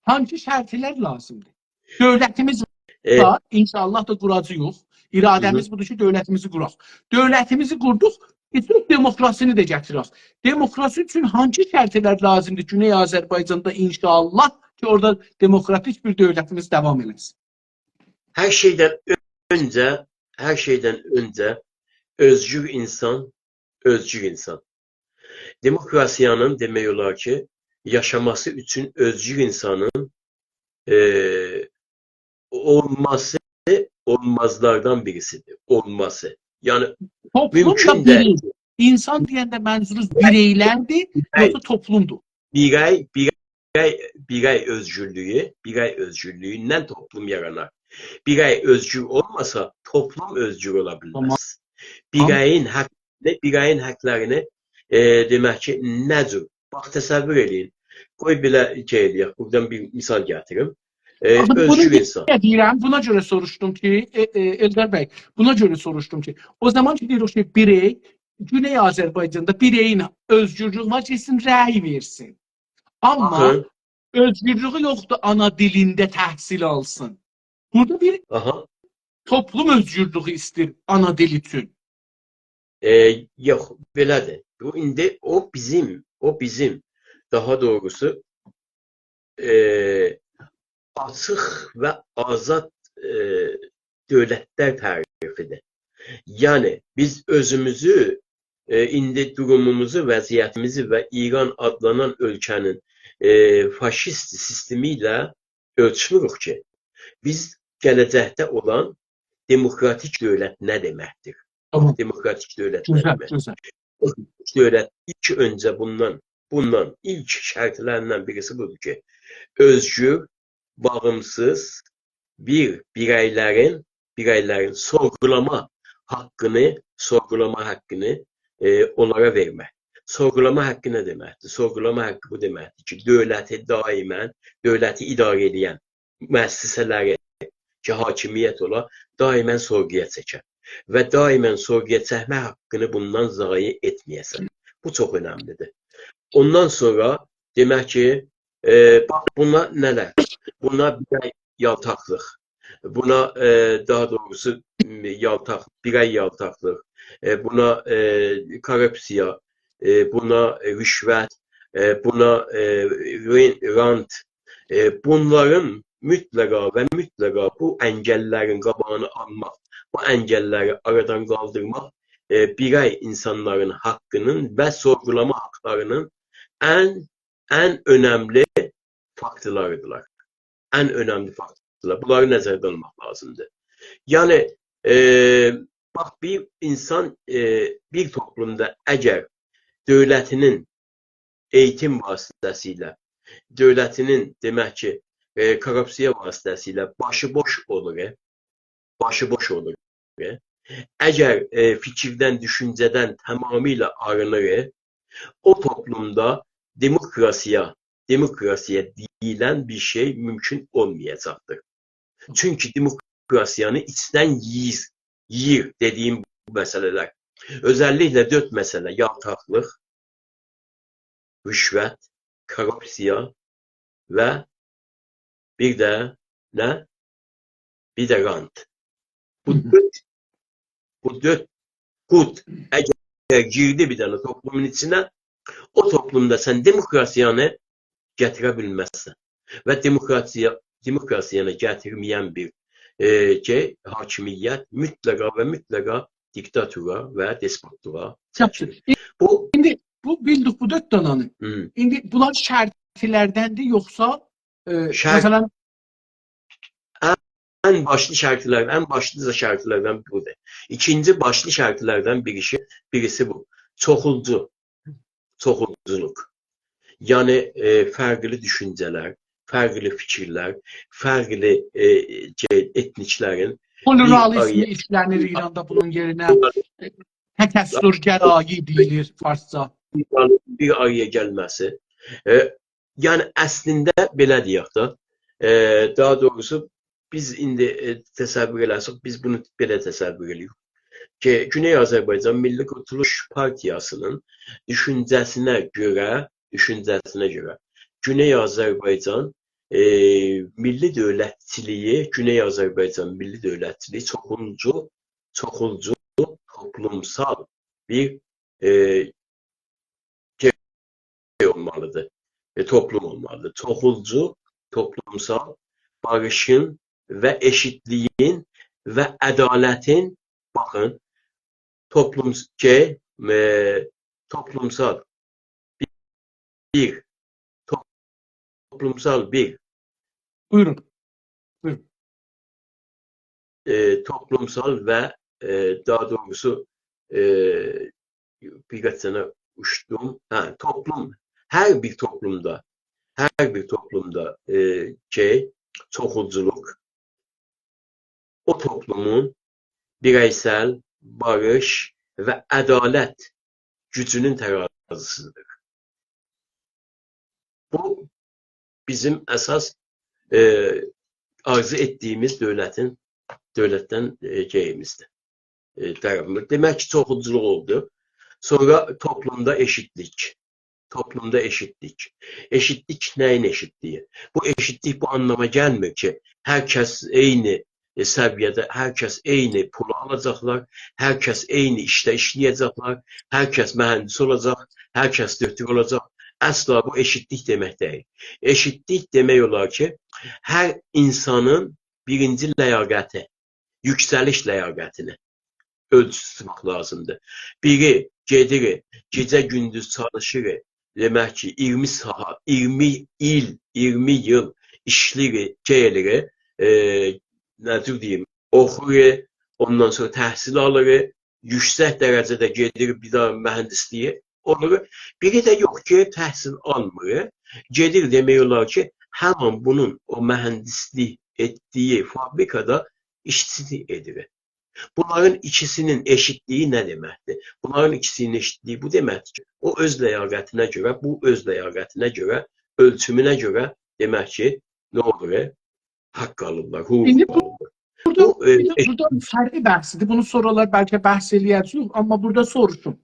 هانسی شرطلر لازیمدیر؟ دؤولتیمیز ائ، وار، انشاءالله دا قوراجاغیق. اراده‌میز بودور کی، دؤولتیمیزی قوراق. دؤولتیمیزی قوردوق، ایسته‌ییریک دموکراسینی ده گتیرک. دموکراسی اوچون هانسی شرطلر لازیمدیر گونئی آذربایجاندا، انشاءالله کی، اورادا دموکراتیک بیر دؤولتیمیز داوام ائله‌سین؟ هر شئیدن اؤنجه، هر شئیدن اؤنجه اؤزگور اینسان، اؤزگور اینسان. دموکراسیانین دئمک اولار کی، یاشاماسی اوچون اؤزگور اینسانین، ائ، اولماسی اولمازلاردان بیریسیدیر. اولماسی. یعنی، توپلوم دا مومکون دئییل. بیری. اینسان دئینده منظوروز بیرئیلردیر، بیرئی. یوخسا توپلومدور؟ بیرئی، بیرئی، بیرئی اؤزگورلویو، بیرئی اؤزگورلویوندن توپلوم یارانار. بیرئی اؤزگور اولماسا، توپلوم اؤزگور اولا بیلمز. تامام. بیرئیین حقینی، بیرئیین حقلرینی، ائ، دئمک کی، نه جور؟ باخ، تصور ائله‌یین. قوی بئله شئی ائله‌یک، بورادان بیر مثال گتیریم. ائ، آخی بونو اؤزگور نییه اینسان. دئییرم؟ بونا گؤره سوروشدوم کی، ائ، ائ، ائلدر بی، بونا گؤره سوروشدوم کی، او زامان کی، دئییریک کی، بیرئی گونئی آذربایجاندا بیرئیین اؤزگورلویو وار، گئتسین رأی وئرسین. آمما باخین. اؤزگورلویو یوخدور آنا دیلینده تحصیل آلسین. بورادا بیر آها. توپلوم اؤزگورلویو ایسته‌ییر آنا دیل اوچون. ائ، یوخ، بئله‌دیر. بو ایندی او بیزیم، او بیزیم، داها دوغروسو، ائ، آچیق و آزاد، ائ، دؤولتلر تعریفیدیر. یعنی، بیز اؤزوموزو، ائ، ایندی دوروموموزو، وضعیتیمیزی و ایران آدلانان اؤلکه‌نین، ائ، فاشیست سیستمی ایله اؤلچموروک کی. بیز گله‌جکده اولان دموکراتیک دؤولت نه دئمکدیر؟ تامام. دموکراتیک دؤولت نه گؤزل، دئمکدیر؟ گؤزل. دؤولت ایلک اؤنجه بوندان، بوندان ایلک شرطلریندن بیریسی بودور کی، اؤزگور، باغیمسیز، بیر، بیرئیلرین، بیرئیلرین سورغولاما حاققینی، سورغولاما حاققینی، ائ، اونلارا وئرمک. سورغولاما حاققی نه دئمکدیر؟ سورغولاما حاققی بو دئمکدیر کی، دؤولتی دائماً، دؤولتی اداره ائله‌ین مؤسسه‌لری کی، حاکمیت اولا، دائماً سورغویا چکه و دائماً سورغویا چکمه حاققینی بوندان ضایع ائتمه‌یه‌سن. بو چوخ اؤنملیدیر. اوندان سونرا دئمک کی، ائ، باخ، بونا نه‌لر؟ بونا بیرئی یالتاقلیق. بونا، ائ، داها دوغروسو، م، یالتاق، بیرئی یالتاقلیق. ائ، بونا، ائ، کوروپسیا، ائ، بونا، ائ، رشوت، ائ، بونا، ائ، رئن-، رانت، ائ، بونلارین مطلقا و مطلقا بو انگللرین قاباغینی آلماق، بو انگللری آرادان قالدیرماق، ائ، بیرئی اینسانلارین حاققینین و سورغولاما حاقلارینین ان، ان اؤنملی فاکتولاریدیرلار. ان اؤنملی فاکتورلار. بونلاری نظرده آلماق لازیمدیر. یعنی، ائ، باخ، بیر اینسان، ائ، بیر توپلومدا اگر دؤولتینین ائییتیم واسطه‌سیله، دؤولتینین، دئمک کی، ائ، کوروپسیا واسطه‌سیله باشی بوش اولور، ائ، باشی بوش اولور، ائ، اگر، ائ، فیکیردن، دوشونجه‌دن تمامیله آرینیر، ائ، او توپلومدا دموکراسییا، دموکراسییا دئییلن بیر شئی مومکون اولمایاجاقدیر. چونکی دموکراسیانی ایچدن یئییر، یئییر دئدیگیم بو مسئله‌لر. اؤزللیکله دؤرد مسئله: یالتاقلیق، رشوت، کوروپسیا و بیر ده نه؟ بیر ده رانت. بو دؤرد، بو دؤرد قورد اگر گیردی بیر دنه توپلومون ایچینه، او توپلومدا سن دموکراسیانی گتیره بیلمزسن. و دموکراسییا، دموکراسیانی گتیرمه‌ین بیر، ائ، شئی، حاکمیت مطلقا و مطلقا دیکتاتورا و دسپوتلوغا چاتیر. چاتیر. بو ایندی بو بیلدیک، بو دؤرد دانانی. هی. ایندی بونلار شرطلردندیر، یوخسا، ائ، شرط مثلا، ان، ان باشلی شرطلر، ان باشلیجا شرطلردن بودور. ایکینجی باشلی شرطلردن بیریسی، بیریسی بو. چوخولجو، چوخولجولوق. یعنی، ائ، فرقلی دوشونجه‌لر، فرقلی فیکیرلر، فرقلی، ائ، شئی، ائتنیکلرین بیر پلورالیزم آرایا ایشلنیر ایراندا بونون یئرینه. تکثرگرایی دئییلیر فارسجا. بیر آرایا گلمه‌سی. ائ، یعنی، اصلینده بئله دئیک ده، ائ، داها دوغروسو، بیز ایندی، ائ، تصور ائله‌سک، بیز بونو بئله تصور ائله‌ییریک کی، گونئی آذربایجان میللی قورتولوش پارتیاسی‌نین دوشونجه‌سینه گؤره، دوشونجه‌سینه گؤره گونئی آذربایجان، ائ، میللی دؤولتچیلیگی، گونئی آذربایجان میللی دؤولتچیلیگی چوخولجو، چوخولجو توپلومسال بیر، ائ، شئی اولمالیدیر. ائ، توپلوم اولمالیدیر. چوخولجو، توپلومسال، باریشین و ائشیتلیگین و عدالتین، باخین، توپلوم، شئی، ائ، توپلومسال بیر، توپلومسال بیر، بویورون. بویورون. ائ، توپلومسال و، ائ، داها دوغروسو، ائ، بیر قات سنه اوچدوم. هه، توپلوم، هر بیر توپلومدا، هر بیر توپلومدا، ائ، شئی، چوخولجولوق او توپلومون بیرئیسل، باریش و عدالت گوجونون ترازی‌سیدیر. بو بیزیم اساس، ائ، آرزو ائتدیگیمیز دؤولتین، دؤولتدن، ائ، شئییمیزدیر. ائ، طرفیمیز. دئمک کی، چوخولجولوق اولدو. سونرا توپلومدا ائشیتلیک. توپلومدا ائشیتلیک. ائشیتلیک نه‌یین ائشیتلیگی؟ بو ائشیتلیک بو آنلاما گلمیر کی، هر کس عینی، ائ، سویه‌ده، هر کس عینی پولو آلاجاقلار، هر کس عینی ایشده ایشله‌یه‌جکلر، هر کس مهندس اولاجاق، هر کس دؤکتور اولاجاق. اصلا بو ائشیتلیک دئمک دئییل. ائشیتلیک دئمک اولار کی، هر اینسانین بیرینجی لیاقتی، یوکسلیش لیاقتینی اؤلچوسو توتماق لازیمدیر. بیری گئدیر، گئجه گوندوز چالیشیر، دئمک کی، اییرمی ساعات، اییرمی ایل، اییرمی ایل ایشله‌ییر، شئی ائله‌ییر، ائ، نه جور دئییم، اوخویور، اوندان سونرا تحصیل آلیر، یوکسک درجه‌ده گئدیر بیر داها مهندسلیگه اولور. بیری ده یوخ کی، تحصیل آلمیر، گئدیر، دئمک اولار کی، همان بونون او مهندسلیک ائتدیگی فابریکادا ایشچیلیک ائدیر. بونلارین ایکیسی‌نین ائشیتلیگی نه دئمکدیر؟ بونلارین ایکیسی‌نین ائشیتلیگی بو دئمکدیر کی، او اؤز لیاقتینه گؤره، بو اؤز لیاقتینه گؤره، اؤلچومونه گؤره، دئمک کی، نه اولور؟ حق آلیرلار، حقوق آلیرلار. ایندی بو، بورادا، بو، ائ، بیر ده، ائش- بورادا فرقلی بحثدیر. بونو سونرالار بلکه بحث ائله‌یه‌جه‌ییک، آمما بورادا سوروشوم.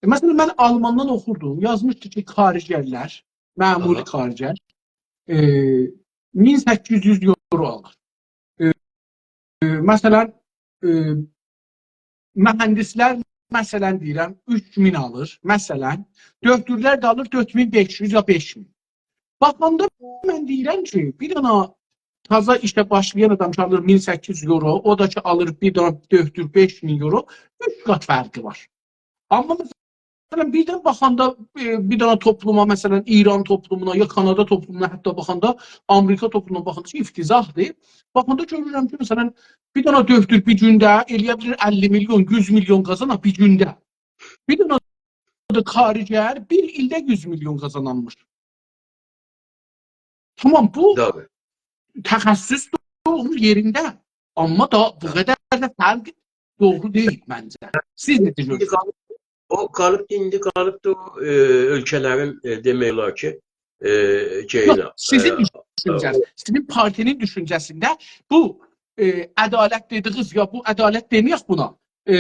ائ، مثلا، من آلماندان اوخوردوم، یازمیشدی کی، کارگرلر، معمولی آها. کارگر، ائ، مین سککیز یوز یورو آلیر. ائ، ائ، مثلا، ائ، مهندسلر، مثلا دئییرم، اوچ مین آلیر، مثلا، دؤکتورلر ده آلیر دؤرد مین بئش یوز یا بئش مین. باخاندا من دئییرم کی، بیر دانا تازا ایشه باشلایان آدام کی آلیر مین سککیز یوز یورو، او دا کی آلیر بیر دانا دؤکتور بئش مین یورو، اوچ قات فرقی وار. آمما مثلا، بیردن باخاندا، ائ، بیر دانا توپلوما، مثلا، ایران توپلومونا، یا کانادا توپلومونا، حتی باخاندا، آمریکا توپلومونا باخاندا کی، افتضاحدیر. باخاندا گؤرورم کی، مثلا، بیر دانا دؤکتور بیر گونده ائله‌یه بیلیر اللی میلیون، یوز میلیون قازانا بیر گونده. بیر دانا دا کارگر بیر ایلده یوز میلیون قازانانمیر. تامام، بو دوغرو. تخصص دوغرو یئرینده. آمما دا بو قدر ده فرق دوغرو دئییل منجه. سیز نئجه ایندی گؤرورسونوز؟ قالیب، او قالیب، ایندی قالیب دا او، ائ، اؤلکه‌لرین، ائ، دئمک اولار کی، ائ، یوخ، شئیینه، سیزین ائ، دوشونجه‌ز، ائ، سیزین پارتی‌نین دوشونجه‌سینده بو، ائ، عدالت دئدیگینیز، یا بو عدالت دئمه‌یک بونا، ائ،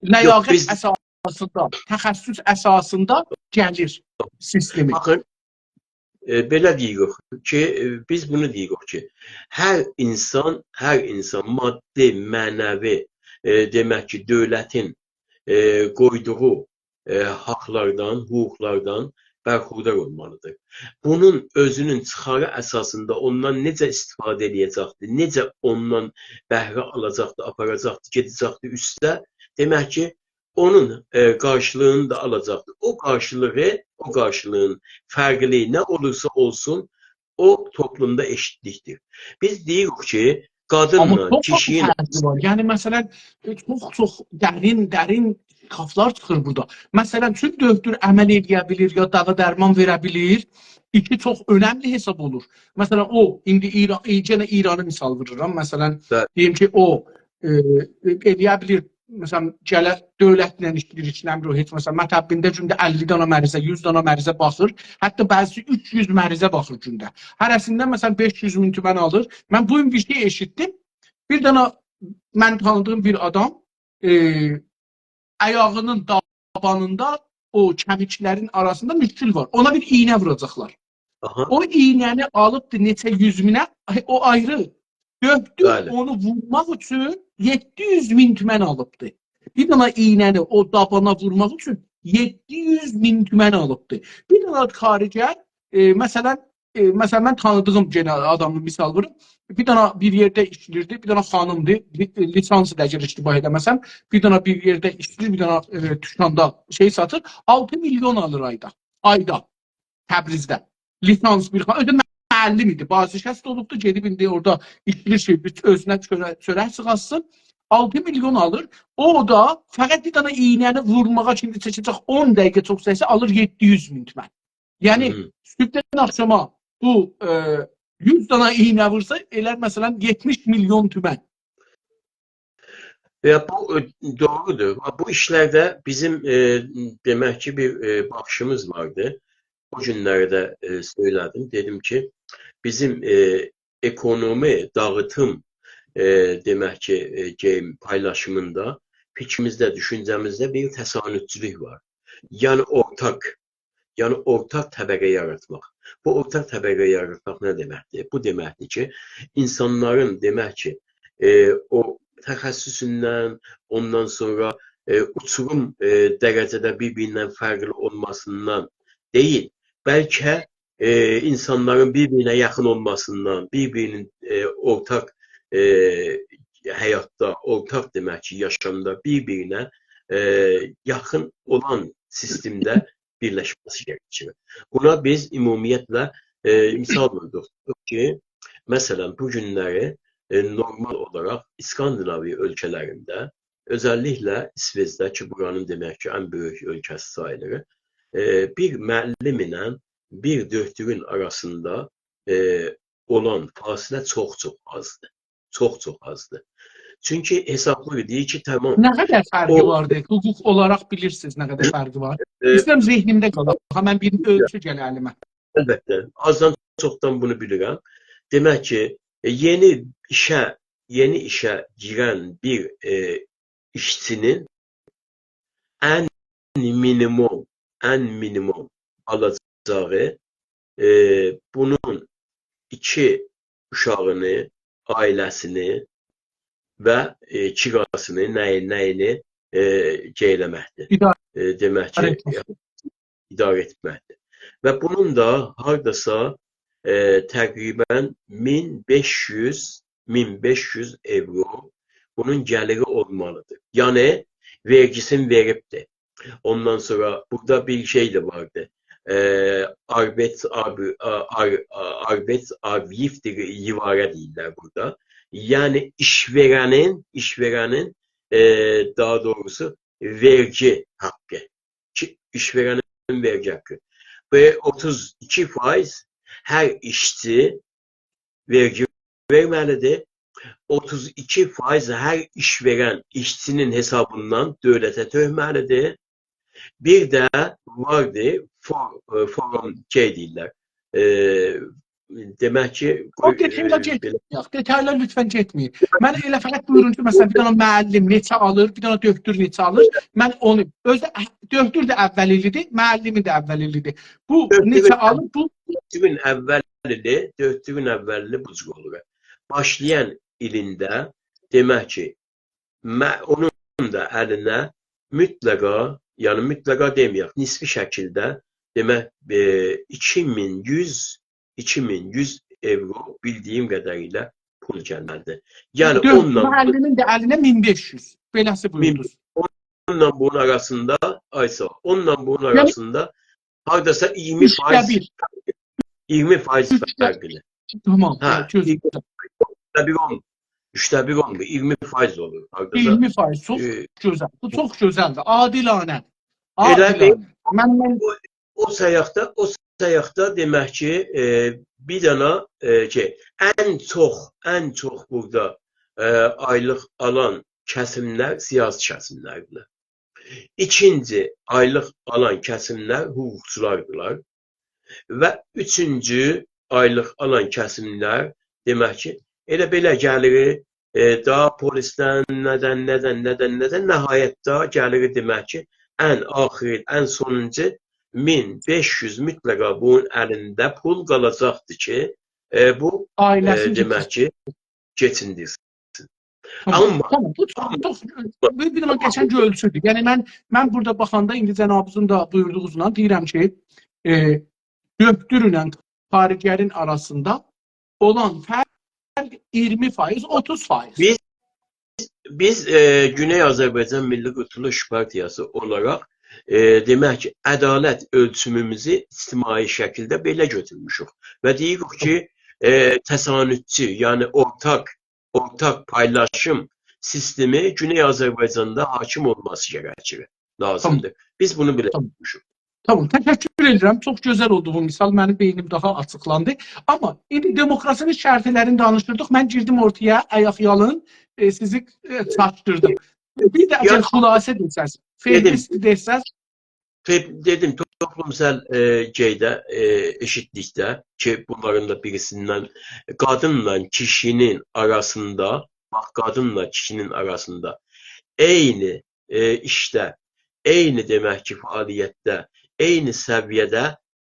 لیاقت، یوخ، بیز اساسیندا، تخصص اساسیندا گلیر سیستمی. باخین، ائ، بئله دئییریک کی، ائ، بیز بونو دئییریک کی، هر اینسان، هر اینسان مادی، معنوی، ائ، دئمک کی، دؤولتین، ائ، قویدوغو، ائ، حاقلاردان، حقوقلاردان برخوردار اولمالیدیر. بونون اؤزونون چیخاری اساسیندا اوندان نئجه استفاده ائله‌یه‌جکدیر، نئجه اوندان بهره آلاجاقدیر، آپاراجاقدیر، گئده‌جکدیر اوسته، دئمک کی، اونون، ائ، قارشیلیغینی دا آلاجاقدیر. او قارشیلیغی، او قارشیلیغین فرقلی نه اولورسا اولسون، او توپلومدا ائشیتلیکدیر. بیز دئییریک کی، آمما قادینلا چوخ چوخ کیشی‌نین فرقی وار. یعنی، مثلا، ائ، چوخ چوخ درین، درین شکافلار چیخیر بورادا. مثلا، چون دؤکتور عمل ائله‌یه بیلیر، یا داوا درمان وئره بیلیر، ایکی چوخ اؤنملی حساب اولور. مثلا، او، ایندی ایران، ائ، یئنه ایرانی مثال وورورام. مثلا، بلی. دئییم کی، او، ائ، ائ، ائله‌یه بیلیر، مثلا، گله دؤولتله ایشله‌ییر، ایشله‌میر او هئچ، مثلا، مطبینده گونده اللی دانا مریضه، یوز دانا مریضه باخیر، حتی بعضیسی اوچ یوز مریضه باخیر گونده. هره‌سیندن، مثلا، بئش یوز مین تومن آلیر. من بو گون بیر شئی ائشیتدیم. بیر دانا من تانیدیغیم بیر آدام، ائ، آیاغینین دابانیندا او کمیکلرین آراسیندا مشکل وار. اونا بیر ایینه ووراجاقلار. آها. او ایینه‌نی آلیبدی نئچه یوز مینه، او آیری. دؤکتور، بلی، اونو وورماق اوچون یئددی یوز مین تومن آلیبدی. بیر دانا ایینه‌نی او دابانا وورماق اوچون یئددی یوز مین تومن آلیبدی. بیر دانا کارگر، ائ، مثلا، ائ، مثلا، من تانیدیغیم، یئنه آدامی مثال ووروم. بیر دانا بیر یئرده ایشله‌ییردی، بیر دانا خانیمدیر، لی-، لیسانس دا اگر اشتباه ائله‌مه‌سم، بیر دانا بیر یئرده ایشله‌ییر، بیر دانا، ائ، دوکاندا شئی ساتیر، آلتی میلیون آلیر آیدا. آیدا. تبریزده. لیسانس بیر خان، اؤزو ده معلم ایدی، بازنشست اولوبدو، گئدیب ایندی اورادا ایشله‌ییر، اؤزونه چؤره-، چؤرک چیخارتسین. آلتی میلیون آلیر. او دا فقط بیر دانا ایینه‌نی وورماغا کیمی چکه‌جک، اون دقیقه چوخ چکسه آلیر یئددی یوز مین تومن. یعنی، هی، صبحدن آخشاما بو، ائ، یوز دانا ایینه وورسا، ائلر، مثلا، یئتمیش میلیون تومن. و بو، ائ، دوغرودور. بو ایشلرده بیزیم، ائ، دئمک کی، بیر، ائ، باخیشیمیز واردی. بو گونلری ده، ائ، سؤیله‌دیم. دئدیم کی، بیزیم، ائ، اکونومی، داغیتیم، ائ، دئمک کی، ائ، گئیم پایلاشیمیندا فیکریمیزده، دوشونجه‌میزده بیر تسانودچولوک وار. یعنی اورتاق، یعنی اورتاق طبقه یاراتماق. بو اورتاق طبقه یاراتماق نه دئمکدیر؟ بو دئمکدیر کی، اینسانلارین، دئمک کی، ائ، او تخصصوندن، اوندان سونرا، ائ، اوچوروم، ائ، درجه‌ده بیر-بیریندن فرقلی اولماسیندان دئییل، بلکه، ائ، اینسانلارین بیر-بیرینه یاخین اولماسیندان، بیر-بیرینین، ائ، اورتاق، ائ، حیاتدا، اورتاق، دئمک کی، یاشامدا بیر-بیرینه، ائ، یاخین اولان سیستمده بیرلشمه‌سی گرکیر. بونا بیز عمومیتله، ائ، مثال ووردوق کی، مثلا، بو گونلری، ائ، نورمال اولاراق اسکاندیناوی اؤلکه‌لرینده، اؤزللیکله ایسوئچده کی، بورانین، دئمک کی، ان بؤیوک اؤلکه‌سی ساییلیر، ائ، بیر معلم ایله بیر دؤکتورون آراسیندا، ائ، اولان فاصله چوخ-چوخ آزدیر. چوخ-چوخ آزدیر. چونکی حسابلاییر، دئییر کی، تامام. نه قدر فرقی او واردیر؟ حقوق اولاراق بیلیرسینیز نه قدر، ائ، فرقی وار؟ ائ، ایسته‌ییرم ذهنیمده قالا. ها، من بیر اؤلچو گله الیمه. البته، آزدان چوخدان بونو بیلیرم. دئمک کی، ائ، یئنی ایشه، یئنی ایشه گیرن بیر، ائ، ایشچی‌نین ان مینیموم، ان مینیموم آلاجاغی، ائ، بونون ایکی اوشاغینی، عائله‌سینی و، ائ، کیراسینی، نه‌یی، نه‌یینی، ائ، شئی ائله‌مکدیر. اداره، ائ، دئمک کی، اداره ائتمکدیر. اداره ائتمکدیر. و بونون دا هارداسا، ائ، تقریبا مین بئش یوز، مین بئش یوز اورو بونون گلیری اولمالیدیر. یعنی، وئرگیسینی وئریبدیر. اوندان سونرا بورادا بیر شئی ده واردی. ائ، آربئت آب-، آ-، آر-، آ-، آربئت آبیکتیو یوارا دئییرلر بورادا. یعنی، ایش‌وئرنین، ایش‌وئرنین، ائ، داها دوغروسو، وئرگی حاققی. کی، ایش‌وئرنین وئرگی حاققی. و اوتوز ایکی فایز هر ایشچی وئرگی وئرمه‌لیدیر. اوتوز ایکی فایز هر ایش‌وئرن ایشچی‌نین حسابیندان دؤولته تؤکمه‌لیدیر. بیر ده واردی، فور-، ائ، فورم شئی دئییرلر، ائ، دئمک کی، او دئتایلا ائ، بئله گئتمه‌یک. دئتایلا لطفاً گئتمه‌یین. منه ائله فقط بویورون کی، مثلاً، بیر دنه معلم نئچه آلیر، بیر دنه دؤکتور نئچه آلیر. من اونو، اؤزو ده، دؤکتور ده اول ایلیدیر، معلمین ده اول ایلیدیر. بو نئچه دؤکتورون، آلیر، بو دؤکتورون اول ایلی، دؤکتورون اول ایلی بو جور اولور. باشلایان ایلینده، دئمک کی، مه-، اونون دا الینه مطلقا، یعنی مطلقا دئمه‌یک، نسبی شکیلده، دئمک، ائ، ایکی مین یوز، ایکی مین یوز اورو بیلدیگیم قدریله پول گلمه‌لیدیر. یعنی دؤکتور اونونلا معلمین ده الینه مین بئش یوز. بئله‌سی مین، بویوردونوز. اونونلا بونون آراسیندا، آیسا، اونونلا بونون یعنی آراسیندا هارداسا ایگیرمی اوچده فایز، بیر. ایگیرمی فایز اوچده فرقلی. تامام، هه، گؤزل. ایگیرمی، اوچده بیر اولمور. اوچده بیر اولمور، ایگیرمی فایز اولور. هارداسا، ایگیرمی فایز، چوخ ائ، گؤزل. بو چوخ گؤزلدیر. عادلانه. ائله بیر عادلانه. من، من او، او سایاقدا، او سایاقدا دئمک کی، ائ، بیر دنه، ائ، کی، ان چوخ، ان چوخ بورادا، ائ، آیلیق آلان کسیملر سیاسی کسیملردیر. ایکینجی آیلیق آلان کسیملر حقوقچولاردیلار. و اوچونجو آیلیق آلان کسیملر، دئمک کی، ائله بئله گلیر، ائ، داها پلیسدن، ندن، ندن، ندن، ندن، نهایتده گلیر، دئمک کی، ان آخیر، ان سونونجو مین بئش یوز مطلقا بونون الینده پول قالاجاقدیر کی، ائ، بو، ائ، عائله‌سینی دئمک کی، کئچیندیرسین. تامام. آمما، تامام. بو چوخ، آمما، چوخ، بیر، بیر دنه قشنگ اؤلچودور. یعنی من، من بورادا باخاندا ایندی جنابینیزین دا بویوردوغونوزلا دئییرم کی، ائ، دؤکتورلا کارگرین آراسیندا اولان فرق ایگیرمی فایز، اوتوز فایز. بیز، بیز، ائ، گونئی آذربایجان میللی قورتولوش پارتیاسی اولاراق، ائ، دئمک کی، عدالت اؤلچوموموزو اجتماعی شکیلده بئله گؤتورموشوک و دئییریک کی، ائ، تساندچو، یعنی اورتاق، اورتاق پایلاشیم سیستمی گونئی آذربایجاندا حاکم اولماسی گرکیر، لازیمدیر. بیز بونو بئله گؤتورموشوک. تامام، تشکر ائدیرم. چوخ گؤزل اولدو بو مثال. منیم بئینیم داها آچیقلاندی. آمما ایندی دموکراسی‌نین شرطلرینی دانیشیردیق. من گیردیم اورتایا، آیاق یالین، ائ، سیزی، ائ، چاشدیردیم. بیر ده اگر خلاصه دئسز، فهرست دئسز. دئدیم، توپلومسال، ائ، شئیده، ائ، ائشیتلیکده کی، بونلارین دا بیریسیندن قادینلا کیشی‌نین آراسیندا، باخ، قادینلا کیشی‌نین آراسیندا عینی، ائ، ایشده، عینی دئمک کی، فعالیتده، عینی سویه‌ده،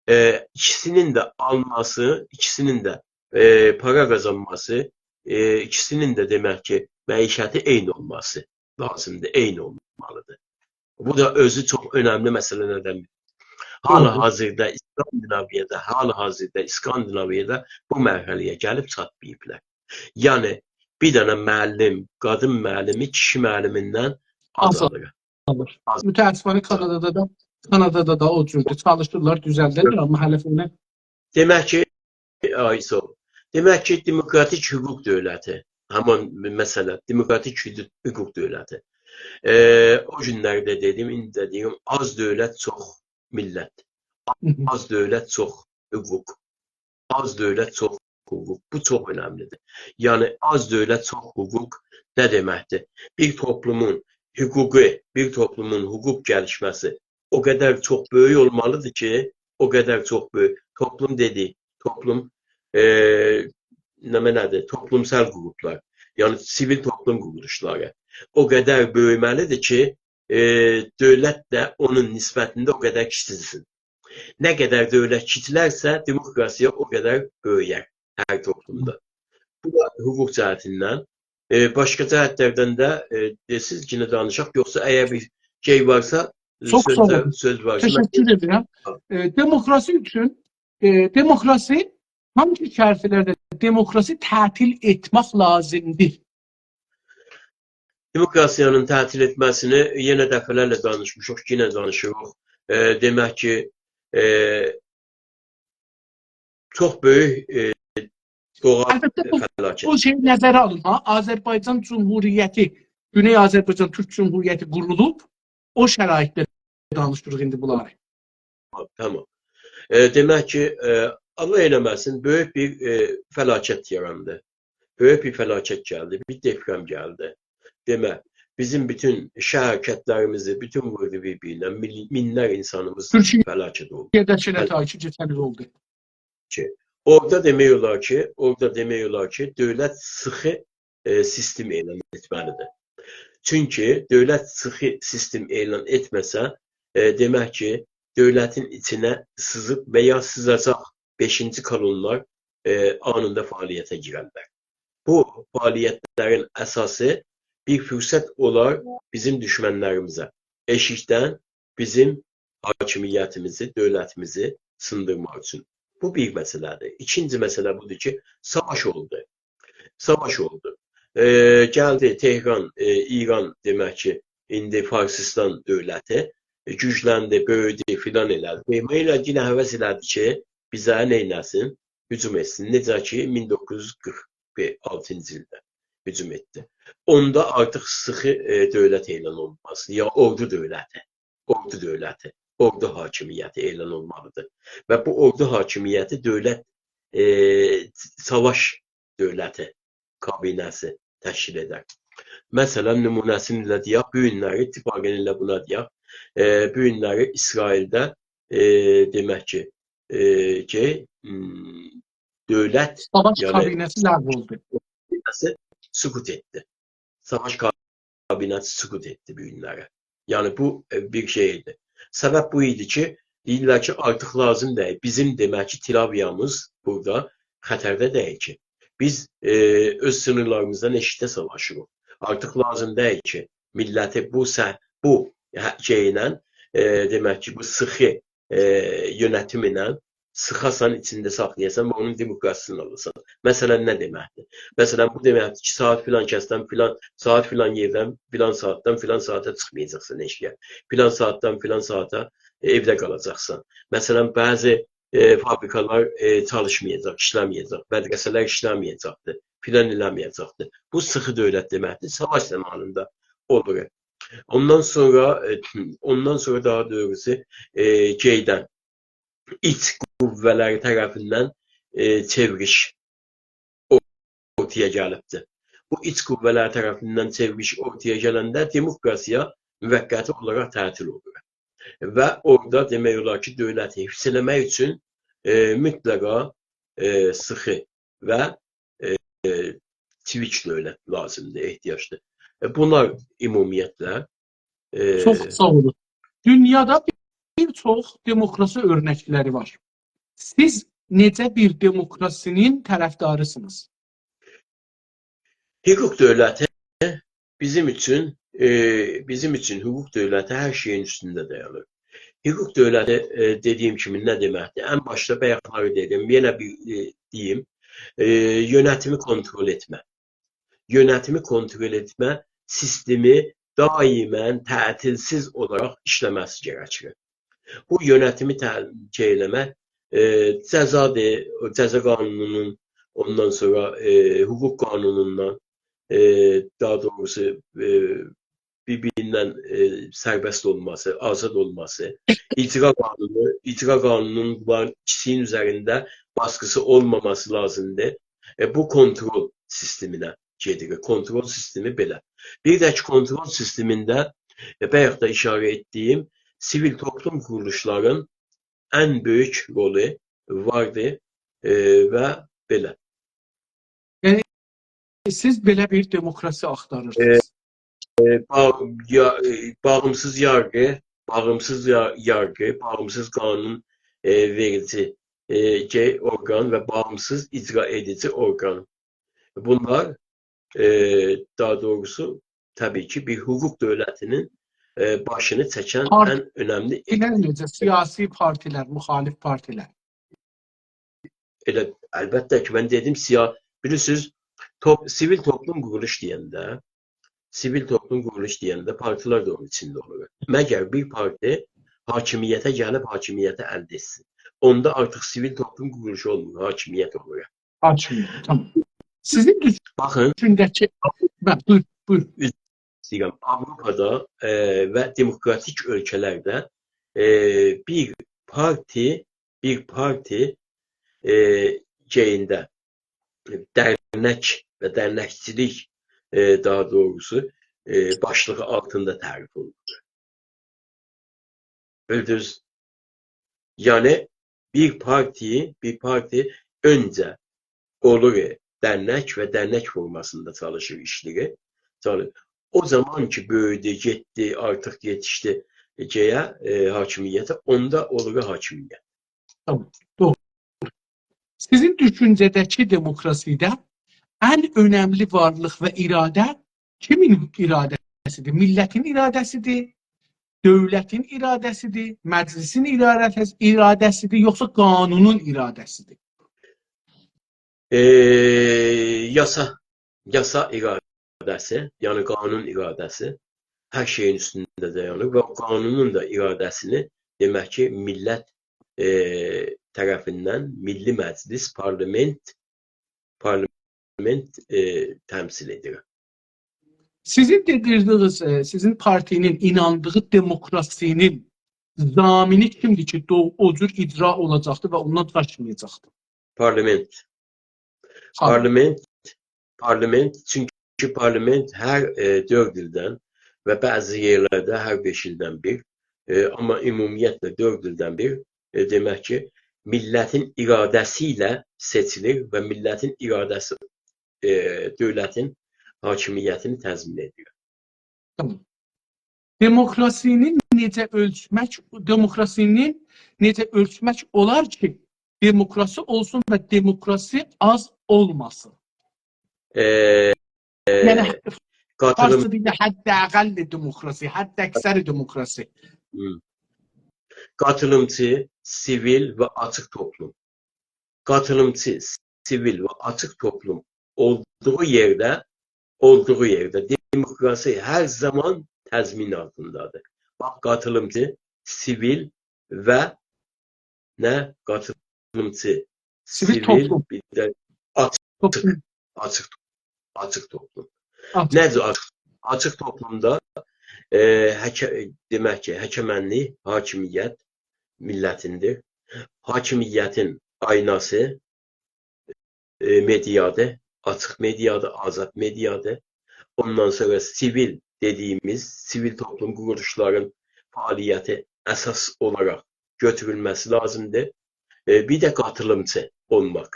ائ، ایکیسی‌نین ده آلماسی، ایکیسی‌نین ده، ائ، پارا قازانماسی، ائ، ایکیسی‌نین ده دئمک کی، معیشتی عینی اولماسی لازیمدیر، عینی اولمالیدیر. بو دا اؤزو چوخ اؤنملی مسئله‌لردن بیری. حال حاضردا اسکاندیناویادا، حال حاضردا اسکاندیناویادا بو مرحله‌یه گلیب چاتماییبلار. یعنی، بیر دنه معلم، قادین معلمی کیشی معلمیندن آزالیر. آزالیر. متأسفانه کانادادا دا، کانادادا دا او جوردور. چالیشیرلار، دوزلدیرلر، آمما هله فعلاً دئمک کی، آی، ساغ اول. دئمک کی، دموکراتیک حقوق دؤولتی، همان مسئله، دموکراتیک حدود-، حقوق دؤولتی. ائ، او گونلرده دئدیم، ایندی ده دئییرم، آز دؤولت، چوخ میللت. آز دؤولت، چوخ حقوق. آز دؤولت، چوخ حقوق. بو چوخ اؤنملیدیر. یعنی، آز دؤولت، چوخ حقوق نه دئمکدیر؟ بیر توپلومون حقوقو، بیر توپلومون حقوق گلیشمه‌سی او قدر چوخ بؤیوک اولمالیدیر کی، او قدر چوخ بؤیوک. توپلوم دئدی، توپلوم، ائ، نمنه‌دیر؟ توپلومسال قوروپلار، یعنی سیویل توپلوم قورولوشلاری او قدر بؤیومه‌لیدیر کی، ائ، دؤولت ده اونون نسبتینده او قدر کیچیلسین. نه قدر دؤولت کیچیلرسه، دموکراسی او قدر بؤیور هر توپلومدا. بو دا حقوق جهتیندن. ائ، باشقا جهتلردن ده، ائ، دئسیز، یئنه دانیشاق. یوخسا اگر بیر شئی وارسا، ائ، چوخ ساغ سؤزلر، اولون، سؤز وارسا، من تشکر ائدیرم. ائ، دموکراسی اوچون، ائ، دموکراسی، هانسی شرطلرده دموکراسی تعطیل ائتمک لازیمدیر؟ دموکراسی‌نین تعطیل ائتمه‌سینی یئنه دفعه‌لرله دانیشمیشیق، یئنه دانیشیریق. ائ، دئمک کی، ائ، چوخ بؤیوک، ائ، دوغال، البته، ائ، بو، فلاکت. بو شئیی نظره آلین، ها، آذربایجان جمهوریتی، گونئی آذربایجان تورک جمهوریتی قورولوب، او شرایطده دانیشیریق ایندی بونلاری. تامام. ائ، دئمک کی، ائ، الله ائله‌مه‌سین، بؤیوک بیر، ائ، فلاکت یاراندی. بؤیوک بیر فلاکت گلدی، بیر دپرم گلدی. دئمک، بیزیم بوتون شهر کندلریمیزی، بوتون ووردو بیر-بیرینه، مین-، مینلر اینسانیمیز فلاکت اولدو. تورکیه‌ده‌کی نتایجی کئچن ایل اولدو. کی، اورادا دئمک اولار کی، اورادا دئمک اولار کی، دؤولت سیخی، ائ، سیستم اعلان ائتمه‌لیدیر. چونکی دؤولت سیخی سیستم اعلان ائتمه‌سه، ائ، دئمک کی، دؤولتین ایچینه سیزیب و یا سیزاجاق بئشینجی کالونلار، ائ، آنیندا فعالیته گیررلر. بو فعالیتلرین اساسی بیر فرصت اولار بیزیم دوشمنلریمیزه ائشیکدن بیزیم حاکمیتیمیزی، دؤولتیمیزی سیندیرماق اوچون. بو بیر مسئله‌دیر. ایکینجی مسئله بودور کی، ساواش اولدو. ساواش اولدو. ائ، گلدی تهران، ائ، ایران، دئمک کی، ایندی فارسیستان دؤولتی، ائ، گوجلندی، بؤیودو، فلان ائله‌دی. دئمک ائله یئنه هوس ائله‌دی کی، بیزه نئینه‌سین؟ هجوم ائتسین. نئجه کی، مین دوققوز یوز قیرخ آلتینجی ایلده هجوم ائتدی. اوندا آرتیق سیخی، ائ، دؤولت اعلان اولماز. یا اوردو دؤولتی، اوردو دؤولتی، اوردو حاکمیتی اعلان اولمالیدیر. و بو اوردو حاکمیتی دؤولت، ائ، ساواش دؤولتی کابینه‌سی تشکیل ائدر. مثلا، نمونه‌سینی ائله دئیک، بو گونلری، اتفاقاً ائله بونا دئیک، ائ، بو گونلری اسرائیلده، ائ، دئمک کی، ائ، کی، م، دؤولت، ساواش یعنی، کابینه‌سی لغو اولدو. کابینه‌سی سقوط ائتدی. ساواش کابینه‌سی سقوط ائتدی بو گونلری. یعنی، بو، ائ، بیر شئی ایدی. سبب بو ایدی کی، دئییرلر کی، آرتیق لازیم دئییل. بیزیم، دئمک کی، تلاویامیز بورادا خطرده دئییل کی. بیز، ائ، اؤز سینیرلاریمیزدان ائشیکده ساواشیریق. آرتیق لازیم دئییل کی، میللتی بو سه-، بو، هه، شئیله، ائ، دئمک کی، بو سیخی، ائ، یؤنتیمینن سیخاسان، ایچینده ساخلایاسان و اونون دموکراسی‌سینی آلاسان. مثلا، نه دئمکدیر؟ مثلا، بو دئمکدیر کی، ساعات فلان کسدن فلان، ساعات فلان یئردن، فلان ساعاتدان فلان ساعاتا چیخمایاجاقسان ائشییه. فلان ساعاتدان فلان ساعاتا، ائ، ائوده قالاجاقسان. مثلا، بعضی، ائ، فابریکالار، ائ، چالیشمایاجاق، ایشله‌مه‌یه‌جک، مدرسه‌لر ایشله‌مه‌یه‌جکدیر، فلان ائله‌مه‌یه‌جکدیر. بو سیخی دؤولت دئمکدیر، ساواش زامانیندا اولور. اوندان سونرا، ائ، اوندان سونرا داها دوغروسو، ائ، شئیدن، ایچ قوه‌لری طرفیندن، ائ، چئوریش او-، اورتایا گلیبدیر. بو ایچ قوه‌لر طرفیندن چئوریش اورتایا گلنده دموکراسیا موقتی اولاراق تعطیل اولور. و اورادا دئمک اولار کی، دؤولتی حفظ ائله‌مک اوچون، ائ، مطلقا، ائ، سیخی و، ائ، ائ، سیویک دؤولت لازیمدیر، احتیاجدیر. ائ، بونلار عمومیتله، ائ، چوخ ساغ اولون. دونیادا بیر چوخ دموکراسی اؤرنکلری وار. سیز نئجه بیر دموکراسی‌نین طرفداری‌سینیز؟ حقوق دؤولتی بیزیم اوچون، ائ، بیزیم اوچون حقوق دؤولتی هر شئیین اوستونده دایانیر. حقوق دؤولتی، ائ، دئدیییم کیمی، نه دئمکدیر؟ ان باشدا بایاقلاری دئدیم، یئنه بیر، ائ، دئییم. ائ، یؤنتیمی کنترل ائتمه. یؤنتیمی کنترل ائتمه سیستمی دائماً تعطیل‌سیز اولاراق ایشله‌مه‌سی گرکیر. بو یؤنتیمی ته-، شئی ائله‌مک، ائ، جزادیر، او جزا قانونونون، اوندان سونرا، ائ، حقوق قانونوندان، ائ، داها دوغروسو، ائ، بیر-بیریندن، ائ، سربست اولماسی، آزاد اولماسی، اجرا قانونو، اجرا قانونونون بونلارین ایکیسی‌نین اوزرینده باسقی‌سی اولماماسی لازیمدیر. ائ، بو کنترل سیستمینه گئدیر. کنترل سیستمی بئله. بیر ده کی، کنترل سیستمینده، ائ، بایاق دا ایشاره ائتدیییم سیویل توپلوم قورولوشلارین ان بؤیوک رولو واردی، ائ، و بئله. یعنی، سیز بئله بیر دموکراسی آختاریرسینیز. ائ، ائ، با-، یا-، ائ، باغیمسیز یارغی، باغیمسیز یا-، یارغی، باغیمسیز قانون، ائ، وئریجی، ائ، شئی، اورقان و باغیمسیز اجرا ائدیجی اورقان. بونلار، ائ، داها دوغروسو، طبیعی کی، بیر حقوق دؤولتی‌نین، ائ، باشینی چکن پارت-، ان اؤنملی پارتیلر نئجه؟ سیاسی پارتیلر، مخالف پارتیلر. ائله، البته کی، من دئدیم، سیا-، بیلیرسینیز، توپ-، سیویل توپلوم قورولوش دئینده، سیویل توپلوم قورولوش دئینده پارتیلر ده اونون ایچینده اولور. مگر بیر پارتی حاکمیته گلیب حاکمیتی الده ائتسین. اوندا آرتیق سیویل توپلوم قورولوشو اولمور، حاکمیت اولور. حاکمیت، تامام. سیزین دوش-، باخین، دوشونجه‌ده‌کی، بلی، بویور، بویور. ایسته‌ییرم، آوروپادا، ائ، و دموکراتیک اؤلکه‌لرده، ائ، بیر پارتی، بیر پارتی، ائ، شئیینده، درنک و درنکچیلیک، ائ، داها دوغروسو، ائ، باشلیغی آلتیندا تعریف اولونور. بیلدینیز؟ یعنی، بیر پارتی، بیر پارتی اؤنجه اولور درنک و درنک فورماسیندا چالیشیر، ایشله‌ییر. چالی-، او زامان کی، بؤیودو، گئتدی، آرتیق یئتیشدی شئیه، ائ، حاکمیته، اوندا اولور حاکمیت. تامام، دوغرو. سیزین دوشونجه‌ده‌کی دموکراسی‌ده ان اؤنملی وارلیق و ایراده کیمین ایراده‌سیدیر؟ میللتین ایراده‌سیدیر، دؤولتین ایراده‌سیدیر، مجلسین ایراده‌سی-، ایراده‌سیدیر، یوخسا قانونون ایراده‌سیدیر؟ ائ، یاسا، یاسا ایراده‌سی، یعنی قانون ایراده‌سی هر شئیین اوستونده دایانیر و او قانونون دا ایراده‌سینی، دئمک کی، میللت، ائ، طرفیندن میللی مجلس، پارلامنت، پارلامنت، ائ، تمثیل ائدیر. سیزین دئدیگینیز، ائ، سیزین پارتی‌نین ایناندیغی دموکراسی‌نین ضامینی کیمدیر کی، دو-، او جور اجرا اولاجاقدیر و اوندان چاشمایاجاقدیر؟ پارلامنت. پارلامنت. پارلامنت، پارلامنت، چونکی پارلامنت هر، ائ، دؤرد ایلدن و بعضی یئرلرده هر بئش ایلدن بیر، ائ، آمما عمومیتله دؤرد ایلدن بیر، ائ، دئمک کی، میللتین ایراده‌سی ایله سئچیلیر و میللتین ایراده‌سی، ائ، دؤولتین حاکمیتینی تضمین ائدیر. تامام. دموکراسی‌نین نئجه اؤلچمک، دموکراسی‌نین نئجه اؤلچمک اولار کی، دموکراسی اولسون و دموکراسی آز اولماسین؟ ائ، ائ، یعنی، قاتیلیم، فارسدا دئییرلر، حداقل دموکراسی، حداکثر دموکراسی. هی. قاتیلیمچی، سیویل و آچیق توپلوم. قاتیلیمچی، سیویل و آچیق توپلوم اولدوغو یئرده، اولدوغو یئرده دموکراسی هر زامان تضمین آلتیندادیر. باخ، قاتیلیمچی، سیویل و نه؟ قاتیلیمچی، سیویل سیویل، توپلوم. بیر ده توپلوم. آچیق، آچیق، آچیق توپلوم. آچیق. نئجه آچیق؟ آچیق توپلومدا، ائ، حکه-، دئمک کی، حکمرانی، حاکمیت میللتیندیر. حاکمیتین آیناسی، ائ، مئدیادیر، آچیق مئدیادیر، آزاد مئدیادیر. اوندان سونرا سیویل دئدیگیمیز، سیویل توپلوم قورولوشلارین فعالیتی اساس اولاراق گؤتورولمه‌سی لازیمدیر. ائ، بیر ده قاتیلیمچی اولماق.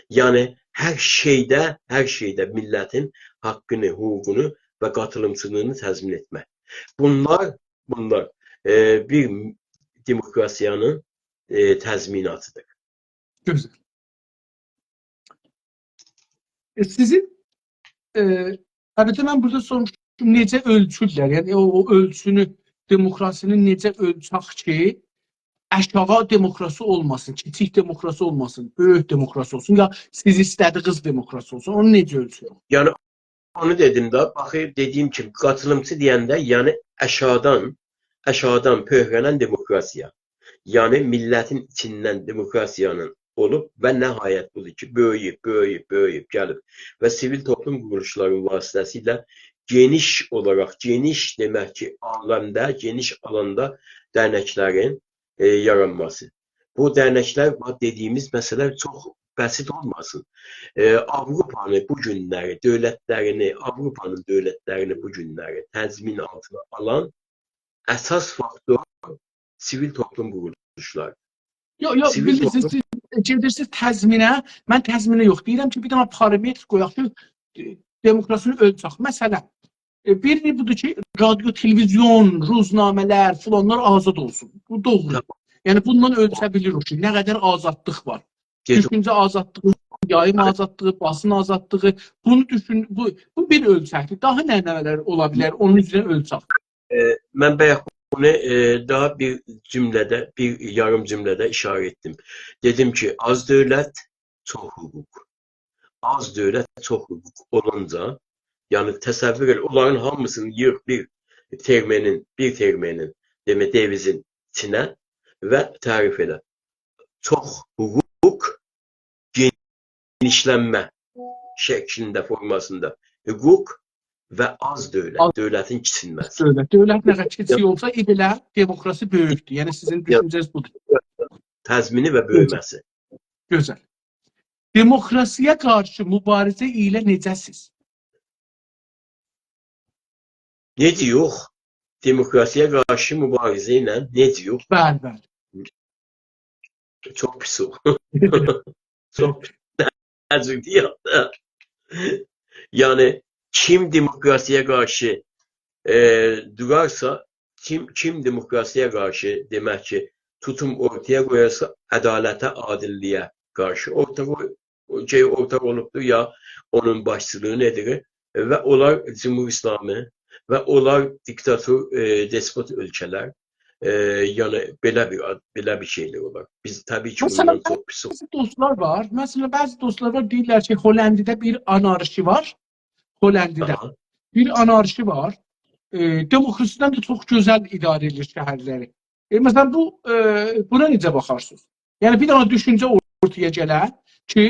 یعنی، هر شئیده، هر شئیده میللتین حاققینی، حقوقونو و قاتیلیمچیلیغینی تضمین ائتمک. بونلار، بونلار، ائ، بیر دموکراسی‌نین، ائ، تضمیناتیدیر. گؤزل. ائ، سیزین، ائ، البته، من بورادا سوروشدوم، نئجه اؤلچورلر؟ یعنی، او، او اؤلچونو، دموکراسینی نئجه اؤلچک کی، آشاغی دموکراسی اولماسین، کیچیک دموکراسی اولماسین، بؤیوک دموکراسی اولسون، یا سیز ایسته‌دیگینیز دموکراسی اولسون، اونو نئجه اؤلچوروک؟ یعنی، اونو دئدیم ده، باخ، دئدیگیم کیمی، قاتیلیمچی دئینده، یعنی آشاغیدان، آشاغیدان پؤهره‌نن دموکراسیا، یعنی میللتین ایچیندن دموکراسیانین اولوب و نهایت بودور کی، بؤیویوب، بؤیویوب، بؤیویوب گلیب و سیویل توپلوم قورولوشلاری واسطه‌سیله گئنیش اولاراق، گئنیش، دئمک کی، عالمده، گئنیش آلاندا درنکلرین، ائ، یارانماسی. بو درنکلر، باخ، دئدیگیمیز مسئله چوخ بسیط اولماسین. ائ، آوروپانی بو گونلری، دؤولتلرینی، آوروپانین دؤولتلرینی بو گونلری تضمین آلتینا آلان اساس فاکتور سیویل توپلوم قورولوشلاریدیر. یوخ، یوخ، سیویل بیلیرسینیز، توپلوم سیز گئدیرسینیز تضمینه، من تضمینه یوخ، دئییرم کی، بیر دنه پارامتر قویاق کی، ائ، دموکراسینی اؤلچک. مثلا، ائ، بیری بودور کی، رادیو، تلویزیون، روزنامه‌لر، فلانلار آزاد اولسون. بو دوغرو. تامام. یعنی، بوندان اؤلچه بیلیریک کی، نه قدر آزادلیق وار. گئج دوشونجه آزادلیغی، یاییم آزادلیغی، باسین آزادلیغی، بونو دوشون، بو، بو بیر اؤلچکدیر. داها نه، نه‌لر اولا بیلر، اونون اوزره اؤلچک. ائ، من بایاق بونو، ائ، داها بیر جمله‌ده، بیر یاریم جمله‌ده ایشاره ائتدیم. دئدیم کی، آز دؤولت، چوخ حقوق. آز دؤولت، چوخ حقوق اولونجا، یعنی تصور ائله، اونلارین هامیسینی ییغ بیر ترمینین، بیر ترمینین، دئمک، دویزین ایچینه و تعریف ائله. چوخ حقوق، گئنیشلنمه شکلینده، فورماسیندا حقوق و آز دؤولت، آز دؤولتین کیچیلمه‌سی. دؤولت، دؤولت نه قدر کیچیک اولسا، ائله دموکراسی بؤیوکدور. یعنی سیزین دوشونجه‌نیز بودور. تضمینی و بؤیومه‌سی. گؤزل. دموکراسی‌یه قارشی موباریزه ایله نئجه‌سیز؟ نئجه یوخ؟ دموکراسی‌یه قارشی موباریزه ایله نئجه یوخ؟ بلی، بلی. چوخ پیس او. سونرا نه جور دئیک ده؟ یعنی، کیم دموکراسی‌یه قارشی، ائ، دورارسا، کیم، کیم دموکراسی‌یه قارشی، دئمک کی، توتوم اورتایا قویارسا، عدالته، عادللییه قارشی اورتاق او-، او شئی اورتاق اولوبدور، یا اونون باشچیلیغینی ائدیر و اونلار جمهوری اسلامی و اونلار دیکتاتور، ائ، دسپوت اؤلکه‌لر، ائ، یعنی بئله بیر آد-، بئله بیر شئیلر اولار. بیز طبیعی کی، مثلا، بوندان چوخ پیس... بعضی دوستلار وار. مثلا، بعضی دوستلار وار، دئییرلر کی، هلندی‌ده بیر آنارشی وار. هلندی‌ده آها. بیر آنارشی وار. ائ، دموکراسی‌دن ده چوخ گؤزل اداره ائدیر شهرلری. ائ، مثلا، بو، ائ، بونا نئجه باخارسینیز؟ یعنی، بیر دنه دوشونجه اورتایا گلر کی،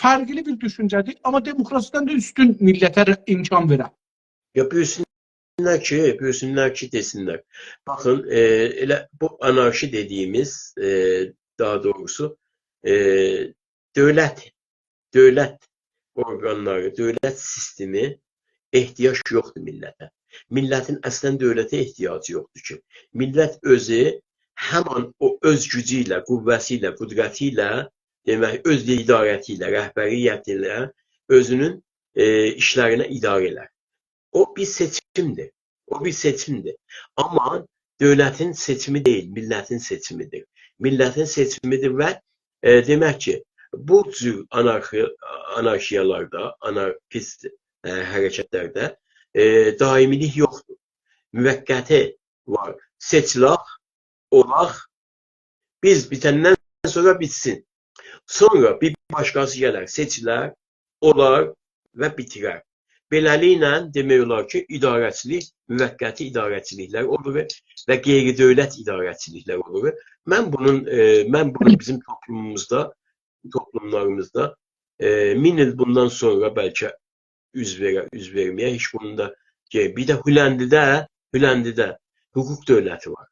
فرقلی بیر دوشونجه‌دیر، آمما دموکراسی‌دن ده اوستون میللته ر-، امکان وئرر. یا، بویورسونلار کی، بویورسونلار کی، دئسینلر. باخین، ائ، ائله بو آنارشی دئدیییمیز، ائ، داها دوغروسو، ائ، دؤولت، دؤولت اورقانلاری، دؤولت سیستمی احتیاج یوخدور میللته. میللتین اصلا دؤولته احتیاجی یوخدور کی. میللت اؤزو همان او اؤز گوجو ایله، قوه‌سی ایله، قدرتی ایله، دئمک، اؤز ادارتی ایله، رهبریتی ایله اؤزونون، ائ، ایشلرینی اداره ائلر. او بیر سئچیمدیر. او بیر سئچیمدیر. آمما دؤولتین سئچیمی دئییل، میللتین سئچیمیدیر. میللتین سئچیمیدیر و، ائ، دئمک کی، بو جور آنارخی-، آنارشیالاردا، آنارکیست، ائ، حرکتلرده، ائ، دائمیلیک یوخدور. موقتی وار. سئچیلک، اولاق، بیز بیتندن سونرا بیتسین. سونرا بیر باشقاسی گلر، سئچیلر، اولار و بیتیرر. بئله‌لیکله دئمک اولار کی، اداره‌چیلیک، موقتی اداره‌چیلیکلر اولور و غیر دؤولت اداره‌چیلیکلر اولور. من بونون، ائ، من بونو بیزیم توپلوموموزدا، توپلوملاریمیزدا، ائ، مین ایل بوندان سونرا بلکه اوز وئره، اوز وئرمه‌یه، هئچ بونون دا شئی. بیر ده هلندی‌ده، هلندی‌ده حقوق دؤولتی وار.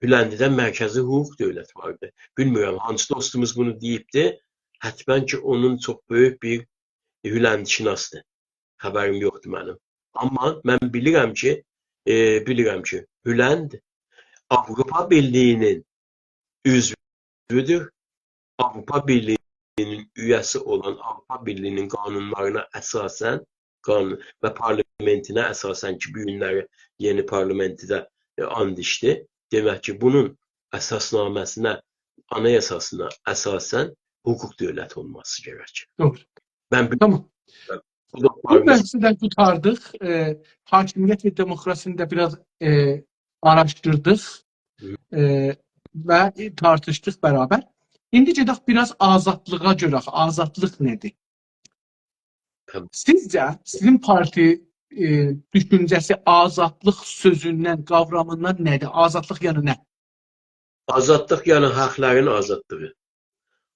هلندی‌ده مرکزی حقوق دؤولتی واردی. بیلمیرم، هانسی دوستوموز بونو دئییبدی. حتما کی، اونون چوخ بؤیوک بیر هلندی‌شناسدیر. خبریم یوخدور منیم. آمما من بیلیرم کی، ائ، بیلیرم کی، هلند آوروپا بیرلیگینین عضوودور. آوروپا بیرلیگینین اویه‌سی اولان، آوروپا بیرلیگینین قانونلارینا اساساً، قانون و پارلامنتینه اساساً کی، بو گونلری یئنی پارلامنتده، ائ، آند ایچدی. دئمک کی، بونون اساسنامه‌سینه، آنایاساسینا اساساً حقوق دؤولتی اولماسی گرک. دوغرو. من بو... تامام. بو بو بحثی ده قوتاردیق. ائ، حاکمیت و دموکراسینی ده بیر آز، ائ، آراشدیردیق، هی. ائ، و تارتیشدیق برابر. ایندی گئدک بیر آز آزادلیغا گؤره. آزادلیق نه‌دیر؟ تامام. سیزجه سیزین پارتی، ائ، دوشونجه‌سی آزادلیق سؤزوندن، قاورامیندان نه‌دیر؟ آزادلیق یعنی نه؟ آزادلیق، یعنی حاقلارین آزادلیغی.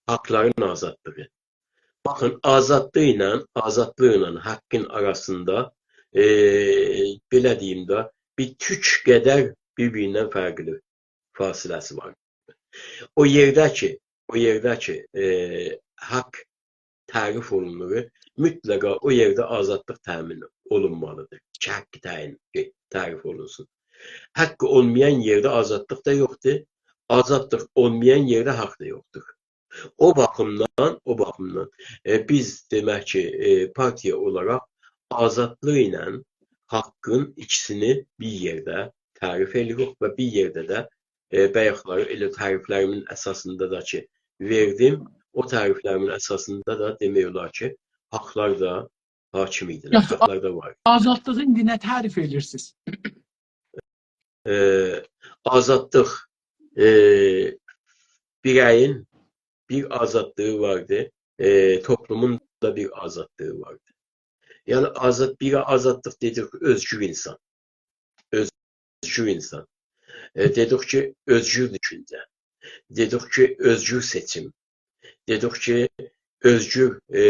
حاقلارین آزادلیغی. باخین، آزادلیق ایله، آزادلیق ایله حاققین آراسیندا، ائ، بئله دئییم ده، بیر توک قدر بیر-بیریندن فرقلی فاصله‌سی وار. او یئرده کی، او یئرده کی، ائ، حاق تعریف اولونور، مطلقا او یئرده آزادلیق تأمین اولونمالیدیر کی، حاققی تعیین، تعریف اولونسون. حاققی اولمایان یئرده آزادلیق دا یوخدور، آزادلیق اولمایان یئرده حاق دا یوخدور. او باخیمدان، او باخیمدان، ائ، بیز دئمک کی، ائ، پارتیا اولاراق آزادلیق ایله حاققین ایکیسینی بیر یئرده تعریف ائدیریک و بیر یئرده ده، ائ، بایاقلاری ائله تعریفلریمین اساسیندا دا کی، وئردیم، او تعریفلریمین اساسیندا دا دئمک اولار کی، حاقلار دا حاکم ایدیلر، یاخشی، حاقلار دا وار. آزادلیغی ایندی نه تعریف ائدیرسینیز؟ ائ، آزادلیق، ائ، بیره‌یین بیر آزادلیغی واردی، ائ، توپلومون دا بیر آزادلیغی واردی. یعنی، آزاد، بیره آزادلیق دئدیک، اؤزگور اینسان. اؤزگور اینسان. ائ، دئدیک کی، اؤزگور دوشونجه. دئدیک کی، اؤزگور سئچیم. دئدیک کی، اؤزگور، ائ،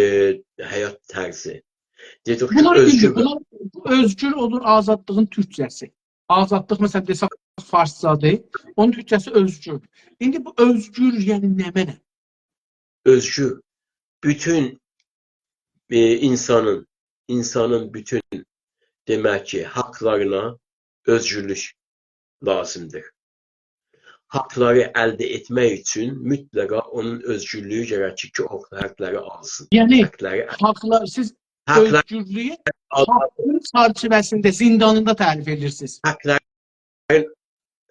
حیات طرزی. دئدیک کی، بونلار اؤزگور ایندی، بونلار، بو اؤزگور اولور آزادلیغین تورکجه‌سی. آزادلیق، مثلا، دئسک، فارسجادیر، اونون تورکجه‌سی اؤزگور. ایندی بو اؤزگور، یعنی نمنه؟ اؤزگور، بوتون، ائ، اینسانین، اینسانین بوتون، دئمک کی، حاقلارینا اؤزگورلوک لازیمدیر. حاقلاری الده ائتمک اوچون مطلقا اونون اؤزگورلویو گرکیر کی، او حاقلاری آلسین. یعنی، حاقلاری، حاقلار، سیز حاقلاری اؤزگورلویو آل- حاقین چرچیوه‌سینده زیندانیندا تعریف ائدیرسینیز. حاقلارین،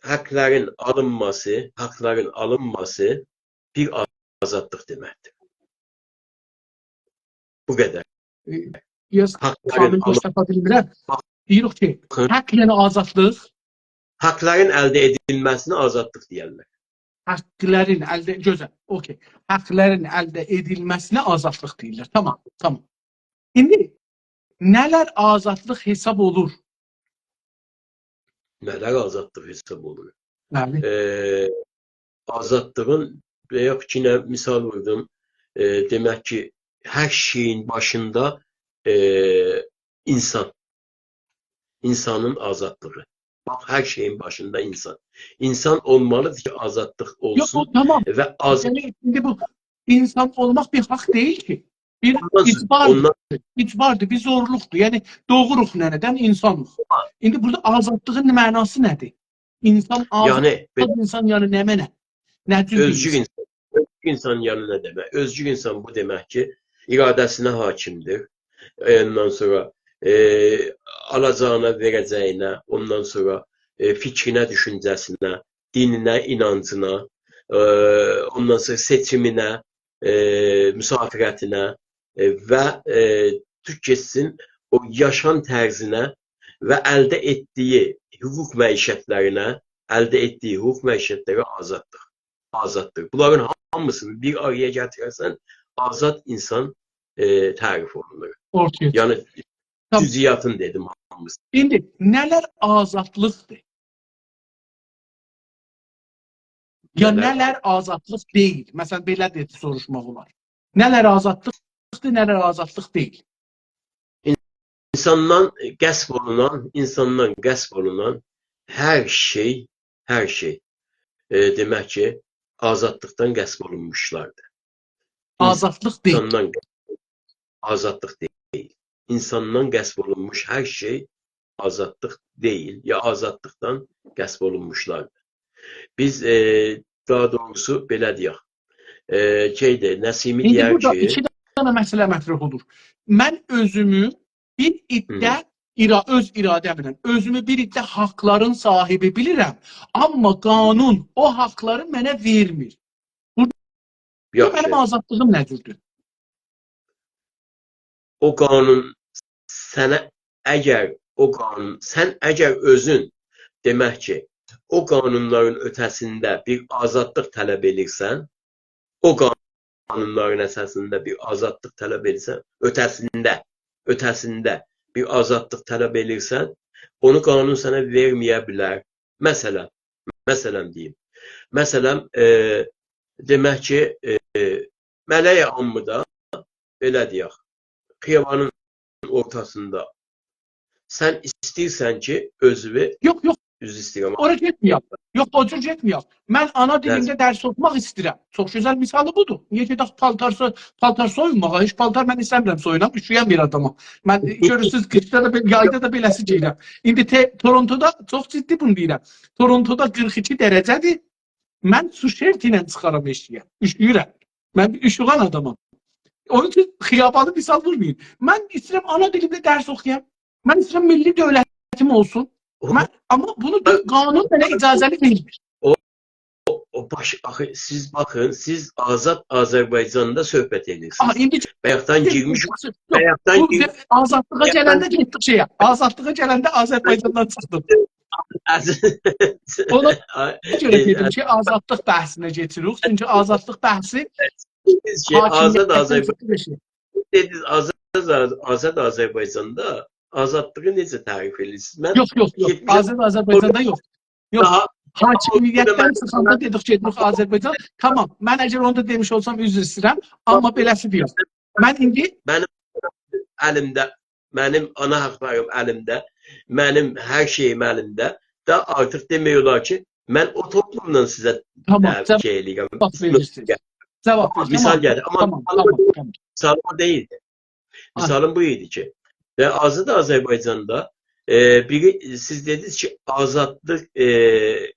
حاقلارین آلینماسی، حاقلارین آلینماسی بیر آزادلیق دئمکدیر. بو قدر. ائ، یاز حاقلارین کامل آلین- باش تاپا بیلمیرم. دئییریک کی، باخین. حاق یعنی آزادلیق. حاقلارین الده ائدیلمه‌سینه آزادلیق دئیرلر. حاقلارین الده، گؤزل، اوکئی. حاقلارین الده ائدیلمه‌سینه آزادلیق دئییرلر. تامام، تامام. ایندی نه‌لر آزادلیق حساب اولور؟ نه‌لر آزادلیق حساب اولونور؟ بلی. ائ، آزادلیغین، بایاق ایکی دنه مثال ووردوم. ائ، دئمک کی، هر شئیین باشیندا، ائ، اینسان. اینسانین آزادلیغی. باخ، هر شئیین باشیندا اینسان. اینسان اولمالیدیر کی، آزادلیق یوخ، اولسون. او تامام. و آز- یعنی، ایندی بو اینسان اولماق بیر حاق دئییل کی. بیر اوندان سونرا، اجباردیر. اوندان اجباردیر، بیر زورلوقدور. یعنی، دوغوروق ننه‌دن اینسانیق. ایندی بورادا آزادلیغین معناسی نه‌دیر؟ اینسان آزاد یعنی، بئ- اینسان یعنی نمنه؟ نه جور بیر اؤزگور اینسان؟ اینسان، اؤزگور اینسان یعنی نه دئمک؟ اؤزگور اینسان بو دئمک کی، اراده‌سینه حاکمدیر. اوندان سونرا، ائ، آلاجاغینا، وئره‌جه‌یینه، اوندان سونرا، ائ، فیکرینه، دوشونجه‌سینه، دینینه، اینانجینا، ائ، اوندان سونرا سئچیمینه، ائ، مسافرتینه، ائ، و، ائ، تورکجه‌سین او یاشام طرزینه و الده ائتدیگی حقوق معیشتلرینه، الده ائتدیگی حقوق معیشتلره آزاددیر. آزاددیر. بونلارین هامیسینی بیر آرایا گتیررسن، آزاد اینسان، ائ، تعریف اولونور. اورتایا چیخیر. یعنی، تامام. جزئیاتینی دئدیم هامیسینی. ایندی نه‌لر آزادلیقدیر؟ یا نه‌لر نه‌لر آزادلیق دئییل؟ مثلا، بئله ده سوروشماق اولار. نه‌لر آزادلیقدیر، نه‌لر آزادلیق دئییل؟ اینساندان غصب اولونان، اینساندان غصب اولونان هر شئی، هر شئی، ائ، دئمک کی، آزادلیقدان غصب اولونموشلاردیر. آزادلیق دئییل. اینساندان، آزادلیق دئییل. اینساندان غصب اولونموش هر شئی آزادلیق دئییل، یا آزادلیقدان غصب اولونموشلاردیر. بیز، ائ، داها دوغروسو بئله دئیک. ائ، شئیدیر، نسیمی ایندی دئیر بورادا کی، ایکی دنه مسئله مطرح اولور. من اؤزومو بیر عده ایرا-، اؤز اراده‌مله اؤزومو بیر عده حاقلارین صاحیبی بیلیرم، آمما قانون او حاقلاری منه وئرمیر. بو یاخشی. منیم آزادلیغیم نه جوردور؟ او قانون سنه، اگر او قانون، سن اگر اؤزون، دئمک کی، او قانونلارین اؤته‌سینده بیر آزادلیق طلب ائدیرسن، او قانونلارین اساسیندا بیر آزادلیق طلب ائدیرسن، اؤته‌سینده، اؤته‌سینده بیر آزادلیق طلب ائدیرسن، اونو قانون سنه وئرمه‌یه بیلر. مثلا، مثلا دئییم. مثلا، ائ، دئمک کی، ائ، ملأ عامدا، بئله دئیک، خیابانین اورتاسیندا سن ایسته‌ییرسن کی، اؤزووو، یوخ، یوخ، عذر ایسته‌ییرم. اورا گئتمه‌یک. یوخ، او جور گئتمه‌یک. من آنا دیلیمده درس اوخوماق ایسته‌ییرم. چوخ گؤزل مثالی بودور. نییه گئدک پالتار سو-، پالتار سویونماغا؟ هئچ پالتار من ایسته‌میرم سویونام، اوشوین بیر آدامام. من، گؤرورسونوز، قیشدا دا بئ-، یایدا دا بئله‌سی گئییرم. ایندی ته-، تورونتودا، چوخ جدی بونو دئییرم، تورونتودا قیرخ ایکی درجه‌دیر. من سوئتشیرت ایله چیخارام ائشیگه. اوشویورم. من بیر اوشویان آدامام. اونون اوچون خیابانی مثال وورمایین. من ایسته‌ییرم آنا دیلیمده درس اوخویام. من ایسته‌ییرم میللی دؤولتیم اولسون. من، آمما بونو بیر قانون منه اجازه‌لی وئرمیر. او، او باش، آخی، سیز باخین، سیز آزاد آذربایجاندا صحبت ائدیرسینیز. آها، ایندی بایاقدان یوخ، گیرمیش، یوخ، یوخ. بایاقدان بو گیر- آزادلیغا بایاقدان گلنده گئتدیک شئیه. آزادلیغا گلنده آذربایجاندان چیخدیم. عزیز، اونا آی، گؤره ائ، دئدیم کی، آزادلیق بحثینه کئچیریک. چونکی آزادلیق بحثی سیز کی، آزاد حاکمیتدن آذربایجان، چیخدیق شئی. دئدینیز، آزاد، آزاد آذربایجاندا آزادلیغی نئجه تعریف ائدیرسینیز؟ من یوخ، یوخ، یوخ. یئتمیش داها حاکمیتدن چیخاندا دئدیک کی، گئدیریک آذربایجان. تامام، من اگر اونو دا دئمیش اولسام، عذر ایسته‌ییرم. آمما بئله‌سی دئییل. من ایندی منیم الیمده، منیم آنا حاقلاریم الیمده، منیم هر شئییم الیمده. دا آرتیق دئمک اولار کی، من او توپلومدان سیزه، تامام، ائ، جاواب شئی ائله‌ییرم. وئریرسینیز. جاواب وئر، مثال تامام. گلدی. آمما تامام، مثالیما تامام، دئییل، تامام. مثالیم او دئییلدی. آه. مثالیم بو ایدی کی، و آزاد آذربایجاندا، ائ، بیری، سیز دئدینیز کی، آزادلیق، ائ،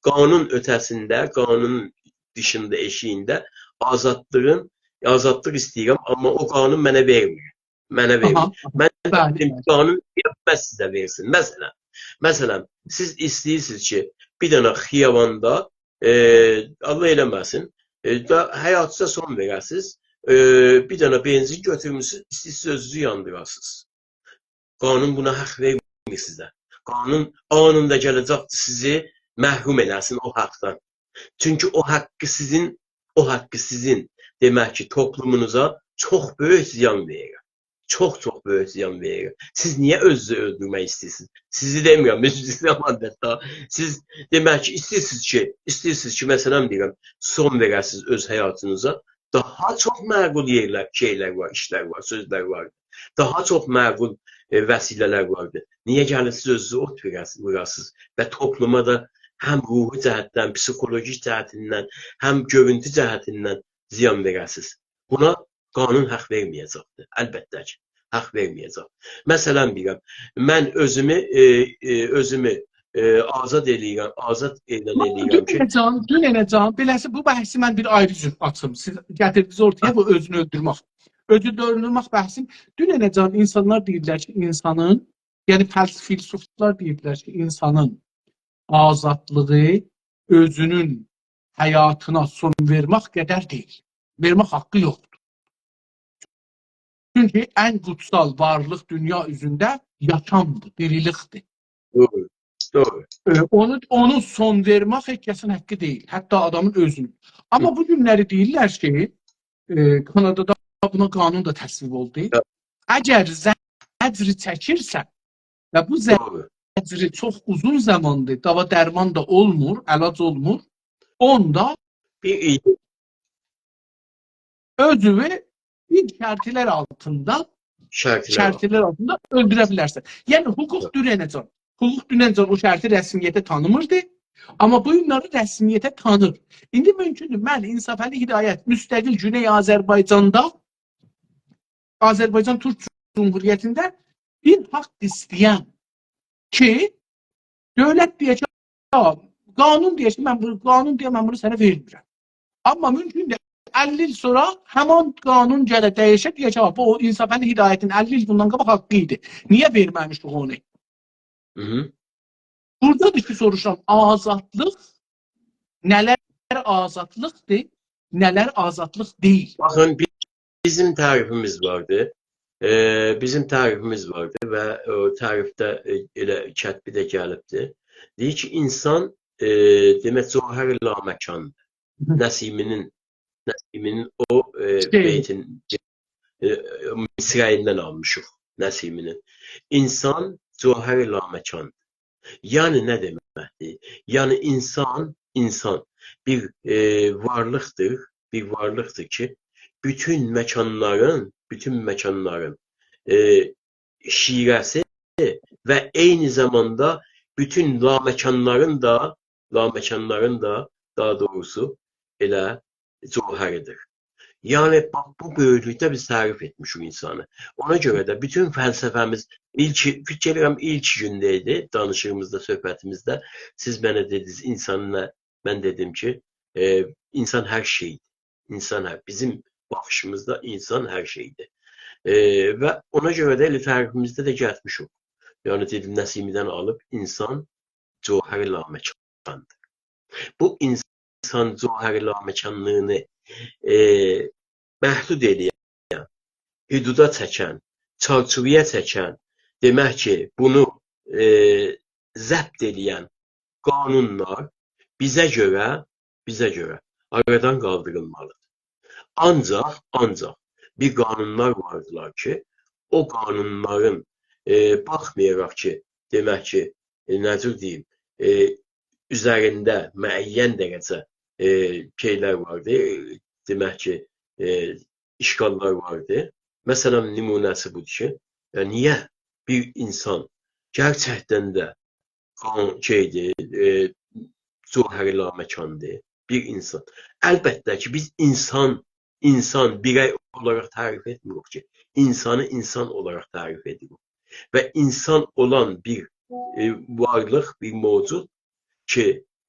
قانون اؤته‌سینده، قانونون دیشیندا، ائشیگینده آزادلیغین، آزادلیق ایسته‌ییرم، آمما او قانون منه وئرمیر. منه وئرمیر. آها، آها. من بلی، دئدیم، بلی. قانون نییه سیزه وئرسین؟ مثلا، مثلا، سیز ایسته‌ییرسینیز کی، بیر دنه خیاباندا، ائ، الله ائله‌مه‌سین، ائ، دا حیاتینیزا سون وئره‌سینیز، ائ، بیر دنه بنزین گؤتورموسونوز، ایسته‌ییرسینیز اؤزونوزو یاندیراسینیز. قانون بونا حق وئرمیر سیزه. قانون آنیندا گله‌جکدیر، سیزی محروم ائله‌سین او حقدن. چونکی او حقی سیزین، او حقی سیزین، دئمک کی، توپلومونوزا چوخ بؤیوک زیان وئریر. چوخ، چوخ بؤیوک زیان وئریر. سیز نییه اؤزونوزو اؤلدورمک ایسته‌ییرسینیز؟ سیزی دئمیرم، اؤزونوزو آمما حتی. سیز دئمک کی، ایسته‌ییرسینیز کی، ایسته‌ییرسینیز کی، مثلا دئییرم، سون وئره‌سینیز اؤز حیاتینیزا، داها چوخ معقول یئرلر، شئیلر وار، ایشلر وار، سؤزلر وار. داها چوخ معقول، ائ، وسیله‌لر واردی. نییه گلیرسینیز اؤزونوزو اوت وئره‌س-، ووراسینیز و توپلوما دا هم روحی جهتدن، پسیخولوژیک جهتیندن، هم گؤرونتو جهتیندن زیان وئره‌سینیز؟ بونا قانون حق وئرمه‌یه‌جکدیر. البته کی، حق وئرمه‌یه‌جک. مثلا دئییرم، من اؤزومو، ائ، ائ، اؤزومو، ائ، آزاد ائله‌ییرم، آزاد اعلان ائله‌ییرم کی، دوننه‌جان، دوننه‌جان، بئله‌سی بو بحثی من بیر آیری جور آچیم. سیز گتیردینیز اورتایا بو اؤزونو اؤلدورمک. اؤزونو اؤلدورمک بحثین. دوننه‌جان اینسانلار دئییرلر کی، اینسانین، یعنی فلس-، فیلسوفلار دئییرلر کی، اینسانین آزادلیغی اؤزونون حیاتینا سون وئرمک قدر دئییل. وئرمک حقی یوخدور. چونکی ان قوتسال وارلیق دونیا اوزونده یاشامدیر، دیریلیکدیر. دوغرو، دوغرو. ائ، اونو، اونو سون وئرمک هئچ کسین حقی دئییل، حتی آدامین اؤزونون. آمما هی. بو گونلری دئییرلر کی، ائ، کانادادا بونا قانون دا تصویب اولدو. یا. اگر زجر چکیرسن و بو دوغرو. زجری چوخ اوزون زاماندیر، داوا درمان دا اولمور، علاج اولمور، اوندا بیر ایل. اؤزووو بیر شرطلر آلتیندا، شرطلر آلتیندا. شرطلر آلتیندا اؤلدوره بیلرسن. یعنی حقوق، یوخ. دوننه‌جان، حقوق دوننه‌جان او شرطی رسمیته تانیمیردی. آمما بو گونلری رسمیته تانیر. ایندی مومکوندور، من، انصافعلی هدایت، مستقل گونئی آذربایجاندا، آذربایجان تورک جمهوریتینده بیر حق ایسته‌یم کی، دؤولت دئیه کی، «آ، قانون دئیه کی، من بونو، قانون دئیه من بونو سنه وئرمیرم.» آمما مومکوندور، اللی ایل سونرا همان قانون گله دییشه، دئیه کی، «آ، بو انصافعلی هدایتین اللی ایل بوندان قاباق حقی ایدی. نییه وئرمه‌میشدیک اونو؟» هی هی. بورادادیر کی، سوروشورام، آزادلیق نه‌لر آزادلیقدیر، نه‌لر آزادلیق دئییل. باخین، بی-، بیزیم تعریفیمیز واردی. ائ، بیزیم تعریفیمیز واردی و او تعریفده، ائ، ائله کتبی ده گلیبدی. دئییر کی، اینسان، ائ، دئمک، جوهر لامکاندیر. هی هی. نسیمی‌نین، نسیمی‌نین او، ائ، شعری. بیتین، ائ، مصرعیندن آلمیشیق نسیمی‌نین. اینسان جوهر لامکاندیر. یعنی نه دئمکدیر؟ یعنی اینسان، اینسان بیر، ائ، وارلیقدیر، بیر وارلیقدیر کی، بوتون مکانلارین، بوتون مکانلارین، ائ، شیره‌سی و عینی زاماندا بوتون لامکانلارین دا، لامکانلارین دا، داها دوغروسو، ائله جوهریدیر. یعنی، باخ، بو بؤیوکلوکده بیز تعریف ائتمیشیک اینسانی. اونا گؤره ده بوتون فلسفه‌میز، ایلک، فیکیر ائدیرم، ایلک گونده ایدی، دانیشیغیمیزدا، صحبتیمیزده سیز منه دئدینیز، اینسان نه؟ من دئدیم کی، ائ، اینسان هر شئیدیر. اینسان هر، بیزیم باخیشیمیزدا اینسان هر شئیدیر. ائ، و اونا گؤره ده ائله تعریفیمیزده ده گتمیشیک. یعنی، دئدیم، نسیمی‌دن آلیب اینسان جوهر لامکاندیر. بو اینسان جوهر لامکانلیغینی، ائ، محدود ائله‌ین، حدودا چکن، چارچیوه‌یه چکن، دئمک کی، بونو، ائ، ضبط ائله‌ین قانونلار بیزه گؤره، بیزه گؤره آرادان قالدیریلمالیدیر. آنجاق، آنجاق بیر قانونلار واردیلار کی، او قانونلارین، ائ، باخمایاراق کی، دئمک کی، ائ، نه جور دئییم، ائ، اوزرینده معین درجه، ائ، شئیلر واردی، ائ، دئمک کی، ائ، اشکاللار واردی. مثلا، نمونه‌سی بودور کی، ائ، نییه بیر اینسان گئرچکدن ده قان-، شئیدیر، ائ، جوهر لامکاندیر، بیر اینسان. البته کی، بیز اینسان، اینسان، بیرئی اولاراق تعریف ائتمیریک کی، اینسانی اینسان اولاراق تعریف ائدیریک. و اینسان اولان بیر، ائ، وارلیق، بیر موجود کی،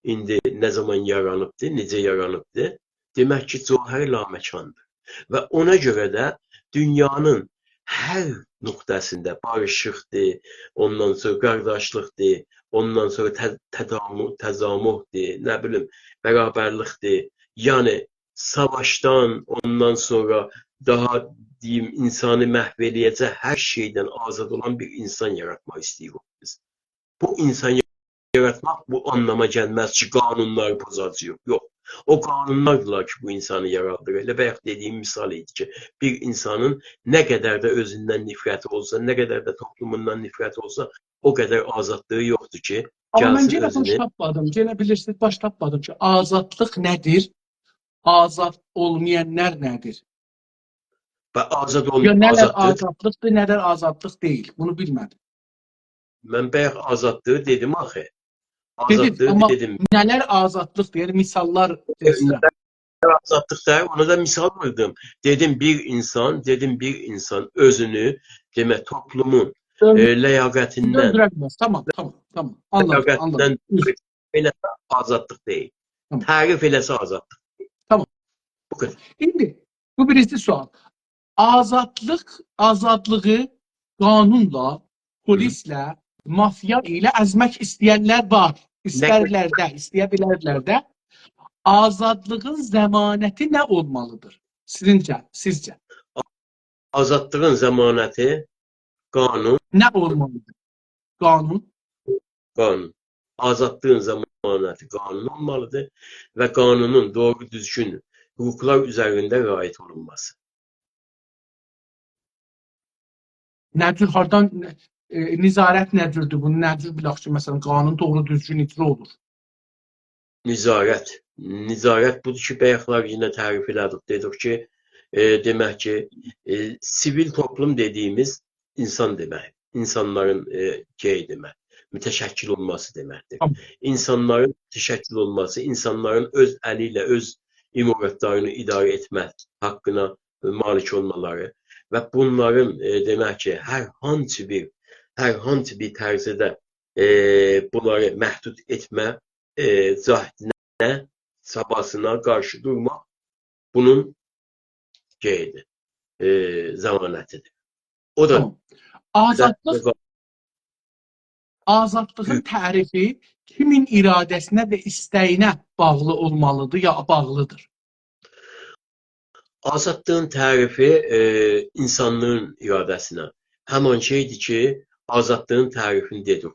ایندی نه زامان یارانیبدی، نئجه یارانیبدی؟ دئمک کی، جوهر لامکاندیر. و اونا گؤره ده دونیانین هر نقطه‌سینده باریشیقدیر، اوندان سونرا قارداشلیقدیر، اوندان سونرا ته-، تدامو-، تضامحدیر، نه بیلیم، برابرلیکدیر. یعنی، ساواشدان، اوندان سونرا داها، دئییم، اینسانی محو ائله‌یه‌جک هر شئیدن آزاد اولان بیر اینسان یاراتماق ایسته‌ییریک بیز. بو اینسان یاراتماق بو آنلاما گلمز کی، قانونلاری پوزاجاغیق. یوخ. او قانونلاردیلار کی، بو اینسانی یارادیر. ائله بایاق دئدیگیم مثال ایدی کی، بیر اینسانین نه قدر ده اؤزوندن نفرتی اولسا، نه قدر ده توپلوموندان نفرتی اولسا، او قدر آزادلیغی یوخدور کی، آمما من گلسین یئنه باش اؤزونو تاپمادیم. یئنه بیلیرسینیز، باش تاپمادیم کی، آزادلیق نه‌دیر؟ آزاد اولمایانلار نه‌دیر؟ و آزاد اول-، یا نه‌لر آزادلیق آزادلیقدیر، نه‌لر آزادلیق دئییل. بونو بیلمه‌دیم. من بایاق آزادلیغی دئدیم آخی. دئدین، آزادلیغی آمما دئدیم. نه‌لر آزادلیقدیر؟ یعنی، مثاللار وئرسن. آزادلیق دا، اونا دا مثال ووردوم. دئدیم، بیر اینسان، دئدیم، بیر اینسان اؤزونو، دئمک، توپلومون، تؤمور-، ائ، لیاقتیندن، تؤمور ائله‌مز. تامام، تامام، تامام. آنلادیم، لیاقتیندن آنلادیم. اوزور. ائله‌سه آزادلیق دئییل. تامام. تعریف ائله‌سه آزادلیق. تامام. بو قدر. ایندی بو بیرینجی سؤال. آزادلیق، آزادلیغی قانونلا، هی. پولیسله، مافیا ایله ازمک ایسته‌ینلر وار. نه قدر؟ ایسترلر ده، ایسته‌یه بیلرلر ده. آزادلیغین ضمانتی نه اولمالیدیر؟ سیزینجه، سیزجه. آزادلیغین ضمانتی قانون. نه اولمالیدیر؟ قانون. قانون. آزادلیغین ضمانتی قانون اولمالیدیر و قانونون دوغرو دوزگون حقوقلار اوزرینده رعایت اولونماسی. نه جور، هاردان، ائ، نظارت نه جوردور بونو؟ نه جور بیلک کی، مثلا، قانون دوغرو دوزگون اجرا اولور؟ نظارت. نظارت بودور کی، بایاقلار یئنه تعریف ائله‌دیک. دئدیک کی، ائ، دئمک کی، ائ، سیویل توپلوم دئدیگیمیز اینسان دئمک، اینسانلارین، ائ، شئی دئمک، متشکل اولماسی دئمکدیر. تامام. اینسانلارین متشکل اولماسی، اینسانلارین اؤز الی ایله اؤز عمارتلرینی اداره ائتمه حاققینا مالک اولمالاری و بونلارین، ائ، دئمک کی، هر هانسی بیر، هر هانسی بیر طرزده، ائ، بونلاری محدود ائتمه، ائ، جهدینه، چاباسینا قارشی دورماق بونون شئییدیر، ائ، ضمانتیدیر. او دا تامام. آزادلیق، آزادلیغین هی. تعریفی کیمین اراده‌سینه و ایسته‌یینه باغلی اولمالیدیر یا باغلیدیر؟ آزادلیغین تعریفی، ائ، اینسانلیغین اراده‌سینه. همان شئیدیر کی، آزادلیغین تعریفینی دئدیک.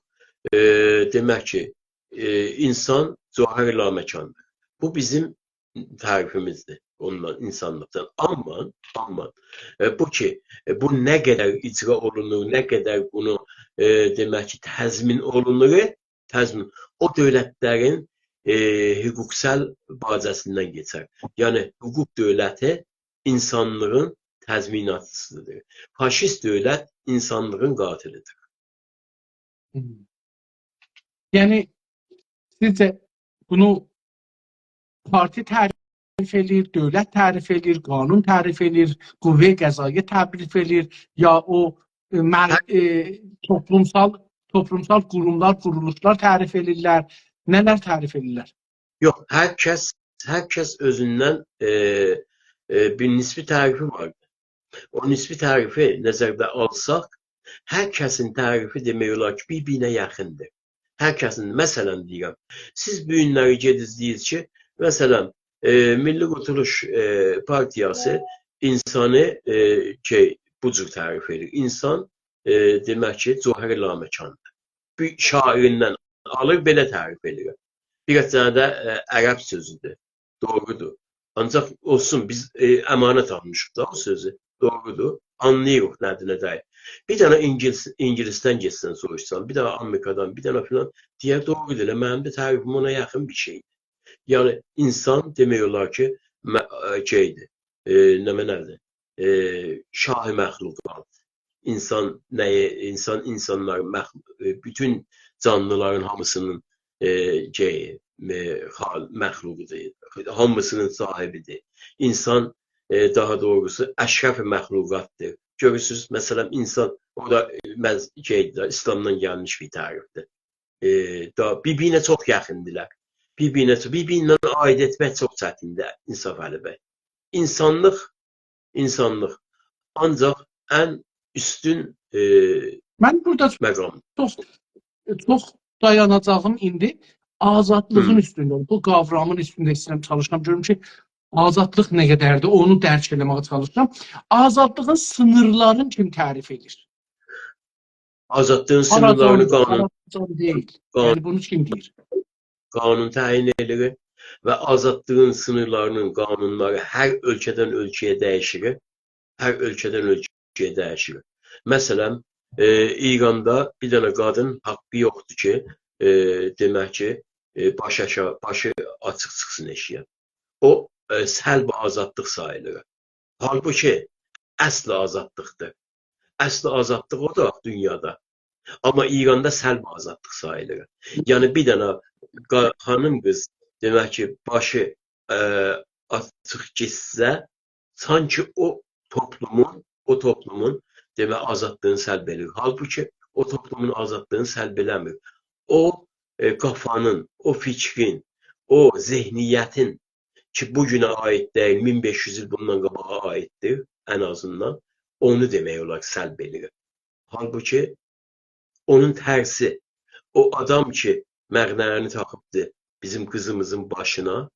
ائ، دئمک کی، ائ، اینسان جوهر لامکاندیر. بو بیزیم تعریفیمیزدیر اوندان، اینسانلیقدان. آمما، آمما، ائ، بو کی، ائ، بو نه قدر اجرا اولونور، نه قدر بونو، ائ، دئمک کی، تضمین اولونور، تضمین، او دؤولتلرین، ائ، حقوقسال بازه‌سیندن کئچر. یعنی، حقوق دؤولتی اینسانلیغین تضمیناتچیسیدیر. فاشیست دؤولت اینسانلیغین قاتیلیدیر. هوم. یعنی، سیزجه بونو پارتی تعریف ائله‌ییر، دؤولت تعریف ائله‌ییر، قانون تعریف ائله‌ییر، قوه قضاییه تعریف ائله‌ییر، یا او، ائ، مر-، هر ائ، توپلومسال، توپلومسال قوروملار، قورولوشلار تعریف ائله‌ییرلر، نه‌لر تعریف ائله‌ییرلر؟ یوخ، هر کس، هر کس اؤزوندن، ائ، ائ، بیر نسبی تعریفی واردیر. او نسبی تعریفی نظرده آلساق، هر کسین تعریفی دئمک اولار کی، بیر-بیرینه یاخیندیر. هر کسین، مثلا دئییرم، سیز بو گونلری گئدیز دئییز کی، مثلا، ائ، میللی قورتولوش، ائ، پارتیاسی اینسانی، ائ، شئی، بو جور تعریف ائدیر. اینسان، ائ، دئمک کی، جوهر لامکاندیر. بیر شاعیریندن آلیر، بئله تعریف ائدیر. بیر آز دا، ائ، عرب سؤزودور. دوغرودور. آنجاق اولسون، بیز، ائ، امانت آلمیشیق دا او سؤزو. دوغرودور. آنلاییریق نه‌دیر، نه دئییل. بیر دنه اینگیلیس، اینگیلیسدن گئتسن، سوروشسان، بیر دنه آمریکادان، بیر دنه فلان، دئیر، دوغرودور، ائله منیم ده تعریفیم اونا یاخین بیر شئیدیر. یعنی، اینسان دئمک اولار کی، مه-، ائ، شئیدیر، ائ، نمنه‌دیر؟ ائ، شاه مخلوقات. اینسان نه‌یه، اینسان، اینسانلار، مخ-، ائ، بوتون جانلیلارین هامیسینین، ائ، شئیی، ائ، خال-، مخلوقودور. هامیسینین صاحیبیدیر. اینسان، ائ، داها دوغروسو، اشرف مخلوقاتدیر. گؤرورسونوز، مثلا، اینسان، او دا، ائ، مز-، شئیدیر، ایسلامدان گلمیش بیر تعریفدیر. ائ، دا بیر-بیرینه چوخ یاخیندیلار. بیر-بیرینه، بیر-بیریندن آییرد ائتمک چوخ چتیندیر، انصافعلی بی. اینسانلیق، اینسانلیق آنجاق ان اوستون، ائ، من بورادا مقام. چوخ، چوخ دایاناجاغیم ایندی آزادلیغین هی. اوستونده، بو قاورامین اوستونده ایسته‌ییرم چالیشام. گؤروم کی، آزادلیق نه قدردیر، اونو درک ائله‌مه‌یه چالیشام. آزادلیغین سینیرلارینی کیم تعریف ائدیر؟ آزادلیغین هاراجان، سینیرلارینی قانون، هاراجان دئییل. قان-، یعنی بونو کیم دئییر؟ قانون تعیین ائدیر و آزادلیغین سینیرلارینین قانونلاری هر اؤلکه‌دن اؤلکه‌یه دییشیر. هر اؤلکه‌دن اؤلکه‌یه دییشیر. مثلا، ائ، ایراندا بیر دنه قادین حاققی یوخدور کی، ائ، دئمک کی، ائ، باشی آشا-، باشی آچیق چیخسین ائشیگه. او، ائ، سلب آزادلیق ساییلیر. حالبوکی اصل آزادلیقدیر. اصل آزادلیق اودور دونیادا. آمما ایراندا سلب آزادلیق ساییلیر. یعنی بیر دنه قا-، خانیم قیز، دئمک کی، باشی، ائ، آچیق گئتسه، سانکی او توپلومون، او توپلومون، دئمک، آزادلیغینی سلب ائدیر. حالبوکی او توپلومون آزادلیغینی سلب ائله‌میر. او، ائ، قافانین، او فیکرین، او ذهنیتین کی، بو گونه عایید دئییل، مین بئش یوز ایل بوندان قاباغا عاییددیر، ان آزیندان. اونو دئمک اولار سلب ائدیر. حالبوکی اونون ترسی، او آدام کی، مقنعه‌نی تاخیبدی بیزیم قیزیمیزین باشینا،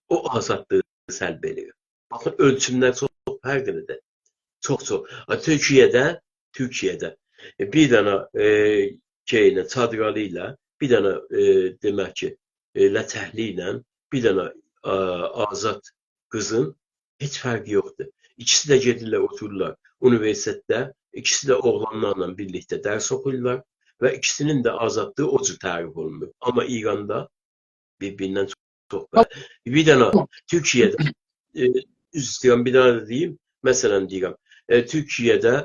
او آزادلیغی سلب ائدیر. باخین، اؤلچوملر چوخ فرقلیدیر. چوخ-چوخ. آ، تورکیه‌ده، تورکیه‌ده، ائ، بیر دنه، ائ، شئی ایله، چادرالی ایله، بیر دنه، ائ، دئمک کی، ائ، لچکلی ایله، بیر دنه، آ، آزاد قیزین هئچ فرقی یوخدور. ایکیسی ده گئدیرلر، اوتورورلار اونیوئرسیتئتده، ایکیسی ده اوغلانلارلا بیرلیکده درس اوخویورلار و ایکیسی‌نین ده آزادلیغی او جور تعریف اولونور. آمما ایراندا بیر-بیریندن چوخ، چوخ فرقلی. بیر دنه تورکیه‌ده، ائ، عذر ایسته‌ییرم، بیر دنه ده دئییم، مثلا دئییرم، ائ، تورکیه‌ده،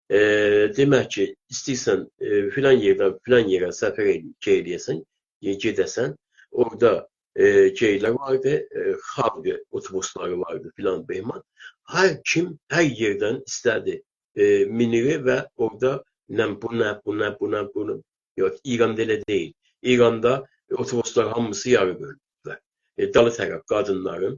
ائ، دئمک کی، ایسته‌ییرسن، ائ، فلان یئردن فلان یئره سفر ائل-، شئی ائله‌یه‌سن، ائ، گئده‌سن، اورادا، ائ، شئیلر واردی، ائ، خالق اوتوبوسلاری واردی، فلان بهمان. هر کیم، هر یئردن ایسته‌دی، ائ، مینیر و اورادا نه بو، نه بو، نه بو، نه بو، نه، یوخ، ایراندا ائله دئییل. ایراندا اوتوبوسلار هامیسی یاری بؤلوبلر. ائ، دالی طرف قادینلارین،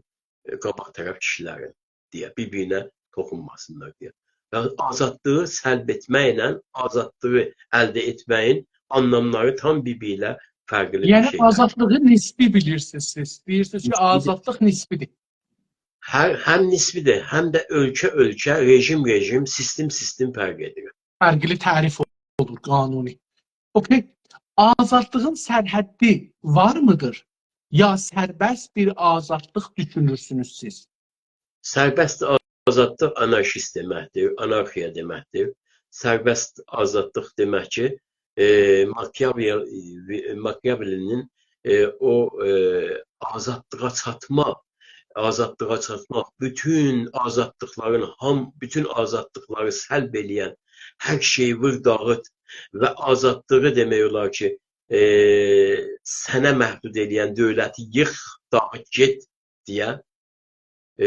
ائ، قاباق طرف کیشیلرین دئیه، بیر-بیرینه توخونماسینلار دئیه. یعنی آزادلیغی سلب ائتمکله آزادلیغی الده ائتمه‌یین آنلاملاری تام بیر-بیری ایله فرقلی بیر یعنی شئیلر. آزادلیغی نسبی بیلیرسینیز سیز. دئییرسینیز کی، نسبی‌دیر. آزادلیق نسبی‌دیر. هر، هم نسبی‌دیر، هم ده اؤلکه-اؤلکه، رژیم-رژیم، سیستم-سیستم فرق ائدیر. فرقلی تعریف اولور، قانونی. اوکی. آزادلیغین سرحدی وارمی‌دیر؟ یا سربست بیر آزادلیق دوشونورسونوز سیز؟ سربست آزادلیق آنارشیست دئمکدیر، آنارخیا دئمکدیر. سربست آزادلیق دئمک کی، ائ، ماکیاول-، ماکیاوللی‌نین، ائ، او، ائ، آزادلیغا چاتماق، آزادلیغا چاتماق، بوتون آزادلیقلارین هام-، بوتون آزادلیقلاری سلب ائله‌ین، هر شئیی وور داغیت و آزادلیغی دئمک اولار کی، ائ، سنه محدود ائله‌ین دؤولتی ییخ، داغیت، گئت دئیه، ائ،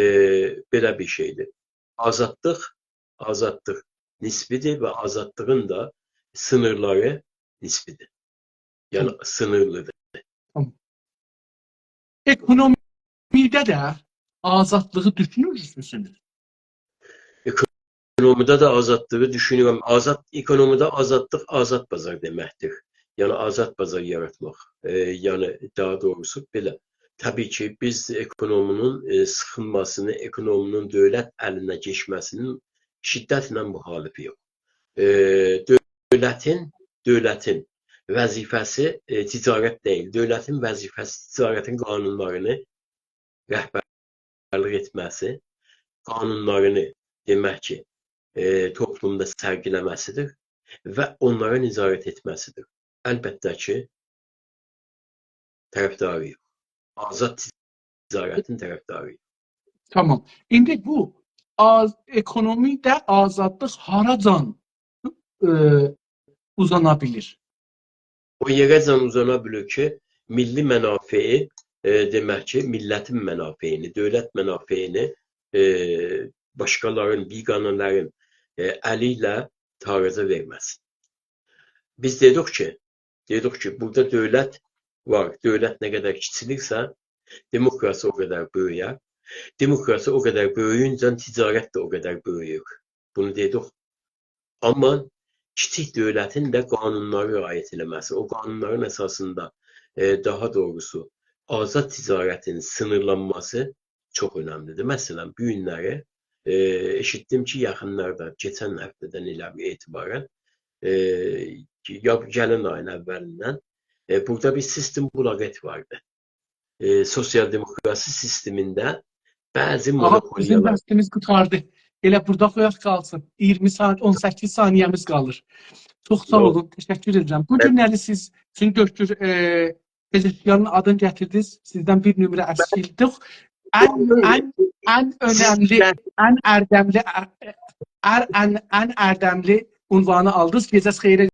بئله بیر شئی‌دیر. آزادلیق، آزادلیق نسبی‌دیر و آزادلیغین دا سینیرلاری نسبی‌دیر. یعنی، هی. سینیرلی‌دیر. تامام. اکونومی‌ده ده آزادلیغی دوشونورسونوز؟ اکونومی‌ده ده آزادلیغی دوشونورم. آزاد، اکونومی‌ده آزادلیق آزاد بازار دئمکدیر. یعنی، آزاد بازار یاراتماق. ائ، یعنی، داها دوغروسو بئله. طبیعی کی، بیز اکونومی‌نین، ائ، سیخینماسینی، اکونومی‌نین دؤولت الینه کئچمه‌سی‌نین شدتله مخالفی‌یوخ. ائ، دؤولتین، دؤولتین وظیفه‌سی، ائ، تجارت دئییل. دؤولتین وظیفه‌سی تجارتین قانونلارینی رهبرلیک ائتمه‌سی، قانونلارینی، دئمک کی، ائ، توپلومدا سرگیله‌مه‌سی‌دیر و اونلارا نظارت ائتمه‌سی‌دیر. البته کی، طرفداری یوخ. آزاد تجارتین طرفداری یوخ. تامام. ایندی بو آز-، اکونومی‌ده آزادلیق هاراجان، ائ، اوزانا بیلیر؟ او یئره‌جن اوزانا بیلیر کی، میللی منافعی، ائ، دئمک کی، میللتین منافعینی، دؤولت منافعینی، ائ، باشقالارین، بیگانه‌لرین، ائ، الی ایله تاراجا وئرمه‌سین. بیز دئدیک کی، دئدیک کی، بورادا دؤولت وار. دؤولت نه قدر کیچیلیرسه، دموکراسی او قدر بؤیویر. دموکراسی او قدر بؤیویونجه تجارت ده او قدر بؤیویور. بونو دئدیک. آمما کیچیک دؤولتین ده قانونلارا رعایت ائله‌مه‌سی، او قانونلارین اساسیندا، ائ، داها دوغروسو، آزاد تجارتین سینیرلانماسی چوخ اؤنملی‌دیر. مثلا، بو گونلری، ائ، ائشیتدیم کی، یاخینلاردا، کئچن هفته‌دن ائله بیر اعتبارا، ائ، کی، یا گلن آیین اولیندن، ائ، بورادا بیر سیستم بولاغت واردی. ائ، سوسیال دموکراسی سیستمینده بعضی... آغا، بیزیم مونوپولیالار... واختیمیز قوتاردی. ائله بورادا قویاق قالسین. اییرمی ثانیه، اون سککیز ثانیه‌میز قالیر. چوخ ساغ... یوخ. اولون، تشکر ائدیرم. بو... من... گونلری سیز، چونکی دؤکتور، ائ، پزشکیانین آدینی گتیردینیز، سیزدن بیر نمره اسکیلدیک. ان، ان، ان اؤنملی، سیز... ان اردملی، ار، ان، ان اردملی عنوانی آلدینیز. گئجه‌ز خئیره.